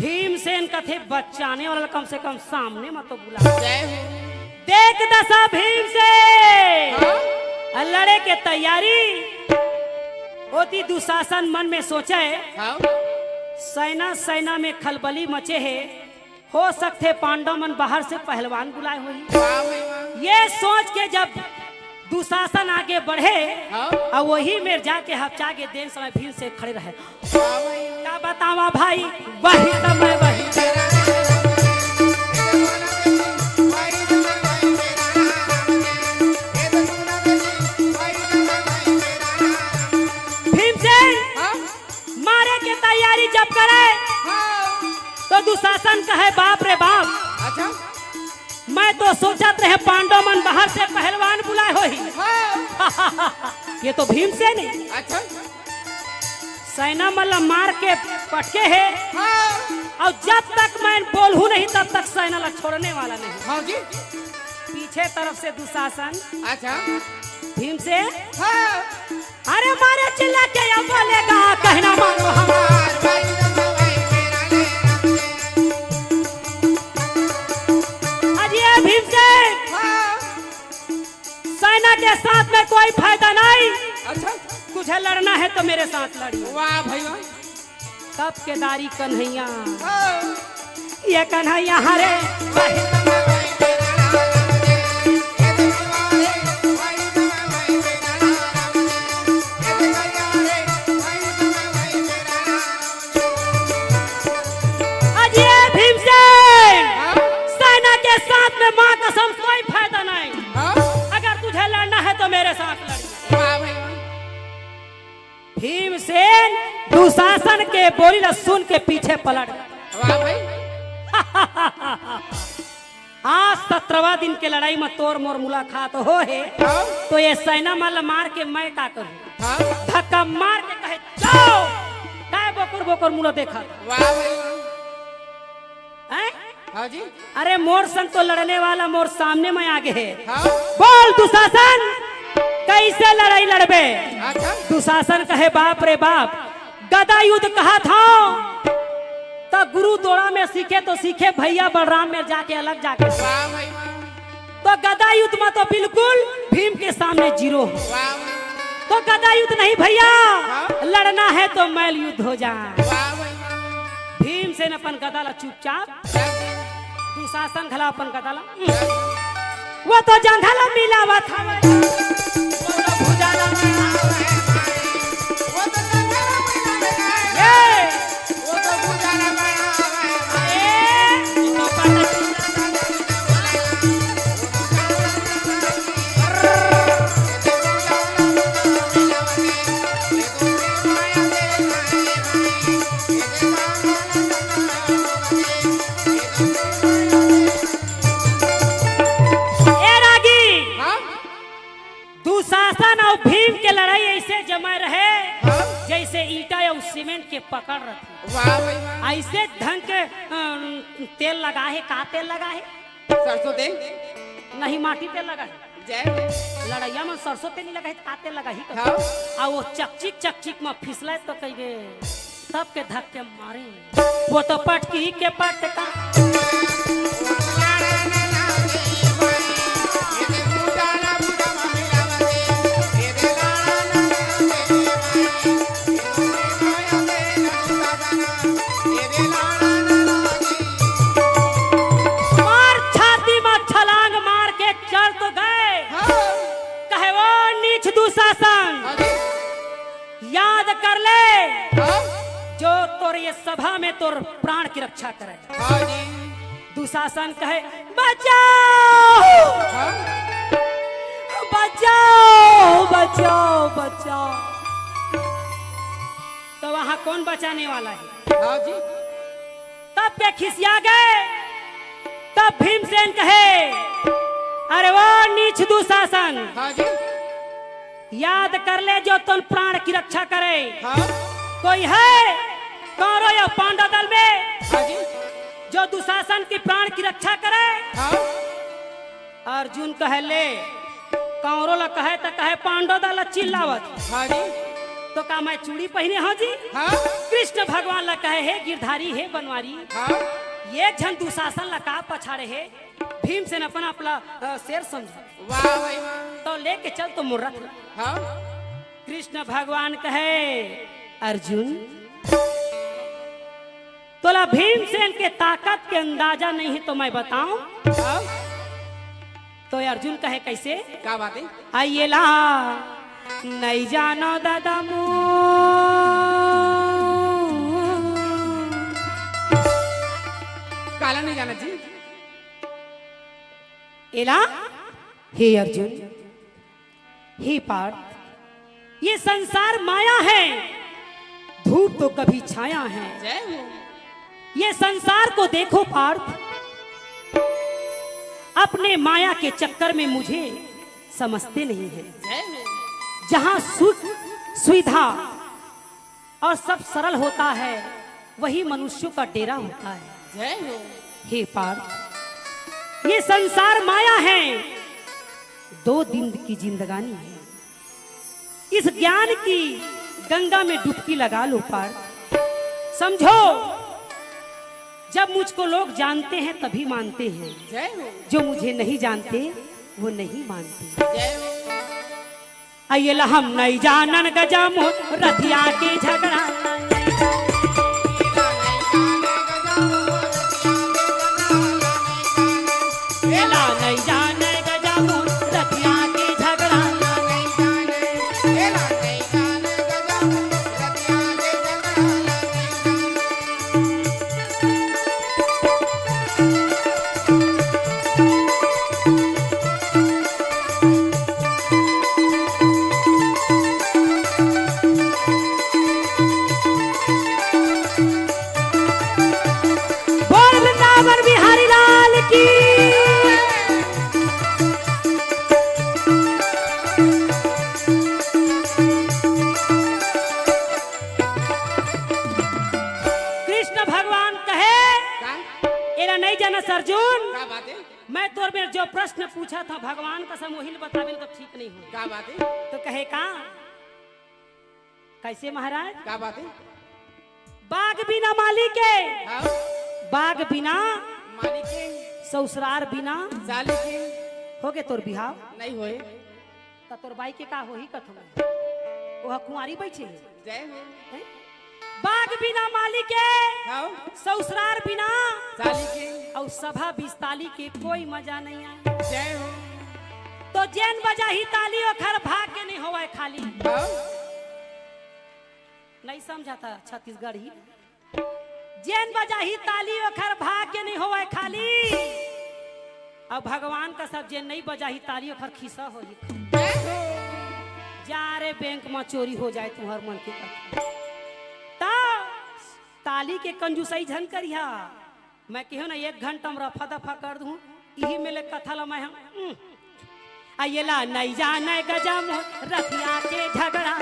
भीमसेन कथे, "बचाने वाला कम से कम सामने मत तो बुला।" जय हो। देख दशा भीमसेन हाँ? लड़े के तैयारी। ओती दुशासन मन में सोचे, हाँ? सैना, सैना में खलबली मचे हे, हो सकथे पांडव मन बाहर से पहलवान बुलाए होही। वाह भाई वाह। ये सोच के जब दुशासन आगे बढ़े हाँ? और वही मेर जाके हपचा के देन समय भीमसेन खड़े रहे। का बतावा भाई, वही समय वही। भीमसेन हाँ? मारे के तैयारी जब करे हाँ? तो दुशासन कहे, "बाप रे बाप, अच्छा? मैं तो सोचत रहे पांडव मन बाहर से पहलवान बुलाए होही।" हाँ। ये तो भीमसेन हे। अच्छा। सैना मन ला मार के पटके हे। हाँ। और जब तक मैं बोलहूँ नहीं, तब तक सैना ला छोड़ने वाला नहीं। हाँ जी। पीछे तरफ से दुशासन। अच्छा। भीमसेन। हाँ। अरे मारे चिल्ला के या बोलेगा, कहना मानो हमार। अजी ए भीमसेन। हाँ। सेना के साथ में कोई फायदा नहीं। अच्छा। तुझे लड़ना है तो मेरे साथ लड़िए। वाह भाई वाह। तब केदारी कन्हैया। हाँ। ये कन्हैया हरे। अजय भीमसेन, हाँ? सेना के साथ में माँ कसम कोई फायदा नहीं। हाँ? अगर तुझे लड़ना है तो मेरे साथ लड़िए। वाह भाई वाह। भीमसेन दुशासन के बोली ला सुन के पीछे पलट गए। वाह भाई। आज सत्रहवाँ दिन के लड़ाई में तोर मोर मुलाकात हो हे, हाँ? तो ये सेना मन ला मार के मैं का करूँ? हाँ? धक्का मार के कहे, "जाओ।" काय बोकर बोकर मुला देखा? वाह भाई वाह। हैं? हाँ जी। अरे मोर संग तो लड़ने वाला मोर सामने में आगे हे। हाँ। बोल दुशासन, कैसे लड़ाई लड़बे? अच्छा। दुशासन कहे, "बाप रे बाप, गदा युद्ध कहा था तो गुरु दोड़ा में सीखे तो सीखे, भैया बलराम में जाके अलग जाके सीखे।" वाह भाई वाह। तो गदा युद्ध में तो बिल्कुल भीम के सामने जीरो हो। वाह भाई। तो गदा युद्ध नहीं भैया, हाँ? लड़ना है तो मैल युद्ध हो जाए। वाह भाई वाह। भीमसेन अपन गदा ला चुपचाप, दुशासन घला अपन गदा ला, वो तो जंघा ला मिलावत हवे। वो तो भुजा ला मिलावत हवे। वो तो जंघा ला मिलावत हवे। ए! ए रागी, हाँ? दुशासन अउ भीम के लड़ाई ऐसे जमे रहे, हाँ? जैसे ईंटा अउ सीमेंट के पकड़ रथे। वाह भाई वाह। ऐसे ढंग के, अम, तेल लगा हे, का तेल लगा हे? सरसों तेल। नहीं, माटी तेल लगा हे। जय हो। लड़ैया में सरसों तेल नहीं लगा हे, त का तेल लगा ही? हाँ। आ वो चकचिक, चकचिक में फिसले तो कहिए, तब के धक्के मारे। वो तो पटकी के पटका। मार छाती में छलांग मार के चढ़ तो गए, हाँ। ये सभा में तोर प्राण की रक्षा करे। हाँ जी। दुशासन कहे, "बचाओ, हाँ? बचाओ, बचाओ, बचाओ।" तो वहां कौन बचाने वाला है? हाँ जी। तब पे खिसिया गए। तब भीमसेन कहे, "अरे वो नीच दुशासन, हाँ जी। याद कर ले जो तुम प्राण की रक्षा करे। हाँ। कोई है कौरव या पांडव दल में हाँ जी। जो दुशासन की प्राण की रक्षा करे?" हाँ। अर्जुन कहे, "ले, कौरव ला कहे त कहे, पांडव दल ला चिल्लावत।" हाँ जी। तो का मैं चूड़ी पहने हूँ जी? हाँ। कृष्ण भगवान ला कहे, "हे गिरधारी, हे बनवारी, हाँ। ये झन दुशासन ला का पछाड़े हे?" भीमसेन अपन आप ला, अ, शेर समझे। वाह भाई वाह। तो लेके चल तो मोर रथ ला। हाँ। कृष्ण भगवान कहे, "अर्जुन, तोला भीमसेन के ताकत के अंदाजा नहीं है तो मैं बताऊं?" हाँ। तो अर्जुन कहे, "कैसे?" का बात है? "आइए ला, नहीं जानो दादा मो।" काला नहीं जाना जी। एला, हे अर्जुन, हे पार्थ, ये संसार माया है, धूप तो कभी छाया है। जय हो। ये संसार को देखो पार्थ, अपने माया के चक्कर में मुझे समझते नहीं है। जय हो। जहाँ सुख, सुविधा और सब सरल होता है, वही मनुष्यों का डेरा होता है। जय हो। हे पार्थ, ये संसार माया है, दो दिन की जिंदगानी है। इस ज्ञान की गंगा में डुबकी लगा लो पार्थ। समझो, जब मुझको लोग जानते हैं तभी मानते हैं, जय हो। जो मुझे नहीं जानते वो नहीं मानते। जय हो। अइला हम नहीं जानन गजम रथिया के झगड़ा। एला नहीं जाने गजम रथिया के झगड़ा। बोल वृंदावन बिहारी लाल की। कृष्ण भगवान कहे, का? एला नहीं जाना अर्जुन। का बात है? मैं तोर में जो प्रश्न पूछा था भगवान कसम वही ल बताबे तो ठीक नहीं हो। का बात है? तो कहे का? कैसे महाराज? का बात है? बाग बिना माली के, हाँ। बाग बिना माली के, ससुरार बिना साली के। हो गे तोर बिहाव? नहीं होए। त तोर बाई के का होही कथों? ओह कुंवारी बइठे हे। जय हो। हैं? बाग बिना माली के, हाँ। ससुरार बिना साली के। अउ सभा बीस ताली के कोई मजा नहीं आए। जय हो। तो जेन बजाही ताली ओखर भाग्य नहीं होवय खाली। हाँ। नहीं समझा था छत्तीसगढ़ी। जेन बजाही ताली ओखर भाग्य नहीं होवय खाली। अब भगवान कसम जेन नहीं बजाही ताली ओखर खिसा होही। जा रे बैंक में चोरी हो जाए तुम्हर मन के कथा। त ताली के कंजूसई झन करिहा। मैं केहेंव ना एक घंटा में रफा दफा कर दूं। इही में ले कथा ला मैं हम, उम। आ एला नहीं जाने गजम रथिया के झगड़ा।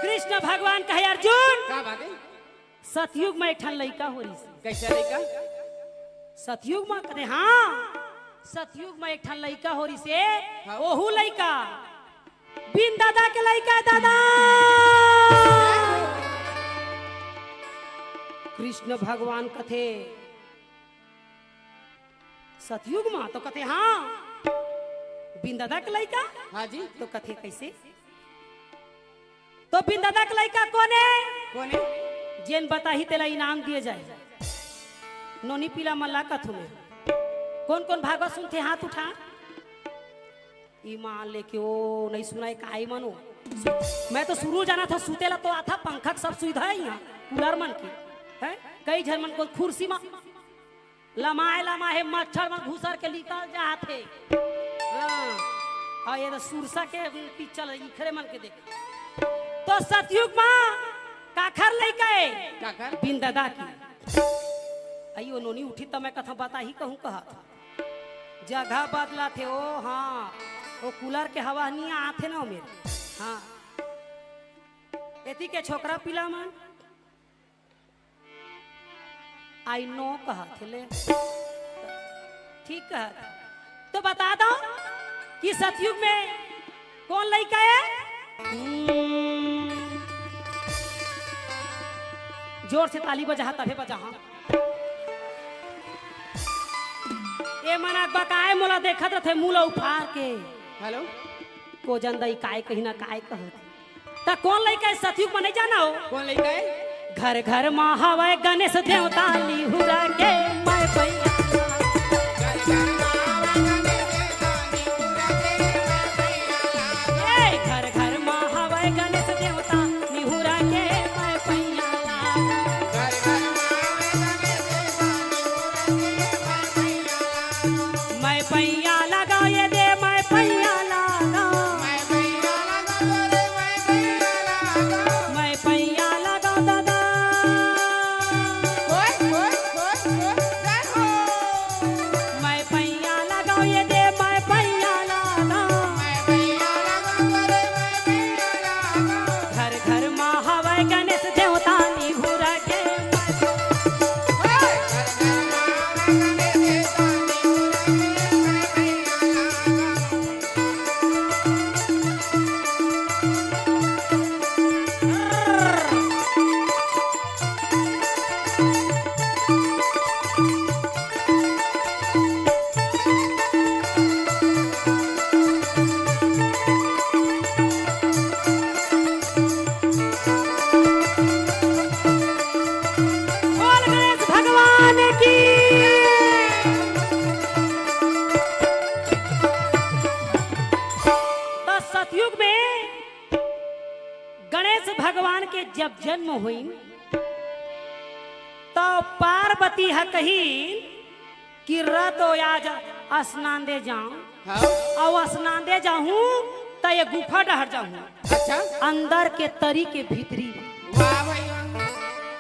कृष्ण भगवान कहे, अर्जुन, का बात है? सतयुग में एक ठन लइका हो रहिस। कैसे लइका? सतयुग में कहे, हाँ, सतयुग में एक ठन लइका हो रहिस हे, हाँ। ओहू लइका बिन दादा के लइका हे दादा। कृष्ण भगवान कथे, सतयुग मा? तो कथे, हाँ। बिंददा के लइका? हाँ जी। तो कथे, कइसे? तो बिंददा के लइका कोन हे? कोन हे? जेन बताही तेला इनाम दिए जाए। नोनी पीला मल्ला कथू में। कोन कोन भागवत सुनथे, हाथ उठा। ईमान लेके ओ नहीं सुनाय, काय मनो। मैं तो शुरू जाना था, सुतेला तो आथा, पंखा के सब सुविधा हे इहाँ, कूलर मन के, हैं? कई झन मन को खुर्सी मा लमाय लमाय हे, मच्छर मन घुसर के निकल जात हे। हाँ, अउ ये तो सुरसा के पिक्चर इखरे मन के देख। तो सतयुग मा काखर लइका हे? काखर? बिंददा के। अयो नोनी उठी त मैं कथा बताही कहूँ कहा था। जगह बदलाथे ओ, हाँ, ओ कूलर के हवा नहीं आथे ना ओ मेर। हाँ, एती के छोकरा पीला मन। I know कहा थे ले। ठीक कहा था। तो बता दो कि सतयुग में कोन लइका हे? हम्म। जोर से ताली बजाहा, तभे बजाहा। ए मन अकबकाय मोला देखत रथे, मुँह ल उफार के। हेलो। को जन दई काय कही ना काय कहत। त कोन लइका हे सतयुग म नइ जाना हो? कोन लइका हे? घर घर म हवय गणेश देवता निहुरा के मैं पैया। ए, घर घर म हवय गणेश देवता निहुरा के मैं पैया लागा। मैं पैया लगा ये दे, मैं पैया लगा। मैं पैया लगा दादा। मैं पैया लगा ये दे, मैं पैया लगा। घर घर म हवय गणेश देवता निहुरा के। बोल गणेश भगवान की। त सतयुग में गणेश भगवान के जब जन्म होइन, त पार्वती ह कहिन कि र तो आज स्नान दे जाऊं, हाँ। अउ स्नान दे जाहूं त ये गुफा डहर जाहूं। अच्छा। अंदर के तरी के भीतरी। वाह भाई वाह।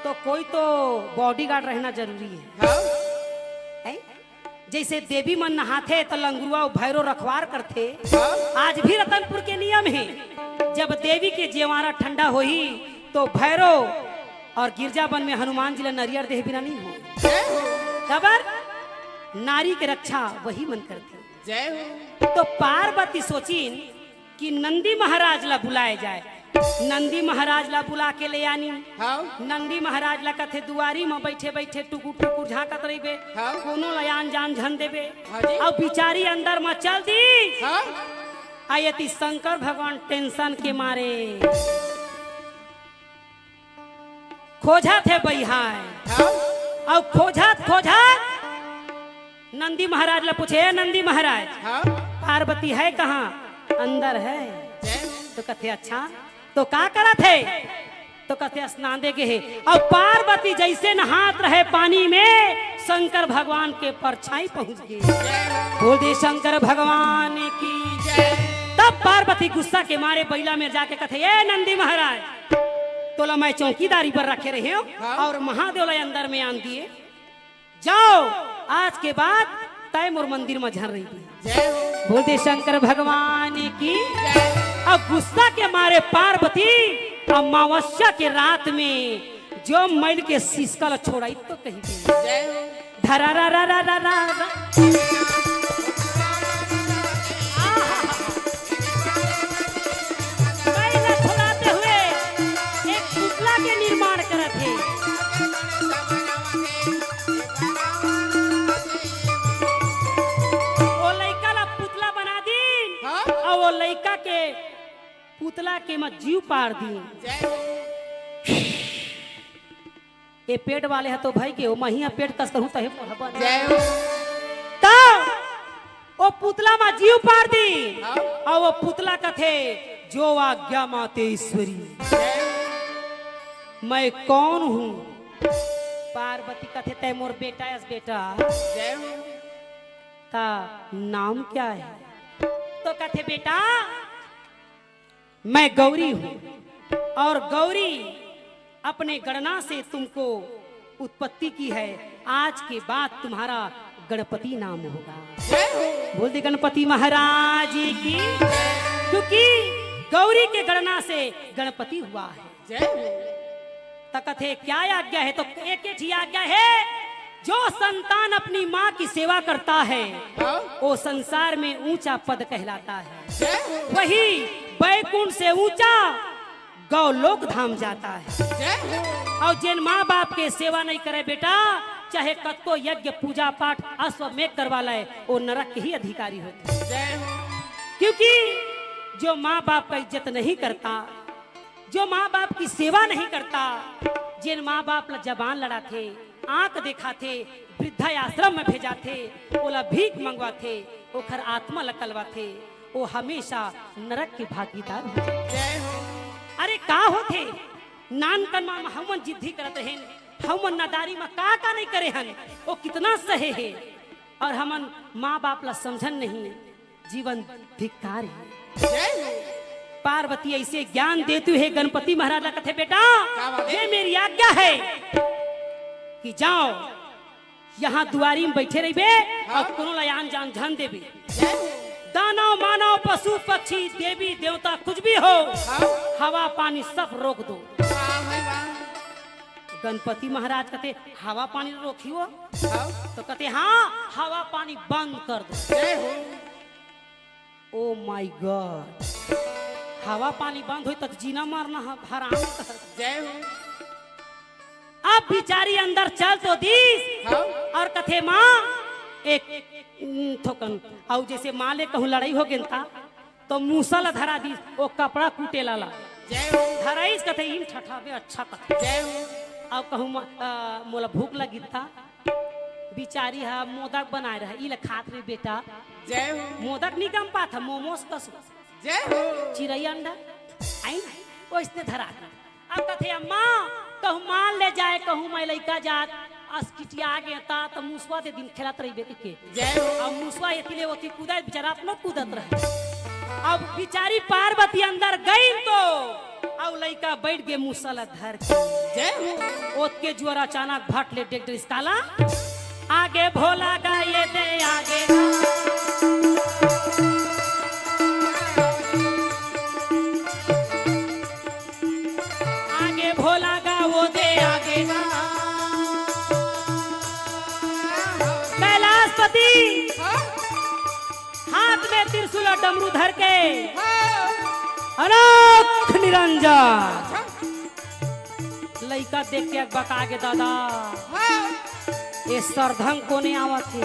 तो कोई तो बॉडीगार्ड रहना जरूरी है। हाँ। हैं? जइसे देवी मन नहाथे त लंगुरवा अउ भैरो रखवार करथे। हाँ। आज भी रतनपुर के नियम हे, जब देवी के जेवारा ठंडा होही तो भैरो अउ गिरजा बन में हनुमान जी ला नरियर देहे बिना नइ हो। जय हो। काबर? नारी के रक्षा वही मन करथे। जय हो। तो पार्वती सोचिन कि नंदी महाराज ला बुलाए जाए। नंदी महाराज ला बुला के ले आनी। हाँ। नंदी महाराज ला कथे दुआरी म बइठे बइठे टुकुर टुकुर झांकत रहिबे। हाँ। कोनो ला आन जान झन देबे। हाँ जी। अउ बिचारी अंदर म चल दिस। हाँ। अउ एती शंकर भगवान टेंशन के मारे खोजत हे बइहाय। हाँ। अउ खोजत खोजत नंदी महाराज ला पूछे, "ए नंदी महाराज, हाँ। पार्वती है कहाँ?" "अंदर है।" जय हो। तो कथे, "अच्छा, तो का करत हे?" तो कथे, "स्नान दे गे हे।" अउ पार्वती जइसे नहात रहे पानी में, शंकर भगवान के परछाई पहुंच गे। बोल दे शंकर भगवान की। जय। तब पार्वती गुस्सा के मारे बइला में जाके कथे, "ए नंदी महाराज, तोला मैं चौकीदारी पर रखे रहे हो हाँ। अउ महादेव ला अंदर में आन दिए।" जाओ, आज के बाद तय मोर मंदिर म झन रहिबे। जय हो। बोल दे शंकर भगवान की। जय। अब गुस्सा के मारे पार्वती अमावस्या के रात में जो मइल के सिसका ल छोड़ाई तो कही दे। जय हो। धरा रा रा रा रा रा। आहा। मइल ल छोड़ाते हुए एक पुतला के निर्माण करत हे। पुतला के मैं जीव पार दी। जय हो। ये पेट वाले ह तो भाई के हो, महिया पेट कस करूं तहे मोर बन। जय हो। त ओ पुतला मा जीव पार दी। हाँ। अउ ओ पुतला कथे, जो आज्ञा माते ईश्वरी। जय हो। मैं कौन हूँ? पार्वती कथे, तय मोर बेटा अस बेटा। जय हो। ता नाम क्या है? तो कथे, बेटा, मैं गौरी हूँ और गौरी अपने गणना से तुमको उत्पत्ति की है। आज के बाद तुम्हारा गणपति नाम होगा। जय हो। बोल दे गणपति महाराज की, क्योंकि गौरी के गणना से गणपति हुआ है। जय हो। त कथे, क्या आज्ञा है? तो एक ही आज्ञा है, जो संतान अपनी माँ की सेवा करता है, हाँ। वो संसार में ऊंचा पद कहलाता है। जय हो। वही बैकुंठ से ऊंचा गौलोक धाम जाता है। जय हो। और जिन माँ बाप के सेवा नहीं करे बेटा, चाहे कतको यज्ञ पूजा पाठ अश्वमेघ करवा ले, वो नरक के ही अधिकारी होते हैं। जय हो। क्योंकि जो माँ बाप का इज्जत नहीं करता, जो माँ बाप की सेवा नहीं करता, जिन माँ बाप ला जबान लड़ाथे, आंख देखाथे, वृद्धाश्रम में भेजाथे, ओला भीख मंगवाथे, ओखर आत्मा ला कलवाथे, वो हमेशा नरक के भागीदार होथे। जय हो। अरे का होथे? नानकन मा हमन जिद्दी करत रहेन, हमन नादारी मा का का नहीं करे हन, वो कितना सहे हे। और हमन माँ बाप ला समझन नहीं, जीवन धिक्कार है। जय हो। पार्वती ऐसे ज्ञान देती है गणपति महाराज ला, कथे, बेटा, क्या बात है? ये मेरी आज्ञा है कि जाओ, यहाँ दुआरी में बैठे रहिबे और कोनो ला आन जान झन देबे। जय हो। दानव मानव पशु पक्षी देवी देवता कुछ भी हो, हाँ। हवा पानी सब रोक दो। वाह भाई वाह। गणपति महाराज कथे, हवा पानी रोकियो? हाँ। तो कथे, हाँ, हवा पानी बंद कर दो। जय हो। ओ माय गॉड, हवा पानी बंद होई त जीना मरना ह-, हराम कर। जय हो। अब बिचारी अंदर चल तो दीस हाँ। और कथे, माँ, एक, एक थोकन, अउ जैसे माँ ले कहूँ लड़ाई हो गेन ता, तो मूसा ला धरा दीस, वो कपड़ा कूटे ला ला। जय हो। धराइस कथे, इन ठठाबे अच्छा कथे। जय हो। अब कहूँ म-, अ, मोला भूख लगी ता, बिचारी हा मोदक बनाए रहा, ई ला खात रहे बेटा। जय हो। मोदक नहीं गम पात हा, मोमोस कस। जय हो। चिरई अंडा, आई ना, ओइसने धरा दे। अब कथे, अम्मा, कहूँ माल ले जाए, कहूँ मैं लइका जात, असकिटिया आ गए ता, त मुसवा दे दिन खेलत रहिबे के। जय हो। अब मुसवा एती ले ओती कूदा, बिचारा अपनो कूदत रहे। अब बिचारी पार्वती अंदर गई तो, अब लइका बैठ गए मुसला धर के। जय हो। ओतके जुअर अचानक भट ले डेग डरिस काला। आगे भोला गा ये दे आगे गा। आगे भोला गा वो दे आगे गा। कैलाशपति हाथ में त्रिशूल और डमरू धर के अलख निरंजन। लइका देख के बका गे दादा, ये सरधंग कोने आवत हे।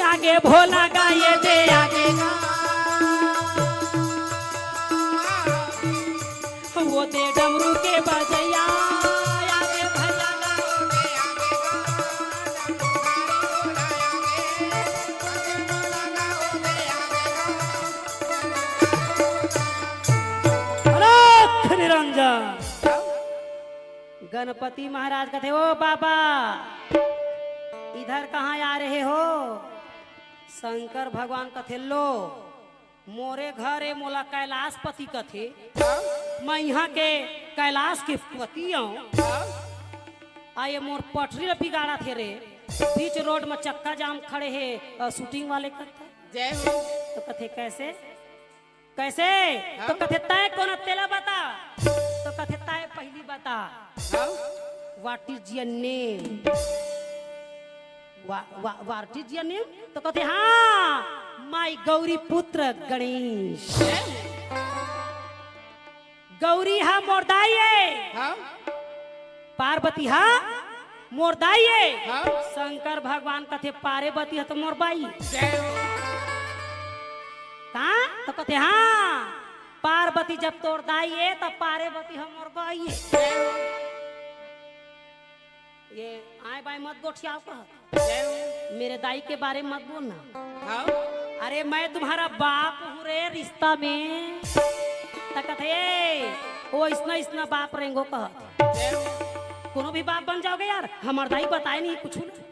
आगे भोला गा ये दे आगे गा। वो दे डमरू के बजैया, आगे भैया गा। अलख निरंजन। गणपति महाराज कथे, ओ बाबा, इधर कहाँ आ रहे हो? शंकर भगवान कथे, लो, मोरे घर ए, मोला कैलाशपति कथे। मैं यहाँ के कैलाश के पति आऊं। आ ये मोर पटरी ल बिगाड़त हे रे, बीच रोड में चक्का जाम खड़े हे, अ, शूटिंग वाले करता। जय हो। तो कथे, कैसे? कैसे? तो कथे, तय कोन तेला बता। तो कथे, तय पहली बता। What is your name? Wha-, wha-, what is your name? तो कथे, हाँ, my गौरी पुत्र गणेश। गौरी हा मोर दाई ए। हाँ। पार्वती हा मोर दाई ए। हाँ। शंकर भगवान कथे, पार्वती हा तो मोर बाई। जय हो। का? तो कथे, हाँ। पार्वती जब तोर दाई ए, तब पार्वती हमर बाई ए। ये आए बाएं मत गोठियाव कहत। मेरे दाई के बारे में मत बोलना। हाँ? अरे, मैं तुम्हारा बाप हूँ रे, रिश्ता में। त कथे, "ए, ओ इसना, इसना बाप रेंगो," कहत। कोनो भी बाप बन जाओगे यार, हमर दाई बताए नहीं कुछ ना।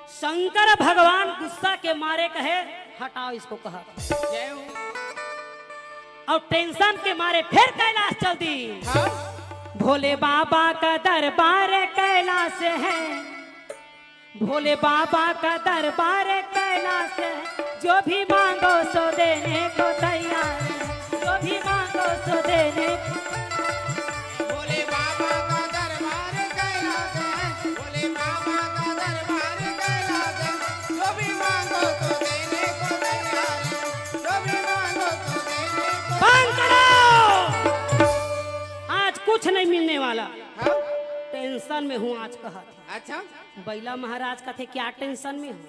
शंकर भगवान गुस्सा के मारे कहे, "हटाओ इसको," कहत। जय हो। और टेंशन के मारे फिर कैलाश चल दी। हाँ। भोले बाबा का दरबार कैलाश है, भोले बाबा का दरबार कैलाश है, जो भी मांगो सो देने को तैयार है, जो भी मांगो सो देने। भोले बाबा का दरबार कैलाश है, भोले बाबा का दरबार कैलाश है, जो भी मांगो सो देने को तैयार है, जो भी मांगो सो देने को। बंद करो, आज कुछ नहीं मिलने वाला। हाँ? टेंशन में हूँ आज, कहत हे। अच्छा। बैला महाराज कथे, "क्या टेंशन में हो?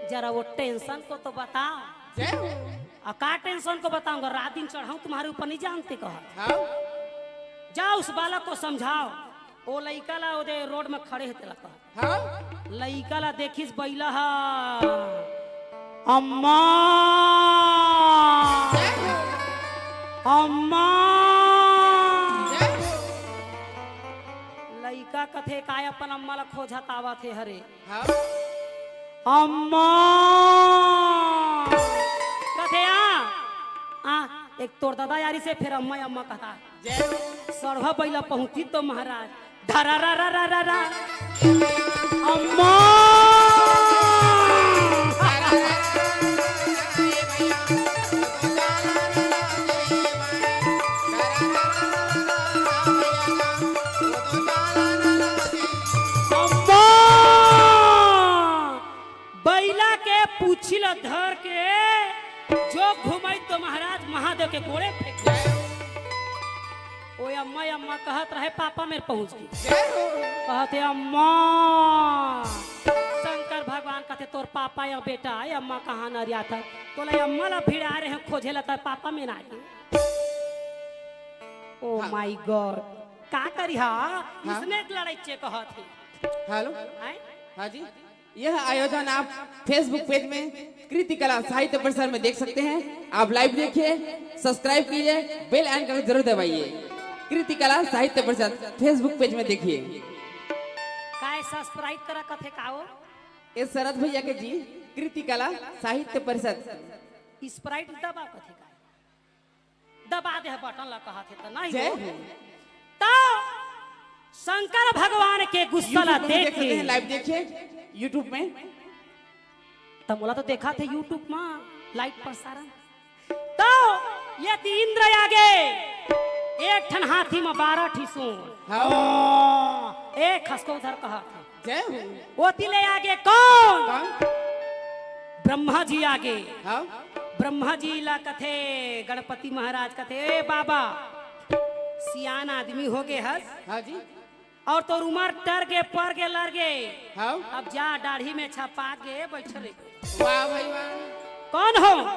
जरा वो टेंशन को तो बताओ।" जय हो। "आ, का टेंशन को बताऊंगा? रात दिन चढ़ाऊं तुम्हारे ऊपर, नहीं जानते," कहा। हाँ। "जाओ, उस बालक को समझाओ।" ओ लइका ला ओदे रोड में खड़े हे तेला कहा। हाँ। लइका ला देखिस बैला हा, "अम्मा, जय हो। अम्मा।" जय हो। लइका कथे, "काय अपन अम्मा ला खोजत आवत हे हरे?" हाँ। "अम्मा।" कथे, "आ, आ, एक तोर ददा यारी से फिर अम्मा, अम्मा कहता।" जय हो। सरवा बैला पहुंची तो महाराज, धरा रा रा रा रा रा। अम्मा। अम्मा। बैला के पूछी ल धर के जो घुमाई तो महाराज महादेव के गोड़े फेंक दे। ओ अम्मा, अम्मा कहत रहे, पापा मेर पहुंच गे। कहत हे, "अम्मा।" शंकर भगवान कहत हे, "तोर पापा या बेटा, ए अम्मा कहाँ नरियात हे? तोला अम्मा ला भिड़ा रहे हैं खोजे ला, तोर पापा मेर आ गे।" Oh my God, का करी हा? हाँ? इसने एक लड़ाई चे कहत हे। हेलो। हैं? हाँ जी। यह आयोजन आप Facebook पेज में कृति कला साहित्य परिषद में देख सकते हैं। आप लाइव देखिए, सब्सक्राइब कीजिए, बेल आइकन को जरूर दबाइए। कृति कला साहित्य परिषद Facebook पेज में देखिए। काय सब्सक्राइब करा कथे का हो? ए शरद भैया के जी, कृति कला साहित्य परिषद। स्प्राइट दबा कथे का? दबा दे बटन ला कहत हे त नहीं जय हो। हो। तो शंकर भगवान के गुस्सा ला YouTube में देख देख सकते के हैं, लाइव देखिए YouTube में। त मोला तो देखा थे YouTube में लाइव प्रसारण। तो ये ती इंद्र आगे एक ठन हाथी में बारह ठी सूंड। हाँ। एक खसको उधर कहत हे। जय हो। ओती ले आगे कौन? कौन? ब्रह्मा जी आगे। हाँ। ब्रह्मा जी ला कथे, गणपति महाराज कथे, "ए बाबा, सियान आदमी हो गे हस। हाँ जी। और तोर उमर टर गे, पर गे, लर गे। हाँ। अब जा, दाढ़ी में छपा गे, बैठे रह।" वाह भाई वाह। कौन हो?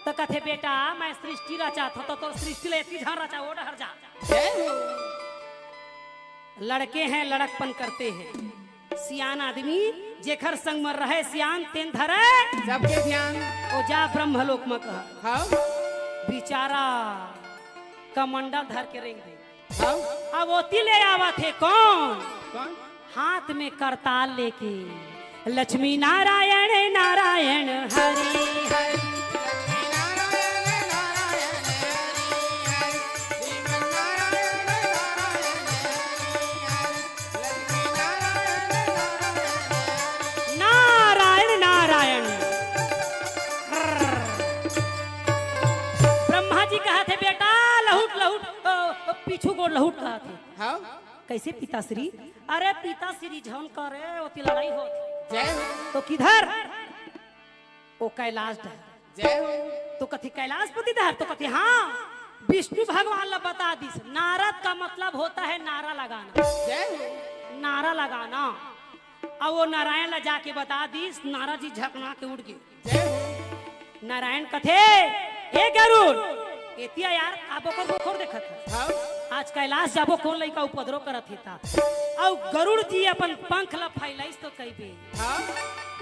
तो कथे, "बेटा, मैं सृष्टि रचात हूँ, तो तोर सृष्टि ले एती झन रचा, ओ डहर जा।" जय हो। लड़के हैं, लड़कपन करते हैं। सियान आदमी जेखर संग म रहे सियान, तेन धरे सबके ध्यान। ओ जा ब्रह्मलोक म कह। हाँ। बेचारा कमंडल धर के रेंग दे। हाँ। अब ओती ले आवत हे कौन? कौन? हाथ में करताल लेके, "लक्ष्मी नारायण नारायण हरि हरि।" नारायण नारायण। ब्रह्मा जी कहत हे, "बेटा लहुट लहुट, अ, अ, पीछू गोड़ लहुट," कहत हे। हाँ। "कैसे पिताश्री?" "अरे पिताश्री झन करे, ओती लड़ाई होत हे।" जय हो। तो किधर? ओ कैलाश डहर। जय हो। तो कथे, "कैलाशपति डहर?" तो कथे, "हाँ।" विष्णु भगवान ला बता दिस, नारद का मतलब होता है नारा लगाना। जय हो। नारा लगाना। अब वो नारायण ला जाके बता दिस, नारद जी झकना के उठ गे। जय हो। नारायण कथे, "ए गरुड़, एतिया यार, का बोकर बोकर देखत हस? हाँ। आज कैलाश जाबो, कोन लइका उपद्रव करत हे ता। अउ गरुड़ जी अपन पंख ला फैलाइस तो कहिबे। हाँ।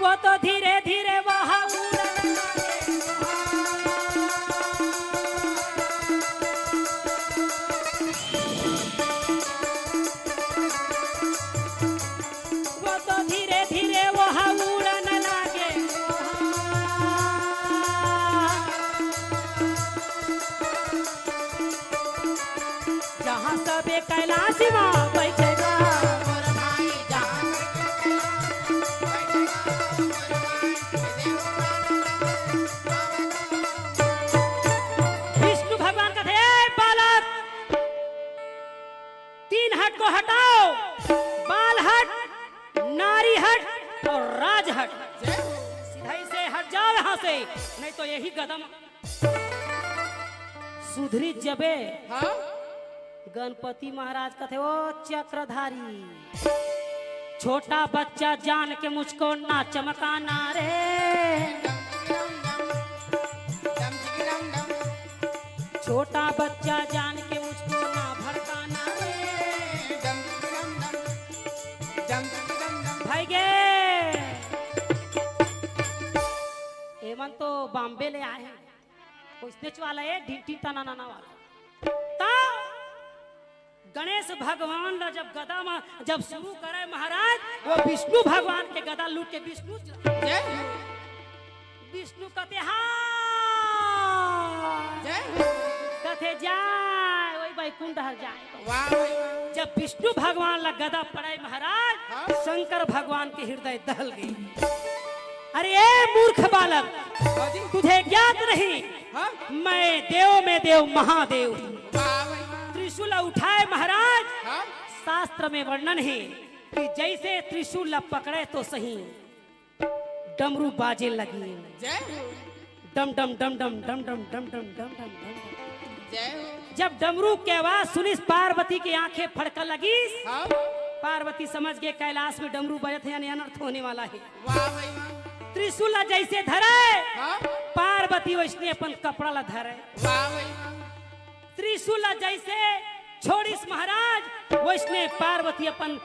वो तो धीरे धीरे वहाँ उड़न लगे। वो तो धीरे धीरे वहाँ उड़न लगे। जहाँ सबे कैलाश माँ बैठे बा। विष्णु भगवान कथे, "ए बालक, तीन हट को हटाओ, बाल हट, नारी हट और राज हट। जय हो। सीधा ही से हट जाओ यहाँ से, नहीं तो यही गदम।" सुधरी जबे। हाँ? गणपति महाराज कथे, "ओ चक्रधारी, छोटा बच्चा जान के मुझको ना चमकाना रे। छोटा बच्चा जान के मुझको ना भड़काना रे।" भाई गे, एमन तो बॉम्बे ले आए हैं। ओइसनेच वाला ए, ढिंटी तना नाना वाला। त गणेश भगवान ला जब गदा म, जब शुरू करे महाराज, वो विष्णु भगवान के गदा लूट के विष्णु जय हो। विष्णु कथे, "हाँ।" जय हो। कथे, "जाय, वही बैकुंठ हर जाय।" वाह भाई वाह। जब विष्णु भगवान ला गदा पड़े महाराज, हाँ। शंकर भगवान के हृदय दहल गई। "अरे ए मूर्ख बालक, हाँ जी। तुझे ज्ञात नहीं, हाँ। मैं देव में देव महादेव हूँ।" वाह भाई वाह। त्रिशूल उठाए महाराज, हाँ। शास्त्र में वर्णन है कि जैसे त्रिशूल ला पकड़े तो सही, डमरू बाजे लगी। जय हो। डम डम डम डम डम डम डम डम डम डम डम। जय हो। जब डमरू के आवाज सुनिस, पार्वती की आंखें फड़का लगिस। हाँ। पार्वती समझ गे कैलाश में डमरू बजत हे, यानी अनर्थ होने वाला है। वाह भाई वाह। त्रिशूल ला जैसे धरे, हाँ। पार्वती वैसने अपन कपड़ा ला धरे। वाह भाई वाह। त्रिशूल ला जैसे छोड़िस महाराज, वैसने पार्वती अपन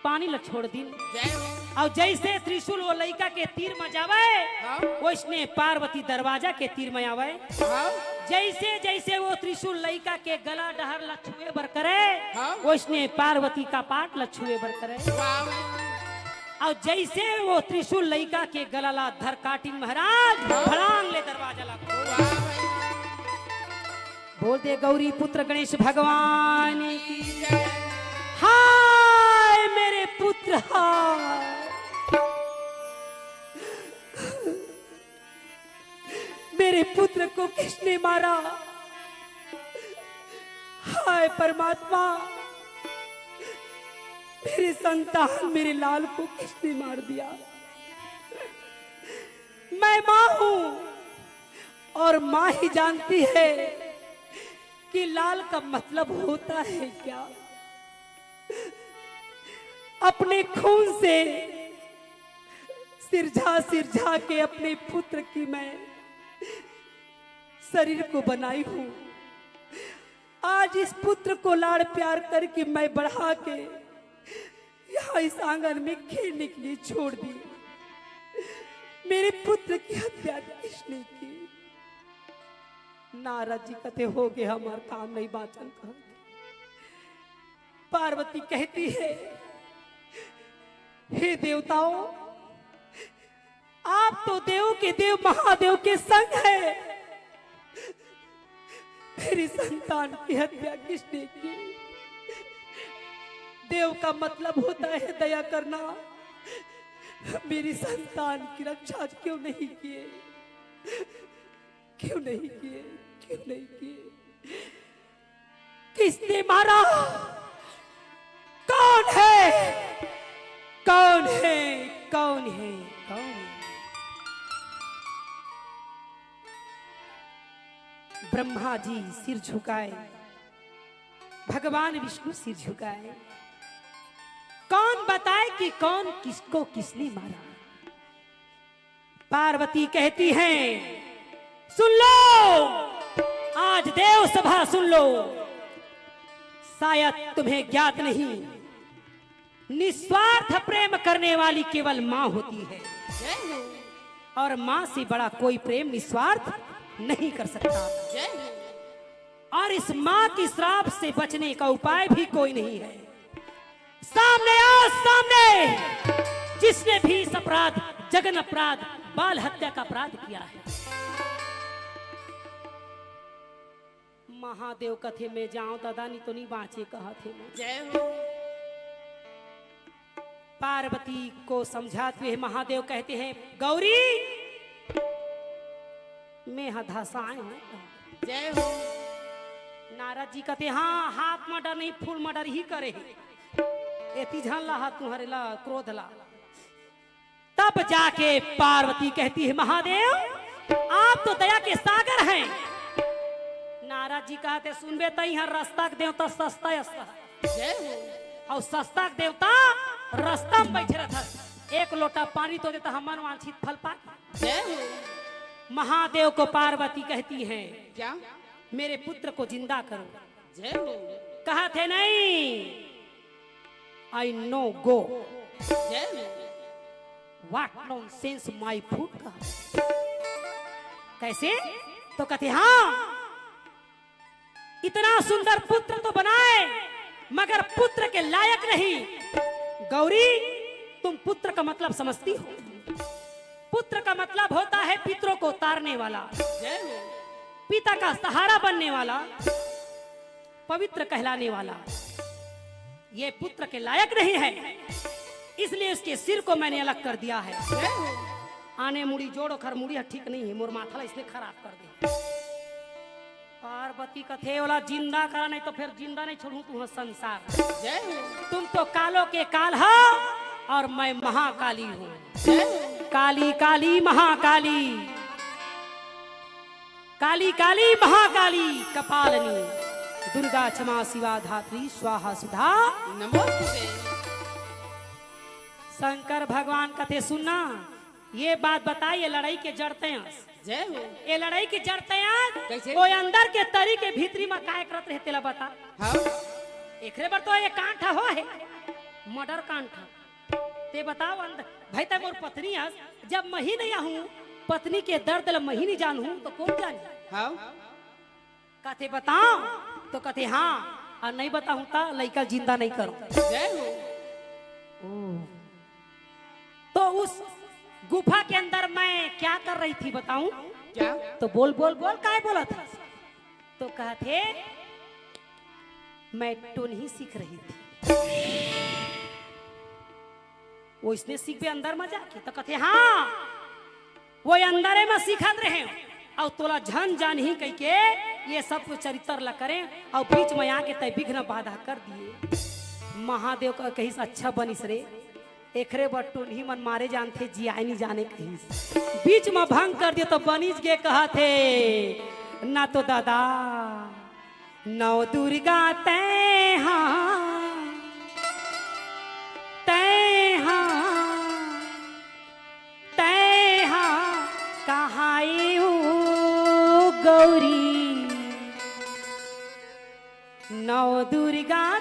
पानी ला छोड़ दिन। जय हो। अउ जैसे त्रिशूल वो लइका के तीर म जावे, हाँ। वैसने पार्वती दरवाजा के तीर म आवे। हाँ। जैसे जैसे वो त्रिशूल लइका के गला डहर ला छुए बर करे, हाँ। वैसने पार्वती कपाट ला छुए बर करे। वाह भाई। अउ जैसे वो त्रिशूल लइका के गला ला धर काटिन महाराज, हाँ। फड़ांग ले दरवाजा ला खोल। वाह भाई। बोल दे गौरी पुत्र गणेश भगवान की। हाय मेरे पुत्र, हाय। मेरे पुत्र को किसने मारा? हाय परमात्मा, मेरे संतान, मेरे लाल को किसने मार दिया? मैं माँ हूँ और माँ ही जानती है कि लाल का मतलब होता है क्या। अपने खून से सिरझा सिरझा के अपने पुत्र की मैं शरीर को बनाई हूँ। आज इस पुत्र को लाड़ प्यार करके मैं बढ़ा के यहाँ इस आंगन में खेलने के लिए छोड़ दी। मेरे पुत्र की हत्या किसने की? नारद जी कथे, "हो गे, हमार काम नहीं बाचन।" कहा पार्वती कहती है, "हे देवताओं, आप तो देव के देव महादेव के संग है। मेरी संतान की हत्या किसने की? देव का मतलब होता है दया करना। मेरी संतान की रक्षा क्यों नहीं किए? क्यों नहीं किए? क्यों नहीं किए?" किसने मारा? कौन है? कौन है? कौन है? कौन है? ब्रह्मा जी सिर झुकाए, भगवान विष्णु सिर झुकाए। कौन बताए कि कौन किसको किसने मारा? पार्वती कहती हैं, "सुन लो, आज देव सभा सुन लो, शायद तुम्हें ज्ञात नहीं, निस्वार्थ प्रेम करने वाली केवल माँ होती है। जय हो। और माँ से बड़ा कोई प्रेम निस्वार्थ नहीं कर सकता। जय हो। और इस माँ की श्राप से बचने का उपाय भी कोई नहीं है। सामने आओ, सामने, जिसने भी इस अपराध, जघन्य अपराध, बाल हत्या का अपराध किया है। महादेव कथे, मैं जाऊं दादा, नहीं तो नहीं बाँचे, कहत हे मैं। जय हो। पार्वती को समझाते हुए महादेव कहते हैं, गौरी, मैं ह धसाए हूँ। जय हो। नारद जी कहते, हाँ, हाफ मर्डर नहीं, फुल मर्डर ही करे हे। एती झन ला हा तुम्हारे ला क्रोध ला। तब जाके पार्वती कहती है, महादेव, आप तो दया के सागर हैं। नारद जी कहते, सुनबे, तई हर रस्ता के देवता सस्ता अस्ता है। जय हो। और सस्ता के देवता रस्ता में बैठे रहता। एक लोटा पानी तो देता, हमन वांछित फल पा। जय हो। महादेव को पार्वती कहती है, क्या? मेरे पुत्र को जिंदा करो। जय हो। कहत हे, नहीं, I no go। जय हो। What nonsense, my foot का। कैसे? तो कहते, हाँ, इतना सुंदर पुत्र तो बनाए, मगर पुत्र के लायक नहीं। गौरी, तुम पुत्र का मतलब समझती हो? पुत्र का मतलब होता है पितरों को तारने वाला, जय हो। पिता का सहारा बनने वाला, पवित्र कहलाने वाला। ये पुत्र के लायक नहीं है, इसलिए उसके सिर को मैंने अलग कर दिया है। जय हो। आने मुड़ी जोड़, ओखर मुड़ी ह ठीक नहीं है, मोर माथा ला इसने खराब कर दे। पार्वती कथे, ओला जिंदा करा, नहीं तो फिर जिंदा नहीं छोड़ूं तुंहर संसार। जय हो। तुम तो कालों के काल हो और मैं महाकाली हूँ। जय हो। काली काली महाकाली, काली काली महाकाली कपालनी, दुर्गा क्षमा शिवा धात्री स्वाहा सुधा। नमोस्तुते। शंकर भगवान कथे, सुनना, ये बात बताई, ये लड़ई के जड़ तैं अस। जय हो। ये लड़ई के जड़ तैं अस। कैसे? वो अंदर के तरी के भीतरी म काय करत रहे, तेला बता। हाँ। एकरे बर तो ये कांड हो हे, मर्डर कांड। ते बताओ अंदर, भाई, तैं मोर पत्नी अस, जब मही नहीं आहूं, पत्नी के दर्द ल मही नहीं जानहूं, तो कौन जानी? हाँ। कथे, बताओ, तो कथे, हाँ, और नहीं बताहूं, त लइका जिंदा नहीं करो। जय हो। ओ। तो उस गुफा के अंदर मैं क्या कर रही थी, बताऊं? क्या? तो बोल, बोल, बोल, काय बोलत हस? तो कहत हे, मैं टोनही सीख रही थी। वो इसने सीखबे अंदर म जाके, तो कहत हे, हाँ, वो अंदरे म सीखत रहे, अउ तोला झन जानही कहिके ये सब कुछ चरित्र ला करे, अउ बीच म आके तैं विघ्न बाधा कर दिए। महादेव का कहिस, अच्छा बनिस रे, एकरे बर टोनही मन मारे जानथे, जियाए नी जाने कहिस। बीच म भंग कर दिए तो बनिस गे कहत हे, ना तो दादा, नौ दुर्गा तैं हा, तैं हा, तैं हा कहाए ओ गौरी, नौ दुर्गा